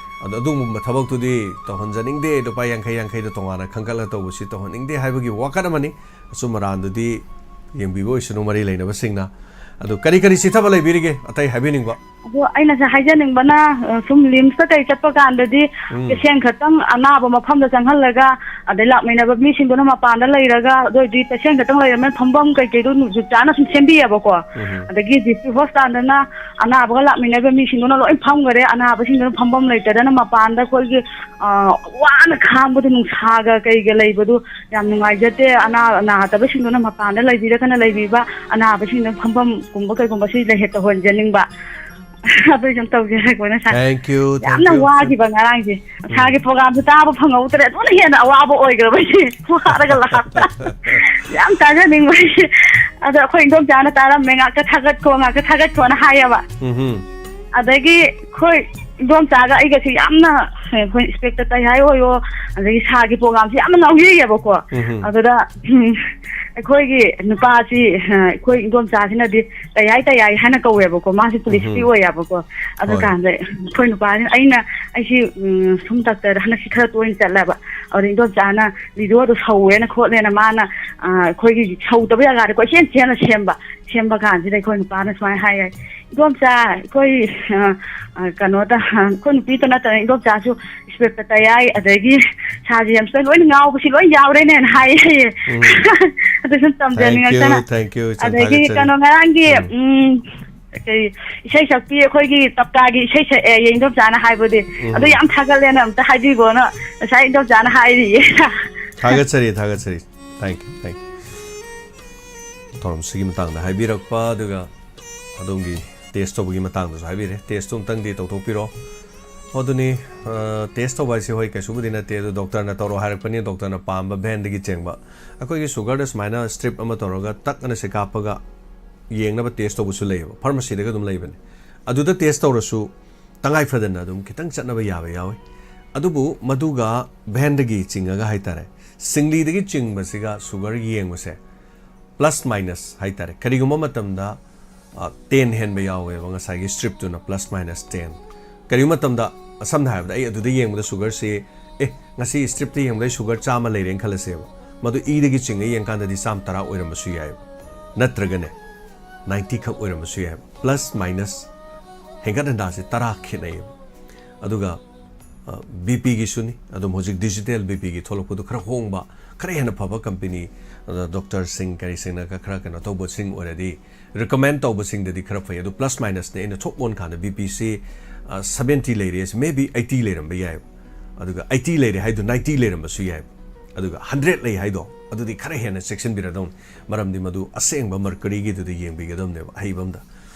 ꯑꯗꯣ ꯑꯗꯨꯒꯨꯝꯕ ꯊꯕꯛꯇꯨꯗꯤ ꯇꯧꯍꯟꯖꯅꯤꯡꯗꯦ, ꯂꯨꯄꯥ ꯌꯥꯡꯈꯩ ꯌꯥꯡꯈꯩꯗ ꯇꯣꯉꯥꯟꯅ ꯈꯟꯒꯠꯂꯒ ꯇꯧꯕꯁꯤ ꯇꯧꯍꯟꯅꯤꯡꯗꯦ ꯍꯥꯏꯕꯒꯤ ꯋꯥꯀꯠ ꯑꯃꯅꯤ꯫ ꯑꯆꯨꯝ ꯑꯔꯥꯟꯗꯨꯗꯤ ꯌꯦꯡꯕꯤꯕ ꯑꯣꯏꯁꯅꯨ ꯃꯔꯤ ꯂꯩꯅꯕꯁꯤꯡꯅ꯫ ꯑꯗꯨ ꯀꯔꯤ ꯀꯔꯤ ꯆꯤꯊꯕ ꯂꯩꯕꯤꯔꯤꯒꯦ ꯑꯇꯩ ꯍꯥꯏꯕꯤꯅꯤꯡꯕ? ꯑꯗꯣ ꯑꯩꯅꯁꯨ ꯍꯥꯏꯖꯅꯤꯡꯕꯅ, ꯑ, ꯁꯨꯝ ꯔꯤꯝꯁꯇ ꯀꯩ ꯆꯠꯄ ꯀꯥꯟꯗꯗꯤ ꯎꯝ꯫ ꯄꯦꯁꯦꯟ ꯈꯛꯇꯪ ꯑꯅꯥꯕ ꯃꯐꯝꯗ ꯆꯪꯍꯜꯂꯒ, ꯑꯗꯩ ꯂꯥꯛꯃꯤꯟꯅꯕ ꯃꯤꯁꯤꯡꯗꯨꯅ ꯃꯄꯥꯟꯗ ꯂꯩꯔꯒ, ꯑꯗꯨ ꯑꯣꯏꯔꯗꯤ ꯄꯦꯁꯦꯟ ꯈꯛꯇꯪ ꯂꯩꯔꯕꯅꯤꯅ ꯐꯝꯐꯝ ꯀꯩꯀꯩꯗꯣ ꯖꯨꯠ ꯆꯥꯅ ꯁꯨꯝ ꯁꯦꯝꯕꯤꯌꯦꯕꯀꯣ꯫ ꯎꯝ꯫ ꯑꯗꯒꯤ ꯗꯤꯁꯇ꯭ꯔꯤꯛ ꯍꯣꯁꯄꯤꯇꯥꯜꯗꯅ ꯑꯅꯥꯕꯒ ꯂꯥꯛꯃꯤꯟꯅꯕ ꯃꯤꯁꯤꯡꯗꯨꯅ ꯂꯣꯏ ꯐꯝꯈꯔꯦ, ꯑꯅꯥꯕꯁꯤꯡꯗꯨꯅ ꯐꯝꯐꯝ ꯂꯩꯇꯗꯅ ꯃꯄꯥꯟꯗ ꯑꯩꯈꯣꯏꯒꯤ, ꯑ, ꯋꯥꯅ ꯈꯥꯡꯕꯗꯣ, ꯅꯨꯡꯁꯥꯒ ꯀꯩꯒ ꯂꯩꯕꯗꯨ ꯌꯥꯝ ꯅꯨꯡꯉꯥꯏꯖꯗꯦ꯫ ꯑꯅꯥ ꯅꯥꯗꯕꯁꯤꯡꯗꯨꯅ ꯃꯄꯥꯟꯗ ꯂꯩꯕꯤꯔꯒꯅ ꯂꯩꯕꯤꯕ, ꯑꯅꯥꯕꯁꯤꯡꯗꯨꯅ ꯐꯝꯐꯝꯒꯨꯝꯕ ꯀꯩꯒꯨꯝꯕꯁꯤ ꯂꯩꯍꯦ ꯇꯧꯍꯟꯖꯅꯤꯡꯕ꯫ ꯑꯗꯨ ꯁꯨꯝ ꯇꯧꯖꯔꯛꯄꯅꯦ ꯁꯥꯔ꯫ Thank you, thank ꯌꯥꯝꯅ you, ꯁꯥꯔ꯫ ꯋꯥꯈꯤꯕ ꯉꯔꯥꯡꯁꯦ꯫ ꯎꯝ꯫ ꯁꯥꯔꯒꯤ ꯄ꯭ꯔꯣꯒꯥꯝꯁꯨ ꯇꯥꯕ ꯐꯪꯍꯧꯗ꯭ꯔꯦ꯫ ꯑꯗꯨꯅ ꯍꯦꯟꯅ ꯑꯋꯥꯕ ꯑꯣꯏꯈ꯭ꯔꯕ ꯑꯩꯁꯦ꯫ ꯋꯥꯔꯒ ꯂꯥꯛꯄ꯫ ꯌꯥꯝ ꯇꯥꯖꯅꯤꯡꯕ ꯑꯩꯁꯦ꯫ ꯑꯗꯣ ꯑꯩꯈꯣꯏ ꯏꯟꯗꯣꯝꯆꯥꯅ ꯇꯥꯔꯝꯃꯦ, "ꯉꯥꯛꯇ ꯊꯥꯒꯠꯈꯣ, ꯉꯥꯛꯇ ꯊꯥꯒꯠꯈꯣꯅ" ꯍꯥꯏꯌꯦꯕ꯫ ꯎꯝꯍꯨꯝ꯫ ꯑꯗꯒꯤ ꯑꯩꯈꯣꯏ ꯏꯟꯗꯣꯝꯆꯥꯒ ꯑꯩꯒꯁꯦ ꯌꯥꯝꯅ, ꯑꯩꯈꯣꯏ ꯏꯟꯁꯄꯦꯛꯇꯔ ꯇꯌꯥꯏ ꯑꯣꯏꯔꯣ, ꯑꯗꯒꯤ ꯁꯥꯔꯒꯤ ꯄ꯭ꯔꯣꯒꯥꯝꯁꯦ ꯌꯥꯝꯅ ꯉꯥꯎꯖꯩꯌꯦꯕꯀꯣ꯫ ꯎꯝꯍꯨꯝ꯫ ꯑꯗꯨꯗ, ꯎꯝ, ꯑꯩꯈꯣꯏꯒꯤ ꯅꯨꯄꯥꯁꯤ, ꯑ, ꯑꯩꯈꯣꯏ ꯏꯟꯗꯣꯝꯆꯥꯁꯤꯅꯗꯤ "ꯇꯌꯥꯏ, ꯇꯌꯥꯏ" ꯍꯥꯏꯅ ꯀꯧꯋꯦꯕꯀꯣ꯫ ꯃꯥꯁꯦ ꯄꯨꯂꯤꯁꯀꯤ ꯎꯝꯍꯨꯝ꯫ ꯑꯣꯏꯌꯦꯕꯀꯣ꯫ ꯑꯗꯨ ꯍꯣꯏ꯫ ꯀꯥꯟꯗ ꯑꯩꯈꯣꯏ ꯅꯨꯄꯥꯁꯤꯅ, ꯑꯩꯅ, ꯑꯩꯁꯤ, ꯎꯝ, ꯁꯨꯝ ꯗꯥꯛꯇꯔꯗ ꯍꯟꯗꯛꯁꯤ ꯈꯔ ꯇꯣꯏꯅ ꯆꯠꯂꯦꯕ꯫ ꯑꯗꯨꯗ ꯏꯟꯗꯣꯝꯆꯥꯅ ꯚꯤꯗꯤꯑꯣꯗꯣ ꯁꯧꯋꯦꯅ ꯈꯣꯠꯂꯦꯅ ꯃꯥꯅ, ꯑ, ꯑꯩꯈꯣꯏꯒꯤ ꯁꯧꯗꯕ ꯖꯒꯥꯗ ꯀꯣꯏꯆꯦꯟ ꯆꯦꯟꯅ ꯁꯦꯝꯕ꯫ ꯁꯦꯝꯕ ꯀꯥꯟꯁꯤꯗ ꯑꯩꯈꯣꯏ ꯅꯨꯄꯥꯅ ꯁꯨꯃꯥꯏꯅ ꯍꯥꯏꯌꯦ, "ꯏꯟꯗꯣꯝꯆꯥ, ꯑꯩꯈꯣꯏ, ꯑ, ꯑ, ꯀꯩꯅꯣꯗ, ꯑ, ꯑꯩꯈꯣꯏ ꯅꯨꯄꯤꯇ ꯅꯠꯇꯅ ꯏꯟꯗꯣꯝꯆꯥꯁꯨ ꯏꯟꯁꯄꯦꯛꯇꯔ ꯇꯌꯥꯏ, ꯑꯗꯒꯤ ꯁꯥꯔ ꯖꯦꯝꯁꯇ ꯂꯣꯏꯅ ꯉꯥꯎꯕꯁꯤ ꯂꯣꯏ ꯌꯥꯎꯔꯦꯅꯦꯅ" ꯍꯥꯏꯌꯦ꯫ ꯎꯝ꯫ ꯑꯗꯨ ꯁꯨꯝ ꯇꯝꯖꯅꯤꯡꯉꯛꯇꯅ꯫ Thank you, thank you, ꯏꯆꯟ, ꯑꯗꯒꯤ ꯊꯥꯒꯠꯆꯔꯤ꯫ ꯀꯩꯅꯣ, ꯉꯔꯥꯡꯒꯤ, ꯎꯝ꯫ ꯎꯝ, ꯀꯩ, ꯏꯁꯩ ꯁꯛꯄꯤ ꯑꯩꯈꯣꯏꯒꯤ ꯇꯞꯇꯥꯒꯤ ꯏꯁꯩ ꯁꯛꯑꯦ ꯏꯟꯗꯣꯝꯆꯥꯅ ꯍꯥꯏꯕꯗꯤ, ꯎꯝ꯫ ꯑꯗꯨ ꯌꯥꯝ ꯊꯥꯒꯠꯂꯦꯅ ꯑꯝꯇ ꯍꯥꯏꯕꯤꯈꯣꯅ ꯉꯁꯥꯏ ꯏꯟꯗꯣꯝꯆꯥꯅ ꯍꯥꯏꯔꯤꯌꯦ꯫ ꯊꯥꯒꯠꯆꯔꯤ, ꯊꯥꯒꯠꯆꯔꯤ꯫ Thank you, thank you꯫ ꯊꯧꯔꯝꯁꯤꯒꯤ ꯃꯇꯥꯡꯗ ꯍꯥꯏꯕꯤꯔꯛꯄ, ꯑꯗꯨꯒ ꯑꯗꯣꯝꯒꯤ ꯇꯦꯁ ꯇꯧꯕꯒꯤ ꯃꯇꯥꯡꯗꯁꯨ ꯍꯥꯏꯕꯤꯔꯦ꯫ ꯇꯦꯁꯇꯨ ꯑꯃꯨꯛꯇꯪꯗꯤ ꯇꯧꯊꯣꯛꯄꯤꯔꯣ꯫ ꯑꯣ, ꯑꯗꯨꯅꯤ, ꯑ, ꯇꯦꯁ ꯇꯧꯕ ꯍꯥꯏꯁꯤ, ꯍꯣꯏ, ꯀꯩꯁꯨꯕꯨꯗꯤ ꯅꯠꯇꯦ, ꯑꯗꯨ ꯗꯣꯛꯇꯔꯅ ꯇꯧꯔꯣ ꯍꯥꯏꯔꯛꯄꯅꯤ, ꯗꯣꯛꯇꯔꯅ ꯄꯥꯝꯕ ꯕ꯭ꯔꯦꯟꯗꯒꯤ ꯆꯦꯡꯕ꯫ ꯑꯩꯈꯣꯏꯒꯤ ꯁꯨꯒꯔꯗ ꯁꯨꯃꯥꯏꯅ ꯁ꯭ꯇ꯭ꯔꯤꯞ ꯑꯃ ꯇꯧꯔꯒ ꯇꯛ ꯑꯅ ꯁꯤ ꯀꯥꯞꯄꯒ ꯌꯦꯡꯅꯕ ꯇꯦꯁ ꯇꯧꯕꯁꯨ ꯂꯩꯌꯦꯕ, ꯐꯥꯔꯃꯥꯁꯤꯗꯒ ꯑꯗꯨꯝ ꯂꯩꯕꯅꯦ꯫ ꯑꯗꯨꯗ ꯇꯦꯁ ꯇꯧꯔꯁꯨ ꯇꯉꯥꯏ ꯐꯗꯅ ꯑꯗꯨꯝ ꯈꯤꯇꯪ ꯆꯠꯅꯕ ꯌꯥꯕ ꯌꯥꯎꯋꯤ꯫ ꯑꯗꯨꯕꯨ ꯃꯗꯨꯒ ꯚꯦꯟꯗꯒꯤ ꯆꯤꯡꯉꯒ ꯍꯥꯏꯇꯥꯔꯦ, ꯁꯤꯡꯂꯤꯗꯒꯤ ꯆꯤꯡꯕꯁꯤꯒ ꯁꯨꯒꯔ ꯌꯦꯡꯕꯁꯦ ꯄ꯭ꯂꯁ ꯃꯥꯏꯅꯁ ꯍꯥꯏꯇꯥꯔꯦ, ꯀꯔꯤꯒꯨꯝꯕ ꯃꯇꯝꯗ ꯇꯦꯟ ꯍꯦꯟꯕ ꯌꯥꯎꯋꯦꯕ, ꯉꯁꯥꯏꯒꯤ ꯁ꯭ꯇ꯭ꯔꯤꯞꯇꯨꯅ ꯄ꯭ꯂꯁ ꯃꯥꯏꯅꯁ ꯇꯦꯟ꯫ ꯀꯔꯤꯒꯨꯝꯕ ꯃꯇꯝꯗ, ꯁꯝꯅ ꯍꯥꯏꯔꯕꯗ, ꯑꯩ ꯑꯗꯨꯗ ꯌꯦꯡꯕꯗ ꯁꯨꯒꯔꯁꯤ, ꯑꯦ, ꯉꯁꯤ ꯁ꯭ꯇ꯭ꯔꯤꯞꯇ ꯌꯦꯡꯕꯗ ꯑꯩ ꯁꯨꯒꯔ ꯆꯥꯝꯃ ꯂꯩꯔꯦꯅ ꯈꯜꯂꯁꯦꯕ, ꯃꯗꯨ ꯏꯗꯒꯤ ꯆꯤꯡꯉ ꯌꯦꯡꯀꯥꯟꯗꯗꯤ ꯆꯥꯝꯃ ꯇꯔꯥ ꯑꯣꯏꯔꯝꯕꯁꯨ ꯌꯥꯏꯑꯕ, ꯅꯠꯇ꯭ꯔꯒꯅꯦ ꯅꯥꯏꯟꯇꯤ ꯈꯛ ꯑꯣꯏꯔꯝꯕꯁꯨ ꯌꯥꯏꯑꯕ꯫ ꯄ꯭ꯂꯁ ꯃꯥꯏꯅꯁ ꯍꯦꯟꯒꯠ ꯍꯟꯗꯥꯁꯦ ꯇꯔꯥ ꯈꯦꯠꯅꯩꯌꯦꯕ꯫ ꯑꯗꯨꯒ ꯕꯤ ꯄꯤꯒꯤꯁꯨꯅꯤ, ꯑꯗꯨꯝ ꯍꯧꯖꯤꯛ ꯗꯤꯖꯤꯇꯦꯜ ꯕꯤ ꯄꯤꯒꯤ ꯊꯣꯛꯂꯛꯄꯗꯣ ꯈꯔ ꯍꯣꯡꯕ, ꯈꯔ ꯍꯦꯟꯅ ꯐꯕ ꯀꯝꯄꯦꯅꯤ, ꯗꯣꯛꯇꯔꯁꯤꯡ ꯀꯔꯤꯁꯤꯡꯅꯒ ꯈꯔ ꯀꯩꯅꯣ ꯇꯧꯕꯁꯤꯡ ꯑꯣꯏꯔꯗꯤ, ꯔꯤꯀꯃꯦꯟ ꯇꯧꯕꯁꯤꯡꯗꯗꯤ ꯈꯔ ꯐꯩ꯫ ꯑꯗꯨ ꯄ꯭ꯂꯁ ꯃꯥꯏꯅꯁꯅꯦ, ꯑꯩꯅ ꯊꯣꯛ ꯑꯣꯟ ꯀꯥꯟꯗ ꯕꯤ ꯄꯤꯁꯤ ꯁꯕꯦꯟꯇꯤ ꯂꯩꯔꯦ, ꯃꯦ ꯕꯤ ꯑꯩꯠꯇꯤ ꯂꯩꯔꯝꯕ ꯌꯥꯏꯕ꯫ ꯑꯗꯨꯒ ꯑꯩꯠꯇꯤ ꯂꯩꯔꯦ ꯍꯥꯏꯗꯣ ꯅꯥꯏꯟꯇꯤ ꯂꯩꯔꯝꯕꯁꯨ ꯌꯥꯏꯕ꯫ ꯑꯗꯨꯒ ꯍꯟꯗ꯭ꯔꯦꯠ ꯂꯩ ꯍꯥꯏꯗꯣ, ꯑꯗꯨꯗꯤ ꯈꯔ ꯍꯦꯟꯅ ꯆꯦꯛꯁꯤꯟꯕꯤꯔꯗꯧꯅꯤ, ꯃꯔꯝꯗꯤ ꯃꯗꯨ ꯑꯁꯦꯡꯕ ꯃꯔꯀꯔꯤꯒꯤꯗꯨꯗ ꯌꯦꯡꯕꯤꯒꯗꯕꯅꯦꯕ, ꯑꯍꯩꯕ ꯑꯃꯗ꯫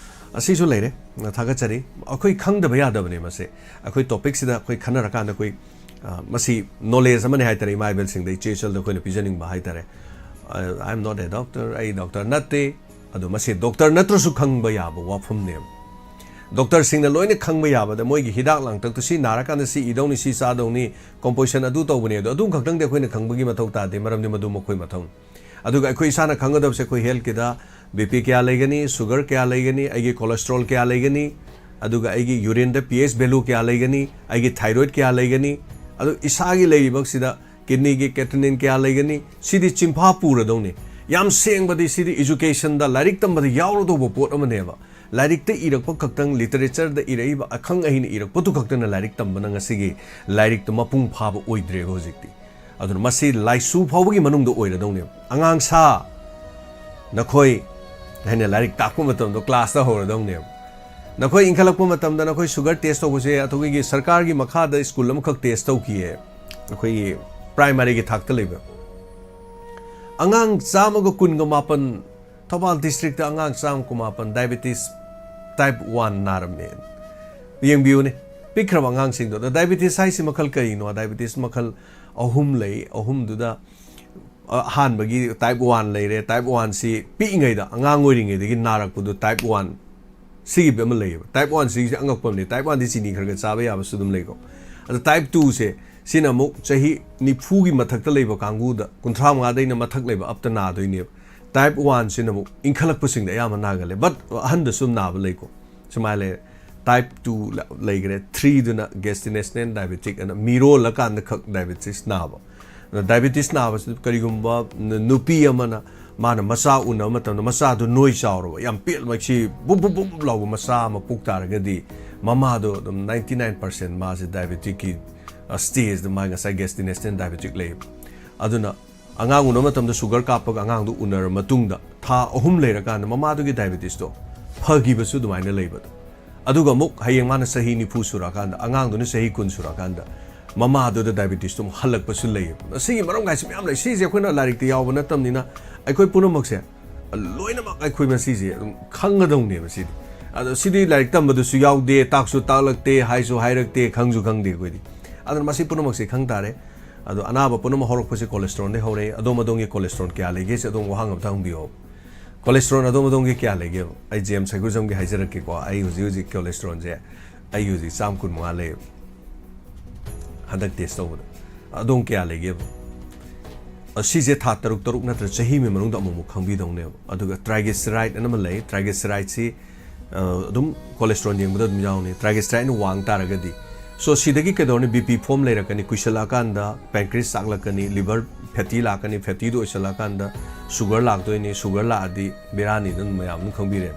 ꯑꯁꯤꯁꯨ ꯂꯩꯔꯦ, ꯊꯥꯒꯠꯆꯔꯤ꯫ ꯑꯩꯈꯣꯏ ꯈꯪꯗꯕ ꯌꯥꯗꯕꯅꯦ ꯃꯁꯦ꯫ ꯑꯩꯈꯣꯏ ꯇꯣꯄꯤꯛꯁꯤꯗ ꯑꯩꯈꯣꯏ ꯈꯟꯅꯔꯀꯥꯟꯗ ꯑꯩꯈꯣꯏ, ꯑ, ꯃꯁꯤ ꯅꯣꯂꯦꯖ ꯑꯃꯅꯦ ꯍꯥꯏꯇꯥꯔꯦ, ꯏꯃꯥ ꯏꯕꯦꯜꯁꯤꯡꯗ, ꯏꯆꯦ ꯏꯆꯜꯗ ꯑꯩꯈꯣꯏꯅ ꯄꯤꯖꯅꯤꯡꯕ ꯍꯥꯏꯇꯥꯔꯦ꯫ "I am not a doctor", ꯑꯩ ꯗꯣꯛꯇꯔ ꯅꯠꯇꯦ꯫ ꯑꯗꯣ ꯃꯁꯤ ꯗꯣꯛꯇꯔ ꯅꯠꯇ꯭ꯔꯁꯨ ꯈꯪꯕ ꯌꯥꯕ ꯋꯥꯐꯝꯅꯦꯕ꯫ ꯗꯣꯛꯇꯔꯁꯤꯡꯅ ꯂꯣꯏꯅ ꯈꯪꯕ ꯌꯥꯕꯗ, ꯃꯣꯏꯒꯤ ꯍꯤꯗꯥꯛ ꯂꯥꯡꯊꯛꯇꯨ ꯁꯤ ꯅꯥꯔꯀꯥꯟꯗ ꯁꯤ ꯏꯗꯧꯅꯤ, ꯁꯤ ꯆꯥꯗꯧꯅꯤ, ꯀꯣꯝꯄꯣꯖꯤꯁꯟ ꯑꯗꯨ ꯇꯧꯕꯅꯤ, ꯑꯗꯣ ꯑꯗꯨꯝ ꯈꯛꯇꯪꯗꯤ ꯑꯩꯈꯣꯏꯅ ꯈꯪꯕꯒꯤ ꯃꯊꯧ ꯇꯥꯗꯦ, ꯃꯔꯝꯗꯤ ꯃꯗꯨ ꯃꯈꯣꯏ ꯃꯊꯧꯅꯤ꯫ ꯑꯗꯨꯒ ꯑꯩꯈꯣꯏ ꯏꯁꯥꯅ ꯈꯪꯒꯗꯕꯁꯦ, ꯑꯩꯈꯣꯏ ꯍꯦꯜꯠꯀꯤꯗ ꯕꯤ ꯄꯤ ꯀꯌꯥ ꯂꯩꯒꯅꯤ, ꯁꯨꯒꯔ ꯀꯌꯥ ꯂꯩꯒꯅꯤ, ꯑꯩꯒꯤ ꯀꯣꯂꯦꯁꯇ꯭ꯔꯣꯜ ꯀꯌꯥ ꯂꯩꯒꯅꯤ, ꯑꯗꯨꯒ ꯑꯩꯒꯤ ꯌꯨꯔꯤꯟꯗ ꯄꯤ ꯑꯩꯆ ꯚꯦꯂꯨ ꯀꯌꯥ ꯂꯩꯒꯅꯤ, ꯑꯩꯒꯤ ꯊꯥꯏꯔꯣꯏꯗ ꯀꯌꯥ ꯂꯩꯒꯅꯤ, ꯑꯗꯨ ꯏꯁꯥꯒꯤ ꯂꯩꯔꯤꯕꯁꯤꯗ ꯀꯤꯗꯅꯤꯒꯤ ꯀ꯭ꯔꯦꯇꯤꯅꯤꯟ ꯀꯌꯥ ꯂꯩꯒꯅꯤ, ꯁꯤꯗꯤ ꯆꯤꯟꯐꯥ ꯄꯨꯔꯗꯧꯅꯤ꯫ ꯌꯥꯝ ꯁꯦꯡꯕꯗꯤ ꯁꯤꯗꯤ ꯏꯖꯨꯀꯦꯁꯟꯗ, ꯂꯥꯏꯔꯤꯛ ꯇꯝꯕꯗ ꯌꯥꯎꯔꯗꯧꯕ ꯄꯣꯠ ꯑꯃꯅꯦꯕ꯫ ꯂꯥꯏꯔꯤꯛꯇ ꯏꯔꯛꯄ ꯈꯛꯇꯪ, ꯂꯤꯇꯔꯦꯆꯔꯗ ꯏꯔꯛꯏꯕ, ꯑꯈꯪ ꯑꯍꯩꯅ ꯏꯔꯛꯄꯗꯨ ꯈꯛꯇꯅ ꯂꯥꯏꯔꯤꯛ ꯇꯝꯕꯅ ꯉꯁꯤꯒꯤ ꯂꯥꯏꯔꯤꯛꯇ ꯃꯄꯨꯡ ꯐꯥꯕ ꯑꯣꯏꯗ꯭ꯔꯦꯕ ꯍꯧꯖꯤꯛꯇꯤ꯫ ꯑꯗꯨꯅ ꯃꯁꯤ ꯂꯥꯏꯁꯨ ꯐꯥꯎꯕꯒꯤ ꯃꯅꯨꯡꯗ ꯑꯣꯏꯔꯗꯧꯅꯦꯕ꯫ "ꯑꯉꯥꯡ ꯁꯥ, ꯅꯈꯣꯏ" ꯍꯥꯏꯅ ꯂꯥꯏꯔꯤꯛ ꯇꯥꯛꯄ ꯃꯇꯝꯗ ꯀ꯭ꯂꯥꯁꯇ ꯍꯧꯔꯗꯧꯅꯦꯕ꯫ "ꯅꯈꯣꯏ ꯏꯟꯈꯠꯂꯛꯄ ꯃꯇꯝꯗ ꯅꯈꯣꯏ ꯁꯨꯒꯔ ꯇꯦꯁ ꯇꯧꯕꯁꯦ ꯑꯩꯈꯣꯏꯒꯤ ꯁꯔꯀꯥꯔꯒꯤ ꯃꯈꯥꯗ ꯁ꯭ꯀꯨꯜ ꯑꯃꯈꯛ ꯇꯦꯁ ꯇꯧꯈꯤꯌꯦ, ꯑꯩꯈꯣꯏꯒꯤ ꯄ꯭ꯔꯥꯏꯃꯥꯔꯤꯒꯤ ꯊꯥꯛꯇ ꯂꯩꯕ꯫ ꯑꯉꯥꯡ ꯆꯥꯝꯃꯒ ꯀꯨꯟꯒ ꯃꯥꯄꯟ, ꯊꯧꯕꯥꯜ ꯗꯤꯁꯇ꯭ꯔꯤꯛꯇ ꯑꯉꯥꯡ ꯆꯥꯝꯃ ꯀꯨꯟꯃꯥꯄꯟ ꯗꯥꯏꯕꯦꯇꯤꯁ ꯇꯥꯏꯞ ꯋꯥꯟ ꯅꯥꯔꯝꯃꯦ"꯫ ꯌꯦꯡꯕꯤꯌꯨꯅꯦ, ꯄꯤꯛꯈ꯭ꯔꯕ ꯑꯉꯥꯡꯁꯤꯡꯗꯣ꯫ ꯑꯗꯣ ꯗꯥꯏꯕꯦꯇꯤꯁ ꯍꯥꯏꯁꯤ ꯃꯈꯜ ꯀꯔꯤꯅꯣ? ꯗꯥꯏꯕꯦꯇꯤꯁ ꯃꯈꯜ ꯑꯍꯨꯝ ꯂꯩ꯫ ꯑꯍꯨꯝꯗꯨꯗ ꯑꯍꯥꯟꯕꯒꯤ type one ꯂꯩꯔꯦ꯫ Type one ꯁꯤ ꯄꯤꯛꯏꯉꯩꯗ, ꯑꯉꯥꯡ ꯑꯣꯏꯔꯤꯉꯩꯗꯒꯤ ꯅꯥꯔꯛꯄꯗꯣ type one ꯁꯤꯒꯤ ꯑꯃ ꯂꯩꯌꯦꯕ꯫ Type one ꯁꯤꯒꯤꯁꯦ ꯑꯉꯛꯄ ꯑꯃꯅꯤ꯫ Type one ꯗꯤ ꯆꯤꯅꯤ ꯈꯔ ꯈꯔ ꯆꯥꯕ ꯌꯥꯕꯁꯨ ꯑꯗꯨꯝ ꯂꯩꯀꯣ꯫ ꯑꯗꯣ type two ꯁꯦ, ꯁꯤꯅ ꯑꯃꯨꯛ ꯆꯍꯤ ꯅꯤꯐꯨꯒꯤ ꯃꯊꯛꯇ ꯂꯩꯕ ꯀꯥꯡꯕꯨꯗ, ꯀꯨꯟꯊ꯭ꯔꯥ ꯃꯉꯥꯗꯩꯅ ꯃꯊꯛ ꯂꯩꯕ ꯑꯞꯇ ꯅꯥꯗꯣꯏꯅꯦꯕ꯫ Type one ꯁꯤꯅ ꯑꯃꯨꯛ ꯏꯟꯈꯠꯂꯛꯄꯁꯤꯡꯗ ꯑꯌꯥꯝꯕ ꯅꯥꯒꯜꯂꯦ, but ꯑꯍꯟꯗꯁꯨ ꯑꯗꯨꯝ ꯅꯥꯕ ꯂꯩꯀꯣ꯫ ꯁꯨꯃꯥꯏꯅ ꯂꯩꯔꯦ꯫ Type two ꯂ-, ꯂꯩꯈ꯭ꯔꯦ꯫ Three ꯗꯨꯅ gestational diabetic ꯑꯅ, ꯃꯤꯔꯣꯜꯂꯀꯥꯟꯗ ꯈꯛ diabetes ꯅꯥꯕ꯫ ꯑꯗ diabetes ꯅꯥꯕꯁꯤꯗ ꯀꯔꯤꯒꯨꯝꯕ ꯅ-, ꯅꯨꯄꯤ ꯑꯃꯅ, ꯃꯥꯅ ꯃꯆꯥ ꯎꯅꯕ ꯃꯇꯝꯗ ꯃꯆꯥꯗꯨ ꯅꯣꯏ ꯆꯥꯎꯔꯕ, ꯌꯥꯝ ꯄꯤꯛꯑꯕ, ꯁꯤ ꯕꯨꯞ ꯕꯨꯞ ꯕꯨꯞ ꯂꯥꯎꯕ ꯃꯆꯥ ꯑꯃ ꯄꯣꯛ ꯇꯥꯔꯒꯗꯤ, ꯃꯃꯥꯗꯣ ꯑꯗꯨꯝ ninety nine percent ꯃꯥꯁꯦ diabeticꯀꯤ, ꯑ, stageꯗ, ꯃꯥ ꯉꯁꯥꯏ gestational diabetic ꯂꯩꯌꯦꯕ꯫ ꯑꯗꯨꯅ ꯑꯉꯥꯡ ꯎꯅꯕ ꯃꯇꯝꯗ sugar ꯀꯥꯞꯄꯒ ꯑꯉꯥꯡꯗꯨ ꯎꯅꯔ ꯃꯇꯨꯡꯗ ꯊꯥ ꯑꯍꯨꯝ ꯂꯩꯔꯀꯥꯟꯗ ꯃꯃꯥꯗꯨꯒꯤ diabetesꯇꯣ ꯐꯈꯤꯕꯁꯨ ꯑꯗꯨꯃꯥꯏꯅ ꯂꯩꯕꯗꯣ꯫ ꯑꯗꯨꯒ ꯑꯃꯨꯛ ꯍꯌꯦꯡ ꯃꯥꯅ ꯆꯍꯤ ꯅꯤꯐꯨ ꯁꯨꯔꯛꯑꯀꯥꯟꯗ, ꯑꯉꯥꯡꯗꯨꯅ ꯆꯍꯤ ꯀꯨꯟ ꯁꯨꯔꯛꯑꯀꯥꯟꯗ, ꯃꯃꯥꯗꯨꯗ diabetesꯇꯣ ꯑꯃꯨꯛ ꯍꯜꯂꯛꯄꯁꯨ ꯂꯩꯌꯦꯕ꯫ ꯑꯁꯤꯒꯤ ꯃꯔꯝ ꯀꯥꯏꯁꯦ ꯃꯌꯥꯝ ꯂꯩ꯫ ꯁꯤꯁꯦ ꯑꯩꯈꯣꯏꯅ ꯂꯥꯏꯔꯤꯛꯇ ꯌꯥꯎꯕ ꯅꯠꯇꯕꯅꯤꯅ, ꯑꯩꯈꯣꯏ ꯄꯨꯝꯅꯃꯛꯁꯦ, ꯂꯣꯏꯅꯃꯛ ꯑꯩꯈꯣꯏ ꯃꯁꯤꯁꯦ ꯑꯗꯨꯝ ꯈꯪꯒꯗꯧꯅꯦꯕ ꯁꯤꯗꯤ꯫ ꯑꯗꯣ ꯁꯤꯗꯤ ꯂꯥꯏꯔꯤꯛ ꯇꯝꯕꯗꯁꯨ ꯌꯥꯎꯗꯦ, ꯇꯥꯛꯁꯨ ꯇꯥꯛꯂꯛꯇꯦ, ꯍꯥꯏꯁꯨ ꯍꯥꯏꯔꯛꯇꯦ, ꯈꯪꯁꯨ ꯈꯪꯗꯦ ꯑꯩꯈꯣꯏꯗꯤ꯫ ꯑꯗꯨꯅ ꯃꯁꯤ ꯄꯨꯝꯅꯃꯛꯁꯦ ꯈꯪ ꯇꯥꯔꯦ꯫ ꯑꯗꯣ ꯑꯅꯥꯕ ꯄꯨꯝꯅꯃꯛ ꯍꯧꯔꯛꯄꯁꯦ cholesterolꯗꯩ ꯍꯧꯔꯛꯑꯦ꯫ ꯑꯗꯣꯝ ꯑꯗꯣꯝꯒꯤ cholesterol ꯀꯌꯥ ꯂꯩꯒꯦꯁꯦ ꯑꯗꯣꯝ ꯋꯥꯍꯪ ꯑꯝꯇ ꯍꯪꯕꯤꯌꯣ꯫ Cholesterol ꯑꯗꯣꯝ ꯑꯗꯣꯝꯒꯤ ꯀꯌꯥ ꯂꯩꯒꯦꯕ? ꯑꯩ JM Synchrozymꯒꯤ ꯍꯥꯏꯖꯔꯛꯀꯦꯀꯣ꯫ ꯑꯩ ꯍꯧꯖꯤꯛ ꯍꯧꯖꯤꯛ cholesterolꯁꯦ ꯑꯩ ꯍꯧꯖꯤꯛ ꯆꯥꯝ ꯀꯨꯟ ꯃꯉꯥ ꯂꯩꯌꯦꯕ, ꯍꯟꯗꯛ test ꯇꯧꯕꯗ꯫ ꯑꯗꯣꯝ ꯀꯌꯥ ꯂꯩꯒꯦꯕ? ꯑ, ꯁꯤꯁꯦ ꯊꯥ ꯇꯔꯨꯛ ꯇꯔꯨꯛ ꯅꯠꯇ꯭ꯔ ꯆꯍꯤ ꯑꯃꯒꯤ ꯃꯅꯨꯡꯗ ꯑꯃꯨꯛꯃꯨꯛ ꯈꯪꯕꯤꯗꯧꯅꯦꯕ꯫ ꯑꯗꯨꯒ triglyceride ꯑꯅ ꯑꯃ ꯂꯩ꯫ Triglycerideꯁꯤ, ꯑ, ꯑꯗꯨꯝ cholesterol ꯌꯦꯡꯕꯗ ꯑꯗꯨꯝ ꯌꯥꯎꯅꯤ꯫ Triglycerideꯅ ꯋꯥꯡ ꯇꯥꯔꯒꯗꯤ, so ꯁꯤꯗꯒꯤ ꯀꯩꯗꯧꯔꯅꯤ? BP form ꯂꯩꯔꯛꯀꯅꯤ, ꯀꯨꯏꯁꯜꯂꯛꯑꯀꯥꯟꯗ pancreas ꯆꯥꯛꯂꯛꯀꯅꯤ, liver fatty ꯂꯥꯛꯀꯅꯤ, fattyꯗꯨ ꯑꯣꯏꯁꯜꯂꯛꯑꯀꯥꯟꯗ sugar ꯂꯥꯛꯇꯣꯏꯅꯤ꯫ Sugar ꯂꯥꯛꯑꯗꯤ ꯕꯦꯔꯥꯅꯤ, ꯑꯗꯨꯝ ꯃꯌꯥꯝ ꯑꯗꯨꯝ ꯈꯪꯕꯤꯔꯦ꯫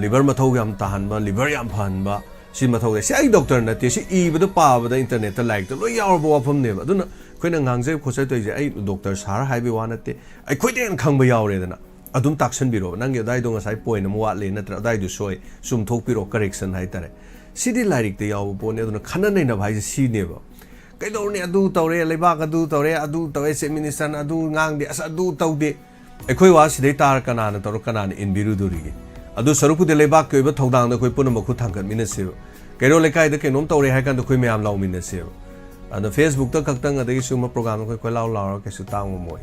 Liver ꯃꯊꯧ ꯌꯥꯝ ꯇꯥꯍꯟꯕ, liver ꯌꯥꯝ ꯐꯍꯟꯕ, ꯁꯤ ꯃꯊꯧ ꯇꯥꯏ꯫ ꯁꯤ ꯑꯩ doctor ꯅꯠꯇꯦ, ꯁꯤ ꯏꯕꯗ ꯄꯥꯕꯗ internetꯇ ꯂꯥꯏꯔꯤꯛꯇ ꯂꯣꯏ ꯌꯥꯎꯔꯕ ꯋꯥꯐꯝꯅꯦꯕ꯫ ꯑꯗꯨꯅ ꯑꯩꯈꯣꯏꯅ ꯉꯥꯡꯖ ꯈꯣꯠꯆ ꯇꯧꯔꯤꯁꯦ ꯑꯩ doctor sir ꯍꯥꯏꯕꯒꯤ ꯋꯥ ꯅꯠꯇꯦ, ꯑꯩꯈꯣꯏꯗ ꯍꯦꯟꯅ ꯈꯪꯕ ꯌꯥꯎꯔꯦꯗꯅ꯫ ꯑꯗꯨꯝ ꯇꯥꯛꯁꯟꯕꯤꯔꯣ, ꯅꯪꯒꯤ ꯑꯗꯥꯏꯗꯣ ꯉꯁꯥꯏ point ꯑꯃ ꯋꯥꯠꯂꯤ, ꯅꯠꯇ꯭ꯔ ꯑꯗꯥꯏꯗꯣ ꯁꯣꯏ, ꯆꯨꯝꯊꯣꯛꯄꯤꯔꯣ, correction ꯍꯥꯏꯇꯥꯔꯦ꯫ ꯁꯤꯗꯤ ꯂꯥꯏꯔꯤꯛꯇ ꯌꯥꯎꯕ ꯄꯣꯠꯅꯤ꯫ ꯑꯗꯨꯅ ꯈꯟꯅ ꯅꯩꯅꯕ ꯍꯥꯏꯁꯦ ꯁꯤꯅꯦꯕ꯫ ꯀꯩꯗꯧꯔꯨꯅꯤ, ꯑꯗꯨ ꯇꯧꯔꯦ, ꯂꯩꯕꯥꯛ ꯑꯗꯨ ꯇꯧꯔꯦ, ꯑꯗꯨ ꯇꯧꯔꯦ, chief ministerꯅ ꯑꯗꯨ ꯉꯥꯡꯗꯦ, ꯑꯁ ꯑꯗꯨ ꯇꯧꯗꯦ꯫ ꯑꯩꯈꯣꯏ ꯋꯥ ꯁꯤꯗꯩ ꯇꯥꯔ ꯀꯅꯥꯅ ꯇꯧꯔ ꯀꯅꯥꯅ ꯏꯟꯕꯤꯔꯨꯗꯣꯔꯤꯒꯦ? ꯑꯗꯨ ꯁꯔꯨꯛꯄꯨꯗꯤ ꯂꯩꯕꯥꯛꯀꯤ ꯑꯣꯏꯕ ꯊꯧꯗꯥꯡꯗ ꯑꯩꯈꯣꯏ ꯄꯨꯝꯅꯃꯛ ꯈꯨꯠ ꯊꯥꯡꯒꯠꯃꯤꯟꯅꯁꯦꯕ꯫ ꯀꯩꯔꯣꯜ ꯂꯩꯀꯥꯏꯗ ꯀꯩꯅꯣꯝ ꯇꯧꯔꯦ ꯍꯥꯏ ꯀꯥꯟꯗ ꯑꯩꯈꯣꯏ ꯃꯌꯥꯝ ꯂꯥꯎꯃꯤꯟꯅꯁꯦꯕ꯫ ꯑꯗꯣ Facebookꯇ ꯈꯛꯇꯪ, ꯑꯗꯒꯤ ꯁꯤꯒꯨꯝꯕ programꯗ ꯑꯩꯈꯣꯏ ꯀꯣꯏꯂꯥꯎ ꯂꯥꯎꯔꯒ ꯀꯩꯁꯨ ꯇꯥꯡ ꯉꯝꯃꯣꯏ꯫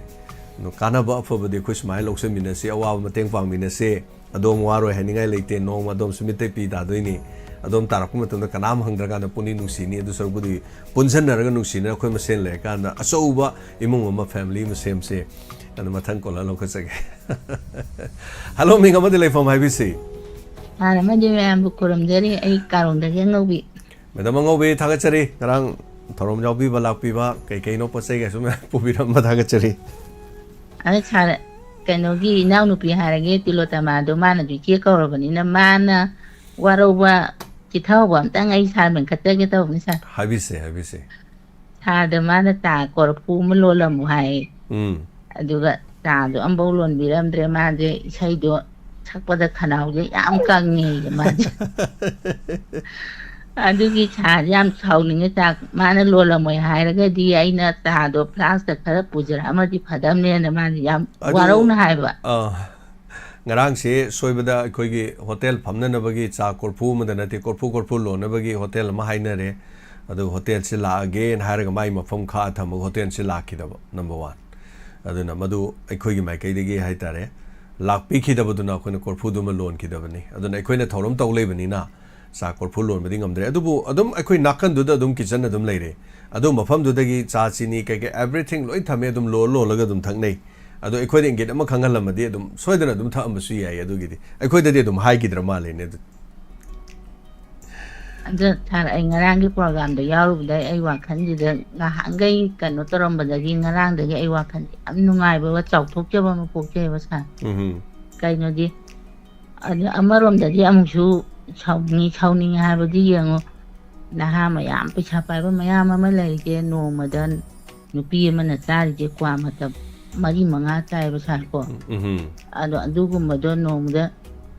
ꯀꯥꯟꯅꯕ ꯑꯐꯕꯗꯤ ꯑꯩꯈꯣꯏ ꯁꯨꯃꯥꯏꯅ ꯂꯧꯁꯤꯟꯃꯤꯟꯅꯁꯤ, ꯑꯋꯥꯕ ꯃꯇꯦꯡ ꯄꯥꯡꯃꯤꯟꯅꯁꯤ꯫ ꯑꯗꯣꯝ ꯋꯥꯔꯣꯏ ꯍꯥꯏꯅꯤꯡꯉꯥꯏ ꯂꯩꯇꯦ, ꯅꯣꯡꯃ ꯑꯗꯣꯝꯁꯨ ꯃꯤꯠꯇꯩ ꯄꯤ ꯇꯥꯗꯣꯏꯅꯤ꯫ ꯑꯗꯣꯝ ꯇꯥꯔꯛꯄ ꯃꯇꯝꯗ ꯀꯅꯥꯝ ꯍꯪꯗ꯭ꯔꯀꯥꯟꯗ ꯄꯨꯛꯅꯤꯡ ꯅꯨꯡꯁꯤꯅꯤ꯫ ꯑꯗꯨ ꯁꯔꯨꯛꯄꯨꯗꯤ ꯄꯨꯟꯁꯤꯟꯅꯔꯒ ꯅꯨꯡꯁꯤꯅ ꯑꯩꯈꯣꯏ ꯃꯁꯦꯟ ꯂꯩꯔꯀꯥꯟꯗ ꯑꯆꯧꯕ ꯏꯃꯨꯡ ꯑꯃ, ꯐꯦꯃꯤꯂꯤ ꯑꯃ ꯁꯦꯝꯁꯦ꯫ ꯑꯗꯨ ꯃꯊꯪ ꯀꯣꯂꯔ ꯂꯧꯈꯠꯆꯒꯦ꯫ ꯍꯜꯂꯣ, ꯃꯤꯡ ꯑꯃꯗꯤ ꯂꯩꯐꯝ ꯍꯥꯏꯕꯤꯁꯤ꯫ ꯍꯥꯟꯅ ꯑꯃꯗꯤ ꯃꯌꯥꯝꯕꯨ ꯈꯨꯔꯨꯝꯖꯔꯤ꯫ ꯑꯩ ꯀꯥꯔꯣꯡꯗꯒꯤ ꯑꯉꯧꯕꯤ꯫ ꯃꯦꯗꯥꯝ ꯑꯉꯧꯕꯤ, ꯊꯥꯒꯠꯆꯔꯤ ꯉꯔꯥꯡ ꯊꯧꯔꯝ ꯌꯥꯎꯕꯤꯕ, ꯂꯥꯛꯄꯤꯕ, ꯀꯩ ꯀꯩꯅꯣ ꯄꯣꯠ ꯆꯩ ꯀꯩꯁꯨ ꯃꯌꯥꯝ ꯄꯨꯕꯤꯔꯝꯕ ꯊꯥꯒꯠꯆꯔꯤ꯫ ꯑꯗ ꯁꯥꯔ, ꯀꯩꯅꯣꯒꯤ ꯏꯅꯥꯎꯅꯨꯄꯤ ꯍꯥꯏꯔꯒꯦ, ꯇꯤꯂꯣꯇꯃꯥꯗꯣ, ꯃꯥꯅꯁꯨ ꯏꯆꯦ ꯀꯧꯔꯕꯅꯤꯅ ꯃꯥꯅ ꯋꯥꯔꯧꯕ ꯆꯤꯊꯍꯧꯕ ꯑꯝꯇꯪ ꯑꯩ ꯁꯥꯔ ꯃꯦꯟꯈꯠꯆꯒꯦ ꯇꯧꯕꯅꯤ ꯁꯥꯔ꯫ ꯍꯥꯏꯕꯤꯁꯦ, ꯍꯥꯏꯕꯤꯁꯦ꯫ ꯁꯥꯔꯗ ꯃꯥꯅ ꯆꯥ ꯀꯣꯔꯐꯨ ꯑꯃ ꯂꯣꯜꯂꯝꯃꯨ ꯍꯥꯏ꯫ ꯎꯝ꯫ ꯑꯗꯨꯒ ꯆꯥꯗꯣ ꯑꯝꯐꯧ ꯂꯣꯟꯕꯤꯔꯝꯗ꯭ꯔꯦ꯫ ꯃꯥꯁꯦ ꯏꯁꯩꯗꯣ ꯁꯛꯄꯗ ꯈꯅꯥꯎꯁꯦ ꯌꯥꯝ ꯀꯪꯉꯦꯌꯦ ꯃꯥꯁꯦ꯫ ꯑꯗꯨꯒꯤ ꯁꯥꯔꯁꯦ ꯌꯥꯝ ꯁꯥꯎꯅꯤꯡꯉꯦ꯫ ꯆꯥꯛ ꯃꯥꯅ ꯂꯣꯜꯂꯝꯃꯣꯏ ꯍꯥꯏꯔꯒꯗꯤ ꯑꯩꯅ ꯆꯥꯗꯣ ꯐ꯭ꯂꯥꯁꯛꯇ ꯈꯔ ꯄꯨꯖꯔꯛꯑꯝꯃꯗꯤ ꯐꯗꯝꯅꯦꯅ ꯃꯥꯁꯦ ꯌꯥꯝ ꯑꯗꯨ, ꯋꯥꯔꯧꯅ ꯍꯥꯏꯕ꯫ ꯑ, ꯉꯔꯥꯡꯁꯦ ꯁꯣꯏꯕꯗ ꯑꯩꯈꯣꯏꯒꯤ ꯍꯣꯇꯦꯜ ꯐꯝꯅꯅꯕꯒꯤ ꯆꯥ ꯀꯣꯔꯐꯨ ꯑꯃꯗ ꯅꯠꯇꯦ, ꯀꯣꯔꯐꯨ ꯀꯣꯔꯐꯨ ꯂꯣꯟꯅꯕꯒꯤ ꯍꯣꯇꯦꯜ ꯑꯃ ꯍꯥꯏꯅꯔꯦ꯫ ꯑꯗꯨ ꯍꯣꯇꯦꯜꯁꯤ ꯂꯥꯛꯑꯒꯦꯅ ꯍꯥꯏꯔꯒ ꯃꯥꯏ ꯃꯐꯝ ꯈꯥꯛꯑ ꯊꯝꯃꯒ ꯍꯣꯇꯦꯜꯁꯤ ꯂꯥꯛꯈꯤꯗꯕ, ꯅꯝꯕꯔ ꯋꯥꯟ꯫ ꯑꯗꯨꯅ ꯃꯗꯨ ꯑꯩꯈꯣꯏꯒꯤ ꯃꯥꯏꯀꯩꯗꯒꯤ ꯍꯥꯏ ꯇꯥꯔꯦ, ꯂꯥꯛꯄꯤꯈꯤꯗꯕꯗꯨꯅ ꯑꯩꯈꯣꯏꯅ ꯀꯣꯔꯐꯨꯗꯨꯃ ꯂꯣꯟꯈꯤꯗꯕꯅꯤ꯫ ꯑꯗꯨꯅ ꯑꯩꯈꯣꯏꯅ ꯊꯧꯔꯝ ꯇꯧ ꯂꯩꯕꯅꯤꯅ ꯆꯥ ꯀꯣꯔꯐꯨ ꯂꯣꯟꯕꯗꯤ ꯉꯝꯗ꯭ꯔꯦ꯫ ꯑꯗꯨꯕꯨ ꯑꯗꯨꯝ ꯑꯩꯈꯣꯏ ꯅꯥꯀꯟꯗꯨꯗ ꯑꯗꯨꯝ ꯀꯤꯠꯆꯟ ꯑꯗꯨꯝ ꯂꯩꯔꯦ꯫ ꯑꯗꯨ ꯃꯐꯝꯗꯨꯗꯒꯤ ꯆꯥ, ꯆꯤꯅꯤ, ꯀꯩꯀꯩ everything ꯂꯣꯏ ꯊꯝꯃꯦ, ꯑꯗꯨꯝ ꯂꯣꯜ ꯂꯣꯜꯂꯒ ꯑꯗꯨꯝ ꯊꯛꯅꯩ꯫ ꯑꯗꯣ ꯑꯩꯈꯣꯏꯗ ꯏꯪꯒꯤꯠ ꯑꯃ ꯈꯪꯍꯜꯂꯝꯃꯗꯤ ꯑꯗꯨꯝ ꯁꯣꯏꯗꯅ ꯑꯗꯨꯝ ꯊꯛꯑꯝꯕꯁꯨ ꯌꯥꯏ꯫ ꯑꯗꯨꯒꯤꯗꯤ ꯑꯩꯈꯣꯏꯗꯗꯤ ꯑꯗꯨꯝ ꯍꯥꯏꯈꯤꯗ꯭ꯔ ꯃꯥꯜꯂꯦꯅꯦ ꯑꯗꯨ꯫ ꯑꯗꯣ ꯁꯥꯔ, ꯑꯩ ꯉꯔꯥꯡꯒꯤ ꯄ꯭ꯔꯣꯒ꯭ꯔꯥꯝꯗꯣ ꯌꯥꯎꯔꯨꯕꯗꯩ ꯑꯩ ꯋꯥꯈꯜꯁꯤꯗ ꯉꯍꯥꯟꯈꯩ ꯀꯩꯅꯣ ꯇꯧꯔꯝꯕꯗꯒꯤ ꯉꯔꯥꯡꯗꯒꯤ ꯑꯩ ꯋꯥꯈꯜꯁꯦ ꯌꯥꯝ ꯅꯨꯡꯉꯥꯏꯕ, ꯆꯥꯎꯊꯣꯛꯆꯕ ꯑꯃ ꯄꯣꯛꯆꯩꯕ ꯁꯥꯔ꯫ ꯎꯝ꯫ ꯀꯩꯅꯣꯗꯤ, ꯑꯗꯨ ꯑꯃꯔꯣꯝꯗꯗꯤ ꯑꯃꯨꯛꯁꯨ ꯁꯥꯎꯅꯤꯡꯉꯤ, ꯁꯥꯎꯅꯤꯡꯉꯤ ꯍꯥꯏꯕꯗꯤ ꯌꯦꯡꯉꯣ, ꯅꯍꯥ ꯃꯌꯥꯝ, ꯄꯩꯁꯥ ꯄꯥꯏꯕ ꯃꯌꯥꯝ ꯑꯃ ꯂꯩꯔꯤꯁꯦ ꯅꯣꯡꯃꯗ ꯅꯨꯄꯤ ꯑꯃꯅ ꯆꯥꯔꯤꯁꯦ ꯀ꯭ꯋꯥ ꯃꯇꯞ ꯃꯔꯤ ꯃꯉꯥ ꯆꯥꯏꯕ ꯁꯥꯔꯀꯣ꯫ ꯎꯝ꯫ ꯑꯗꯣ ꯑꯗꯨꯒꯨꯝꯕꯗꯣ ꯅꯣꯡꯃꯗ,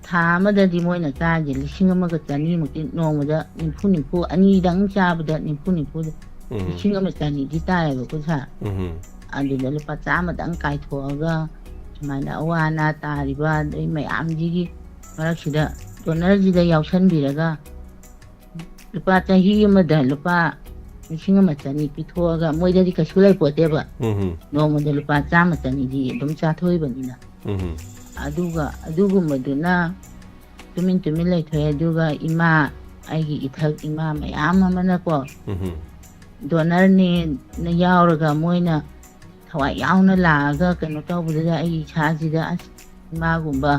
ꯊꯥ ꯑꯃꯗꯗꯤ ꯃꯣꯏꯅ ꯆꯥꯔꯤꯁꯦ ꯂꯤꯁꯤꯡ ꯑꯃꯒ ꯆꯅꯤꯃꯨꯛꯇꯤ, ꯅꯣꯡꯃꯗ ꯅꯤꯐꯨ ꯅꯤꯐꯨ, ꯑꯅꯤꯗꯪ ꯆꯥꯕꯗ ꯅꯤꯐꯨ ꯅꯤꯐꯨ, ꯎꯝ꯫ ꯂꯤꯁꯤꯡ ꯑꯃ ꯆꯅꯤꯗꯤ ꯇꯥꯏꯌꯦꯕꯀꯣ ꯁꯥꯔ꯫ ꯎꯝ꯫ ꯑꯗꯨꯗ ꯂꯨꯄꯥ ꯆꯥꯝꯃꯗꯪ ꯀꯥꯏꯊꯣꯛꯑꯒ ꯁꯨꯃꯥꯏꯅ ꯑꯋꯥ ꯑꯅꯥ ꯇꯥꯔꯤꯕ ꯑꯗꯩ ꯃꯌꯥꯝꯁꯤꯒꯤ ꯃꯔꯛꯁꯤꯗ ꯗꯣꯅꯔꯁꯤꯗ ꯌꯥꯎꯁꯟꯕꯤꯔꯒ ꯂꯨꯄꯥ ꯆꯍꯤ ꯑꯃꯗ ꯂꯨꯄꯥ ꯂꯤꯁꯤꯡ ꯑꯃ ꯆꯅꯤ ꯄꯤꯊꯣꯛꯑꯒ, ꯃꯣꯏꯗꯗꯤ ꯀꯩꯁꯨ ꯂꯩꯄꯣꯠꯇꯦꯕ, ꯎꯝ ꯅꯣꯡꯃꯗ ꯂꯨꯄꯥ ꯆꯥꯝꯃ ꯆꯅꯤꯗꯤ ꯑꯗꯨꯝ ꯆꯥꯊꯣꯛꯏꯕꯅꯤꯅ꯫ ꯎꯝ ꯑꯗꯨꯒ ꯑꯗꯨꯒꯨꯝꯕꯗꯨꯅ ꯇꯨꯃꯤꯟ ꯇꯨꯃꯤꯟ ꯂꯩꯊꯣꯛꯑꯦ꯫ ꯑꯗꯨꯒ ꯏꯃꯥ, ꯑꯩꯒꯤ ꯏꯊꯛ ꯏꯃꯥ ꯃꯌꯥꯝ ꯑꯃꯅꯀꯣ, ꯎꯝ ꯗꯣꯅꯔꯅꯦꯅ ꯌꯥꯎꯔꯒ ꯃꯣꯏꯅ ꯊꯋꯥꯏ ꯌꯥꯎꯅ ꯂꯥꯛꯑꯒ ꯀꯩꯅꯣ ꯇꯧꯕꯗꯨꯗ ꯑꯩ ꯏꯁꯥꯁꯤꯗ, ꯑꯁ, ꯏꯃꯥꯒꯨꯝꯕ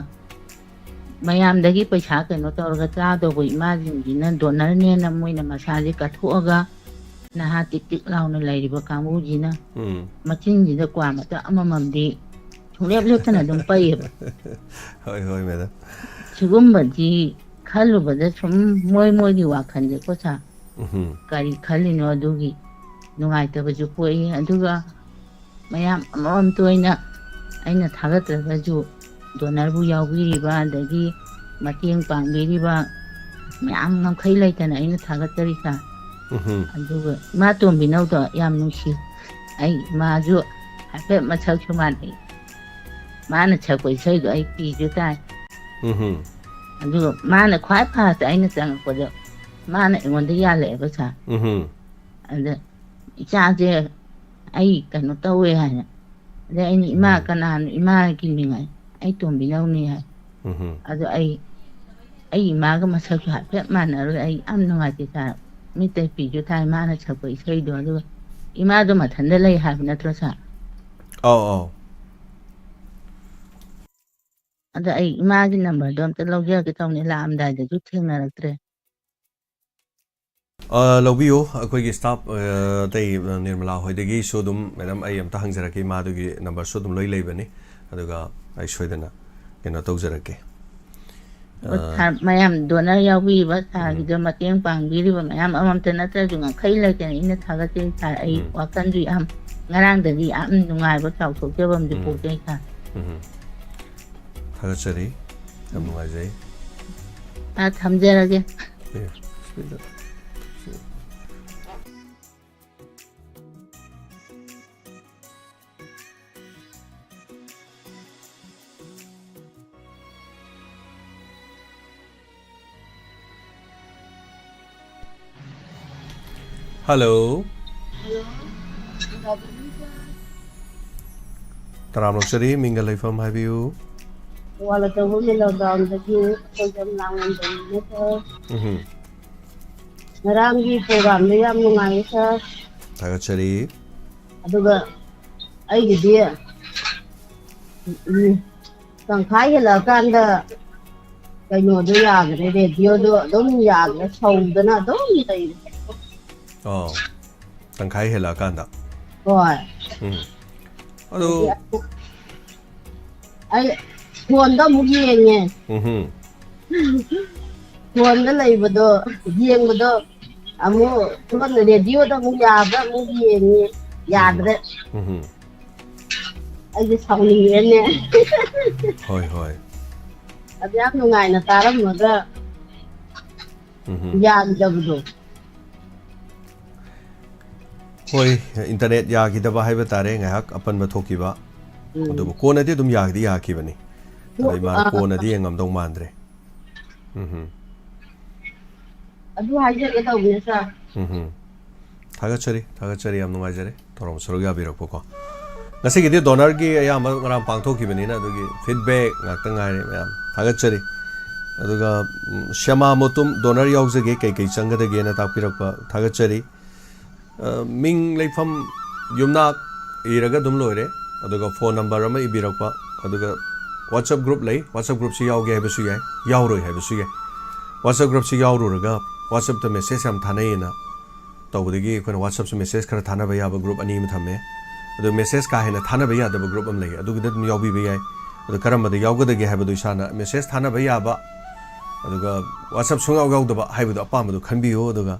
ꯃꯌꯥꯝꯗꯒꯤ ꯄꯩꯁꯥ ꯀꯩꯅꯣ ꯇꯧꯔꯒ ꯆꯥꯗꯧꯕ ꯏꯃꯥꯁꯤꯡꯁꯤꯅ ꯗꯣꯅꯔꯅꯦꯅ ꯃꯣꯏꯅ ꯃꯁꯥꯁꯦ ꯀꯠꯊꯣꯛꯑꯒ ꯅꯍꯥ ꯇꯤꯛ ꯇꯤꯛ ꯂꯥꯎꯅ ꯂꯩꯔꯤꯕ ꯀꯥꯡꯕꯨꯁꯤꯅ ꯎꯝ ꯃꯆꯤꯟꯁꯤꯗ ꯀ꯭ꯋꯥ ꯃꯇꯞ ꯑꯃꯃꯝꯗꯤ ꯁꯨꯡꯂꯦꯞ ꯂꯦꯞꯇꯅ ꯑꯗꯨꯝ ꯄꯩꯌꯦꯕ꯫ ꯍꯣꯏ ꯍꯣꯏ ꯃꯦꯗꯥꯝ꯫ ꯁꯤꯒꯨꯝꯕꯗꯤ ꯈꯜꯂꯨꯕꯗ ꯁꯨꯝ ꯃꯣꯏ ꯃꯣꯏꯒꯤ ꯋꯥꯈꯜꯁꯦꯀꯣ ꯁꯥꯔ, ꯎꯝ ꯀꯔꯤ ꯈꯜꯂꯤꯅꯣ ꯑꯗꯨꯒꯤ ꯅꯨꯡꯉꯥꯏꯇꯕꯁꯨ ꯄꯣꯛꯏ꯫ ꯑꯗꯨꯒ ꯃꯌꯥꯝ ꯑꯃꯃꯝꯇ ꯑꯣꯏꯅ ꯑꯩꯅ ꯊꯥꯒꯠꯇ꯭ꯔꯒꯁꯨ ꯗꯣꯅꯔꯕꯨ ꯌꯥꯎꯕꯤꯔꯤꯕ, ꯑꯗꯒꯤ ꯃꯇꯦꯡ ꯄꯥꯡꯕꯤꯔꯤꯕ ꯃꯌꯥꯝ ꯉꯝꯈꯩ ꯂꯩꯇꯅ ꯑꯩꯅ ꯊꯥꯒꯠꯆꯔꯤ ꯁꯥꯔ꯫ ꯎꯝ ꯑꯗꯨꯒ ꯏꯃꯥ ꯇꯣꯝꯕꯤꯅꯧꯗꯣ ꯌꯥꯝ ꯅꯨꯡꯁꯤ꯫ ꯑꯩ ꯏꯃꯥꯁꯨ ꯍꯥꯏꯐꯦꯠ ꯃꯁꯛꯁꯨ ꯃꯥꯟꯅꯩ꯫ ꯃꯥꯅ ꯁꯛꯄ ꯏꯁꯩꯗꯣ ꯑꯩ ꯄꯤꯁꯨ ꯇꯥꯏ꯫ ꯎꯝ ꯑꯗꯨꯒ ꯃꯥꯅ ꯈ꯭ꯋꯥꯏ ꯐꯥꯁꯇ ꯑꯩꯅ ꯆꯪꯉꯛꯄꯗ ꯃꯥꯅ ꯑꯩꯉꯣꯟꯗ ꯌꯥꯜꯂꯛꯑꯦꯕ ꯁꯥꯔ꯫ ꯎꯝ ꯑꯗ ꯏꯆꯥꯁꯦ ꯑꯩ ꯀꯩꯅꯣ ꯇꯧꯋꯦ ꯍꯥꯏꯅ, ꯑꯗꯩ ꯑꯩꯅ, "ꯏꯃꯥ, ꯎꯝ ꯀꯅꯥꯅꯣ? ꯏꯃꯥꯒꯤ ꯃꯤꯡ ꯍꯥꯏ, ꯑꯩ ꯇꯣꯝꯕꯤꯅꯧꯅꯦ" ꯍꯥꯏ꯫ ꯎꯝ ꯑꯗꯣ ꯑꯩ ꯑꯩ ꯏꯃꯥꯒ ꯃꯁꯛꯁꯨ ꯍꯥꯏꯐꯦꯠ ꯃꯥꯟꯅꯔꯨꯔꯦ꯫ ꯑꯩ ꯌꯥꯝ ꯅꯨꯡꯉꯥꯏꯇꯦ ꯁꯥꯔ꯫ ꯃꯤꯠꯇ ꯄꯤꯁꯨ ꯇꯥꯏ, ꯃꯥꯅ ꯁꯛꯄ ꯏꯁꯩꯗꯣ꯫ ꯑꯗꯨꯒ ꯏꯃꯥꯗꯣ ꯃꯊꯟꯗ ꯂꯩ ꯍꯥꯏꯕ ꯅꯠꯇ꯭ꯔꯣ ꯁꯥꯔ? ꯑꯧ ꯑꯧ ꯑꯗ ꯑꯩ ꯏꯃꯥꯒꯤ ꯅꯝꯕꯔꯗꯣ ꯑꯝꯇ ꯂꯧꯖꯔꯒꯦ ꯇꯧꯅꯤ, ꯂꯥꯛꯑꯝꯗꯥꯏꯗꯁꯨ ꯊꯦꯡꯅꯔꯛꯇ꯭ꯔꯦ꯫ ꯑ, ꯂꯧꯕꯤꯌꯨ꯫ ꯑꯩꯈꯣꯏꯒꯤ ꯁ꯭ꯇꯥꯐ, ꯑ, ꯑꯇꯩ, ꯑ, ꯅꯤꯔꯃꯂꯥ ꯍꯣꯏꯗꯒꯤꯁꯨ ꯑꯗꯨꯝ, ꯃꯦꯗꯥꯝ, ꯑꯩ ꯑꯝꯇ ꯍꯪꯖꯔꯛꯀꯦ꯫ ꯃꯥꯗꯨꯒꯤ ꯅꯝꯕꯔꯁꯨ ꯑꯗꯨꯝ ꯂꯣꯏ ꯂꯩꯕꯅꯤ꯫ ꯑꯗꯨꯒ ꯑꯩ ꯁꯣꯏꯗꯅ ꯀꯩꯅꯣ ꯇꯧꯖꯔꯛꯀꯦ꯫ ꯑꯣ, ꯁꯥꯔ, ꯃꯌꯥꯝ ꯗꯣꯅꯔ ꯌꯥꯎꯕꯤꯔꯤꯕ ꯁꯥꯔꯒꯤꯗꯣ ꯃꯇꯦꯡ ꯄꯥꯡꯕꯤꯔꯤꯕ ꯃꯌꯥꯝ ꯑꯃꯃꯝꯇ ꯅꯠꯇ꯭ꯔꯁꯨ ꯉꯝꯈꯩ ꯂꯩꯇꯅ ꯑꯩꯅ ꯊꯥꯒꯠꯆꯔꯤ ꯁꯥꯔ꯫ ꯑꯩ ꯎꯝ꯫ ꯋꯥꯈꯜꯁꯨ ꯌꯥꯝ, ꯉꯔꯥꯡꯗꯒꯤ ꯌꯥꯝ ꯅꯨꯡꯉꯥꯏꯕ ꯆꯥꯎꯊꯣꯛꯆꯕ ꯑꯃꯗꯤ ꯎꯝ꯫ ꯄꯣꯛꯆꯩ ꯁꯥꯔ꯫ ꯎꯝ꯫ ꯊꯥꯒꯠꯆꯔꯤ꯫ ꯌꯥꯝ ꯅꯨꯡꯉꯥꯏꯖꯩ꯫ ꯁꯥꯔ, ꯊꯝꯖꯔꯒꯦ꯫ ꯑꯦ, ꯁꯤꯗ꯫ Hello. ꯇꯔꯥꯝꯅ ꯑꯣꯛꯆꯔꯤ, ꯃꯤꯡꯒ ꯂꯩꯐꯝ ꯍꯥꯏꯕꯤꯌꯨ꯫ ꯋꯥꯂꯥꯆꯧꯕ ꯃꯦꯂꯣꯗ꯭ꯔꯣꯝꯗꯒꯤ ꯑꯩꯈꯣꯏ ꯌꯥꯝ ꯂꯥꯡꯉꯝꯕꯅꯤꯅꯦ, ꯁꯥꯔ꯫ ꯎꯝꯍꯨꯝ꯫ ꯉꯔꯥꯡꯒꯤ ꯄ꯭ꯔꯣꯒ꯭ꯔꯥꯝꯗꯣ ꯌꯥꯝ ꯅꯨꯡꯉꯥꯏꯌꯦ, ꯁꯥꯔ꯫ ꯊꯥꯒꯠꯆꯔꯤ꯫ ꯑꯗꯨꯒ ꯑꯩꯒꯤꯗꯤ, ꯎꯝ, ꯇꯪꯈꯥꯏ ꯍꯦꯜꯂꯛꯑꯀꯥꯟꯗ ꯀꯩꯅꯣꯗꯣ ꯌꯥꯗ꯭ꯔꯦ, ꯔꯦꯗꯤꯑꯣꯗꯣ ꯑꯗꯨꯝ ꯌꯥꯗ꯭ꯔꯦ, ꯁꯧꯗꯅ ꯑꯗꯨꯝ ꯂꯩꯔꯦ꯫ ꯑꯣ, ꯇꯪꯈꯥꯏ ꯍꯦꯜꯂꯛꯑꯀꯥꯟꯗ꯫ ꯍꯣꯏ꯫ ꯎꯝ꯫ ꯑꯗꯨ ꯑꯗꯒꯤ ꯑꯩ ꯐꯣꯟꯗ ꯑꯃꯨꯛ ꯌꯦꯡꯉꯦ꯫ ꯎꯝꯍꯨꯝ꯫ ꯐꯣꯟꯗ ꯂꯩꯕꯗꯣ, ꯌꯦꯡꯕꯗꯣ ꯑꯃꯨꯛ ꯁꯣꯝꯗ ꯔꯦꯗꯤꯑꯣꯗ ꯑꯃꯨꯛ ꯌꯥꯕ꯭ꯔꯥ ꯑꯃꯨꯛ ꯌꯦꯡꯉꯦ, ꯎꯝꯍꯨꯝ꯫ ꯌꯥꯗ꯭ꯔꯦ꯫ ꯎꯝꯍꯨꯝ꯫ ꯑꯩꯁꯦ ꯁꯥꯎꯅꯤꯡꯉꯦꯅꯦ꯫ ꯍꯣꯏ, ꯍꯣꯏ꯫ ꯑꯗꯨ ꯌꯥꯝ ꯅꯨꯡꯉꯥꯏꯅ ꯇꯥꯔꯝꯃꯒ ꯎꯝꯍꯨꯝ꯫ ꯌꯥꯈꯤꯗꯕꯗꯣ꯫ ꯍꯣꯏ, ꯏꯟꯇꯔꯅꯦꯠ ꯌꯥꯈꯤꯗꯕ ꯍꯥꯏꯕ ꯇꯥꯔꯦ, ꯉꯥꯏꯍꯥꯛ ꯑꯄꯟꯕ ꯊꯣꯛꯈꯤꯕ꯫ ꯎꯝ꯫ ꯑꯗꯨꯕꯨ ꯀꯣꯟꯅꯗꯤ ꯑꯗꯨꯝ ꯌꯥꯈꯤꯗꯤ ꯌꯥꯈꯤꯕꯅꯤ꯫ ꯑꯗꯣ ꯑꯗꯣ, ꯏꯃꯥꯅ ꯑꯥ, ꯀꯣꯟꯅꯗꯤ ꯌꯦꯡꯉꯝꯗꯧ ꯃꯥꯟꯗ꯭ꯔꯦ꯫ ꯎꯝꯍꯨꯝ꯫ ꯑꯗꯨ ꯍꯥꯏꯖꯒꯦ ꯇꯧꯕꯅꯦ, ꯁꯥꯔ꯫ ꯎꯝꯍꯨꯝ꯫ ꯊꯥꯒꯠꯆꯔꯤ, ꯊꯥꯒꯠꯆꯔꯤ, ꯌꯥꯝ ꯅꯨꯡꯉꯥꯏꯖꯔꯦ꯫ ꯊꯧꯔꯝ ꯁꯔꯨꯛ ꯌꯥꯕꯤꯔꯛꯄꯀꯣ꯫ ꯉꯁꯤꯒꯤꯗꯤ ꯗꯣꯅꯔꯒꯤ ꯑꯌꯥꯝꯕ ꯉꯔꯥꯡ ꯄꯥꯡꯊꯣꯛꯈꯤꯕꯅꯤꯅ ꯑꯗꯨꯒꯤ ꯐꯤꯗꯕꯦꯛ ꯉꯥꯛꯇ ꯉꯥꯏꯔꯦ ꯃꯌꯥꯝ꯫ ꯊꯥꯒꯠꯆꯔꯤ꯫ ꯑꯗꯨꯒ, ꯎꯝ, ꯁ꯭ꯌꯥꯃꯥ ꯃꯣꯇꯨꯝ ꯗꯣꯅꯔ ꯌꯥꯎꯖꯒꯦ, ꯀꯩ ꯀꯩ ꯆꯪꯒꯗꯒꯦꯅ ꯇꯥꯛꯄꯤꯔꯛꯄ ꯊꯥꯒꯠꯆꯔꯤ꯫ ꯑ, ꯃꯤꯡ, ꯂꯩꯐꯝ, ꯌꯨꯝꯅꯥꯛ ꯏꯔꯒ ꯑꯗꯨꯝ ꯂꯣꯏꯔꯦ꯫ ꯑꯗꯨꯒ ꯐꯣꯟ ꯅꯝꯕꯔ ꯑꯃ ꯏꯕꯤꯔꯛꯄ, ꯑꯗꯨꯒ WhatsApp group ꯂꯩ, WhatsApp groupꯁꯤ ꯌꯥꯎꯒꯦ ꯍꯥꯏꯕꯁꯨ ꯌꯥꯏ, ꯌꯥꯎꯔꯣꯏ ꯍꯥꯏꯕꯁꯨ ꯌꯥꯏ꯫ WhatsApp groupꯁꯤ ꯌꯥꯎꯔꯨꯔꯒ WhatsAppꯇ message ꯌꯥꯝ ꯊꯥꯅꯩꯌꯦꯅ ꯇꯧꯕꯗꯒꯤ ꯑꯩꯈꯣꯏꯅ WhatsAppꯁꯨ message ꯈꯔ ꯊꯥꯅꯕ ꯌꯥꯕ group ꯑꯅꯤ ꯑꯃ ꯊꯝꯃꯦ꯫ ꯑꯗꯨ message ꯀꯥ ꯍꯦꯟꯅ ꯊꯥꯅꯕ ꯌꯥꯗꯕ group ꯑꯃ ꯂꯩ, ꯑꯗꯨꯒꯤꯗ ꯑꯗꯨꯝ ꯌꯥꯎꯕꯤꯕ ꯌꯥꯏ꯫ ꯑꯗꯨ ꯀꯔꯝꯕꯗ ꯌꯥꯎꯒꯗꯒꯦ ꯍꯥꯏꯕꯗꯨ ꯏꯁꯥꯅ message ꯊꯥꯅꯕ ꯌꯥꯕ, ꯑꯗꯨꯒ WhatsApp ꯁꯨꯡꯌꯥꯎ ꯌꯥꯎꯗꯕ ꯍꯥꯏꯕꯗꯣ ꯑꯄꯥꯝꯕꯗꯣ ꯈꯟꯕꯤꯌꯨ꯫ ꯑꯗꯨꯒ,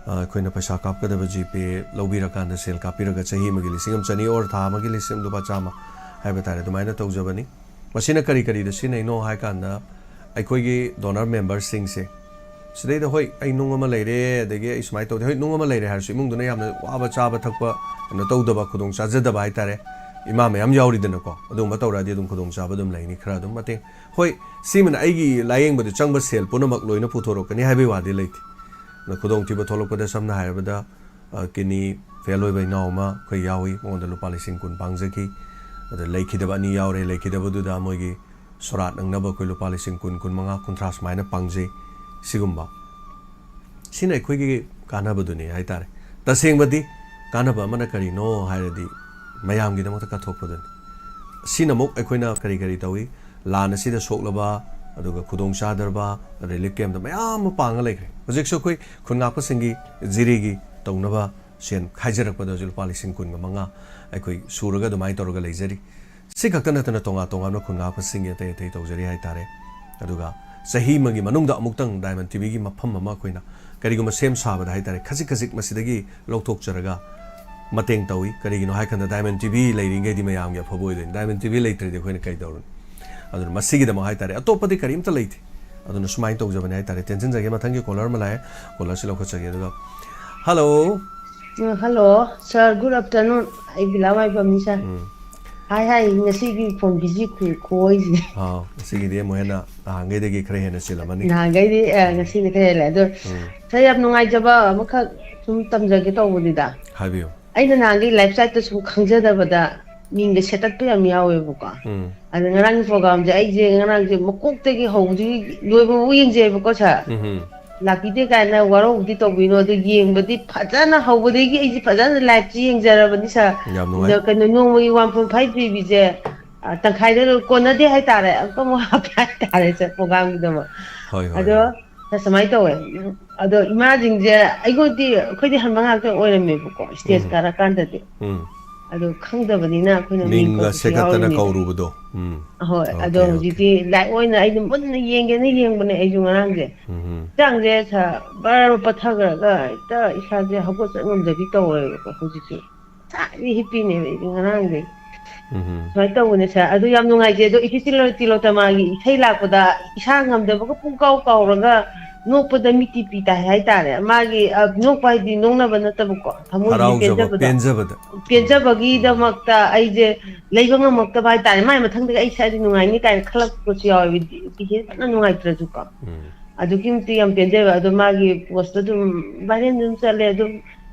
ꯑ, ꯑꯩꯈꯣꯏꯅ ꯄꯩꯁꯥ ꯀꯥꯞꯀꯗꯕ GPay ꯂꯧꯕꯤꯔꯀꯥꯟꯗ ꯁꯦꯜ ꯀꯥꯞꯄꯤꯔꯒ ꯆꯍꯤ ꯑꯃꯒꯤ ꯂꯤꯁꯤꯡ ꯑꯃ ꯆꯅꯤ or ꯊꯥ ꯑꯃꯒꯤ ꯂꯤꯁꯤꯡ ꯂꯨꯄꯥ ꯆꯥꯝꯃ ꯍꯥꯏꯕ ꯇꯥꯔꯦ, ꯑꯗꯨꯃꯥꯏꯅ ꯇꯧꯖꯕꯅꯤ꯫ ꯃꯁꯤꯅ ꯀꯔꯤ ꯀꯔꯤꯗ ꯁꯤꯖꯤꯟꯅꯩꯅꯣ ꯍꯥꯏ ꯀꯥꯟꯗ, ꯑꯩꯈꯣꯏꯒꯤ donor memberꯁꯤꯡꯁꯦ ꯁꯤꯗꯩꯗ, ꯍꯣꯏ, ꯑꯩ ꯅꯨꯡ ꯑꯃ ꯂꯩꯔꯦ, ꯑꯗꯒꯤ ꯑꯩ ꯁꯨꯃꯥꯏꯅ ꯇꯧꯗꯦ, ꯍꯣꯏ, ꯅꯨꯡ ꯑꯃ ꯂꯩꯔꯦ ꯍꯥꯏꯔꯁꯨ ꯏꯃꯨꯡꯗꯨꯅ ꯌꯥꯝꯅ ꯋꯥꯕ, ꯆꯥꯕ ꯊꯛꯄ ꯀꯩꯅꯣ ꯇꯧꯗꯕ, ꯈꯨꯗꯣꯡ ꯆꯥꯖꯗꯕ ꯍꯥꯏꯇꯥꯔꯦ, ꯏꯃꯥ ꯃꯌꯥꯝ ꯌꯥꯎꯔꯤꯗꯅꯀꯣ꯫ ꯑꯗꯨꯒꯨꯝꯕ ꯇꯧꯔꯛꯑꯗꯤ ꯑꯗꯨꯝ ꯈꯨꯗꯣꯡꯆꯥꯕ ꯑꯗꯨꯝ ꯂꯩꯅꯤ, ꯈꯔ ꯑꯗꯨꯝ ꯃꯇꯦꯡ꯫ ꯍꯣꯏ, ꯁꯤꯃꯅ ꯑꯩꯒꯤ ꯂꯥꯌꯦꯡꯕꯗ ꯆꯪꯕ ꯁꯦꯜ ꯄꯨꯝꯅꯃꯛ ꯂꯣꯏꯅ ꯄꯨꯊꯣꯔꯛꯀꯅꯤ ꯍꯥꯏꯕꯒꯤ ꯋꯥꯗꯤ ꯂꯩꯇꯦ꯫ ꯑꯗ ꯈꯨꯗꯣꯡꯊꯤꯕ ꯊꯣꯛꯂꯛꯄꯗ, ꯁꯝꯅ ꯍꯥꯏꯔꯕꯗ, ꯑ, ꯀꯤꯗꯅꯤ ꯐꯦꯜ ꯑꯣꯏꯕ ꯏꯅꯥꯎ ꯑꯃ ꯑꯩꯈꯣꯏ ꯌꯥꯎꯏ, ꯃꯉꯣꯟꯗ ꯂꯨꯄꯥ ꯂꯤꯁꯤꯡ ꯀꯨꯟ ꯄꯥꯡꯖꯈꯤ꯫ ꯑꯗ ꯂꯩꯈꯤꯗꯕ ꯑꯅꯤ ꯌꯥꯎꯔꯦ, ꯂꯩꯈꯤꯗꯕꯗꯨꯗ ꯃꯣꯏꯒꯤ ꯁꯣꯔꯥꯠ ꯅꯪꯅꯕ ꯑꯩꯈꯣꯏ ꯂꯨꯄꯥ ꯂꯤꯁꯤꯡ ꯀꯨꯟ, ꯀꯨꯟꯃꯉꯥ, ꯀꯨꯟꯊ꯭ꯔꯥ ꯁꯨꯃꯥꯏꯅ ꯄꯥꯡꯖꯩ꯫ ꯁꯤꯒꯨꯝꯕ, ꯁꯤꯅ ꯑꯩꯈꯣꯏꯒꯤ ꯀꯥꯟꯅꯕꯗꯨꯅꯤ ꯍꯥꯏꯇꯥꯔꯦ꯫ ꯇꯁꯦꯡꯕꯗꯤ ꯀꯥꯟꯅꯕ ꯑꯃꯅ ꯀꯔꯤꯅꯣ ꯍꯥꯏꯔꯗꯤ, ꯃꯌꯥꯝꯒꯤꯗꯃꯛꯇ ꯀꯠꯊꯣꯛꯄꯗꯨꯅꯤ꯫ ꯁꯤꯅ ꯑꯃꯨꯛ ꯑꯩꯈꯣꯏꯅ ꯀꯔꯤ ꯀꯔꯤ ꯇꯧꯏ? ꯂꯥꯟ ꯑꯁꯤꯗ ꯁꯣꯛꯂꯕ, ꯑꯗꯨꯒ ꯈꯨꯗꯣꯡ ꯆꯥꯗ꯭ꯔꯕ ꯔꯤꯂꯤꯐ ꯀꯦꯝꯞꯇ ꯃꯌꯥꯝ ꯑꯃ ꯄꯥꯡꯉ ꯂꯩꯈ꯭ꯔꯦ꯫ ꯍꯧꯖꯤꯛꯁꯨ ꯑꯩꯈꯣꯏ ꯈꯨꯟ ꯉꯥꯛꯄꯁꯤꯡꯒꯤ ꯖꯤꯔꯤꯒꯤ ꯇꯧꯅꯕ ꯁꯦꯟ ꯈꯥꯏꯖꯔꯛꯄꯗ ꯍꯧꯖꯤꯛ ꯂꯨꯄꯥ ꯂꯤꯁꯤꯡ ꯀꯨꯟꯒ ꯃꯉꯥ ꯑꯩꯈꯣꯏ ꯁꯨꯔꯒ ꯑꯗꯨꯃꯥꯏꯅ ꯇꯧꯔꯒ ꯂꯩꯖꯔꯤ꯫ ꯁꯤ ꯈꯛꯇ ꯅꯠꯇꯅ ꯇꯣꯉꯥꯟ ꯇꯣꯉꯥꯟꯕ ꯈꯨꯟ ꯉꯥꯛꯄꯁꯤꯡꯒꯤ ꯑꯇꯩ ꯑꯇꯩ ꯇꯧꯖꯔꯤ ꯍꯥꯏꯇꯥꯔꯦ꯫ ꯑꯗꯨꯒ ꯆꯍꯤ ꯑꯃꯒꯤ ꯃꯅꯨꯡꯗ ꯑꯃꯨꯛꯇꯪ ꯗꯥꯏꯃꯟ ꯇꯤꯚꯤꯒꯤ ꯃꯐꯝ ꯑꯃ ꯑꯩꯈꯣꯏꯅ ꯀꯔꯤꯒꯨꯝꯕ ꯁꯦꯝ ꯁꯥꯕꯗ ꯍꯥꯏꯇꯥꯔꯦ, ꯈꯖꯤꯛ ꯈꯖꯤꯛ ꯃꯁꯤꯗꯒꯤ ꯂꯧꯊꯣꯛꯆꯔꯒ ꯃꯇꯦꯡ ꯇꯧꯏ꯫ ꯀꯔꯤꯒꯤꯅꯣ ꯍꯥꯏ ꯀꯥꯟꯗ ꯗꯥꯏꯃꯟ ꯇꯤꯚꯤ ꯂꯩꯔꯤꯉꯩꯗꯤ ꯃꯌꯥꯝꯒꯤ ꯑꯐꯕ ꯑꯣꯏꯗꯣꯏꯅꯤ, ꯗꯥꯏꯃꯟ ꯇꯤꯚꯤ ꯂꯩꯇ꯭ꯔꯗꯤ ꯑꯩꯈꯣꯏꯅ ꯀꯩ ꯇꯧꯔꯨꯅꯤ? ꯑꯗꯨꯅ ꯃꯁꯤꯒꯤꯗꯃꯛ ꯍꯥꯏꯇꯥꯔꯦ, ꯑꯇꯣꯞꯄꯗꯤ ꯀꯔꯤꯝꯇ ꯂꯩꯇꯦ꯫ ꯑꯗꯨꯅ ꯁꯨꯃꯥꯏꯅ ꯇꯧꯖꯕꯅꯦ ꯍꯥꯏꯇꯥꯔꯦ꯫ ꯇꯦꯟꯁꯤꯟꯖꯒꯦ, ꯃꯊꯪꯒꯤ ꯀꯣꯂꯔ ꯑꯃ ꯂꯥꯛꯑꯦ, ꯀꯣꯂꯔꯁꯤ ꯂꯧꯈꯠꯆꯒꯦ꯫ ꯑꯗꯨꯒ, ꯍꯜꯂꯣ꯫ ꯎꯝ, ꯍꯜꯂꯣ, ꯁꯥꯔ, ꯒꯨꯗ ꯑꯐꯇꯔꯅꯨꯟ꯫ ꯑꯩ ꯕꯤꯂꯥ ꯃꯥꯏꯕꯝꯅꯤ, ꯁꯥꯔ꯫ ꯎꯝ꯫ ꯍꯥꯏ, ꯍꯥꯏ, ꯉꯁꯤꯒꯤ ꯐꯣꯟ ꯕꯤꯖꯤ ꯈꯨ-, ꯈꯨꯑꯣꯏꯁꯤꯗꯤ꯫ ꯑꯥ, ꯉꯁꯤꯒꯤꯗꯤ ꯑꯃꯨꯛ ꯍꯦꯟꯅ ꯅꯍꯥꯟꯈꯩꯗꯒꯤ ꯈꯔ ꯍꯦꯟꯅ ꯆꯤꯜꯂꯝꯃꯅꯤ꯫ ꯅꯍꯥꯟꯈꯩꯗꯤ, ꯑ, ꯎꯝ꯫ ꯉꯁꯤꯗꯤ ꯈꯔ ꯍꯦꯜꯂꯦ꯫ ꯑꯗꯣ, ꯎꯝ꯫ ꯁꯥꯔ, ꯌꯥꯝ ꯅꯨꯡꯉꯥꯏꯖꯕ ꯑꯃꯈꯛ ꯁꯨꯝ ꯇꯝꯖꯒꯦ ꯇꯧꯕꯅꯤꯗ꯫ ꯍꯥꯏꯕꯤꯌꯨ꯫ ꯑꯩꯅ ꯅꯍꯥꯟꯒꯤ ꯂꯥꯏꯐ ꯁꯥꯏꯠꯇ ꯁꯨꯝ ꯈꯪꯖꯗꯕꯗ ꯃꯤꯡꯒ ꯁꯦꯠꯇꯠꯄ ꯌꯥꯝ ꯌꯥꯎꯋꯦꯕꯀꯣ꯫ ꯎꯝ꯫ ꯑꯗ ꯉꯔꯥꯡꯒꯤ ꯄ꯭ꯔꯣꯒꯥꯝꯁꯦ ꯑꯩꯁꯦ ꯉꯔꯥꯡꯁꯦ ꯃꯀꯣꯛꯇꯒꯤ ꯍꯧꯕꯗꯒꯤ ꯂꯣꯏꯕꯐꯥꯎ ꯌꯦꯡꯖꯩꯑꯕꯀꯣ, ꯁꯥꯔ꯫ ꯎꯝ꯫ ꯂꯥꯛꯄꯤꯗꯦ ꯀꯥꯏꯅ ꯋꯥꯔꯧꯕꯗꯤ ꯇꯧꯕꯤꯅꯣ, ꯑꯗꯨ ꯌꯦꯡꯕꯗꯤ ꯐꯖꯅ ꯍꯧꯕꯗꯒꯤ ꯑꯩꯁꯦ ꯐꯖꯅ ꯂꯥꯏꯐꯁꯦ ꯌꯦꯡꯖꯔꯕꯅꯤ, ꯁꯥꯔ꯫ ꯌꯥꯝ ꯅꯨꯡꯉꯥꯏ꯫ ꯑꯗ ꯀꯩꯅꯣ, ꯅꯣꯡꯃꯒꯤ ꯋꯥꯟ ꯄꯣꯏꯟ ꯐꯥꯏꯚ ꯖꯤ ꯕꯤꯁꯦ, ꯑ, ꯇꯪꯈꯥꯏꯗ ꯂꯣꯏ ꯀꯣꯟꯅꯗꯦ ꯍꯥꯏꯇꯥꯔꯦ, ꯑꯃꯨꯛꯇ ꯑꯃꯨꯛ ꯍꯥꯞꯄꯦ ꯍꯥꯏꯇꯥꯔꯦ, ꯁꯥꯔ, ꯄ꯭ꯔꯣꯒꯥꯝꯒꯤꯗꯃꯛ꯫ ꯍꯣꯏ, ꯍꯣꯏ, ꯑꯗꯣ, ꯍꯣꯏ꯫ ꯁꯥꯔ, ꯁꯨꯃꯥꯏꯅ ꯇꯧꯋꯦ, ꯑꯗꯣ ꯏꯃꯥꯁꯤꯡꯁꯦ ꯑꯩꯉꯣꯟꯗꯤ, ꯑꯩꯈꯣꯏꯗꯤ ꯍꯟꯕ ꯉꯥꯛꯇ ꯑꯣꯏꯔꯝꯃꯦꯕꯀꯣ, ꯁ꯭ꯇꯦꯖ ꯎꯝ꯫ ꯀꯥꯔꯛꯀꯥꯟꯗꯗꯤ꯫ ꯎꯝ꯫ ꯑꯗꯣ ꯈꯪꯗꯕꯅꯤꯅ ꯑꯩꯈꯣꯏꯅ ꯃꯤꯡ ꯃꯤꯡꯒ ꯀꯧꯕꯁꯨ ꯁꯦꯀꯠꯇꯅ ꯌꯥꯎꯔꯤꯅꯤꯗ꯫ ꯀꯧꯔꯨꯕꯗꯣ꯫ ꯎꯝ꯫ ꯑꯍꯣꯏ, ꯑꯣꯀꯦ, ꯑꯗꯣ ꯑꯣꯀꯦ꯫ ꯍꯧꯖꯤꯛꯇꯤ ꯂꯥꯏꯚ ꯑꯣꯏꯅ ꯑꯩꯗꯤ ꯃꯨꯟꯅ ꯌꯦꯡꯒꯦꯅ ꯌꯦꯡꯕꯅꯦ ꯑꯩꯁꯨ ꯉꯔꯥꯡꯁꯦ꯫ ꯎꯝ꯫ ꯍꯛꯆꯥꯡꯁꯦ ꯁꯥꯔ ꯕꯔ ꯄꯠꯊꯈ꯭ꯔꯒ ꯍꯦꯛꯇ ꯏꯁꯥꯁꯦ ꯍꯧꯒꯠ ꯆꯠ ꯉꯝꯗꯕꯤ ꯇꯧꯔꯦꯕꯀꯣ ꯍꯧꯖꯤꯛꯁꯦ꯫ ꯉꯁꯥꯏꯗꯒꯤ ꯍꯤꯞꯄꯤꯅꯦꯕ ꯑꯩꯁꯦ ꯉꯔꯥꯡꯗꯒꯤ꯫ ꯎꯝ꯫ ꯁꯨꯃꯥꯏꯅ ꯇꯧꯕꯅꯦ ꯁꯥꯔ꯫ ꯑꯗꯨ ꯌꯥꯝ ꯅꯨꯡꯉꯥꯏꯖꯩ꯫ ꯑꯗꯣ ꯏꯆꯦ ꯇꯤꯂꯣ-, ꯇꯤꯂꯣꯇꯃꯥꯒꯤ ꯏꯁꯩ ꯂꯥꯛꯄꯗ ꯏꯁꯥ ꯉꯝꯗꯕꯒ ꯄꯨꯡꯀꯥꯎ ꯀꯥꯎꯔꯒ ꯅꯣꯛꯄꯗ ꯃꯤꯠꯇꯤ ꯄꯤ ꯇꯥꯏ ꯍꯥꯏꯇꯥꯔꯦ꯫ ꯃꯥꯒꯤ, ꯑ, ꯅꯣꯛꯄ ꯍꯥꯏꯗꯤ ꯅꯣꯛꯅꯕ ꯅꯠꯇꯕꯀꯣ, ꯊꯃꯣꯏꯗꯤ ꯍꯔꯥꯎꯖꯕ, ꯄꯦꯟꯖꯕꯗꯣ꯫ ꯄꯦꯟꯖꯕꯗ꯫ ꯄꯦꯟꯖꯕꯒꯤꯗꯃꯛꯇ ꯑꯩꯁꯦ ꯂꯩꯕ ꯉꯝꯃꯛꯇꯕ ꯍꯥꯏꯇꯥꯔꯦ꯫ ꯃꯥꯏ ꯃꯊꯪꯗꯒꯤ ꯑꯩ ꯁꯛꯑꯗꯤ ꯅꯨꯡꯉꯥꯏꯅꯤ ꯀꯥꯏꯅ ꯈꯜꯂꯛꯄꯁꯨ ꯌꯥꯎꯋꯦꯕ, ꯏꯆꯦ ꯐꯖꯅ ꯅꯨꯡꯉꯥꯏꯇ꯭ꯔꯁꯨꯀꯣ꯫ ꯎꯝ꯫ ꯑꯗꯨꯛꯀꯤ ꯃꯇꯤꯛ ꯌꯥꯝ ꯄꯦꯟꯖꯩꯕ꯫ ꯑꯗꯣ ꯃꯥꯒꯤ ꯄꯣꯁꯇꯣ ꯑꯗꯨꯝ ꯚꯥꯏꯔꯦꯜ ꯑꯗꯨꯝ ꯆꯠꯂꯦ꯫ ꯑꯗꯨꯝ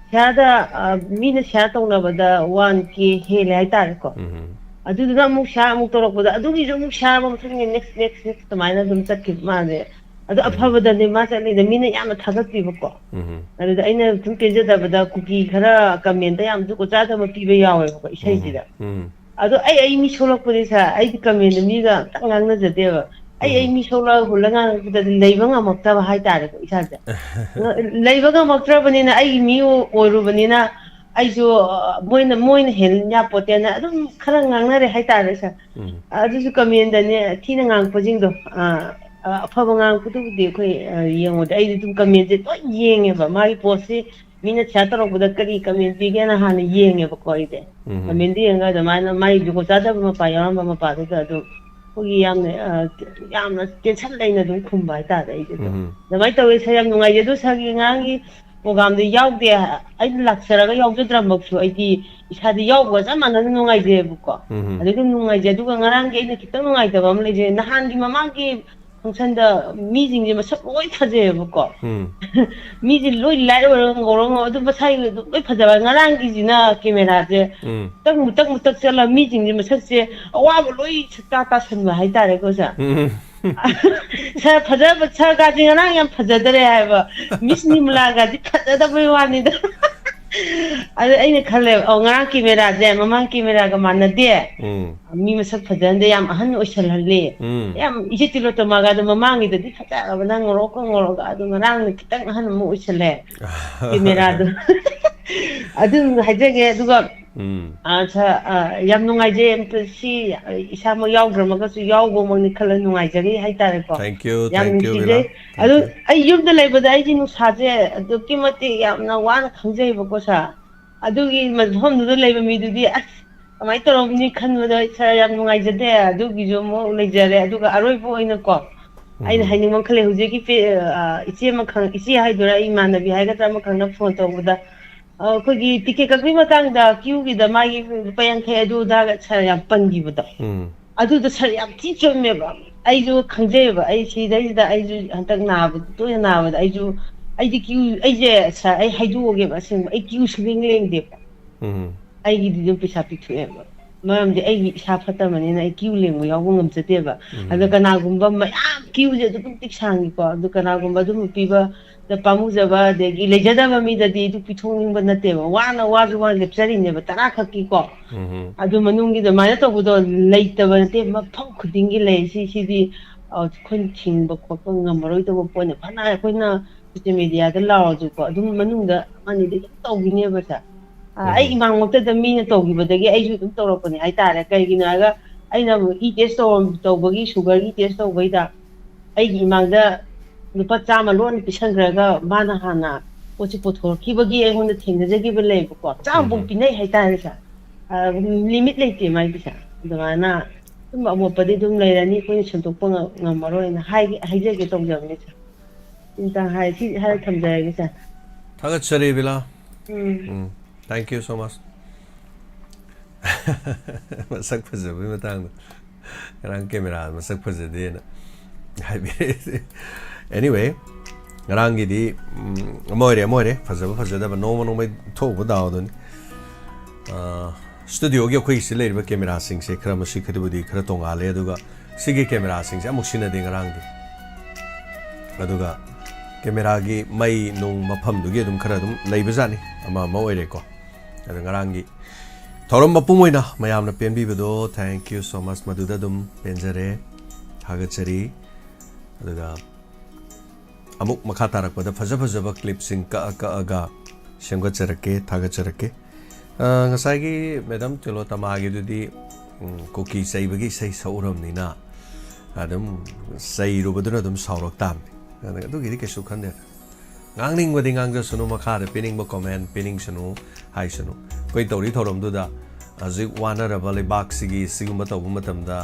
ꯁꯤꯌꯥꯔꯗ, ꯑ, ꯃꯤꯅ ꯁꯤꯌꯥꯔ ꯇꯧꯅꯕꯗ ꯋꯥꯟ ꯀꯦ ꯍꯦꯜꯂꯦ ꯍꯥꯏꯇꯥꯔꯦꯀꯣ꯫ ꯎꯝ. ꯑꯗꯨꯗꯨꯅ ꯑꯃꯨꯛ ꯁꯤꯌꯥꯔ ꯑꯃꯨꯛ ꯇꯧꯔꯛꯄꯗ ꯑꯗꯨꯒꯤꯁꯨ ꯑꯃꯨꯛ ꯁꯤꯌꯥꯔ ꯑꯃ ꯃꯊꯪꯒꯤ ꯅꯦꯛꯁ ꯅꯦꯛꯁ ꯅꯦꯛꯁ ꯑꯗꯨꯃꯥꯏꯅ ꯑꯗꯨꯝ ꯆꯠꯈꯤꯕ ꯃꯥꯁꯦ꯫ ꯑꯗꯣ ꯎꯝ. ꯑꯐꯕꯗꯅꯦ ꯃꯥ ꯆꯠꯂꯤꯗ, ꯃꯤꯅ ꯌꯥꯝꯅ ꯊꯥꯒꯠꯄꯤꯕꯀꯣ꯫ ꯎꯝ. ꯑꯗꯨꯗ ꯑꯩꯅ ꯁꯨꯝ ꯄꯦꯟꯖꯗꯕꯗ ꯀꯨꯀꯤ ꯈꯔ ꯀꯃꯦꯟꯗ ꯌꯥꯝ ꯖꯨꯒꯣꯠ ꯆꯥꯗꯕ ꯄꯤꯕ ꯌꯥꯎꯋꯦꯕꯀꯣ ꯏꯁꯩꯁꯤꯗ꯫ ꯎꯝ. ꯑꯗꯣ ꯑꯩ ꯑꯩ ꯃꯤ ꯁꯣꯛꯂꯛꯄꯅꯤ ꯁꯥꯔ, ꯑꯩꯗꯤ ꯀꯃꯦꯟꯗ ꯃꯤꯒ ꯑꯝꯇ ꯉꯥꯡꯅꯖꯗꯦꯕ꯫ ꯑꯩ ꯑꯩ ꯎꯝ. ꯃꯤ ꯁꯣꯛꯂꯛꯑꯒ ꯍꯨꯜꯂ ꯉꯥꯡꯉꯛꯄꯗꯗꯤ ꯂꯩꯕ ꯉꯝꯃꯛꯇꯕ ꯍꯥꯏꯇꯥꯔꯦꯀꯣ ꯏꯁꯥꯁꯦ꯫ ꯂꯩꯕ ꯉꯝꯃꯛꯇ꯭ꯔꯕꯅꯤꯅ, ꯑꯩꯒꯤ ꯃꯤ ꯑꯣꯏꯔꯨꯕꯅꯤꯅ ꯑꯩꯁꯨ, ꯑ, ꯃꯣꯏꯅ ꯃꯣꯏꯅ ꯍꯦꯟ ꯌꯥꯄꯣꯠꯇꯦꯅ ꯑꯗꯨꯝ ꯈꯔ ꯉꯥꯡꯅꯔꯦ ꯍꯥꯏꯇꯥꯔꯦ ꯁꯥꯔ꯫ ꯎꯝ. ꯑꯗꯨꯁꯨ ꯀꯃꯦꯟꯗꯅꯦ ꯊꯤꯅ ꯉꯥꯡꯉꯛꯄꯁꯤꯡꯗꯣ, ꯑ, ꯑ, ꯑꯐꯕ ꯉꯥꯡꯉꯛꯄꯗꯨꯕꯨꯗꯤ ꯑꯩꯈꯣꯏ, ꯑ, ꯌꯦꯡꯉꯨꯗꯦ꯫ ꯑꯩꯗꯤ ꯑꯗꯨꯝ ꯀꯃꯦꯟꯁꯦ ꯂꯣꯏ ꯌꯦꯡꯉꯦꯕ꯫ ꯃꯥꯒꯤ ꯄꯣꯁꯁꯤ ꯃꯤꯅ ꯁꯤꯌꯥꯔ ꯇꯧꯔꯛꯄꯗ ꯀꯔꯤ ꯀꯃꯦꯟ ꯄꯤꯒꯦꯅ ꯍꯥꯟꯅ ꯌꯦꯡꯉꯦꯕꯀꯣ ꯑꯩꯗꯤ꯫ ꯎꯝ. ꯀꯃꯦꯟꯗ ꯌꯦꯡꯉꯒ ꯑꯗꯨꯃꯥꯏꯅ ꯃꯥꯒꯤ ꯖꯨꯒꯣꯠ ꯆꯥꯗꯕ ꯃꯄꯥ ꯌꯥꯎꯔꯝꯕ ꯃꯄꯥꯗꯨꯗ ꯑꯗꯨꯝ ꯑꯩꯈꯣꯏꯒꯤ ꯌꯥꯝꯅ, ꯑ, ꯌꯥꯝꯅ ꯇꯦꯟꯁꯟ ꯂꯩꯅ ꯑꯗꯨꯝ ꯈꯨꯝꯕ ꯍꯥꯏꯇꯥꯔꯦ ꯑꯩꯁꯦ ꯑꯗꯨꯝ꯫ ꯎꯝ. ꯑꯗꯨꯃꯥꯏꯅ ꯇꯧꯋꯦ ꯁꯥꯔ, ꯌꯥꯝ ꯅꯨꯡꯉꯥꯏꯖꯩ꯫ ꯑꯗꯣ ꯁꯥꯔꯒꯤ ꯑꯉꯥꯡꯒꯤ ꯄ꯭ꯔꯣꯒꯥꯝꯗ ꯌꯥꯎꯗꯦ, ꯑꯩꯅ ꯂꯥꯛꯆꯔꯒ ꯌꯥꯎꯖꯗ꯭ꯔꯃꯛꯁꯨ ꯑꯩꯗꯤ ꯏꯁꯥꯗꯤ ꯌꯥꯎꯕꯒ ꯆꯞ ꯃꯥꯟꯅꯅ ꯅꯨꯡꯉꯥꯏꯖꯩꯑꯕꯀꯣ꯫ ꯎꯝ. ꯑꯗꯨꯒ ꯅꯨꯡꯉꯥꯏꯖꯩ꯫ ꯑꯗꯨꯒ ꯉꯔꯥꯡꯒꯤ ꯑꯩꯅ ꯈꯤꯇꯪ ꯅꯨꯡꯉꯥꯏꯇꯕ ꯑꯃ ꯂꯩꯖꯩ꯫ ꯅꯍꯥꯟꯒꯤ ꯃꯃꯥꯡꯒꯤ ꯐꯪꯁꯟꯗ ꯃꯤꯁꯤꯡꯁꯦ ꯃꯁꯛ ꯂꯣꯏ ꯐꯖꯩꯑꯕꯀꯣ꯫ ꯎꯝ. ꯃꯤꯁꯦ ꯂꯣꯏ ꯂꯥꯏꯠ ꯑꯣꯏꯔꯒ ꯉꯧꯔꯒ ꯉꯧ-, ꯑꯗꯨꯝ ꯃꯁꯥꯒꯤ ꯑꯗꯨꯝ ꯂꯣꯏ ꯐꯖꯕ꯫ ꯉꯔꯥꯡꯒꯤꯁꯤꯅ ꯀꯦꯃꯦꯔꯥꯁꯦ ꯎꯝ. ꯃꯨꯇꯛ ꯃꯨꯇꯛ ꯃꯨꯇꯛ ꯆꯠꯂ ꯃꯤꯁꯤꯡꯁꯦ ꯃꯁꯛꯁꯦ ꯑꯋꯥꯕ ꯂꯣꯏ ꯁꯛꯇꯥ ꯇꯥꯁꯟꯕ ꯍꯥꯏꯇꯥꯔꯦꯀꯣ ꯁꯥꯔ꯫ ꯎꯝ. ꯁꯥꯔ ꯐꯖꯕ, ꯁꯥꯔꯒꯥꯁꯦ ꯉꯔꯥꯡ ꯌꯥꯝ ꯐꯖꯗꯔꯦ ꯍꯥꯏꯕ, ꯃꯤꯁ ꯅꯤꯃꯂꯥꯒꯥꯁꯦ ꯐꯖꯗꯕꯩ ꯋꯥꯅꯤꯗ꯫ ꯑꯗ ꯑꯩꯅ ꯈꯜꯂꯦꯕ, ꯑꯧ, ꯉꯔꯥꯡ ꯀꯦꯃꯦꯔꯥꯁꯦ ꯃꯃꯥꯡ ꯀꯦꯃꯦꯔꯥꯒ ꯃꯥꯟꯅꯗꯦ꯫ ꯎꯝ. ꯃꯤ ꯃꯁꯛ ꯐꯖꯍꯟꯗꯦ, ꯌꯥꯝ ꯑꯍꯟ ꯑꯣꯏꯁꯜꯍꯜꯂꯦ꯫ ꯎꯝ. ꯌꯥꯝ ꯏꯆꯦ ꯇꯤꯂꯣꯇꯃꯥꯒꯗꯣ ꯃꯃꯥꯡꯒꯤꯗꯗꯤ ꯐꯖꯔꯕ, ꯅꯪ ꯉꯧꯔꯣꯛꯀ ꯉꯧꯔꯒ, ꯑꯗꯣ ꯉꯔꯥꯡꯅ ꯈꯤꯇꯪ ꯑꯍꯟ ꯑꯃ ꯑꯣꯏꯁꯜꯂꯦ ꯀꯦꯃꯦꯔꯥꯗꯣ꯫ ꯑꯗꯨ ꯍꯥꯏꯖꯒꯦ꯫ ꯑꯗꯨꯒ ꯎꯝ. ꯑ, ꯁꯥꯔ, ꯑ, ꯌꯥꯝ ꯅꯨꯡꯉꯥꯏꯖꯩ꯫ ꯑꯝꯇ ꯁꯤ, ꯑ, ꯏꯁꯥꯃꯛ ꯌꯥꯎꯗ꯭ꯔꯃꯒꯁꯨ ꯌꯥꯎꯕꯃꯛꯅꯤ ꯈꯜꯂ ꯅꯨꯡꯉꯥꯏꯖꯔꯤ ꯍꯥꯏꯇꯥꯔꯦꯀꯣ꯫ Thank you, ꯌꯥꯝ thank you, ꯅꯨꯡꯁꯤꯖꯩ꯫ ꯕꯤꯂꯥ꯫ Thank ꯑꯗꯨ you. ꯑꯩ ꯌꯨꯝꯗ ꯂꯩꯕꯗ ꯑꯩꯗꯤ ꯅꯨꯡꯁꯥꯁꯦ ꯑꯗꯨꯛꯀꯤ ꯃꯇꯤꯛ ꯌꯥꯝꯅ ꯋꯥꯅ ꯈꯪꯖꯩꯕꯀꯣ ꯁꯥꯔ꯫ ꯑꯗꯨꯒꯤ ꯃꯐꯝꯗꯨꯗ ꯂꯩꯕ ꯃꯤꯗꯨꯗꯤ ꯑꯁ ꯀꯃꯥꯏꯅ ꯇꯧꯔꯝꯅꯤ ꯈꯟꯕꯗ ꯁꯥꯔ ꯌꯥꯝ ꯅꯨꯡꯉꯥꯏꯖꯗꯦ꯫ ꯑꯗꯨꯒꯤꯁꯨ ꯑꯃꯨꯛ ꯂꯩꯖꯔꯦ꯫ ꯑꯗꯨꯒ ꯑꯔꯣꯏꯕ ꯑꯣꯏꯅꯀꯣ ꯑꯩꯅ ꯎꯝ. ꯍꯥꯏꯅꯤꯡꯕ ꯑꯃ ꯈꯜꯂꯦ꯫ ꯍꯧꯖꯤꯛꯀꯤ ꯄꯦ-, ꯑ, ꯏꯆꯦ ꯑꯃꯈꯪ-, ꯏꯆꯦ ꯍꯥꯏꯗꯣꯏꯔꯥ, ꯏꯃꯥꯟꯅꯕꯤ ꯍꯥꯏꯒꯗ꯭ꯔꯥ, ꯑꯃꯈꯪꯅ ꯐꯣꯟ ꯇꯧꯕꯗ, ꯑ, ꯑꯩꯈꯣꯏꯒꯤ ꯇꯤꯀꯦꯠ ꯀꯛꯄꯒꯤ ꯃꯇꯥꯡꯗ ꯀ꯭ꯌꯨꯒꯤꯗ ꯃꯥꯒꯤ ꯂꯨꯄꯥ ꯌꯥꯡꯈꯩ ꯑꯗꯨ ꯑꯗꯥꯒ ꯁꯥꯔ ꯌꯥꯝ ꯄꯟꯈꯤꯕꯗꯣ꯫ ꯎꯝ. ꯑꯗꯨꯗ ꯁꯥꯔ ꯌꯥꯝ ꯊꯤ ꯆꯨꯝꯃꯦꯕ꯫ ꯑꯩꯁꯨ ꯈꯪꯖꯩꯕ, ꯑꯩ ꯁꯤꯗꯩꯁꯤꯗ ꯑꯩꯁꯨ ꯍꯟꯗꯛ ꯅꯥꯕꯗ, ꯇꯣꯏꯅ ꯅꯥꯕꯗ, ꯑꯩꯁꯨ, ꯑꯩꯗꯤ ꯀ꯭ꯌꯨ, ꯑꯩꯁꯦ ꯁꯥꯔ, ꯑꯩ ꯍꯥꯏꯗꯣꯛꯑꯒꯦꯕ, ꯑꯁꯦꯡꯕ, ꯑꯩ ꯀ꯭ꯌꯨ ꯁꯨꯡꯂꯦꯡ ꯂꯦꯡꯗꯦꯕ꯫ ꯎꯝ ꯑꯩꯒꯤꯗꯤ ꯑꯗꯨꯝ ꯄꯩꯁꯥ ꯄꯤꯊꯣꯛꯑꯦꯕ, ꯃꯔꯝꯗꯤ ꯑꯩꯒꯤ ꯏꯁꯥ ꯐꯠꯇꯕꯅꯤꯅ ꯑꯩ ꯀ꯭ꯌꯨ ꯂꯦꯡꯕ ꯌꯥꯎꯕ ꯉꯝꯖꯗꯦꯕ꯫ ꯑꯗꯣ ꯀꯅꯥꯒꯨꯝꯕ ꯃꯌꯥꯝ ꯀ꯭ꯌꯨꯁꯦ ꯑꯗꯨꯛꯀꯤ ꯃꯇꯤꯛ ꯁꯥꯡꯉꯤꯀꯣ, ꯑꯗꯨ ꯀꯅꯥꯒꯨꯝꯕ ꯑꯗꯨꯝꯕ ꯄꯤꯕꯗ ꯄꯥꯝꯃꯨꯖꯕ, ꯑꯗꯒꯤ ꯂꯩꯖꯗꯕ ꯃꯤꯗꯗꯤ ꯑꯗꯨ ꯄꯤꯊꯣꯛꯅꯤꯡꯕ ꯅꯠꯇꯦꯕ, ꯋꯥꯅ ꯋꯥꯁꯨ ꯋꯥꯅ ꯂꯦꯞꯆꯔꯤꯅꯦꯕ, ꯇꯔꯥ ꯈꯛꯀꯤꯀꯣ꯫ ꯎꯝ ꯑꯗꯨ ꯃꯅꯨꯡꯒꯤ ꯑꯗꯨꯃꯥꯏꯅ ꯇꯧꯕꯗꯣ ꯂꯩꯇꯕ ꯅꯠꯇꯦ, ꯃꯐꯝ ꯈꯨꯗꯤꯡꯒꯤ ꯂꯩ꯫ ꯁꯤ, ꯁꯤꯗꯤ, ꯑ, ꯑꯩꯈꯣꯏꯅ ꯊꯤꯡꯕ ꯈꯣꯠꯄ ꯉꯝꯃꯔꯣꯏꯗꯕ ꯄꯣꯠꯅꯦ꯫ ꯐꯅ ꯑꯩꯈꯣꯏꯅ ꯁꯣꯁꯤꯌꯦꯜ ꯃꯦꯗꯤꯌꯥꯗ ꯂꯥꯎꯔꯁꯨꯀꯣ, ꯑꯗꯨꯝ ꯃꯅꯨꯡꯗ ꯑꯃꯅꯤꯗꯤ ꯑꯗꯨꯝ ꯇꯧꯈꯤꯅꯦꯕ ꯁꯦ꯫ ꯑ, ꯑꯩ ꯎꯝ ꯏꯃꯥꯡꯃꯛꯇꯗ ꯃꯤꯅ ꯇꯧꯈꯤꯕꯗꯒꯤ ꯑꯩꯁꯨ ꯑꯗꯨꯝ ꯇꯧꯔꯛꯄꯅꯦ ꯍꯥꯏꯇꯥꯔꯦ꯫ ꯀꯩꯒꯤꯅꯣ ꯍꯥꯏꯔꯒ, ꯑꯩꯅ ꯑꯃꯨꯛ ꯏ ꯇꯦꯁ ꯇꯧꯕ, ꯇꯧꯕꯒꯤ, ꯁꯨꯒꯔꯒꯤ ꯇꯦꯁ ꯇꯧꯕꯩꯗ ꯑꯩꯒꯤ ꯏꯃꯥꯡꯗ ꯂꯨꯄꯥ ꯆꯥꯝꯃ ꯂꯣꯟꯅ ꯄꯤꯁꯟꯈ꯭ꯔꯒ, ꯃꯥꯅ ꯍꯥꯟꯅ ꯄꯣꯠꯁꯦ ꯄꯨꯊꯣꯔꯛꯈꯤꯕꯒꯤ ꯑꯩꯉꯣꯟꯗ ꯊꯦꯡꯅꯖꯈꯤꯕ ꯂꯩꯕꯀꯣ꯫ ꯆꯥꯝꯃꯐꯥꯎ ꯎꯝ ꯄꯤꯅꯩ ꯍꯥꯏꯇꯥꯔꯦ ꯁꯦ꯫ ꯑ, ꯂꯤꯃꯤꯠ ꯂꯩꯇꯦ ꯃꯥꯏ ꯄꯩꯁꯥ꯫ ꯑꯗꯨꯃꯥꯏꯅ ꯑꯗꯨꯝꯕ ꯑꯃꯣꯠꯄꯗꯤ ꯑꯗꯨꯝ ꯂꯩꯔꯅꯤ, ꯑꯩꯈꯣꯏꯅ ꯁꯦꯡꯗꯣꯛꯄ ꯉꯝ-, ꯉꯝꯃꯔꯣꯏꯅ ꯍꯥꯏꯒꯦ, ꯍꯥꯏꯖꯒꯦ ꯇꯧꯖꯕꯅꯤ ꯁꯦ꯫ ꯁꯤꯇꯪ ꯍꯥꯏ, ꯁꯤ ꯍꯥꯏꯔ ꯊꯝꯖꯔꯒꯦ ꯁꯦ꯫ ꯊꯥꯒꯠꯆꯔꯤ ꯕꯤꯂꯥ꯫ ꯎꯝ ꯎꯝ, thank you so much꯫ ꯃꯁꯛ ꯐꯖꯕꯒꯤ ꯃꯇꯥꯡꯗ, ꯉꯔꯥꯡ ꯀꯦꯃꯦꯔꯥ ꯃꯁꯛ ꯐꯖꯗꯦꯅ ꯍꯥꯏꯕꯤꯔꯛꯑꯦ꯫ Anyway, ꯉꯔꯥꯡꯒꯤꯗꯤ, ꯎꯝ, ꯑꯃ ꯑꯣꯏꯔꯦ, ꯑꯃ ꯑꯣꯏꯔꯦ, ꯐꯖꯕ ꯐꯖꯗꯕ ꯅꯣꯡꯃ ꯅꯣꯡꯃꯒꯤ ꯊꯣꯛꯎꯕ ꯗꯥꯎꯗꯨꯅꯤ꯫ ꯑ, ꯁ꯭ꯇꯨꯗꯤꯑꯣꯒꯤ ꯑꯩꯈꯣꯏꯒꯤꯁꯤ ꯂꯩꯔꯤꯕ ꯀꯦꯃꯦꯔꯥꯁꯤꯡꯁꯦ ꯈꯔ ꯃꯁꯤ ꯈꯔꯕꯨꯗꯤ ꯈꯔ ꯇꯣꯡꯉꯥꯜꯂꯦ, ꯑꯗꯨꯒ ꯁꯤꯒꯤ ꯀꯦꯃꯦꯔꯥꯁꯤꯡꯁꯦ ꯑꯃꯨꯛ ꯁꯤꯖꯤꯟꯅꯗꯦ ꯉꯔꯥꯡꯗꯤ꯫ ꯑꯗꯨꯒ ꯀꯦꯃꯦꯔꯥꯒꯤ ꯃꯩ ꯅꯨꯡ ꯃꯐꯝꯗꯨꯒꯤ ꯑꯗꯨꯝ ꯈꯔ ꯑꯗꯨꯝ ꯂꯩꯕꯖꯥꯠꯅꯤ, ꯑꯃ ꯑꯃ ꯑꯣꯏꯔꯦꯀꯣ꯫ ꯑꯗꯣ ꯉꯔꯥꯡꯒꯤ ꯊꯧꯔꯝ ꯃꯄꯨꯝ ꯑꯣꯏꯅ ꯃꯌꯥꯝꯅ ꯄꯦꯟꯕꯤꯕꯗꯣ, thank you so much, ꯃꯗꯨꯗ ꯑꯗꯨꯝ ꯄꯦꯟꯖꯔꯦ, ꯊꯥꯒꯠꯆꯔꯤ꯫ ꯑꯗꯨꯒ ꯑꯃꯨꯛ ꯃꯈꯥ ꯇꯥꯔꯛꯄꯗ ꯐꯖ ꯐꯖꯕ ꯀ꯭ꯂꯤꯞꯁꯤꯡ ꯀꯛꯑ ꯀꯛꯑꯒ ꯁꯦꯝꯒꯠꯆꯔꯛꯀꯦ, ꯊꯥꯒꯠꯆꯔꯛꯀꯦ꯫ ꯑ, ꯉꯁꯥꯏꯒꯤ ꯃꯦꯗꯥꯝ ꯇꯤꯂꯣꯇꯃꯥꯒꯤꯗꯨꯗꯤ, ꯎꯝ, ꯀꯨꯀꯤ ꯆꯩꯕꯒꯤ ꯏꯁꯩ ꯁꯛꯎꯔꯕꯅꯤꯅ ꯑꯗꯨꯝ ꯆꯩꯔꯨꯕꯗꯨꯅ ꯑꯗꯨꯝ ꯁꯥꯎꯔꯛ ꯇꯥꯕꯅꯤ꯫ ꯑꯗ ꯑꯗꯨꯒꯤꯗꯤ ꯀꯩꯁꯨ ꯈꯟꯗꯦ꯫ ꯉꯥꯡꯅꯤꯡꯕꯗꯤ ꯉꯥꯡꯖꯁꯅꯨ, ꯃꯈꯥꯗ ꯄꯤꯅꯤꯡꯕ comment ꯄꯤꯅꯤꯡꯁꯅꯨ, ꯍꯥꯏꯁꯅꯨ꯫ ꯑꯩꯈꯣꯏ ꯇꯧꯔꯤ ꯊꯧꯔꯝꯗꯨꯗ ꯍꯧꯖꯤꯛ ꯋꯥꯅꯔꯕ ꯂꯩꯕꯥꯛꯁꯤꯒꯤ ꯁꯤꯒꯨꯝꯕ ꯇꯧꯕ ꯃꯇꯝꯗ,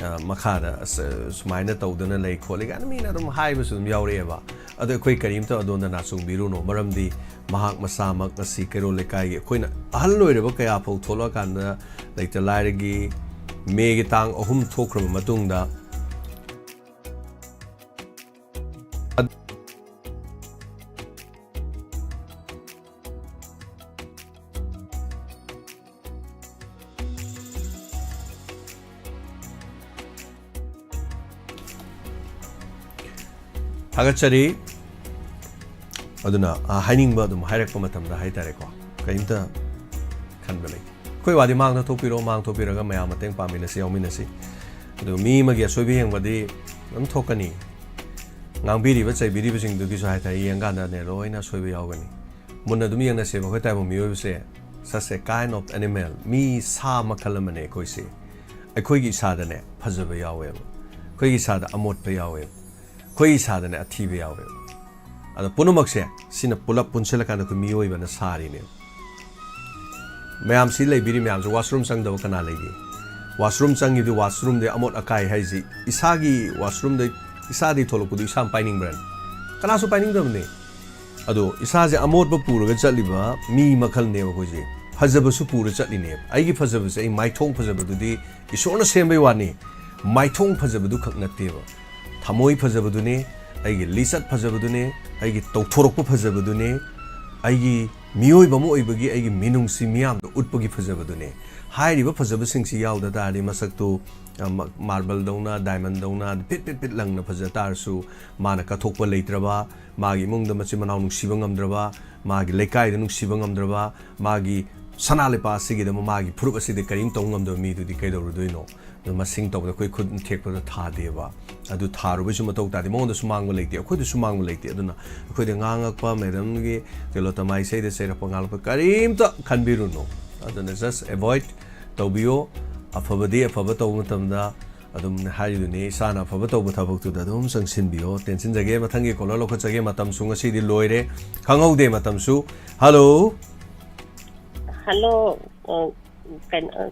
ꯑ, ꯃꯈꯥꯗ ꯑꯁ, ꯁꯨꯃꯥꯏꯅ ꯇꯧꯗꯅ ꯂꯩ ꯈꯣꯠꯂꯤ ꯀꯥꯏꯅ ꯃꯤꯅ ꯑꯗꯨꯝ ꯍꯥꯏꯕꯁꯨ ꯑꯗꯨꯝ ꯌꯥꯎꯔꯛꯑꯦꯕ꯫ ꯑꯗꯣ ꯑꯩꯈꯣꯏ ꯀꯔꯤꯝꯇ ꯑꯗꯣꯝꯗ ꯅꯥꯆꯣꯡꯕꯤꯔꯨꯅꯣ, ꯃꯔꯝꯗꯤ ꯃꯍꯥꯛ ꯃꯁꯥꯃꯛ ꯉꯁꯤ ꯀꯩꯔꯣꯜ ꯂꯩꯀꯥꯏꯒꯤ ꯑꯩꯈꯣꯏꯅ ꯑꯍꯜ ꯑꯣꯏꯔꯕ ꯀꯌꯥ ꯐꯥꯎ ꯊꯣꯛꯂꯛꯑꯀꯥꯟꯗ ꯂꯩꯇ ꯂꯥꯏꯔꯒꯤ ꯃꯦꯒꯤ ꯇꯥꯡ ꯑꯍꯨꯝ ꯊꯣꯛꯈ꯭ꯔꯕ ꯃꯇꯨꯡꯗ ꯊꯥꯒꯠꯆꯔꯤ꯫ ꯑꯗꯨꯅ, ꯑ, ꯍꯥꯏꯅꯤꯡꯕ ꯑꯗꯨꯝ ꯍꯥꯏꯔꯛꯄ ꯃꯇꯝꯗ ꯍꯥꯏꯇꯥꯔꯦꯀꯣ, ꯀꯔꯤꯝꯇ ꯈꯟꯕ ꯂꯩꯇꯦ꯫ ꯑꯩꯈꯣꯏ ꯋꯥꯗꯤ ꯃꯥꯡꯗ ꯊꯣꯛꯄꯤꯔꯣ, ꯃꯥꯡ ꯊꯣꯛꯄꯤꯔꯒ ꯃꯌꯥꯝ ꯃꯇꯦꯡ ꯄꯥꯡꯃꯤꯟꯅꯁꯤ, ꯌꯥꯎꯃꯤꯟꯅꯁꯤ꯫ ꯑꯗꯨ ꯃꯤ ꯑꯃꯒꯤ ꯑꯁꯣꯏꯕ ꯌꯦꯡꯕꯗꯤ ꯑꯗꯨꯝ ꯊꯣꯛꯀꯅꯤ꯫ ꯉꯥꯡꯕꯤꯔꯤꯕ ꯆꯩꯕꯤꯔꯤꯕꯁꯤꯡꯗꯨꯒꯤꯁꯨ ꯍꯥꯏꯇꯥꯔꯦ, ꯌꯦꯡꯀꯥꯟꯗꯅꯦ ꯂꯣꯏꯅ ꯑꯁꯣꯏꯕ ꯌꯥꯎꯒꯅꯤ꯫ ꯃꯨꯟꯅ ꯑꯗꯨꯝ ꯌꯦꯡꯅꯁꯦꯕ, ꯑꯩꯈꯣꯏ ꯇꯥꯏꯕꯪ ꯃꯤꯑꯣꯏꯕꯁꯦ such a kind of animal, ꯃꯤ ꯁꯥ ꯃꯈꯜ ꯑꯃꯅꯦ ꯑꯩꯈꯣꯏꯁꯦ꯫ ꯑꯩꯈꯣꯏꯒꯤ ꯏꯁꯥꯗꯅꯦ ꯐꯖꯕ ꯌꯥꯎꯋꯦꯕ, ꯑꯩꯈꯣꯏꯒꯤ ꯏꯁꯥꯗ ꯑꯃꯣꯠꯄ ꯌꯥꯎꯋꯦꯕ, ꯑꯩꯈꯣꯏꯒꯤ ꯏꯁꯥꯗꯅꯦ ꯑꯊꯤꯕ ꯌꯥꯎꯋꯦꯕ꯫ ꯑꯗꯣ ꯄꯨꯝꯅꯃꯛꯁꯦ ꯁꯤꯅ ꯄꯨꯂꯞ ꯄꯨꯟꯁꯤꯜꯂꯀꯥꯟꯗ ꯑꯩꯈꯣꯏ ꯃꯤꯑꯣꯏꯕꯅ ꯁꯥꯔꯤꯅꯦꯕ꯫ ꯃꯌꯥꯝꯁꯤ ꯂꯩꯕꯤꯔꯤ ꯃꯌꯥꯝꯁꯦ, washroom ꯆꯪꯗꯕ ꯀꯅꯥ ꯂꯩꯒꯦ? Washroom ꯆꯪꯉꯤꯗꯨ, washroomꯗꯩ ꯑꯃꯣꯠ ꯑꯀꯥꯏ ꯍꯥꯏꯁꯤ ꯏꯁꯥꯒꯤ washroomꯗꯩ, ꯏꯁꯥꯗꯒꯤ ꯊꯣꯛꯂꯛꯄꯗꯨ ꯏꯁꯥꯅ ꯄꯥꯏꯅꯤꯡꯕ꯭ꯔꯥꯅꯦ? ꯀꯅꯥꯁꯨ ꯄꯥꯏꯅꯤꯡꯗꯕꯅꯦ꯫ ꯑꯗꯣ ꯏꯁꯥꯁꯦ ꯑꯃꯣꯠꯄ ꯄꯨꯔꯒ ꯆꯠꯂꯤꯕ ꯃꯤ ꯃꯈꯜꯅꯦꯕ ꯑꯩꯈꯣꯏꯁꯦ꯫ ꯐꯖꯕꯁꯨ ꯄꯨꯔ ꯆꯠꯂꯤꯅꯦꯕ꯫ ꯑꯩꯒꯤ ꯐꯖꯕꯁꯦ, ꯑꯩ ꯃꯥꯏꯊꯣꯡ ꯐꯖꯕꯗꯨꯗꯤ ꯏꯁꯣꯔꯅ ꯁꯦꯝꯕꯩ ꯋꯥꯅꯤ, ꯃꯥꯏꯊꯣꯡ ꯐꯖꯕꯗꯨ ꯈꯛ ꯅꯠꯇꯦꯕ꯫ ꯊꯃꯣꯏ ꯐꯖꯕꯗꯨꯅꯦ, ꯑꯩꯒꯤ ꯂꯤꯆꯠ ꯐꯖꯕꯗꯨꯅꯦ, ꯑꯩꯒꯤ ꯇꯧꯊꯣꯔꯛꯄ ꯐꯖꯕꯗꯨꯅꯦ, ꯑꯩꯒꯤ ꯃꯤꯑꯣꯏꯕ ꯑꯃ ꯑꯣꯏꯕꯒꯤ ꯑꯩꯒꯤ ꯃꯤꯅꯨꯡꯁꯤ ꯃꯤꯌꯥꯝꯗ ꯎꯠꯄꯒꯤ ꯐꯖꯕꯗꯨꯅꯦ꯫ ꯍꯥꯏꯔꯤꯕ ꯐꯖꯕꯁꯤꯡꯁꯤ ꯌꯥꯎꯗ ꯇꯥꯔꯗꯤ ꯃꯁꯛꯇꯨ, ꯑ, ꯃ-, marble ꯗꯧꯅ, diamond ꯗꯧꯅ ꯐꯤꯠ ꯐꯤꯠ ꯐꯤꯠ ꯂꯪꯅ ꯐꯖ ꯇꯥꯔꯁꯨ, ꯃꯥꯅ ꯀꯠꯊꯣꯛꯄ ꯂꯩꯇ꯭ꯔꯕ, ꯃꯥꯒꯤ ꯏꯃꯨꯡꯗ ꯃꯆꯤꯟ ꯃꯅꯥꯎ ꯅꯨꯡꯁꯤꯕ ꯉꯝꯗ꯭ꯔꯕ, ꯃꯥꯒꯤ ꯂꯩꯀꯥꯏꯗ ꯅꯨꯡꯁꯤꯕ ꯉꯝꯗ꯭ꯔꯕ, ꯃꯥꯒꯤ ꯁꯅꯥ ꯂꯩꯄꯥꯛ ꯑꯁꯤꯒꯤꯗꯃꯛ ꯃꯥꯒꯤ ꯐꯨꯔꯨꯞ ꯑꯁꯤꯗ ꯀꯔꯤꯝ ꯇꯧ ꯉꯝꯗꯕ ꯃꯤꯗꯨꯗꯤ ꯀꯩꯗꯧꯔꯨꯗꯣꯏꯅꯣ? ꯑꯗꯨ ꯃꯁꯤꯡ ꯇꯧꯕꯗ ꯑꯩꯈꯣꯏ ꯈꯨꯠ ꯊꯦꯛꯄꯗ ꯊꯥꯗꯦꯕ꯫ ꯑꯗꯨ ꯊꯥꯔꯨꯕꯩꯁꯨ ꯃꯊꯧ ꯇꯥꯗꯦ, ꯃꯉꯣꯟꯗꯁꯨ ꯃꯥꯡꯕ ꯂꯩꯇꯦ, ꯑꯩꯈꯣꯏꯗꯁꯨ ꯃꯥꯡꯕ ꯂꯩꯇꯦ꯫ ꯑꯗꯨꯅ ꯑꯩꯈꯣꯏꯗ ꯉꯥꯡꯉꯛꯄ, madam ꯒꯤ ꯇꯤꯂꯣꯇꯃꯥ ꯏꯁꯩꯗ ꯆꯩꯔꯛꯄ ꯉꯥꯡꯂꯛꯄ ꯀꯔꯤꯝꯇ ꯈꯟꯕꯤꯔꯨꯅꯨ꯫ ꯑꯗꯨꯅ just avoid ꯇꯧꯕꯤꯌꯣ꯫ ꯑꯐꯕꯗꯤ ꯑꯐꯕ ꯇꯧꯕ ꯃꯇꯝꯗ ꯑꯗꯨꯝ ꯍꯥꯏꯔꯤꯗꯨꯅꯤ, ꯏꯁꯥꯅ ꯑꯐꯕ ꯇꯧꯕ ꯊꯕꯛꯇꯨꯗ ꯑꯗꯨꯝ ꯆꯪꯁꯤꯟꯕꯤꯌꯣ꯫ ꯇꯦꯟꯁꯤꯟꯖꯒꯦ, ꯃꯊꯪꯒꯤ caller ꯂꯧꯈꯠꯆꯒꯦ꯫ ꯃꯇꯝꯁꯨ ꯉꯁꯤꯗꯤ ꯂꯣꯏꯔꯦ, ꯈꯪꯍꯧꯗꯦ ꯃꯇꯝꯁꯨ꯫ Hello꯫ Hello꯫ ꯑ, ꯀꯩꯅꯣ, ꯑ,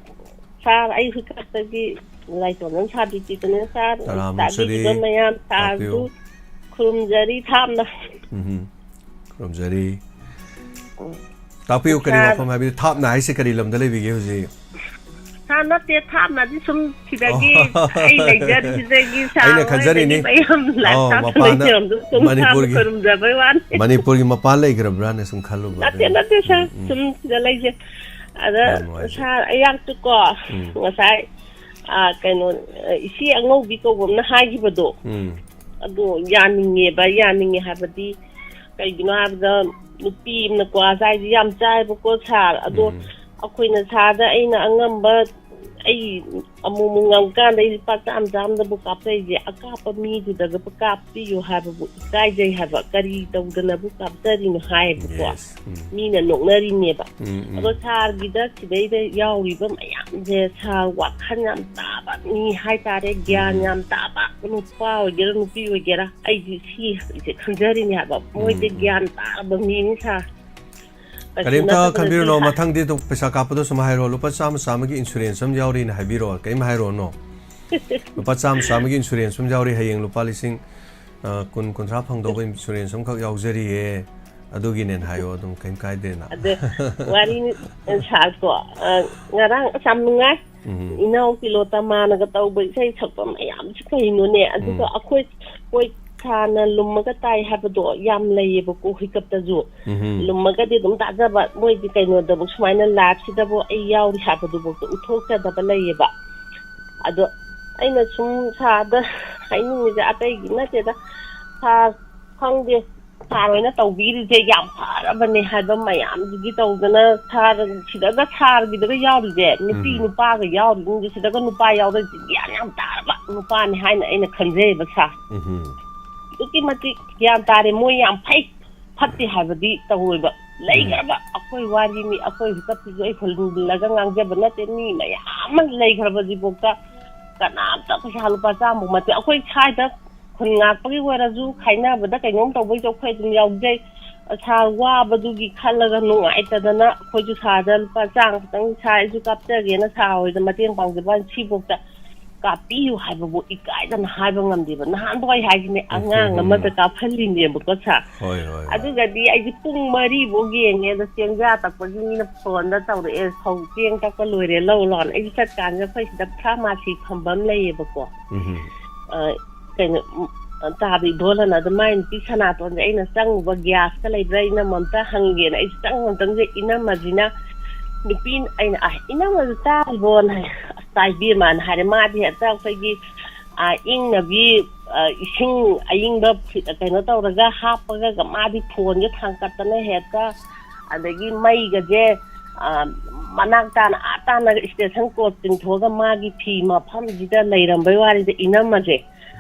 sir, ꯑꯩ ꯍꯨꯏꯀꯥꯛꯇꯒꯤ ꯂꯥꯏꯁꯣꯟ ꯑꯃ ꯁꯥꯕꯤꯈꯤꯕꯅꯦ, sir꯫ ꯇꯔꯥꯝꯅ ꯑꯣꯛꯆꯔꯤ꯫ ꯇꯥꯕꯤꯔꯤꯕ ꯃꯌꯥꯝ, sir ꯁꯨ ꯇꯥꯛꯄꯤꯌꯨ꯫ ꯈꯨꯔꯨꯝꯖꯔꯤ ꯊꯥꯞꯅ꯫ ꯎꯝꯍꯨꯝ꯫ ꯈꯨꯔꯨꯝꯖꯔꯤ꯫ ꯎꯝ꯫ ꯇꯥꯛꯄꯤꯌꯨ, ꯀꯔꯤ sir꯫ ꯋꯥꯐꯝ ꯍꯥꯏꯕꯤꯌꯨ? ꯊꯥꯞꯅ ꯍꯥꯏꯁꯦ ꯀꯔꯤ ꯂꯝꯗ ꯂꯩꯕꯤꯒꯦ ꯍꯧꯖꯤꯛ? Sir, ꯅꯠꯇꯦ, ꯊꯥꯞꯅꯗꯤ ꯁꯨꯝ ꯁꯤꯗꯒꯤ ꯑꯣ꯫ ꯑꯩ ꯂꯩꯖꯔꯤꯁꯤꯗꯒꯤ sir ꯑꯩꯅ ꯍꯣꯏꯗꯒꯤ ꯈꯟꯖꯔꯤꯅꯤ꯫ ꯃꯌꯥꯝ live ꯑꯣ, ꯊꯥꯞꯅ ꯃꯄꯥꯟꯗ ꯂꯩꯖꯔꯝꯗꯣ ꯁꯨꯝ ꯃꯅꯤꯄꯨꯔꯒꯤ, ꯈꯨꯔꯨꯝꯖꯕꯩ ꯋꯥꯅꯤ꯫ ꯃꯅꯤꯄꯨꯔꯒꯤ ꯃꯄꯥꯟ ꯂꯩꯈ꯭ꯔꯕ꯭ꯔꯥꯅ ꯁꯨꯝ ꯈꯜꯂꯨꯕ ꯅꯠꯇꯦ, ꯑꯗꯨꯒꯤ꯫ ꯅꯠꯇꯦ, sir꯫ ꯎꯝ, ꯎꯝ꯫ ꯁꯨꯝ ꯁꯤꯗ ꯂꯩꯖꯩ꯫ ꯑꯗ ꯌꯥꯝ ꯅꯨꯡꯉꯥꯏꯖꯩ꯫ Sir, ꯑꯩꯍꯥꯛꯇꯨꯀꯣ, ꯎꯝ꯫ ꯉꯁꯥꯏ, ꯑ, ꯀꯩꯅꯣ, ꯑ, ꯏꯆꯦ ꯑꯉꯧꯕꯤ ꯀꯧꯕ ꯑꯃꯅ ꯍꯥꯏꯈꯤꯕꯗꯣ, ꯎꯝ꯫ ꯑꯗꯣ ꯌꯥꯅꯤꯡꯉꯦꯕ, ꯌꯥꯅꯤꯡꯉꯦ ꯍꯥꯏꯕꯗꯤ ꯀꯩꯒꯤꯅꯣ ꯍꯥꯏꯕꯗ ꯅꯨꯄꯤ ꯑꯃꯅ ꯀ꯭ꯋꯥ ꯆꯥꯏꯁꯦ ꯌꯥꯝ ꯆꯥꯏꯕꯀꯣ ꯁꯥꯔ꯫ ꯑꯗꯣ ꯎꯝ. ꯑꯩꯈꯣꯏꯅ ꯁꯥꯔꯗ ꯑꯩꯅ ꯑꯉꯝꯕ ꯑꯩ ꯑꯃꯨꯛ ꯑꯃꯨꯛ ꯉꯝꯀꯥꯟꯗ ꯑꯩ ꯂꯨꯄꯥ ꯆꯥꯝꯃ ꯆꯥꯝꯃꯗꯕꯨ ꯀꯥꯞꯆꯩꯁꯦ, ꯑꯀꯥꯞꯄ ꯃꯤꯗꯨꯗꯒꯕꯨ ꯀꯥꯞꯄꯤꯌꯨ ꯍꯥꯏꯕꯕꯨ ꯏꯀꯥꯏꯖꯩ ꯍꯥꯏꯕ, ꯀꯔꯤ ꯇꯧꯗꯅꯕꯨ ꯀꯥꯞꯆꯔꯤꯅꯣ ꯍꯥꯏꯌꯦꯕꯀꯣ꯫ Yes. ꯎꯝ. ꯃꯤꯅ ꯅꯣꯛꯅꯔꯤꯅꯦꯕ꯫ ꯎꯝ, ꯎꯝ. ꯑꯗꯣ ꯁꯥꯔꯒꯤꯗ ꯁꯤꯗꯩꯗ ꯌꯥꯎꯔꯤꯕ ꯃꯌꯥꯝꯁꯦ ꯁꯥꯔ ꯋꯥꯈꯜ ꯌꯥꯝ ꯇꯥꯕ ꯃꯤ ꯍꯥꯏꯇꯥꯔꯦ, ꯒ꯭ꯌꯥꯟ ꯎꯝ. ꯌꯥꯝ ꯇꯥꯕ, ꯅꯨꯄꯥ ꯑꯣꯏꯒꯦꯔꯥ ꯅꯨꯄꯤ ꯑꯣꯏꯒꯦꯔꯥ, ꯑꯩꯗꯤ ꯁꯤ ꯍꯧꯖꯤꯛꯁꯦ ꯈꯟꯖꯔꯤꯅꯦ ꯍꯥꯏꯕ, ꯃꯣꯏꯗꯤ ꯎꯝ, ꯎꯝ. ꯒ꯭ꯌꯥꯟ ꯇꯥꯔꯕ ꯃꯤꯅꯤ ꯁꯥꯔ꯫ ꯀꯩꯁꯨ ꯀꯔꯤꯝꯇ ꯅꯠꯇꯕ ꯅꯠꯇꯦ ꯈꯟꯕꯤꯔꯨꯅꯣ, ꯁꯥꯔ꯫ ꯃꯊꯪꯗꯤ ꯑꯗꯨꯝ ꯄꯩꯁꯥ ꯀꯥꯞꯄꯗꯣ ꯁꯨꯃꯥꯏꯅ ꯍꯥꯏꯔꯣ, "ꯂꯨꯄꯥ ꯆꯥꯝꯃ ꯆꯥꯝꯃꯒꯤ ꯏꯟꯁꯨꯔꯦꯟꯁ ꯑꯃ ꯌꯥꯎꯔꯤꯅ" ꯍꯥꯏꯕꯤꯔꯣ, ꯀꯔꯤꯝ ꯍꯥꯏꯔꯨꯔꯅꯣ꯫ "ꯂꯨꯄꯥ ꯆꯥꯝꯃ ꯆꯥꯝꯃꯒꯤ ꯏꯟꯁꯨꯔꯦꯟꯁ ꯑꯃ ꯌꯥꯎꯔꯤ, ꯍꯌꯦꯡ ꯂꯨꯄꯥ ꯂꯤꯁꯤꯡ, ꯑ, ꯀꯨꯟ, ꯀꯨꯟꯊ꯭ꯔꯥ ꯐꯪꯗꯧꯕ ꯏꯟꯁꯨꯔꯦꯟꯁ ꯑꯃꯈꯛ ꯌꯥꯎꯖꯔꯤꯌꯦ, ꯑꯗꯨꯒꯤꯅꯦꯅ" ꯍꯥꯏꯌꯣ, ꯑꯗꯨꯝ ꯀꯔꯤꯝ ꯀꯥꯏꯗꯦꯅ꯫ ꯑꯗ ꯋꯥꯔꯤ ꯁꯥꯔꯀꯣ, ꯑ, ꯉꯔꯥꯡ ꯑꯁ ꯌꯥꯝ ꯅꯨꯡꯉꯥꯏ꯫ ꯎꯝ. ꯏꯅꯥꯎ ꯇꯤꯂꯣꯇꯃꯥꯅꯒ ꯇꯧꯕ ꯏꯁꯩ ꯁꯛꯄ ꯃꯌꯥꯝꯁꯤ ꯀꯩꯅꯣꯅꯦ? ꯑꯗꯨꯒ ꯎꯝ. ꯑꯩꯈꯣꯏ ꯃꯣꯏ ꯁꯥꯔꯅ ꯂꯨꯝꯃꯒ ꯇꯥꯏ ꯍꯥꯏꯕꯗꯣ ꯌꯥꯝ ꯂꯩꯌꯦꯕꯀꯣ, ꯍꯨꯏꯀꯞꯇꯁꯨ꯫ ꯎꯝ. ꯂꯨꯝꯃꯒꯗꯤ ꯑꯗꯨꯝ ꯇꯥꯖꯕ, ꯃꯣꯏꯗꯤ ꯀꯩꯅꯣꯗꯕꯨ ꯁꯨꯃꯥꯏꯅ ꯂꯥꯏꯐꯁꯤꯗꯕꯨ ꯑꯩ ꯌꯥꯎꯔꯤ ꯍꯥꯏꯕꯗꯨꯐꯥꯎꯗ ꯎꯠꯊꯣꯛꯆꯗꯕ ꯂꯩꯌꯦꯕ꯫ ꯑꯗꯣ ꯑꯩꯅ ꯁꯨꯝ ꯁꯥꯔꯗ ꯍꯥꯏꯅꯤꯡꯉꯤꯁꯦ ꯑꯇꯩꯒꯤ ꯅꯠꯇꯦꯗ, ꯁꯥꯔ ꯈꯪꯗꯦ, ꯁꯥꯔ ꯍꯣꯏꯅ ꯇꯧꯕꯤꯔꯤꯁꯦ ꯌꯥꯝ ꯐꯔꯕꯅꯦ ꯍꯥꯏꯕ ꯃꯌꯥꯝꯗꯨꯒꯤ ꯇꯧꯗꯅ, ꯁꯥꯔ ꯁꯤꯗꯒ ꯁꯥꯔꯒꯤꯗꯒ ꯌꯥꯎꯔꯤꯁꯦ, ꯅꯨꯄꯤ ꯎꯝ. ꯅꯨꯄꯥꯒ ꯌꯥꯎꯔꯤꯁꯤꯡꯁꯦ, ꯁꯤꯗꯒ ꯅꯨꯄꯥ ꯌꯥꯎꯔꯤꯁꯦ ꯒ꯭ꯌꯥꯟ ꯌꯥꯝ ꯇꯥꯔꯕ ꯅꯨꯄꯥꯅꯤ ꯍꯥꯏꯅ ꯑꯩꯅ ꯈꯟꯖꯩꯌꯦꯕ ꯁꯥꯔ꯫ ꯎꯝ. ꯑꯗꯨꯛꯀꯤ ꯃꯇꯤꯛ ꯒ꯭ꯌꯥꯟ ꯇꯥꯔꯦ, ꯃꯣꯏ ꯌꯥꯝ ꯐꯩ, ꯐꯠꯇꯦ ꯍꯥꯏꯕꯗꯤ ꯇꯧꯔꯣꯏꯕ꯫ ꯂꯩꯈ꯭ꯔꯕ ꯑꯩꯈꯣꯏ ꯋꯥꯔꯤꯅꯤ, ꯑꯩꯈꯣꯏ ꯍꯨꯏꯀꯞꯁꯤꯁꯨ ꯑꯩ ꯍꯨꯜꯂꯒ ꯉꯥꯡꯖꯕ ꯅꯠꯇꯦ, ꯃꯤ ꯃꯌꯥꯝ ꯑꯃ ꯂꯩꯈ꯭ꯔꯕꯁꯤꯐꯥꯎꯗ ꯀꯅꯥꯝꯇ ꯄꯩꯁꯥ ꯂꯨꯄꯥ ꯆꯥꯝꯃ ꯃꯇꯦꯡ, ꯑꯩꯈꯣꯏ ꯁ꯭ꯋꯥꯏꯗ ꯈꯨꯟ ꯉꯥꯛꯄꯒꯤ ꯑꯣꯏꯔꯁꯨ, ꯈꯥꯏꯅꯕꯗ ꯀꯩꯅꯣꯝ ꯇꯧꯕꯒꯤꯁꯨ ꯑꯩꯈꯣꯏ ꯑꯗꯨꯝ ꯌꯥꯎꯖꯩ꯫ ꯁꯥꯔ ꯋꯥꯕꯗꯨꯒꯤ ꯈꯜꯂꯒ ꯅꯨꯡꯉꯥꯏꯇꯗꯅ ꯑꯩꯈꯣꯏꯁꯨ ꯁꯥꯔꯗ ꯂꯨꯄꯥ ꯆꯥꯝꯃ ꯈꯛꯇꯪ ꯁꯥꯔ ꯑꯩꯁꯨ ꯀꯥꯞꯆꯒꯦꯅ ꯁꯥꯔ ꯍꯣꯏꯗ ꯃꯇꯦꯡ ꯄꯥꯡꯖꯕ ꯋꯥꯅꯤ꯫ ꯁꯤꯐꯥꯎꯗ ꯀꯥꯞꯄꯤꯌꯨ ꯍꯥꯏꯕꯕꯨ ꯏꯀꯥꯏꯗꯅ ꯍꯥꯏꯕ ꯉꯝꯗꯦꯕ꯫ ꯅꯍꯥꯟꯋꯥꯏ ꯍꯥꯏꯁꯤꯅꯦ, ꯑꯉꯥꯡ ꯑꯃꯗ ꯀꯥꯞꯍꯜꯂꯤꯅꯦꯕꯀꯣ ꯁꯥꯔ꯫ ꯍꯣꯏ, ꯍꯣꯏ, ꯍꯣꯏ. ꯑꯗꯨꯒꯗꯤ ꯑꯩꯁꯦ ꯄꯨꯡ ꯃꯔꯤꯐꯧ ꯌꯦꯡꯉꯦ꯫ ꯑꯗ ꯆꯦꯡꯖꯥ ꯇꯛꯄꯒꯤ ꯃꯤꯅ ꯐꯣꯟꯗ ꯇꯧꯔꯛꯑꯦ, "ꯐꯧ ꯆꯦꯡ ꯇꯛꯄ ꯂꯣꯏꯔꯦ, ꯂꯧ ꯂꯥꯎꯅ"꯫ ꯑꯩꯁꯦ ꯆꯠꯀꯥꯟꯗ ꯑꯩꯈꯣꯏ ꯁꯤꯗ ꯐꯥꯔꯃꯥꯁꯤ ꯐꯝꯕ ꯑꯃ ꯂꯩꯌꯦꯕꯀꯣ꯫ ꯎꯝ. ꯑ, ꯀꯩꯅꯣ, ꯎꯝ, ꯇꯥꯕ ꯏꯕꯣꯂꯅ ꯑꯗꯨ ꯃꯥꯏ ꯅꯨꯄꯤ ꯁꯅꯥꯇꯣꯟꯁꯦ ꯑꯩꯅ ꯆꯪꯉꯨꯕ, "ꯒ꯭ꯌꯥꯁꯀ ꯂꯩꯕ꯭ꯔꯥ, ꯏꯅꯝꯃ ꯑꯝꯇ ꯍꯪꯒꯦꯅ"꯫ ꯑꯩꯁꯦ ꯆꯪꯉꯨ ꯃꯇꯝꯁꯦ ꯏꯅꯝꯃꯁꯤꯅ, ꯅꯨꯄꯤ ꯑꯩꯅ, "ꯑ, ꯏꯅꯝꯃꯁꯨ ꯇꯥꯔꯤꯕꯣꯅ" ꯍꯥꯏ꯫ "ꯑꯁ, ꯇꯥꯏ ꯏꯕꯦꯝꯃꯅ" ꯍꯥꯏꯔꯦ꯫ ꯃꯥꯗꯤ ꯍꯦꯛꯇ ꯑꯩꯈꯣꯏꯒꯤ, ꯑ, ꯏꯪꯅꯕꯤ, ꯑ, ꯏꯁꯤꯡ ꯑꯏꯪꯕ ꯐꯤ-, ꯀꯩꯅꯣ ꯇꯧꯔꯒ ꯍꯥꯞꯄꯒ ꯃꯥꯗꯤ ꯐꯣꯟꯁꯦ ꯊꯥꯡꯀꯠꯇꯅ ꯍꯦꯛꯇ, ꯑꯗꯒꯤ ꯃꯩꯒꯁꯦ, ꯑ, ꯃꯅꯥꯛ ꯇꯥꯅ, ꯑꯥ ꯇꯥꯅ ꯏꯁꯇꯦꯁꯟ ꯀꯣꯔꯠ ꯆꯤꯡꯊꯣꯛꯑꯒ ꯃꯥꯒꯤ ꯐꯤ ꯃꯐꯝꯁꯤꯗ ꯂꯩꯔꯝꯕꯩ ꯋꯥꯔꯤꯗ ꯏꯅꯝꯃꯁꯦ꯫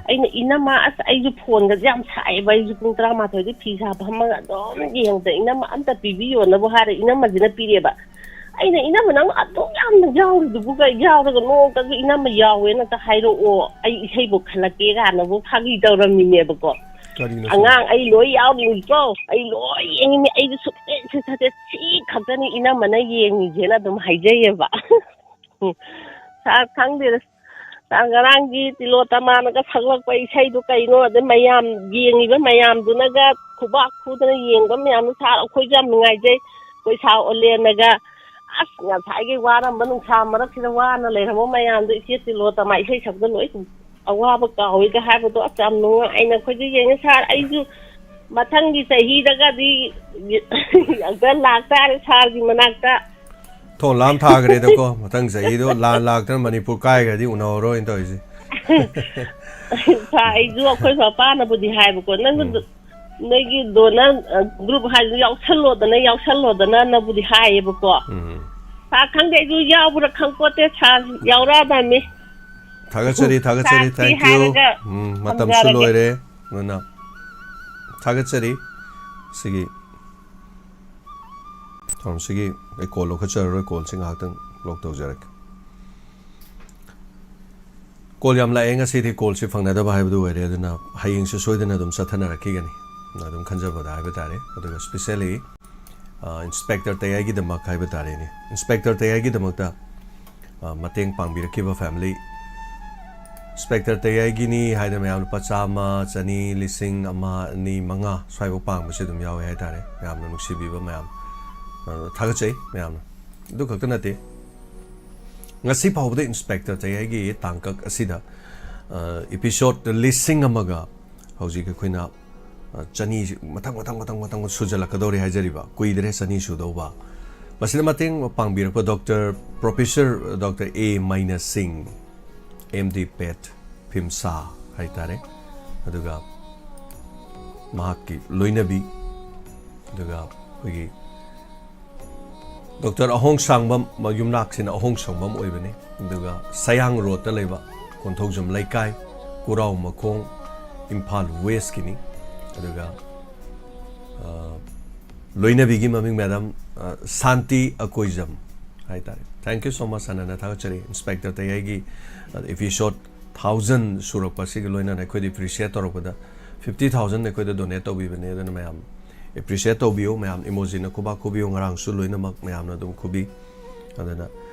ꯑꯩꯅ, "ꯏꯅꯝꯃ, ꯑꯁ, ꯑꯩꯁꯨ ꯐꯣꯟꯒꯁꯦ ꯌꯥꯝ ꯁꯥꯏꯑꯦꯕ, ꯑꯩꯁꯨ ꯄꯨꯡ ꯇꯔꯥꯃꯥꯊꯣꯏꯗꯤ ꯐꯤ ꯁꯥ ꯐꯝꯃꯒ ꯑꯗꯨꯝ ꯌꯦꯡꯕꯗ ꯏꯅꯝꯃ ꯑꯝꯇ ꯄꯤꯕꯤꯌꯣꯅꯕꯨ" ꯍꯥꯏꯔꯦ, ꯏꯅꯝꯃꯁꯤꯅ ꯄꯤꯔꯛꯑꯦꯕ꯫ ꯑꯩꯅ, "ꯏꯅꯝꯃ, ꯅꯪ ꯑꯗꯨꯛ ꯌꯥꯝꯅ ꯌꯥꯎꯔꯤꯗꯨꯕꯨ ꯀꯩ ꯌꯥꯎꯔꯒ ꯅꯣꯡꯃꯇꯁꯨ ꯏꯅꯝꯃ ꯌꯥꯎꯋꯦꯅ ꯑꯝꯇ ꯍꯥꯏꯔꯛꯑꯣ, ꯑꯩ ꯏꯁꯩꯕꯨ ꯈꯜꯂꯛꯀꯦ" ꯀꯥꯏꯅꯕꯨ ꯐꯥꯒꯤ ꯇꯧꯔꯝꯃꯤꯅꯦꯕꯀꯣ꯫ ꯀꯔꯤꯅꯣ ꯁꯤꯕꯣ? "ꯑꯉꯥꯡ, ꯑꯩ ꯂꯣꯏ ꯌꯥꯎꯔꯤꯅꯤꯀꯣ, ꯑꯩ ꯂꯣꯏ ꯌꯦꯡꯉꯤꯅꯦ, ꯑꯩꯁꯨ ꯁꯨꯛꯆꯦꯟ ꯆꯦꯟꯊꯗꯦ, ꯁꯤ ꯈꯛꯇꯅꯤ ꯏꯅꯝꯃꯅ ꯌꯦꯡꯉꯤꯁꯦꯅ" ꯑꯗꯨꯝ ꯍꯥꯏꯖꯩꯌꯦꯕ꯫ ꯎꯝ꯫ ꯁꯥꯔ, ꯈꯪꯗꯦꯗ꯫ ꯁꯥꯔ, ꯉꯔꯥꯡꯒꯤ ꯇꯤꯂꯣꯇꯃꯥꯅꯒ ꯁꯛꯂꯛꯄ ꯏꯁꯩꯗꯨ ꯀꯩꯅꯣ? ꯑꯗꯩ ꯃꯌꯥꯝ, ꯌꯦꯡꯉꯤꯕ ꯃꯌꯥꯝꯗꯨꯅꯒ ꯈꯨꯕꯥꯛ ꯈꯨꯗꯅ ꯌꯦꯡꯕ ꯃꯌꯥꯝꯗꯣ, ꯁꯥꯔ, ꯑꯩꯈꯣꯏꯁꯨ ꯌꯥꯝ ꯅꯨꯡꯉꯥꯏꯖꯩ꯫ ꯑꯩꯈꯣꯏ ꯁꯥꯔ ꯑꯣꯂꯦꯟꯅꯒ, ꯑꯁ, ꯉꯁꯥꯏꯒꯤ ꯋꯥꯔꯝꯕ ꯅꯨꯡꯁꯥ ꯃꯔꯛꯁꯤꯗ ꯋꯥꯅ ꯂꯩꯔꯝꯕ ꯃꯌꯥꯝꯗꯣ ꯏꯆꯦ ꯇꯤꯂꯣꯇꯃꯥ ꯏꯁꯩ ꯁꯛꯄꯗ ꯂꯣꯏ ꯑꯋꯥꯕ ꯀꯥꯎꯏꯒ ꯍꯥꯏꯕꯗꯣ, ꯑꯁ, ꯌꯥꯝ ꯅꯨꯡꯉꯥꯏ꯫ ꯑꯩꯅ ꯑꯩꯈꯣꯏꯁꯨ ꯌꯦꯡꯉꯦ ꯁꯥꯔ꯫ ꯑꯩꯁꯨ ꯃꯊꯪꯒꯤ ꯆꯍꯤꯗꯒꯗꯤ ꯑꯝꯇ ꯂꯥꯛꯇꯥꯔꯦ ꯁꯥꯔꯒꯤ ꯃꯅꯥꯛꯇ꯫ ꯊꯣꯡ ꯂꯥꯟ ꯊꯥꯈ꯭ꯔꯦꯗꯀꯣ, ꯃꯊꯪ ꯆꯍꯤꯗꯣ ꯂꯥꯟ ꯂꯥꯛꯇꯅ ꯃꯅꯤꯄꯨꯔ ꯀꯥꯏꯈ꯭ꯔꯗꯤ ꯎꯅꯍꯧꯔꯣꯏꯅ ꯇꯧꯔꯤꯁꯦ꯫ ꯁꯥꯔ, ꯑꯩꯁꯨ ꯑꯩꯈꯣꯏ ꯄꯥꯄꯥꯅꯕꯨꯗꯤ ꯍꯥꯏꯕꯀꯣ, "ꯅꯪ ꯎꯝ꯫ ꯅꯣꯏꯒꯤ ꯗꯣꯅꯔ, ꯑ, ꯒ꯭ꯔꯨꯞ ꯍꯥꯏꯗꯨ ꯌꯥꯎꯁꯜꯂꯣꯗꯅ, ꯌꯥꯎꯁꯜꯂꯣꯗꯅ"ꯅꯕꯨꯗꯤ ꯍꯥꯏꯌꯦꯕꯀꯣ꯫ ꯎꯝ꯫ ꯁꯥꯔ, ꯈꯪꯗꯦ, ꯑꯩꯁꯨ ꯌꯥꯎꯕ꯭ꯔꯥ ꯈꯪꯄꯣꯠꯇꯦ, ꯁꯥꯔ ꯌꯥꯎꯔꯛꯑꯗꯕꯅꯤ꯫ ꯊꯥꯒꯠꯆꯔꯤ, ꯊꯥꯒꯠꯆꯔꯤ, ꯁꯥꯔ, ꯁꯤ thank you꯫ ꯍꯥꯏꯔꯒ ꯎꯝ, ꯃꯇꯝꯁꯨ ꯊꯝꯖꯔꯒꯦ꯫ ꯂꯣꯏꯔꯦ꯫ ꯑꯗꯨꯅ ꯊꯥꯒꯠꯆꯔꯤ꯫ ꯁꯤꯒꯤ ꯊꯧꯔꯝꯁꯤꯒꯤ ꯑꯩ ꯀꯣꯜ ꯂꯧꯈꯠꯆꯔꯔꯣꯏ, ꯀꯣꯜꯁꯤ ꯉꯥꯏꯍꯥꯛꯇꯪ ꯕ꯭ꯂꯣꯛ ꯇꯧꯖꯔꯒꯦ꯫ ꯀꯣꯜ ꯌꯥꯝ ꯂꯥꯛꯑꯦ ꯉꯁꯤꯗꯤ, ꯀꯣꯜꯁꯤ ꯐꯪꯅꯗꯕ ꯍꯥꯏꯕꯗꯨ ꯑꯣꯏꯔꯦ, ꯑꯗꯨꯅ ꯍꯌꯦꯡꯁꯨ ꯁꯣꯏꯗꯅ ꯑꯗꯨꯝ ꯆꯠꯊꯅꯔꯛꯈꯤꯒꯅꯤ, ꯑꯗꯨꯝ ꯈꯟꯖꯕꯗ ꯍꯥꯏꯕ ꯇꯥꯔꯦ꯫ ꯑꯗꯨꯒ specially, ꯑ, ꯏꯟꯁꯄꯦꯛꯇꯔ ꯇꯌꯥꯏꯒꯤꯗꯃꯛ ꯍꯥꯏꯕ ꯇꯥꯔꯦꯅꯦ, ꯏꯟꯁꯄꯦꯛꯇꯔ ꯇꯌꯥꯏꯒꯤꯗꯃꯛꯇ, ꯑ, ꯃꯇꯦꯡ ꯄꯥꯡꯕꯤꯔꯛꯈꯤꯕ ꯐꯦꯃꯤꯂꯤ, ꯏꯟꯁꯄꯦꯛꯇꯔ ꯇꯌꯥꯏꯒꯤꯅꯤ ꯍꯥꯏꯗꯅ ꯃꯌꯥꯝ ꯂꯨꯄꯥ ꯆꯥꯝꯃ, ꯆꯅꯤ, ꯂꯤꯁꯤꯡ ꯑꯃ, ꯑꯅꯤ, ꯃꯉꯥ ꯁ꯭ꯋꯥꯏꯐꯥꯎ ꯄꯥꯡꯕꯁꯦ ꯑꯗꯨꯝ ꯌꯥꯎꯋꯦ ꯍꯥꯏꯇꯥꯔꯦ꯫ ꯃꯌꯥꯝꯅ ꯅꯨꯡꯁꯤꯕꯤꯕ ꯃꯌꯥꯝ, ꯑ, ꯊꯥꯒꯠꯆꯩ ꯃꯌꯥꯝꯅ꯫ ꯑꯗꯨ ꯈꯛꯇ ꯅꯠꯇꯦ, ꯉꯁꯤ ꯐꯥꯎꯕꯗ ꯏꯟꯁꯄꯦꯛꯇꯔ ꯇꯌꯥꯏꯒꯤ ꯇꯥꯡꯀꯛ ꯑꯁꯤꯗ, ꯑ, episode ꯂꯤꯁꯤꯡ ꯑꯃꯒ ꯍꯧꯖꯤꯛ ꯑꯩꯈꯣꯏꯅ, ꯑ, ꯆꯅꯤ ꯃꯊꯪ, ꯃꯊꯪ, ꯃꯊꯪ, ꯃꯊꯪ ꯁꯨꯖꯜꯂꯛꯀꯗꯧꯔꯦ ꯍꯥꯏꯖꯔꯤꯕ, ꯀꯨꯏꯗ꯭ꯔꯦ ꯆꯅꯤ ꯁꯨꯗꯧꯕ꯫ ꯃꯁꯤꯗ ꯃꯇꯦꯡ ꯄꯥꯡꯕꯤꯔꯛꯄ ꯗꯣꯛꯇꯔ, ꯄ꯭ꯔꯣꯐꯦꯁꯔ ꯗꯣꯛꯇꯔ ꯑꯦ ꯃꯥꯏꯅ ꯁꯤꯡ, ꯑꯦꯝ ꯗꯤ ꯄꯦꯠ, ꯐꯤꯝꯁꯥ ꯍꯥꯏꯇꯥꯔꯦ꯫ ꯑꯗꯨꯒ ꯃꯍꯥꯛꯀꯤ ꯂꯣꯏꯅꯕꯤ, ꯑꯗꯨꯒ ꯑꯩꯈꯣꯏꯒꯤ ꯗꯣꯛꯇꯔ ꯑꯍꯣꯡꯁꯥꯡꯕꯝ, ꯃ-, ꯌꯨꯝꯅꯥꯛꯁꯤꯅ ꯑꯍꯣꯡꯁꯥꯡꯕꯝ ꯑꯣꯏꯕꯅꯤ꯫ ꯑꯗꯨꯒ ꯁꯌꯥꯡ ꯔꯣꯗꯇ ꯂꯩꯕ ꯀꯣꯟꯊꯧꯖꯝ ꯂꯩꯀꯥꯏ, ꯀꯨꯔꯥꯎ ꯃꯈꯣꯡ, ꯏꯝꯐꯥꯜ ꯋꯦꯁꯀꯤꯅꯤ꯫ ꯑꯗꯨꯒ, ꯑ, ꯂꯣꯏꯅꯕꯤꯒꯤ ꯃꯃꯤꯡ ꯃꯦꯗꯥꯝ, ꯑ, ꯁꯥꯟꯇꯤ ꯑꯀꯣꯏꯖꯝ ꯍꯥꯏꯇꯥꯔꯦ꯫ Thank you so much, ꯍꯥꯟꯅ ꯊꯥꯒꯠꯆꯔꯤ ꯏꯟꯁꯄꯦꯛꯇꯔ ꯇꯌꯥꯏꯒꯤ, ꯑ, episode thousand ꯁꯨꯔꯛꯄ ꯑꯁꯤꯒ ꯂꯣꯏꯅꯅ ꯑꯩꯈꯣꯏꯗ appreciate ꯇꯧꯔꯛꯄꯗ fifty thousand ꯑꯩꯈꯣꯏꯗ donate ꯇꯧꯕꯤꯕꯅꯦ꯫ ꯑꯗꯨꯅ ꯃꯌꯥꯝ appreciate ꯇꯧꯕꯤꯌꯨ, ꯃꯌꯥꯝ emojiꯅ ꯈꯨꯕꯥꯛ ꯈꯨꯕꯤꯌꯨ꯫ ꯉꯔꯥꯡꯁꯨ ꯂꯣꯏꯅꯃꯛ ꯃꯌꯥꯝꯅ ꯑꯗꯨꯝ ꯈꯨꯕꯤ꯫ ꯑꯗꯨꯅ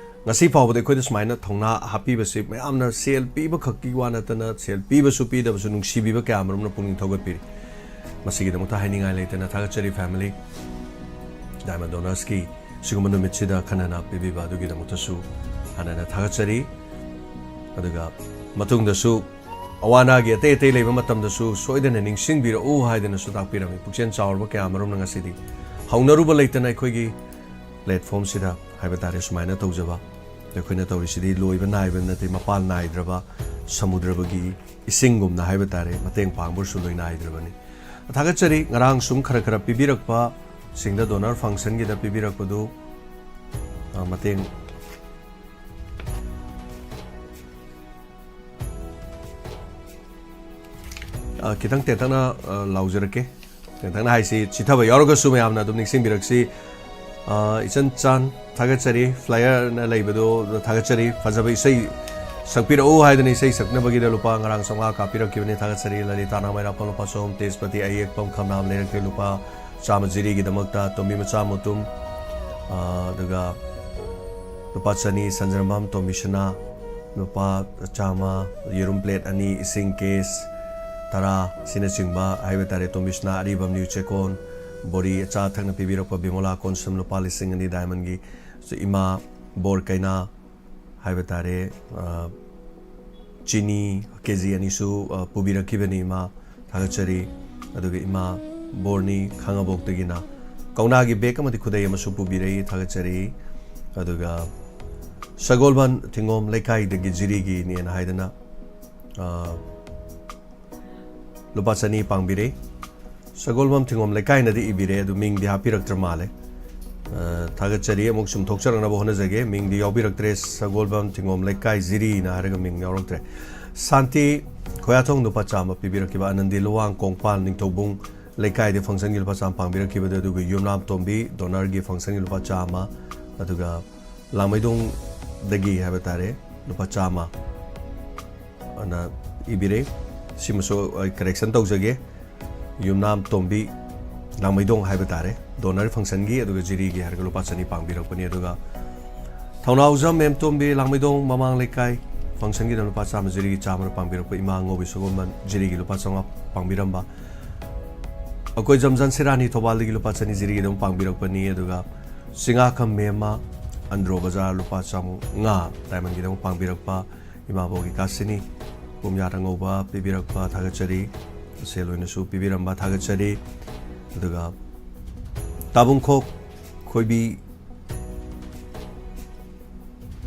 ꯉꯁꯤ ꯐꯥꯎꯕꯗ ꯑꯩꯈꯣꯏꯗ ꯁꯨꯃꯥꯏꯅ ꯊꯧꯅꯥ ꯍꯥꯞꯄꯤꯕꯁꯤ ꯃꯌꯥꯝꯅ ꯁꯦꯜ ꯄꯤꯕ ꯈꯛꯀꯤ ꯋꯥ ꯅꯠꯇꯅ, ꯁꯦꯜ ꯄꯤꯕꯁꯨ ꯄꯤꯗꯕꯁꯨ ꯅꯨꯡꯁꯤꯕꯤꯕ ꯀꯌꯥ ꯑꯃꯔꯣꯝꯅ ꯄꯨꯛꯅꯤꯡ ꯊꯧꯒꯠꯄꯤꯔꯤ꯫ ꯃꯁꯤꯒꯤꯗꯃꯛꯇ ꯍꯥꯏꯅꯤꯡꯉꯥꯏ ꯂꯩꯇꯅ ꯊꯥꯒꯠꯆꯔꯤ family꯫ Diamond Donorsꯀꯤ ꯁꯤꯒꯨꯝꯕ ꯅꯨꯃꯤꯠꯁꯤꯗ ꯈꯟꯅꯅ ꯄꯤꯕꯤꯕ ꯑꯗꯨꯒꯤꯗꯃꯛꯇꯁꯨ ꯍꯥꯟꯅꯅ ꯊꯥꯒꯠꯆꯔꯤ꯫ ꯑꯗꯨꯒ ꯃꯇꯨꯡꯗꯁꯨ ꯑꯋꯥ ꯑꯅꯥꯒꯤ ꯑꯇꯩ ꯑꯇꯩ ꯂꯩꯕ ꯃꯇꯝꯗꯁꯨ ꯁꯣꯏꯗꯅ ꯅꯤꯡꯁꯤꯡꯕꯤꯔꯛꯎ ꯍꯥꯏꯗꯅꯁꯨ ꯇꯥꯛꯄꯤꯔꯝꯃꯤ꯫ ꯄꯨꯛꯆꯦꯜ ꯆꯥꯎꯔꯕ ꯀꯌꯥ ꯑꯃꯔꯣꯝꯅ ꯉꯁꯤꯗꯤ ꯍꯧꯅꯔꯨꯕ ꯂꯩꯇꯅ ꯑꯩꯈꯣꯏꯒꯤ platformꯁꯤꯗ ꯍꯥꯏꯕ ꯇꯥꯔꯦ ꯁꯨꯃꯥꯏꯅ ꯇꯧꯖꯕ꯫ ꯑꯩꯈꯣꯏꯅ ꯇꯧꯔꯤꯁꯤꯗꯤ ꯂꯣꯏꯕ ꯅꯥꯏꯕ ꯅꯠꯇꯦ, ꯃꯄꯥꯜ ꯅꯥꯏꯗ꯭ꯔꯕ ꯁꯃꯨꯗ꯭ꯔꯕꯒꯤ ꯏꯁꯤꯡꯒꯨꯝꯅ ꯍꯥꯏꯕ ꯇꯥꯔꯦ, ꯃꯇꯦꯡ ꯄꯥꯡꯕꯁꯨ ꯂꯣꯏ ꯅꯥꯏꯗ꯭ꯔꯕꯅꯤ꯫ ꯊꯥꯒꯠꯆꯔꯤ꯫ ꯉꯔꯥꯡ ꯁꯨꯝ ꯈꯔ ꯈꯔ ꯄꯤꯕꯤꯔꯛꯄ ꯁꯤꯡꯗ donor functionꯒꯤꯗ ꯄꯤꯕꯤꯔꯛꯄꯗꯨ, ꯑ, ꯃꯇꯦꯡ ꯑ, ꯈꯤꯇꯪ ꯇꯦꯟꯇꯛꯅ, ꯑ, ꯂꯥꯎꯖꯔꯛꯀꯦ꯫ ꯇꯦꯟꯇꯛꯅ ꯍꯥꯏꯁꯤ ꯆꯤꯊꯕ ꯌꯥꯎꯔꯒꯁꯨ ꯃꯌꯥꯝꯅ ꯑꯗꯨꯝ ꯅꯤꯡꯁꯤꯡꯕꯤꯔꯛꯁꯤ꯫ ꯑ, ꯏꯆꯟ ꯆꯥꯟ ꯊꯥꯒꯠꯆꯔꯤ, flyerꯅ ꯂꯩꯕꯗꯣ ꯊꯥꯒꯠꯆꯔꯤ꯫ ꯐꯖꯕ ꯏꯁꯩ ꯁꯛꯄꯤꯔꯛꯎ ꯍꯥꯏꯗꯅ ꯏꯁꯩ ꯁꯛꯅꯕꯒꯤꯗ ꯂꯨꯄꯥ ꯉꯔꯥꯡ ꯆꯥꯝꯃꯉꯥ ꯀꯥꯞꯄꯤꯔꯛꯈꯤꯕꯅꯤ, ꯊꯥꯒꯠꯆꯔꯤ꯫ ꯂꯂꯤꯇꯥ ꯅꯥꯎꯃꯩꯔꯥꯛꯄꯝ ꯂꯨꯄꯥ ꯆꯍꯨꯝ, ꯇꯦꯖꯄꯇꯤ ꯑꯌꯦꯛꯄꯝ ꯈꯝꯅꯥꯝ ꯂꯩꯔꯛꯇꯩ ꯂꯨꯄꯥ ꯆꯥꯝꯃ, ꯖꯤꯔꯤꯒꯤꯗꯃꯛꯇ ꯇꯣꯝꯕꯤ ꯃꯆꯥ ꯃꯨꯇꯨꯝ, ꯑ, ꯑꯗꯨꯒ ꯂꯨꯄꯥ ꯆꯅꯤ, ꯁꯟꯖꯔꯝꯕꯝ ꯇꯣꯝꯕꯤꯁꯅꯥ ꯂꯨꯄꯥ ꯆꯥꯝꯃ, ꯌꯦꯔꯨꯝ plate ꯑꯅꯤ, ꯏꯁꯤꯡ case ꯇꯔꯥ ꯑꯁꯤꯅꯆꯤꯡꯕ ꯍꯥꯏꯕ ꯇꯥꯔꯦ꯫ ꯇꯣꯝꯕꯤꯁꯅꯥ ꯑꯔꯤꯕꯝ ꯅ꯭ꯌꯨ ꯆꯦꯛꯀꯣꯟ ꯕꯣꯔꯤ ꯑꯆꯥ ꯑꯊꯛꯅ ꯄꯤꯕꯤꯔꯛꯄ ꯕꯤꯃꯣꯂꯥ ꯀꯣꯟꯁꯝ ꯂꯨꯄꯥ ꯂꯤꯁꯤꯡ ꯑꯅꯤ, Diamondꯒꯤ ꯏꯃꯥ ꯕꯣꯔ ꯀꯩꯅꯥ ꯍꯥꯏꯕ ꯇꯥꯔꯦ, ꯑ, ꯆꯤꯅꯤ ꯀꯦ ꯖꯤ ꯑꯅꯤꯁꯨ, ꯑ, ꯄꯨꯕꯤꯔꯛꯈꯤꯕꯅꯤ ꯏꯃꯥ꯫ ꯊꯥꯒꯠꯆꯔꯤ꯫ ꯑꯗꯨꯒ ꯏꯃꯥ ꯕꯣꯔꯅꯤ ꯈꯥꯉꯕꯣꯛꯇꯒꯤꯅ ꯀꯧꯅꯥꯒꯤ bag ꯑꯃꯗꯤ ꯈꯨꯗꯩ ꯑꯃꯁꯨ ꯄꯨꯕꯤꯔꯛꯏ, ꯊꯥꯒꯠꯆꯔꯤ꯫ ꯑꯗꯨꯒ ꯁꯒꯣꯜꯕꯟ ꯊꯤꯡꯒꯣꯝ ꯂꯩꯀꯥꯏꯗꯒꯤ ꯖꯤꯔꯤꯒꯤꯅꯦꯅ ꯍꯥꯏꯗꯅ, ꯑ, ꯂꯨꯄꯥ ꯆꯅꯤ ꯄꯥꯡꯕꯤꯔꯦ꯫ ꯁꯒꯣꯜꯕꯝ ꯊꯤꯡꯒꯣꯝ ꯂꯩꯀꯥꯏꯅꯗꯤ ꯏꯕꯤꯔꯦ, ꯑꯗꯨ ꯃꯤꯡꯗꯤ ꯍꯥꯞꯄꯤꯔꯛꯇ꯭ꯔ ꯃꯥꯜꯂꯦ꯫ ꯑ, ꯊꯥꯒꯠꯆꯔꯤ꯫ ꯑꯃꯨꯛ ꯁꯨꯝ ꯊꯣꯛꯆꯔꯛꯅꯕ ꯍꯣꯠꯅꯖꯒꯦ꯫ ꯃꯤꯡꯗꯤ ꯌꯥꯎꯕꯤꯔꯛꯇ꯭ꯔꯦ꯫ ꯁꯒꯣꯜꯕꯝ ꯊꯤꯡꯒꯣꯝ ꯂꯩꯀꯥꯏ ꯖꯤꯔꯤꯅ ꯍꯥꯏꯔꯒ ꯃꯤꯡ ꯌꯥꯎꯔꯛꯇ꯭ꯔꯦ꯫ ꯁꯥꯟꯇꯤ ꯈꯣꯌꯥꯊꯣꯡ ꯂꯨꯄꯥ ꯆꯥꯝꯃ ꯄꯤꯕꯤꯔꯛꯈꯤꯕ꯫ ꯑꯅꯟꯗꯤ ꯂꯨꯋꯥꯡ ꯀꯣꯡꯄꯥꯜ ꯅꯤꯡꯊꯧꯕꯨꯡ ꯂꯩꯀꯥꯏꯗ ꯐꯪꯁꯟꯒꯤ ꯂꯨꯄꯥ ꯆꯥꯝꯃ ꯄꯥꯡꯕꯤꯔꯛꯈꯤꯕꯗ, ꯑꯗꯨꯒ ꯌꯨꯝꯅꯥꯝ ꯇꯣꯝꯕꯤ ꯗꯣꯅꯔꯒꯤ ꯐꯪꯁꯟꯒꯤ ꯂꯨꯄꯥ ꯆꯥꯝꯃ, ꯑꯗꯨꯒ ꯂꯥꯡꯃꯩꯗꯣꯡꯗꯒꯤ ꯍꯥꯏꯕ ꯇꯥꯔꯦ, ꯂꯨꯄꯥ ꯆꯥꯝꯃ ꯑꯅ ꯏꯕꯤꯔꯦ꯫ ꯁꯤꯃꯁꯨ ꯑꯩ correction ꯇꯧꯖꯒꯦ꯫ ꯌꯨꯝꯅꯥꯝ ꯇꯣꯝꯕꯤ ꯂꯥꯡꯃꯩꯗꯣꯡ ꯍꯥꯏꯕ ꯇꯥꯔꯦ, ꯗꯣꯅꯔ ꯐꯪꯁꯟꯒꯤ, ꯑꯗꯨꯒ ꯖꯤꯔꯤꯒꯤ ꯍꯥꯏꯔꯒ ꯂꯨꯄꯥ ꯆꯅꯤ ꯄꯥꯡꯕꯤꯔꯛꯄꯅꯤ꯫ ꯑꯗꯨꯒ ꯊꯧꯅꯥꯎꯖꯝ ꯃꯦꯝ ꯇꯣꯝꯕꯤ ꯂꯥꯡꯃꯩꯗꯣꯡ ꯃꯃꯥꯡ ꯂꯩꯀꯥꯏ ꯐꯪꯁꯟꯒꯤꯗ ꯂꯨꯄꯥ ꯆꯥꯝꯃ ꯖꯤꯔꯤꯒꯤ ꯆꯥꯝꯃꯅ ꯄꯥꯡꯕꯤꯔꯛꯄ꯫ ꯏꯃꯥ ꯉꯧꯕꯤ ꯁꯒꯣꯜꯕꯟ ꯖꯤꯔꯤꯒꯤ ꯂꯨꯄꯥ ꯆꯥꯝꯃꯉꯥ ꯄꯥꯡꯕꯤꯔꯝꯕ꯫ ꯑꯩꯈꯣꯏ ꯖꯝꯖꯥꯟ ꯁꯤꯔꯥꯅꯤ ꯊꯧꯕꯥꯜꯗꯒꯤ ꯂꯨꯄꯥ ꯆꯅꯤ ꯖꯤꯔꯤꯒꯤꯗꯃꯛ ꯄꯥꯡꯕꯤꯔꯛꯄꯅꯤ꯫ ꯑꯗꯨꯒ ꯆꯤꯡꯉꯥꯈꯝ ꯃꯦꯝꯃ ꯑꯟꯗ꯭ꯔꯣ ꯕꯖꯥꯔ ꯂꯨꯄꯥ ꯆꯥꯝꯃꯉꯥ ꯗꯥꯏꯃꯟꯒꯤꯗꯃꯛ ꯄꯥꯡꯕꯤꯔꯛꯄ꯫ ꯏꯃꯥꯕꯣꯛꯀꯤ ꯀꯥꯁꯤꯅꯤ ꯄꯨꯝꯌꯥꯠ ꯑꯉꯧꯕ ꯄꯤꯕꯤꯔꯛꯄ ꯊꯥꯒꯠꯆꯔꯤ꯫ ꯁꯦꯜ ꯑꯣꯏꯅꯁꯨ ꯄꯤꯕꯤꯔꯝꯕ ꯊꯥꯒꯠꯆꯔꯤ꯫ ꯑꯗꯨꯒ ꯇꯥꯕꯨꯡꯈꯣꯛ ꯈꯣꯏꯕꯤ,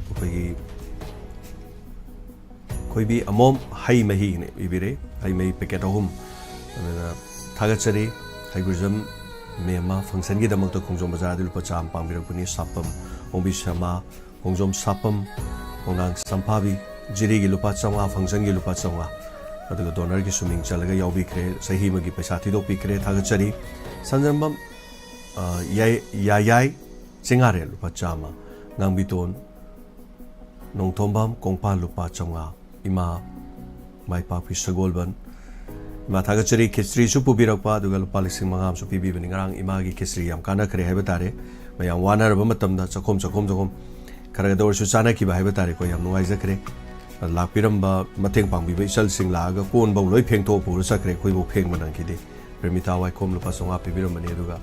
ꯑꯩꯈꯣꯏꯒꯤ ꯈꯣꯏꯕꯤ ꯑꯃꯣꯝ ꯍꯩ ꯃꯍꯤꯅ ꯏꯕꯤꯔꯦ, ꯍꯩ ꯃꯍꯤ packet ꯑꯍꯨꯝ꯫ ꯑꯗꯨꯅ ꯊꯥꯒꯠꯆꯔꯤ꯫ ꯍꯩꯒꯨꯔꯖꯝ ꯃꯦꯝꯃ ꯐꯪꯁꯟꯒꯤꯗꯃꯛꯇ ꯈꯣꯡꯖꯣꯝ ꯕꯖꯥꯔꯗ ꯂꯨꯄꯥ ꯆꯥꯝꯃ ꯄꯥꯡꯕꯤꯔꯛꯄꯅꯤ꯫ ꯁꯥꯄꯝ ꯑꯣꯡꯕꯤ ꯁꯃꯥ, ꯈꯣꯡꯅꯥꯡ ꯁꯝꯐꯥꯕꯤ, ꯖꯤꯔꯤꯒꯤ ꯂꯨꯄꯥ ꯆꯥꯝꯃꯉꯥ, ꯐꯪꯁꯟꯒꯤ ꯂꯨꯄꯥ ꯆꯥꯝꯃꯉꯥ, ꯑꯗꯨꯒ ꯗꯣꯅꯔꯒꯤꯁꯨ ꯃꯤꯡ ꯆꯜꯂꯒ ꯌꯥꯎꯕꯤꯈ꯭ꯔꯦ꯫ ꯆꯍꯤ ꯑꯃꯒꯤ ꯄꯩꯁꯥ ꯊꯤꯗꯣꯛꯄꯤꯈ꯭ꯔꯦ, ꯊꯥꯒꯠꯆꯔꯤ꯫ ꯁꯟꯖꯝꯕꯝ, ꯑ, ꯌꯥꯏ-, ꯌꯥꯌꯥꯏ ꯆꯤꯡꯉꯥꯔꯦꯜ ꯂꯨꯄꯥ ꯆꯥꯝꯃ, ꯉꯥꯡꯕꯤꯇꯣꯟ ꯅꯣꯡꯊꯣꯝꯕꯝ ꯀꯣꯡꯄꯥꯜ ꯂꯨꯄꯥ ꯆꯥꯝꯃꯉꯥ, ꯏꯃꯥ ꯃꯥꯏꯄꯥꯛꯄꯤ ꯁꯒꯣꯜꯕꯟ, ꯏꯃꯥ ꯊꯥꯒꯠꯆꯔꯤ꯫ ꯈꯦꯆ꯭ꯔꯤꯁꯨ ꯄꯨꯕꯤꯔꯛꯄ, ꯑꯗꯨꯒ ꯂꯨꯄꯥ ꯂꯤꯁꯤꯡ ꯃꯉꯥ ꯑꯃꯁꯨ ꯄꯤꯕꯤꯕꯅꯤ꯫ ꯉꯔꯥꯡ ꯏꯃꯥꯒꯤ ꯈꯦꯆ꯭ꯔꯤ ꯌꯥꯝ ꯀꯥꯟꯅꯈ꯭ꯔꯦ ꯍꯥꯏꯕ ꯇꯥꯔꯦ꯫ ꯃꯌꯥꯝ ꯋꯥꯅꯔꯕ ꯃꯇꯝꯗ ꯆꯥꯛꯈꯣꯝ, ꯆꯥꯛꯈꯣꯝ, ꯆꯥꯛꯈꯣꯝ ꯈꯔꯒꯗ ꯑꯣꯏꯔꯁꯨ ꯆꯥꯅꯈꯤꯕ ꯍꯥꯏꯕ ꯇꯥꯔꯦꯀꯣ꯫ ꯌꯥꯝ ꯅꯨꯡꯉꯥꯏꯖꯈ꯭ꯔꯦ꯫ ꯂꯥꯛꯄꯤꯔꯝꯕ ꯃꯇꯦꯡ ꯄꯥꯡꯕꯤꯕ ꯏꯆꯜꯁꯤꯡ ꯂꯥꯛꯑꯒ ꯀꯣꯟꯐꯧ ꯂꯣꯏ ꯐꯦꯡꯊꯣꯛꯑ ꯄꯨꯔ ꯆꯠꯈ꯭ꯔꯦ, ꯑꯩꯈꯣꯏꯐꯧ ꯐꯦꯡꯕ ꯅꯪꯈꯤꯗꯦ꯫ ꯄ꯭ꯔꯦꯃꯤꯇꯥ ꯋꯥꯏꯈꯣꯝ ꯂꯨꯄꯥ ꯆꯥꯝꯃꯉꯥ ꯄꯤꯕꯤꯔꯝꯕꯅꯤ꯫ ꯑꯗꯨꯒ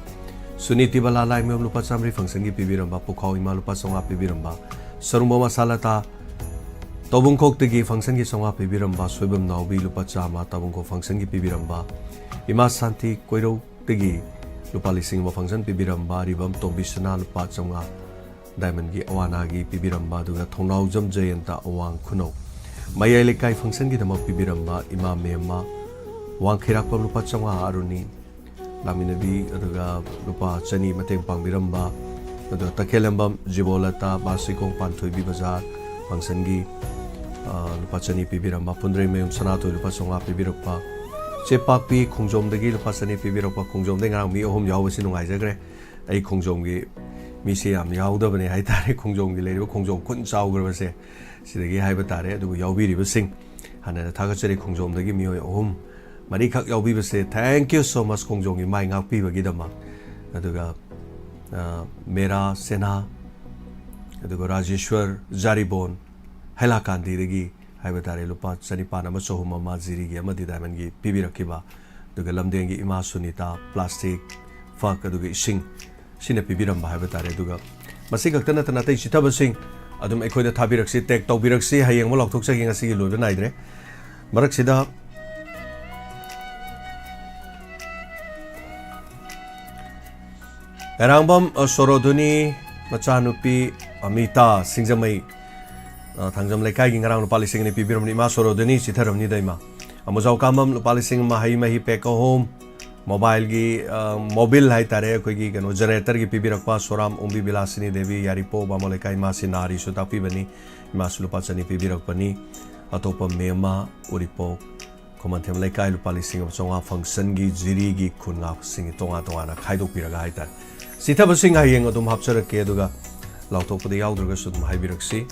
ꯁꯨꯅꯤꯇꯤ ꯕꯂꯥ ꯂꯥꯏꯃꯌꯨꯝ ꯂꯨꯄꯥ ꯆꯥꯝꯃꯔꯤ ꯐꯪꯁꯟꯒꯤ ꯄꯤꯕꯤꯔꯝꯕ, ꯄꯨꯈꯥꯎ ꯏꯃꯥ ꯂꯨꯄꯥ ꯆꯥꯝꯃꯉꯥ ꯄꯤꯕꯤꯔꯝꯕ, ꯁꯔꯨꯡꯕꯝ ꯑꯁꯥꯂꯇꯥ, ꯇꯧꯕꯨꯡꯈꯣꯛꯇꯒꯤ ꯐꯪꯁꯟꯒꯤ ꯆꯥꯝꯃꯉꯥ ꯄꯤꯕꯤꯔꯝꯕ, ꯁꯣꯏꯕꯝ ꯅꯥꯎꯕꯤ ꯂꯨꯄꯥ ꯆꯥꯝꯃ ꯇꯧꯕꯨꯡꯈꯣꯛ ꯐꯪꯁꯟꯒꯤ ꯄꯤꯕꯤꯔꯝꯕ, ꯏꯃꯥ ꯁꯥꯟꯇꯤ ꯀꯣꯏꯔꯧꯗꯒꯤ ꯂꯨꯄꯥ ꯂꯤꯁꯤꯡ ꯑꯃ ꯐꯪꯁꯟ ꯄꯤꯕꯤꯔꯝꯕ, ꯑꯔꯤꯕꯝ ꯇꯣꯝꯕꯤ ꯁꯅꯥ ꯂꯨꯄꯥ ꯆꯥꯝꯃꯉꯥ ꯗꯥꯏꯃꯟꯒꯤ ꯑꯋꯥꯅꯥꯒꯤ ꯄꯤꯕꯤꯔꯝꯕ, ꯑꯗꯨꯒ ꯊꯣꯡꯅꯥꯎꯖꯝ ꯖꯌꯟꯇ ꯑꯋꯥꯡ ꯈꯨꯅꯧ ꯃꯌꯥꯏ ꯂꯩꯀꯥꯏ ꯐꯪꯁꯟꯒꯤꯗꯃꯛ ꯄꯤꯕꯤꯔꯝꯕ ꯏꯃꯥ ꯃꯦꯝꯃ ꯋꯥꯡꯈꯩꯔꯥꯛꯄꯝ ꯂꯨꯄꯥ ꯆꯥꯝꯃꯉꯥ ꯑꯔꯨꯅꯤ ꯂꯥꯛꯃꯤꯟꯅꯕꯤ, ꯑꯗꯨꯒ ꯂꯨꯄꯥ ꯆꯅꯤ ꯃꯇꯦꯡ ꯄꯥꯡꯕꯤꯔꯝꯕ, ꯑꯗꯨꯒ ꯇꯈꯦꯜꯂꯝꯕꯝ ꯖꯤꯕꯣꯂꯇꯥ, ꯕꯥꯁꯤꯈꯣꯡ ꯄꯥꯟꯊꯣꯏꯕꯤ ꯕꯖꯥꯔ ꯐꯪꯁꯟꯒꯤ, ꯑ, ꯂꯨꯄꯥ ꯆꯅꯤ ꯄꯤꯕꯤꯔꯝꯕ, ꯐꯨꯟꯗ꯭ꯔꯩꯃꯌꯨꯝ ꯁꯅꯥꯊꯣꯏ ꯂꯨꯄꯥ ꯆꯥꯝꯃꯉꯥ ꯄꯤꯕꯤꯔꯛꯄ, ꯆꯦꯄꯥꯛꯄꯤ ꯈꯣꯡꯖꯣꯝꯗꯒꯤ ꯂꯨꯄꯥ ꯆꯅꯤ ꯄꯤꯕꯤꯔꯛꯄ, ꯈꯣꯡꯖꯣꯝꯗꯒꯤ ꯉꯔꯥꯡ ꯃꯤ ꯑꯍꯨꯝ ꯌꯥꯎꯕꯁꯤ ꯅꯨꯡꯉꯥꯏꯖꯈ꯭ꯔꯦ꯫ ꯑꯩ ꯈꯣꯡꯖꯣꯝꯒꯤ ꯃꯤꯁꯦ ꯌꯥꯝ ꯌꯥꯎꯗꯕꯅꯦ ꯍꯥꯏꯇꯥꯔꯦ, ꯈꯣꯡꯖꯣꯝꯒꯤ ꯂꯩꯔꯤꯕ ꯈꯣꯡꯖꯣꯝ ꯈꯨꯟ ꯆꯥꯎꯈ꯭ꯔꯕꯁꯦ ꯁꯤꯗꯒꯤ ꯍꯥꯏꯕ ꯇꯥꯔꯦ꯫ ꯑꯗꯨꯕꯨ ꯌꯥꯎꯕꯤꯔꯤꯕꯁꯤꯡ ꯍꯥꯟꯅꯅ ꯊꯥꯒꯠꯆꯔꯤ꯫ ꯈꯣꯡꯖꯣꯝꯗꯒꯤ ꯃꯤꯑꯣꯏ ꯑꯍꯨꯝ, ꯃꯔꯤꯈꯛ ꯌꯥꯎꯕꯤꯕꯁꯦ, thank you so much ꯈꯣꯡꯖꯣꯝꯒꯤ ꯃꯥꯏ ꯉꯥꯛꯄꯤꯕꯒꯤꯗꯃꯛ꯫ ꯑꯗꯨꯒ, ꯑ, ꯃꯦꯔꯥ ꯁꯦꯅꯥ, ꯑꯗꯨꯒ ꯔꯥꯖꯦꯁ꯭ꯋꯔ ꯖꯥꯔꯤꯕꯣꯟ ꯍꯩꯂꯥꯀꯥꯟꯗꯤꯗꯒꯤ ꯍꯥꯏꯕ ꯇꯥꯔꯦ, ꯂꯨꯄꯥ ꯆꯅꯤꯄꯥꯟ ꯑꯃ ꯆꯍꯨꯝ ꯑꯃ ꯖꯤꯔꯤꯒꯤ ꯑꯃꯗꯤ ꯗꯥꯏꯃꯟꯒꯤ ꯄꯤꯕꯤꯔꯛꯈꯤꯕ꯫ ꯑꯗꯨꯒ ꯂꯝꯗꯦꯡꯒꯤ ꯏꯃꯥ ꯁꯨꯅꯤꯇꯥ ꯄ꯭ꯂꯥꯁꯇꯤꯛ, ꯐꯛ, ꯑꯗꯨꯒ ꯏꯁꯤꯡ, ꯁꯤꯅ ꯄꯤꯕꯤꯔꯝꯕ ꯍꯥꯏꯕ ꯇꯥꯔꯦ꯫ ꯑꯗꯨꯒ ꯃꯁꯤ ꯈꯛꯇ ꯅꯠꯇꯅ ꯑꯇꯩ ꯆꯤꯊꯕꯁꯤꯡ ꯑꯗꯨꯝ ꯑꯩꯈꯣꯏꯗ ꯊꯥꯕꯤꯔꯛꯁꯤ, ꯇꯦꯛ ꯇꯧꯕꯤꯔꯛꯁꯤ꯫ ꯍꯌꯦꯡ ꯑꯃꯨꯛ ꯂꯥꯎꯊꯣꯛꯆꯒꯦ, ꯉꯁꯤꯒꯤ ꯂꯣꯏꯕ ꯅꯥꯏꯗ꯭ꯔꯦ꯫ ꯃꯔꯛꯁꯤꯗ ꯑꯦꯔꯥꯡꯕꯝ, ꯑ, ꯁꯣꯔꯣꯗꯨꯅꯤ ꯃꯆꯥꯅꯨꯄꯤ ꯑꯃꯤꯇꯥ ꯁꯤꯡꯖꯃꯩ, ꯑ, ꯊꯥꯡꯖꯝ ꯂꯩꯀꯥꯏꯒꯤ ꯉꯔꯥꯡ ꯂꯨꯄꯥ ꯂꯤꯁꯤꯡ ꯑꯅꯤ ꯄꯤꯕꯤꯔꯝꯕꯅꯤ꯫ ꯏꯃꯥ ꯁꯣꯔꯣꯗꯨꯅꯤ ꯆꯤꯊꯔꯝꯅꯤꯗ ꯏꯃꯥ꯫ ꯑꯃꯨꯖꯥꯎ ꯀꯥꯃꯝ ꯂꯨꯄꯥ ꯂꯤꯁꯤꯡ ꯑꯃ, ꯍꯩ ꯃꯍꯤ ꯄꯦꯛ ꯑꯍꯨꯝ, ꯃꯣꯕꯥꯏꯜꯒꯤ, ꯑ, ꯃꯣꯕꯤꯜ ꯍꯥꯏꯇꯥꯔꯦ, ꯑꯩꯈꯣꯏꯒꯤ ꯀꯩꯅꯣ ꯖꯦꯅꯦꯔꯦꯇꯔꯒꯤ ꯄꯤꯕꯤꯔꯛꯄ ꯁꯣꯔꯥꯝ ꯑꯣꯡꯕꯤ ꯕꯤꯂꯥꯁꯤꯅꯤ ꯗꯦꯕꯤ ꯌꯥꯔꯤꯄꯣꯛ ꯕꯥꯃꯣꯟ ꯂꯩꯀꯥꯏ, ꯏꯃꯥꯁꯤ ꯅꯥꯔꯤꯁꯨ ꯇꯥꯛꯄꯤꯕꯅꯤ꯫ ꯏꯃꯥꯁꯨ ꯂꯨꯄꯥ ꯆꯅꯤ ꯄꯤꯕꯤꯔꯛꯄꯅꯤ꯫ ꯑꯇꯣꯞꯄ ꯃꯦꯝꯃ ꯎꯔꯤꯄꯣꯛ ꯈꯨꯃꯟꯊꯦꯝ ꯂꯩꯀꯥꯏ ꯂꯨꯄꯥ ꯂꯤꯁꯤꯡ ꯑꯃ ꯆꯥꯝꯃꯉꯥ ꯐꯪꯁꯟꯒꯤ ꯖꯤꯔꯤꯒꯤ ꯈꯨꯟ ꯉꯥꯛꯄꯁꯤꯡꯒꯤ ꯇꯣꯉꯥꯟ ꯇꯣꯉꯥꯟꯅ ꯈꯥꯏꯗꯣꯛꯄꯤꯔꯒ ꯍꯥꯏꯇꯥꯔꯦ꯫ ꯆꯤꯊꯕꯁꯤꯡ ꯍꯌꯦꯡ ꯑꯗꯨꯝ ꯍꯥꯞꯆꯔꯛꯀꯦ, ꯑꯗꯨꯒ ꯂꯥꯎꯊꯣꯛꯄꯗ ꯌꯥꯎꯗ꯭ꯔꯒꯁꯨ ꯑꯗꯨꯝ ꯍꯥꯏꯕꯤꯔꯛꯁꯤ꯫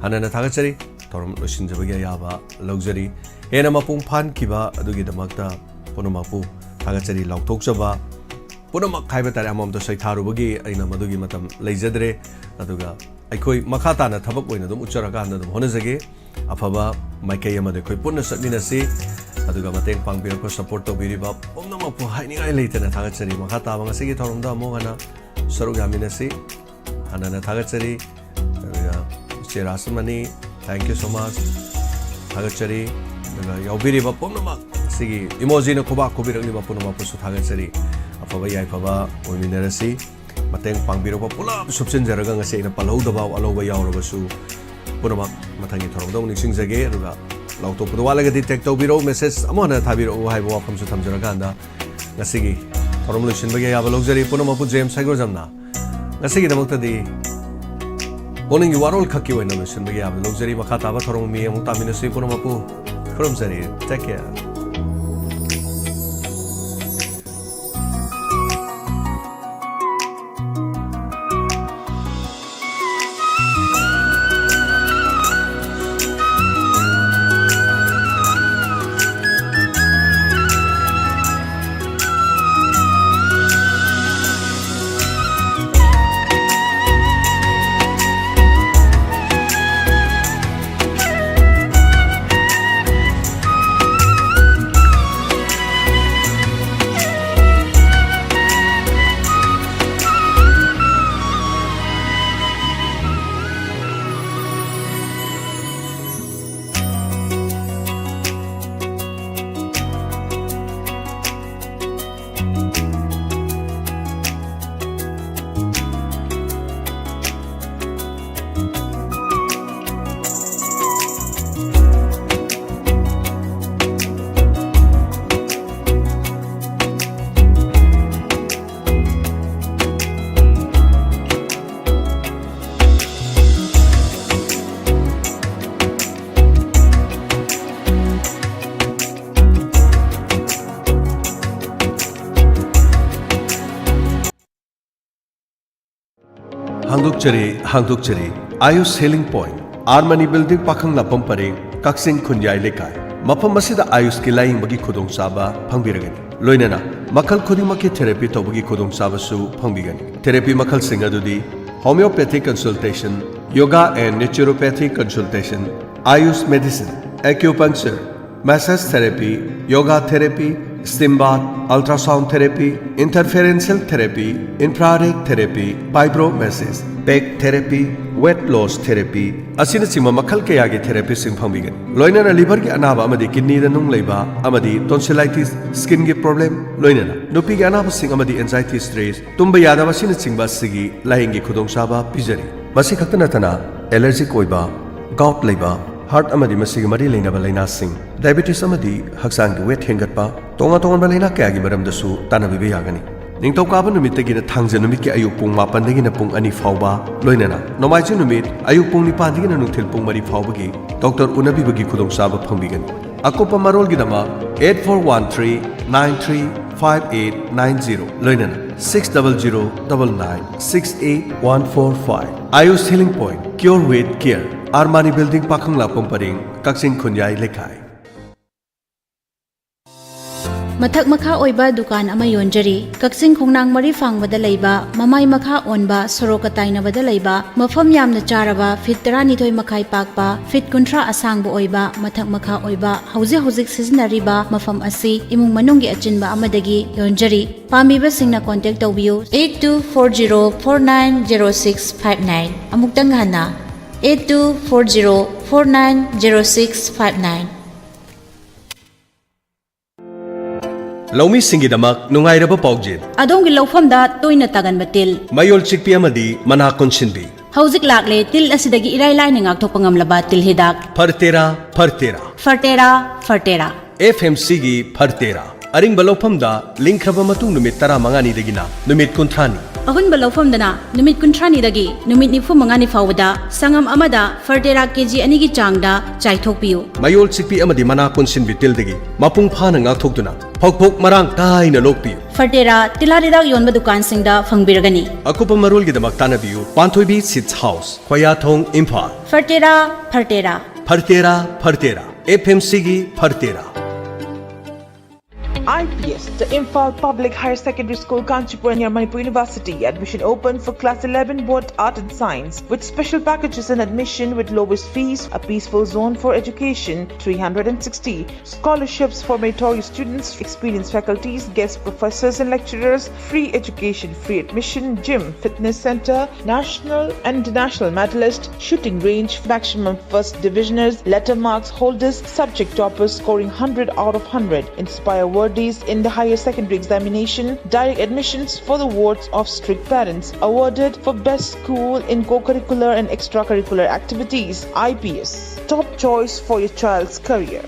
ꯍꯥꯟꯅꯅ ꯊꯥꯒꯠꯆꯔꯤ, ꯊꯧꯔꯝ ꯂꯣꯏꯁꯤꯟꯖꯕꯒꯤ ꯑꯌꯥꯕ ꯂꯧꯖꯔꯤ꯫ ꯍꯦꯟꯅ ꯃꯄꯨꯡ ꯐꯥꯍꯟꯈꯤꯕ ꯑꯗꯨꯒꯤꯗꯃꯛꯇ ꯄꯨꯝꯅꯃꯛꯄꯨ ꯊꯥꯒꯠꯆꯔꯤ꯫ ꯂꯥꯎꯊꯣꯛꯆꯕ ꯄꯨꯝꯅꯃꯛ ꯍꯥꯏꯕ ꯇꯥꯔꯦ, ꯑꯃꯃꯝꯇ ꯁꯩꯊꯥꯔꯨꯕꯒꯤ ꯑꯩꯅ ꯃꯗꯨꯒꯤ ꯃꯇꯝ ꯂꯩꯖꯗ꯭ꯔꯦ꯫ ꯑꯗꯨꯒ ꯑꯩꯈꯣꯏ ꯃꯈꯥ ꯇꯥꯅ ꯊꯕꯛ ꯑꯣꯏꯅ ꯑꯗꯨꯝ ꯎꯠꯆꯔꯀꯥꯟꯗ ꯑꯗꯨꯝ ꯍꯣꯠꯅꯖꯒꯦ꯫ ꯑꯐꯕ ꯃꯥꯏꯀꯩ ꯑꯃꯗ ꯑꯩꯈꯣꯏ ꯄꯨꯟꯅ ꯆꯠꯃꯤꯟꯅꯁꯤ꯫ ꯑꯗꯨꯒ ꯃꯇꯦꯡ ꯄꯥꯡꯕꯤꯔꯛꯄ, ꯁꯄꯣꯔꯠ ꯇꯧꯕꯤꯔꯤꯕ ꯄꯨꯝꯅꯃꯛꯄꯨ ꯍꯥꯏꯅꯤꯡꯉꯥꯏ ꯂꯩꯇꯅ ꯊꯥꯒꯠꯆꯔꯤ꯫ ꯃꯈꯥ ꯇꯥꯕ ꯉꯁꯤꯒꯤ ꯊꯧꯔꯝꯗ ꯑꯃꯨꯛ ꯍꯟꯅ ꯁꯔꯨꯛ ꯌꯥꯃꯤꯟꯅꯁꯤ꯫ ꯍꯥꯟꯅꯅ ꯊꯥꯒꯠꯆꯔꯤ꯫ ꯑꯗꯨꯒ ꯏꯆꯦ ꯔꯥꯁꯃꯅꯤ, thank you so much, ꯊꯥꯒꯠꯆꯔꯤ꯫ ꯑꯗꯨꯒ ꯌꯥꯎꯕꯤꯔꯤꯕ ꯄꯨꯝꯅꯃꯛ, ꯁꯤꯒꯤ ꯏꯃꯣꯖꯤꯅ ꯈꯨꯕꯥꯛ ꯈꯨꯕꯤꯔꯛꯂꯤꯕ ꯄꯨꯝꯅꯃꯛꯄꯨꯁꯨ ꯊꯥꯒꯠꯆꯔꯤ꯫ ꯑꯐꯕ ꯌꯥꯏꯐꯕ ꯑꯣꯏꯃꯤꯟꯅꯔꯁꯤ꯫ ꯃꯇꯦꯡ ꯄꯥꯡꯕꯤꯔꯛꯄ ꯄꯨꯂꯞ ꯁꯨꯞꯆꯤꯟꯖꯔꯒ, ꯉꯁꯤ ꯑꯩꯅ ꯄꯜꯍꯧꯗꯕ ꯑꯂꯧꯕ ꯌꯥꯎꯔꯕꯁꯨ, ꯄꯨꯝꯅꯃꯛ ꯃꯊꯪꯒꯤ ꯊꯧꯔꯝꯗ ꯑꯃꯨꯛ ꯅꯤꯡꯁꯤꯡꯖꯒꯦ꯫ ꯑꯗꯨꯒ ꯂꯥꯎꯊꯣꯛꯄꯗ ꯋꯥꯠꯂꯒꯗꯤ ꯇꯦꯛ ꯇꯧꯕꯤꯔꯛꯎ, ꯃꯦꯁꯦꯖ ꯑꯃ ꯍꯟꯅ ꯊꯥꯕꯤꯔꯛꯎ ꯍꯥꯏꯕ ꯋꯥꯐꯝꯁꯨ ꯊꯝꯖꯔꯀꯥꯟꯗ, ꯉꯁꯤꯒꯤ ꯊꯧꯔꯝ ꯂꯣꯏꯁꯤꯟꯕꯒꯤ ꯑꯌꯥꯕ ꯂꯧꯖꯔꯤ꯫ ꯄꯨꯝꯅꯃꯛꯄꯨ ꯖꯦꯝꯁ ꯍꯩꯒ꯭ꯔꯣꯖꯝꯅ ꯉꯁꯤꯒꯤꯗꯃꯛꯇꯗꯤ ꯄꯨꯛꯅꯤꯡꯒꯤ ꯋꯥꯔꯣꯜ ꯈꯛꯀꯤ ꯑꯣꯏꯅ ꯂꯣꯏꯁꯤꯟꯕꯒꯤ ꯑꯌꯥꯕ ꯂꯧꯖꯔꯤ꯫ ꯃꯈꯥ ꯇꯥꯕ ꯊꯧꯔꯝ ꯃꯤ ꯑꯃꯨꯛ ꯇꯥꯃꯤꯟꯅꯁꯤ꯫ ꯄꯨꯝꯅꯃꯛꯄꯨ ꯈꯨꯔꯨꯝꯖꯔꯤ꯫ Take care꯫ ꯍꯥꯡꯗꯣꯛꯆꯔꯤ, ꯍꯥꯡꯗꯣꯛꯆꯔꯤ꯫ Ayush healing point, Armani building, Pakhanglakpam ꯄꯔꯦꯡ, ꯀꯛꯆꯤꯡ ꯈꯨꯟꯌꯥꯏ ꯂꯩꯀꯥꯏ꯫ ꯃꯐꯝ ꯑꯁꯤꯗ ꯑꯥꯌꯨꯁꯀꯤ ꯂꯥꯌꯦꯡꯕꯒꯤ ꯈꯨꯗꯣꯡꯆꯥꯕ ꯐꯪꯕꯤꯔꯒꯅꯤ꯫ ꯂꯣꯏꯅꯅ ꯃꯈꯜ ꯈꯨꯗꯤꯡꯃꯛꯀꯤ ꯊꯦꯔꯥꯄꯤ ꯇꯧꯕꯒꯤ ꯈꯨꯗꯣꯡꯆꯥꯕꯁꯨ ꯐꯪꯕꯤꯒꯅꯤ꯫ ꯊꯦꯔꯥꯄꯤ ꯃꯈꯜꯁꯤꯡ ꯑꯗꯨꯗꯤ homeopathic consultation, yoga and naturopathic consultation, Ayush medicine, acupuncture, massage therapy, yoga therapy, steam bath, ultrasound therapy, interferential therapy, infrared therapy, vibromassage, back therapy, weight loss therapy ꯑꯁꯤꯅꯆꯤꯡꯕ ꯃꯈꯜ ꯀꯌꯥꯒꯤ ꯊꯦꯔꯥꯄꯤꯁꯤꯡ ꯐꯪꯕꯤꯒꯅꯤ꯫ ꯂꯣꯏꯅꯅ ꯂꯤꯚꯔꯒꯤ ꯑꯅꯥꯕ ꯑꯃꯗꯤ ꯀꯤꯗꯅꯤꯗ ꯅꯨꯡ ꯂꯩꯕ ꯑꯃꯗꯤ ꯇꯣꯟꯁꯤꯂꯥꯏꯇꯤꯁ, ꯁ꯭ꯀꯤꯟꯒꯤ ꯄ꯭ꯔꯣꯕ꯭ꯂꯦꯝ, ꯂꯣꯏꯅꯅ ꯅꯨꯄꯤꯒꯤ ꯑꯅꯥꯕꯁꯤꯡ ꯑꯃꯗꯤ ꯑꯦꯟꯖꯥꯏꯇꯤ, ꯁ꯭ꯇ꯭ꯔꯦꯁ, ꯇꯨꯝꯕ ꯌꯥꯗꯕ ꯑꯁꯤꯅꯆꯤꯡꯕ ꯑꯁꯤꯒꯤ ꯂꯥꯌꯦꯡꯒꯤ ꯈꯨꯗꯣꯡꯆꯥꯕ ꯄꯤꯖꯔꯤ꯫ ꯃꯁꯤ ꯈꯛꯇ ꯅꯠꯇꯅ ꯑꯦꯂꯔꯖꯤꯛ ꯑꯣꯏꯕ, ꯒꯥꯎꯠ ꯂꯩꯕ, ꯍꯥꯔꯠ ꯑꯃꯗꯤ ꯃꯁꯤꯒ ꯃꯔꯤ ꯂꯩꯅꯕ ꯂꯥꯏꯅꯥꯁꯤꯡ, ꯗꯥꯏꯕꯦꯇꯤꯁ ꯑꯃꯗꯤ ꯍꯛꯆꯥꯡꯒꯤ ꯋꯦꯠ ꯍꯦꯟꯒꯠꯄ, ꯇꯣꯉꯥꯟ ꯇꯣꯉꯥꯟꯕ ꯂꯥꯏꯅꯥ ꯀꯌꯥꯒꯤ ꯃꯔꯝꯗꯁꯨ ꯇꯥꯟꯅꯕꯤꯕ ꯌꯥꯒꯅꯤ꯫ ꯅꯤꯡꯊꯧꯀꯥꯕ ꯅꯨꯃꯤꯠꯇꯒꯤꯅ ꯊꯥꯡꯖ ꯅꯨꯃꯤꯠꯀꯤ ꯑꯌꯨꯛ ꯄꯨꯡ ꯃꯥꯄꯟꯗꯒꯤꯅ ꯄꯨꯡ ꯑꯅꯤ ꯐꯥꯎꯕ, ꯂꯣꯏꯅꯅ ꯅꯣꯡꯃꯥꯏꯖꯤꯡ ꯅꯨꯃꯤꯠ ꯑꯌꯨꯛ ꯄꯨꯡ ꯅꯤꯄꯥꯟꯗꯒꯤꯅ ꯅꯨꯡꯊꯤꯜ ꯄꯨꯡ ꯃꯔꯤ ꯐꯥꯎꯕꯒꯤ ꯗꯣꯛꯇꯔ ꯎꯅꯕꯤꯕꯒꯤ ꯈꯨꯗꯣꯡꯆꯥꯕ ꯐꯪꯕꯤꯒꯅꯤ꯫ ꯑꯀꯨꯞꯄ ꯃꯔꯣꯜꯒꯤꯗꯃꯛ eight four one three nine three five eight nine zero, ꯂꯣꯏꯅꯅ six double zero double nine six eight one four five꯫ Ayush Healing Point, Cure with Care, Armani building, Pakhanglakpam ꯄꯔꯦꯡ, ꯀꯛꯆꯤꯡ ꯈꯨꯟꯌꯥꯏ ꯂꯩꯀꯥꯏ꯫ ꯃꯊꯛ ꯃꯈꯥ ꯑꯣꯏꯕ ꯗꯨꯀꯥꯟ ꯑꯃ ꯌꯣꯟꯖꯔꯤ꯫ ꯀꯛꯆꯤꯡ ꯈꯣꯡꯅꯥꯡ ꯃꯔꯤ ꯐꯥꯡꯕꯗ ꯂꯩꯕ, ꯃꯃꯥꯏ ꯃꯈꯥ ꯑꯣꯟꯕ, ꯁꯣꯔꯣꯛꯀ ꯇꯥꯏꯅꯕꯗ ꯂꯩꯕ, ꯃꯐꯝ ꯌꯥꯝꯅ ꯆꯥꯔꯕ, ꯐꯤꯠ ꯇꯔꯥꯅꯤꯊꯣꯏ ꯃꯈꯥꯏ ꯄꯥꯛꯄ, ꯐꯤꯠ ꯀꯨꯟꯊ꯭ꯔꯥ ꯑꯁꯥꯡꯕ ꯑꯣꯏꯕ, ꯃꯊꯛ ꯃꯈꯥ ꯑꯣꯏꯕ, ꯍꯧꯖꯤꯛ ꯍꯧꯖꯤꯛ ꯁꯤꯖꯤꯟꯅꯔꯤꯕ ꯃꯐꯝ ꯑꯁꯤ ꯏꯃꯨꯡ ꯃꯅꯨꯡꯒꯤ ꯑꯆꯤꯟꯕ ꯑꯃꯗꯒꯤ ꯌꯣꯟꯖꯔꯤ꯫ ꯄꯥꯝꯕꯤꯕꯁꯤꯡꯅ ꯀꯣꯟꯇꯦꯛ ꯇꯧꯕꯤꯌꯨ, eight two four zero four nine zero six five nine꯫ ꯑꯃꯨꯛꯇꯪ ꯍꯟꯅ, eight two four zero four nine zero six five nine꯫ ꯂꯧꯃꯤꯁꯤꯡꯒꯤꯗꯃꯛ ꯅꯨꯡꯉꯥꯏꯔꯕ ꯄꯥꯎꯖꯦꯜ꯫ ꯑꯗꯣꯝꯒꯤ ꯂꯧꯐꯝꯗ ꯇꯣꯏꯅ ꯇꯥꯒꯟꯕ ꯇꯤꯜ꯫ ꯃꯌꯣꯜ ꯆꯤꯛꯄꯤ ꯑꯃꯗꯤ ꯃꯅꯥ ꯀꯣꯟꯁꯤꯟꯕꯤ꯫ ꯍꯧꯖꯤꯛ ꯂꯥꯛꯂꯦ ꯇꯤꯜ ꯑꯁꯤꯗꯒꯤ ꯏꯔꯥꯏ ꯂꯥꯏꯅ ꯉꯥꯛꯊꯣꯛꯄ ꯉꯝꯂꯕ ꯇꯤꯜ ꯍꯤꯗꯥꯛ꯫ ꯐꯔꯇꯦꯔꯥ, ꯐꯔꯇꯦꯔꯥ꯫ ꯐꯔꯇꯦꯔꯥ, ꯐꯔꯇꯦꯔꯥ꯫ ꯑꯦꯐ ꯑꯦꯝ ꯁꯤꯒꯤ ꯐꯔꯇꯦꯔꯥ꯫ ꯑꯔꯤꯡꯕ ꯂꯧꯐꯝꯗ ꯂꯤꯡꯈ꯭ꯔꯕ ꯃꯇꯨꯡ ꯅꯨꯃꯤꯠ ꯇꯔꯥꯃꯉꯥꯅꯤꯗꯒꯤꯅ ꯅꯨꯃꯤꯠ ꯀꯨꯟꯊ꯭ꯔꯥꯅꯤ꯫ ꯑꯍꯨꯟꯕ ꯂꯧꯐꯝꯗꯅ ꯅꯨꯃꯤꯠ ꯀꯨꯟꯊ꯭ꯔꯥꯅꯤꯗꯒꯤ ꯅꯨꯃꯤꯠ ꯅꯤꯐꯨ ꯃꯉꯥꯅꯤ ꯐꯥꯎꯕꯗ ꯁꯪꯉꯝ ꯑꯃꯗ ꯐꯔꯇꯦꯔꯥ ꯀꯦ ꯖꯤ ꯑꯅꯤꯒꯤ ꯆꯥꯡꯗ ꯆꯥꯏꯊꯣꯛꯄꯤꯌꯨ꯫ ꯃꯌꯣꯜ ꯆꯤꯛꯄꯤ ꯑꯃꯗꯤ ꯃꯅꯥ ꯀꯣꯟꯁꯤꯟꯕꯤ ꯇꯤꯜꯗꯒꯤ ꯃꯄꯨꯡ ꯐꯥꯅ ꯉꯥꯛꯊꯣꯛꯇꯨꯅ ꯐꯧꯊꯣꯛ ꯃꯔꯥꯡ ꯀꯥꯏꯅ ꯂꯣꯛꯄꯤꯌꯨ꯫ ꯐꯔꯇꯦꯔꯥ ꯇꯤꯜꯍꯥꯠ ꯍꯤꯗꯥꯛ ꯌꯣꯟꯕ ꯗꯨꯀꯥꯟꯁꯤꯡꯗ ꯐꯪꯕꯤꯔꯒꯅꯤ꯫ ꯑꯀꯨꯞꯄ ꯃꯔꯣꯜꯒꯤꯗꯃꯛ ꯇꯥꯟꯅꯕꯤꯌꯨ ꯄꯥꯟꯊꯣꯏꯕꯤ seeds house, ꯈꯣꯌꯥꯊꯣꯡ, Imphal. ꯐꯔꯇꯦꯔꯥ, ꯐꯔꯇꯦꯔꯥ꯫ ꯐꯔꯇꯦꯔꯥ, ꯐꯔꯇꯦꯔꯥ꯫ F M ꯁꯤꯒꯤ ꯐꯔꯇꯦꯔꯥ꯫ I P S, the Imphal Public Higher Secondary School, Kanchipur, near Manipur University. Admission open for class eleven, both art and science, with special packages and admission with lowest fees, a peaceful zone for education, three hundred and sixty scholarships for meritorious students, experienced faculties, guest professors and lecturers, free education, free admission, gym, fitness center, national and international medalist, shooting range, maximum first divisioners, letter marks holders, subject toppers scoring hundred out of hundred, Inspire Award in the higher secondary examination, direct admissions for the votes of strict parents, awarded for best school in co-curricular and extracurricular activities, I P S. Top choice for your child's career.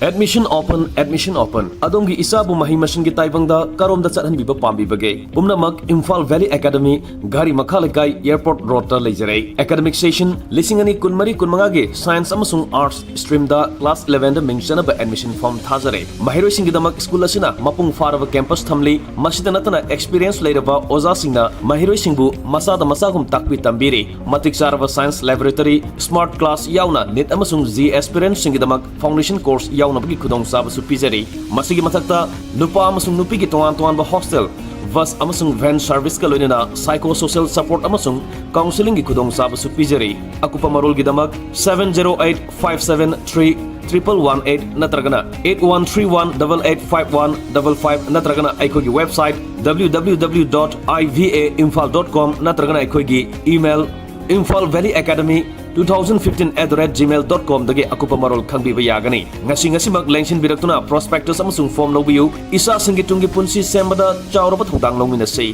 Admission open, admission open. ꯑꯗꯣꯝꯒꯤ ꯏꯆꯥꯕꯨ ꯃꯍꯩ ꯃꯁꯤꯡꯒꯤ ꯇꯥꯏꯕꯪꯗ ꯀꯔꯣꯝꯗ ꯆꯠꯍꯟꯕꯤꯕ ꯄꯥꯝꯕꯤꯕꯒꯦ? ꯄꯨꯝꯅꯃꯛ Imphal valley academy, ꯘꯔꯤ ꯃꯈꯥ ꯂꯩꯀꯥꯏ, airport ꯔꯣꯗꯇ ꯂꯩꯖꯔꯦ꯫ Academic session ꯂꯤꯁꯤꯡ ꯑꯅꯤ ꯀꯨꯟꯃꯔꯤ ꯀꯨꯟꯃꯉꯥꯒꯤ ꯁꯥꯏꯟꯁ ꯑꯃꯁꯨꯡ ꯑꯥꯔꯠꯁ ꯁ꯭ꯇ꯭ꯔꯤꯝꯗ ꯀ꯭ꯂꯥꯁ ꯏꯂꯦꯚꯦꯟꯗ ꯃꯤꯡ ꯆꯟꯅꯕ ꯑꯦꯗꯃꯤꯁꯟ ꯐꯣꯔꯝ ꯊꯥꯖꯔꯦ꯫ ꯃꯍꯩꯔꯣꯏꯁꯤꯡꯒꯤꯗꯃꯛ ꯁ꯭ꯀꯨꯜ ꯑꯁꯤꯅ ꯃꯄꯨꯡ ꯐꯥꯔꯕ ꯀꯦꯝꯄꯁ ꯊꯝꯂꯤ꯫ ꯃꯁꯤꯗ ꯅꯠꯇꯅ ꯑꯦꯛꯁꯄꯤꯔꯤꯌꯦꯟꯁ ꯂꯩꯔꯕ ꯑꯣꯖꯥꯁꯤꯡꯅ ꯃꯍꯩꯔꯣꯏꯁꯤꯡꯕꯨ ꯃꯆꯥꯗ ꯃꯆꯥꯒꯨꯝ ꯇꯥꯛꯄꯤ ꯇꯝꯕꯤꯔꯤ꯫ ꯃꯇꯤꯛ ꯆꯥꯔꯕ ꯁꯥꯏꯟꯁ ꯂꯦꯕꯣꯔꯦꯇꯔꯤ, ꯁ꯭ꯃꯥꯔꯠ ꯀ꯭ꯂꯥꯁ ꯌꯥꯎꯅ ꯅꯤꯠ ꯑꯃꯁꯨꯡ ꯖꯤ ꯑꯦꯁꯄꯤꯔꯦꯟꯠꯁꯤꯡꯒꯤꯗꯃꯛ ꯐꯥꯎꯟꯗꯦꯁꯟ ꯀꯣꯔꯁ ꯌꯥꯎꯅꯕꯒꯤ ꯈꯨꯗꯣꯡꯆꯥꯕꯁꯨ ꯄꯤꯖꯔꯤ꯫ ꯃꯁꯤꯒꯤ ꯃꯊꯛꯇ ꯅꯨꯄꯥ ꯑꯃꯁꯨꯡ ꯅꯨꯄꯤꯒꯤ ꯇꯣꯉꯥꯟ ꯇꯣꯉꯥꯟꯕ ꯍꯣꯁꯇꯦꯜ, ꯕꯁ ꯑꯃꯁꯨꯡ ꯚꯦꯟ ꯁꯔꯚꯤꯁꯀ ꯂꯣꯏꯅꯅ ꯁꯥꯏꯀꯣ ꯁꯣꯁꯤꯌꯦꯜ ꯁꯄꯣꯔꯠ ꯑꯃꯁꯨꯡ ꯀꯥꯎꯟꯁꯤꯂꯤꯡꯒꯤ ꯈꯨꯗꯣꯡꯆꯥꯕꯁꯨ ꯄꯤꯖꯔꯤ꯫ ꯑꯀꯨꯞꯄ ꯃꯔꯣꯜꯒꯤꯗꯃꯛ seven zero eight five seven three triple one eight ꯅꯠꯇ꯭ꯔꯒꯅ eight one three one double eight five one double five ꯅꯠꯇ꯭ꯔꯒꯅ ꯑꯩꯈꯣꯏꯒꯤ website W W W dot I V A imphal dot com ꯅꯠꯇ꯭ꯔꯒꯅ ꯑꯩꯈꯣꯏꯒꯤ email imphal valley academy two thousand fifteen at the rate gmail dot com ꯗꯒꯤ ꯑꯀꯨꯞꯄ ꯃꯔꯣꯜ ꯈꯪꯕꯤꯕ ꯌꯥꯒꯅꯤ꯫ ꯉꯁꯤ ꯉꯁꯤꯃꯛ ꯂꯦꯡꯁꯤꯟꯕꯤꯔꯛꯇꯨꯅ ꯄ꯭ꯔꯣꯁꯄꯦꯛꯇꯁ ꯑꯃꯁꯨꯡ ꯐꯣꯔꯝ ꯂꯧꯕꯤꯌꯨ꯫ ꯏꯆꯥꯁꯤꯡꯒꯤ ꯇꯨꯡꯒꯤ ꯄꯨꯟꯁꯤ ꯁꯦꯝꯕꯗ ꯆꯥꯎꯔꯕ ꯊꯧꯗꯥꯡ ꯂꯧꯃꯤꯟꯅꯁꯤ꯫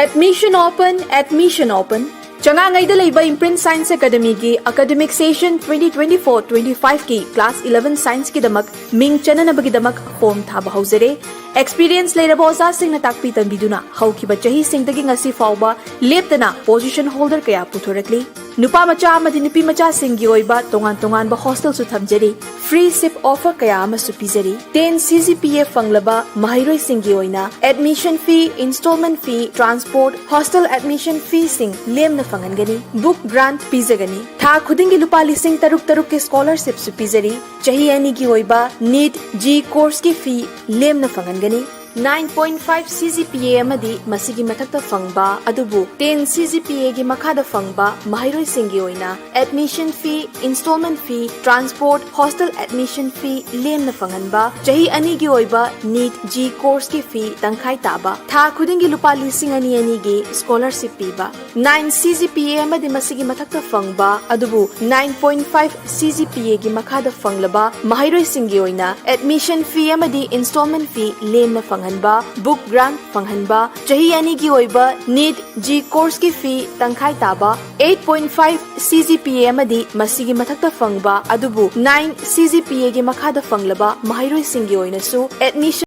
Admission open, admission open. ꯆꯉꯥꯉꯩꯗ ꯂꯩꯕ ꯏꯝꯄ꯭ꯔꯤꯟ ꯁꯥꯏꯟꯁ ꯑꯦꯀꯥꯗꯃꯤꯒꯤ ꯑꯦꯀꯥꯗꯃꯤꯛ ꯁꯦꯁꯟ twenty twenty-four twenty-fiveꯀꯤ ꯀ꯭ꯂꯥꯁ ꯏꯂꯦꯚꯦꯟ ꯁꯥꯏꯟꯁꯀꯤꯗꯃꯛ ꯃꯤꯡ ꯆꯟꯅꯅꯕꯒꯤꯗꯃꯛ ꯐꯣꯔꯝ ꯊꯥꯕ ꯍꯧꯖꯔꯦ꯫ ꯑꯦꯛꯁꯄꯤꯔꯤꯌꯦꯟꯁ ꯂꯩꯔꯕ ꯑꯣꯖꯥꯁꯤꯡꯅ ꯇꯥꯛꯄꯤ ꯇꯝꯕꯤꯗꯨꯅ ꯍꯧꯈꯤꯕ ꯆꯍꯤꯁꯤꯡꯗꯒꯤ ꯉꯁꯤ ꯐꯥꯎꯕ ꯂꯦꯞꯇꯅ ꯄꯣꯖꯤꯁꯟ ꯍꯣꯜꯗꯔ ꯀꯌꯥ ꯄꯨꯊꯣꯔꯛꯂꯤ꯫ ꯅꯨꯄꯥ ꯃꯆꯥ ꯑꯃꯗꯤ ꯅꯨꯄꯤ ꯃꯆꯥꯁꯤꯡꯒꯤ ꯑꯣꯏꯕ ꯇꯣꯉꯥꯟ ꯇꯣꯉꯥꯟꯕ ꯍꯣꯁꯇꯦꯜꯁꯨ ꯊꯝꯖꯔꯤ꯫ ꯐ꯭ꯔꯤ ꯁꯤꯞ ꯑꯣꯐꯔ ꯀꯌꯥ ꯑꯃꯁꯨ ꯄꯤꯖꯔꯤ꯫ Ten C G P A ꯐꯪꯂꯕ ꯃꯍꯩꯔꯣꯏꯁꯤꯡꯒꯤ ꯑꯣꯏꯅ ꯑꯦꯗꯃꯤꯁꯟ ꯐꯤ, ꯏꯟꯁꯇꯣꯜꯃꯦꯟ ꯐꯤ, ꯇ꯭ꯔꯥꯟꯁꯄꯣꯔꯠ, ꯍꯣꯁꯇꯦꯜ ꯑꯦꯗꯃꯤꯁꯟ ꯐꯤꯁꯤꯡ ꯂꯦꯝꯅ ꯐꯪꯍꯟꯒꯅꯤ꯫ ꯕꯨꯛ ꯒ꯭ꯔꯥꯟꯠ ꯄꯤꯖꯒꯅꯤ꯫ ꯊꯥ ꯈꯨꯗꯤꯡꯒꯤ ꯂꯨꯄꯥ ꯂꯤꯁꯤꯡ ꯇꯔꯨꯛ ꯇꯔꯨꯛꯀꯤ ꯁ꯭ꯀꯣꯂꯔꯁꯤꯞꯁꯨ ꯄꯤꯖꯔꯤ꯫ ꯆꯍꯤ ꯑꯅꯤꯒꯤ ꯑꯣꯏꯕ ꯅꯤꯠ ꯖꯤ ꯀꯣꯔꯁꯀꯤ ꯐꯤ ꯂꯦꯝꯅ ꯐꯪꯍꯟꯒꯅꯤ꯫ Nine point five C G P A ꯑꯃꯗꯤ ꯃꯁꯤꯒꯤ ꯃꯊꯛꯇ ꯐꯪꯕ ꯑꯗꯨꯕꯨ ten C G P Aꯒꯤ ꯃꯈꯥꯗ ꯐꯪꯕ ꯃꯍꯩꯔꯣꯏꯁꯤꯡꯒꯤ ꯑꯣꯏꯅ admission fee, installment fee, transport, hostel admission fee ꯂꯦꯝꯅ ꯐꯪꯍꯟꯕ, ꯆꯍꯤ ꯑꯅꯤꯒꯤ ꯑꯣꯏꯕ NEET G courseꯀꯤ fee ꯇꯪꯈꯥꯏ ꯇꯥꯕ, ꯊꯥ ꯈꯨꯗꯤꯡꯒꯤ ꯂꯨꯄꯥ ꯂꯤꯁꯤꯡ ꯑꯅꯤ ꯑꯅꯤꯒꯤ scholarship ꯄꯤꯕ꯫ Nine C G P A ꯑꯃꯗꯤ ꯃꯁꯤꯒꯤ ꯃꯊꯛꯇ ꯐꯪꯕ ꯑꯗꯨꯕꯨ nine point five C G P Aꯒꯤ ꯃꯈꯥꯗ ꯐꯪꯂꯕ ꯃꯍꯩꯔꯣꯏꯁꯤꯡꯒꯤ ꯑꯣꯏꯅ admission fee ꯑꯃꯗꯤ installment fee ꯂꯦꯝꯅ ꯐꯪꯍꯟꯕ, book grant ꯐꯪꯍꯟꯕ, ꯆꯍꯤ ꯑꯅꯤꯒꯤ ꯑꯣꯏꯕ NEET G courseꯀꯤ fee ꯇꯪꯈꯥꯏ ꯇꯥꯕ, eight point five C G P A ꯑꯃꯗꯤ ꯃꯁꯤꯒꯤ ꯃꯊꯛꯇ ꯐꯪꯕ ꯑꯗꯨꯕꯨ nine C G P Aꯒꯤ ꯃꯈꯥꯗ ꯐꯪꯂꯕ ꯃꯍꯩꯔꯣꯏꯁꯤꯡꯒꯤ ꯑꯣꯏꯅꯁꯨ admission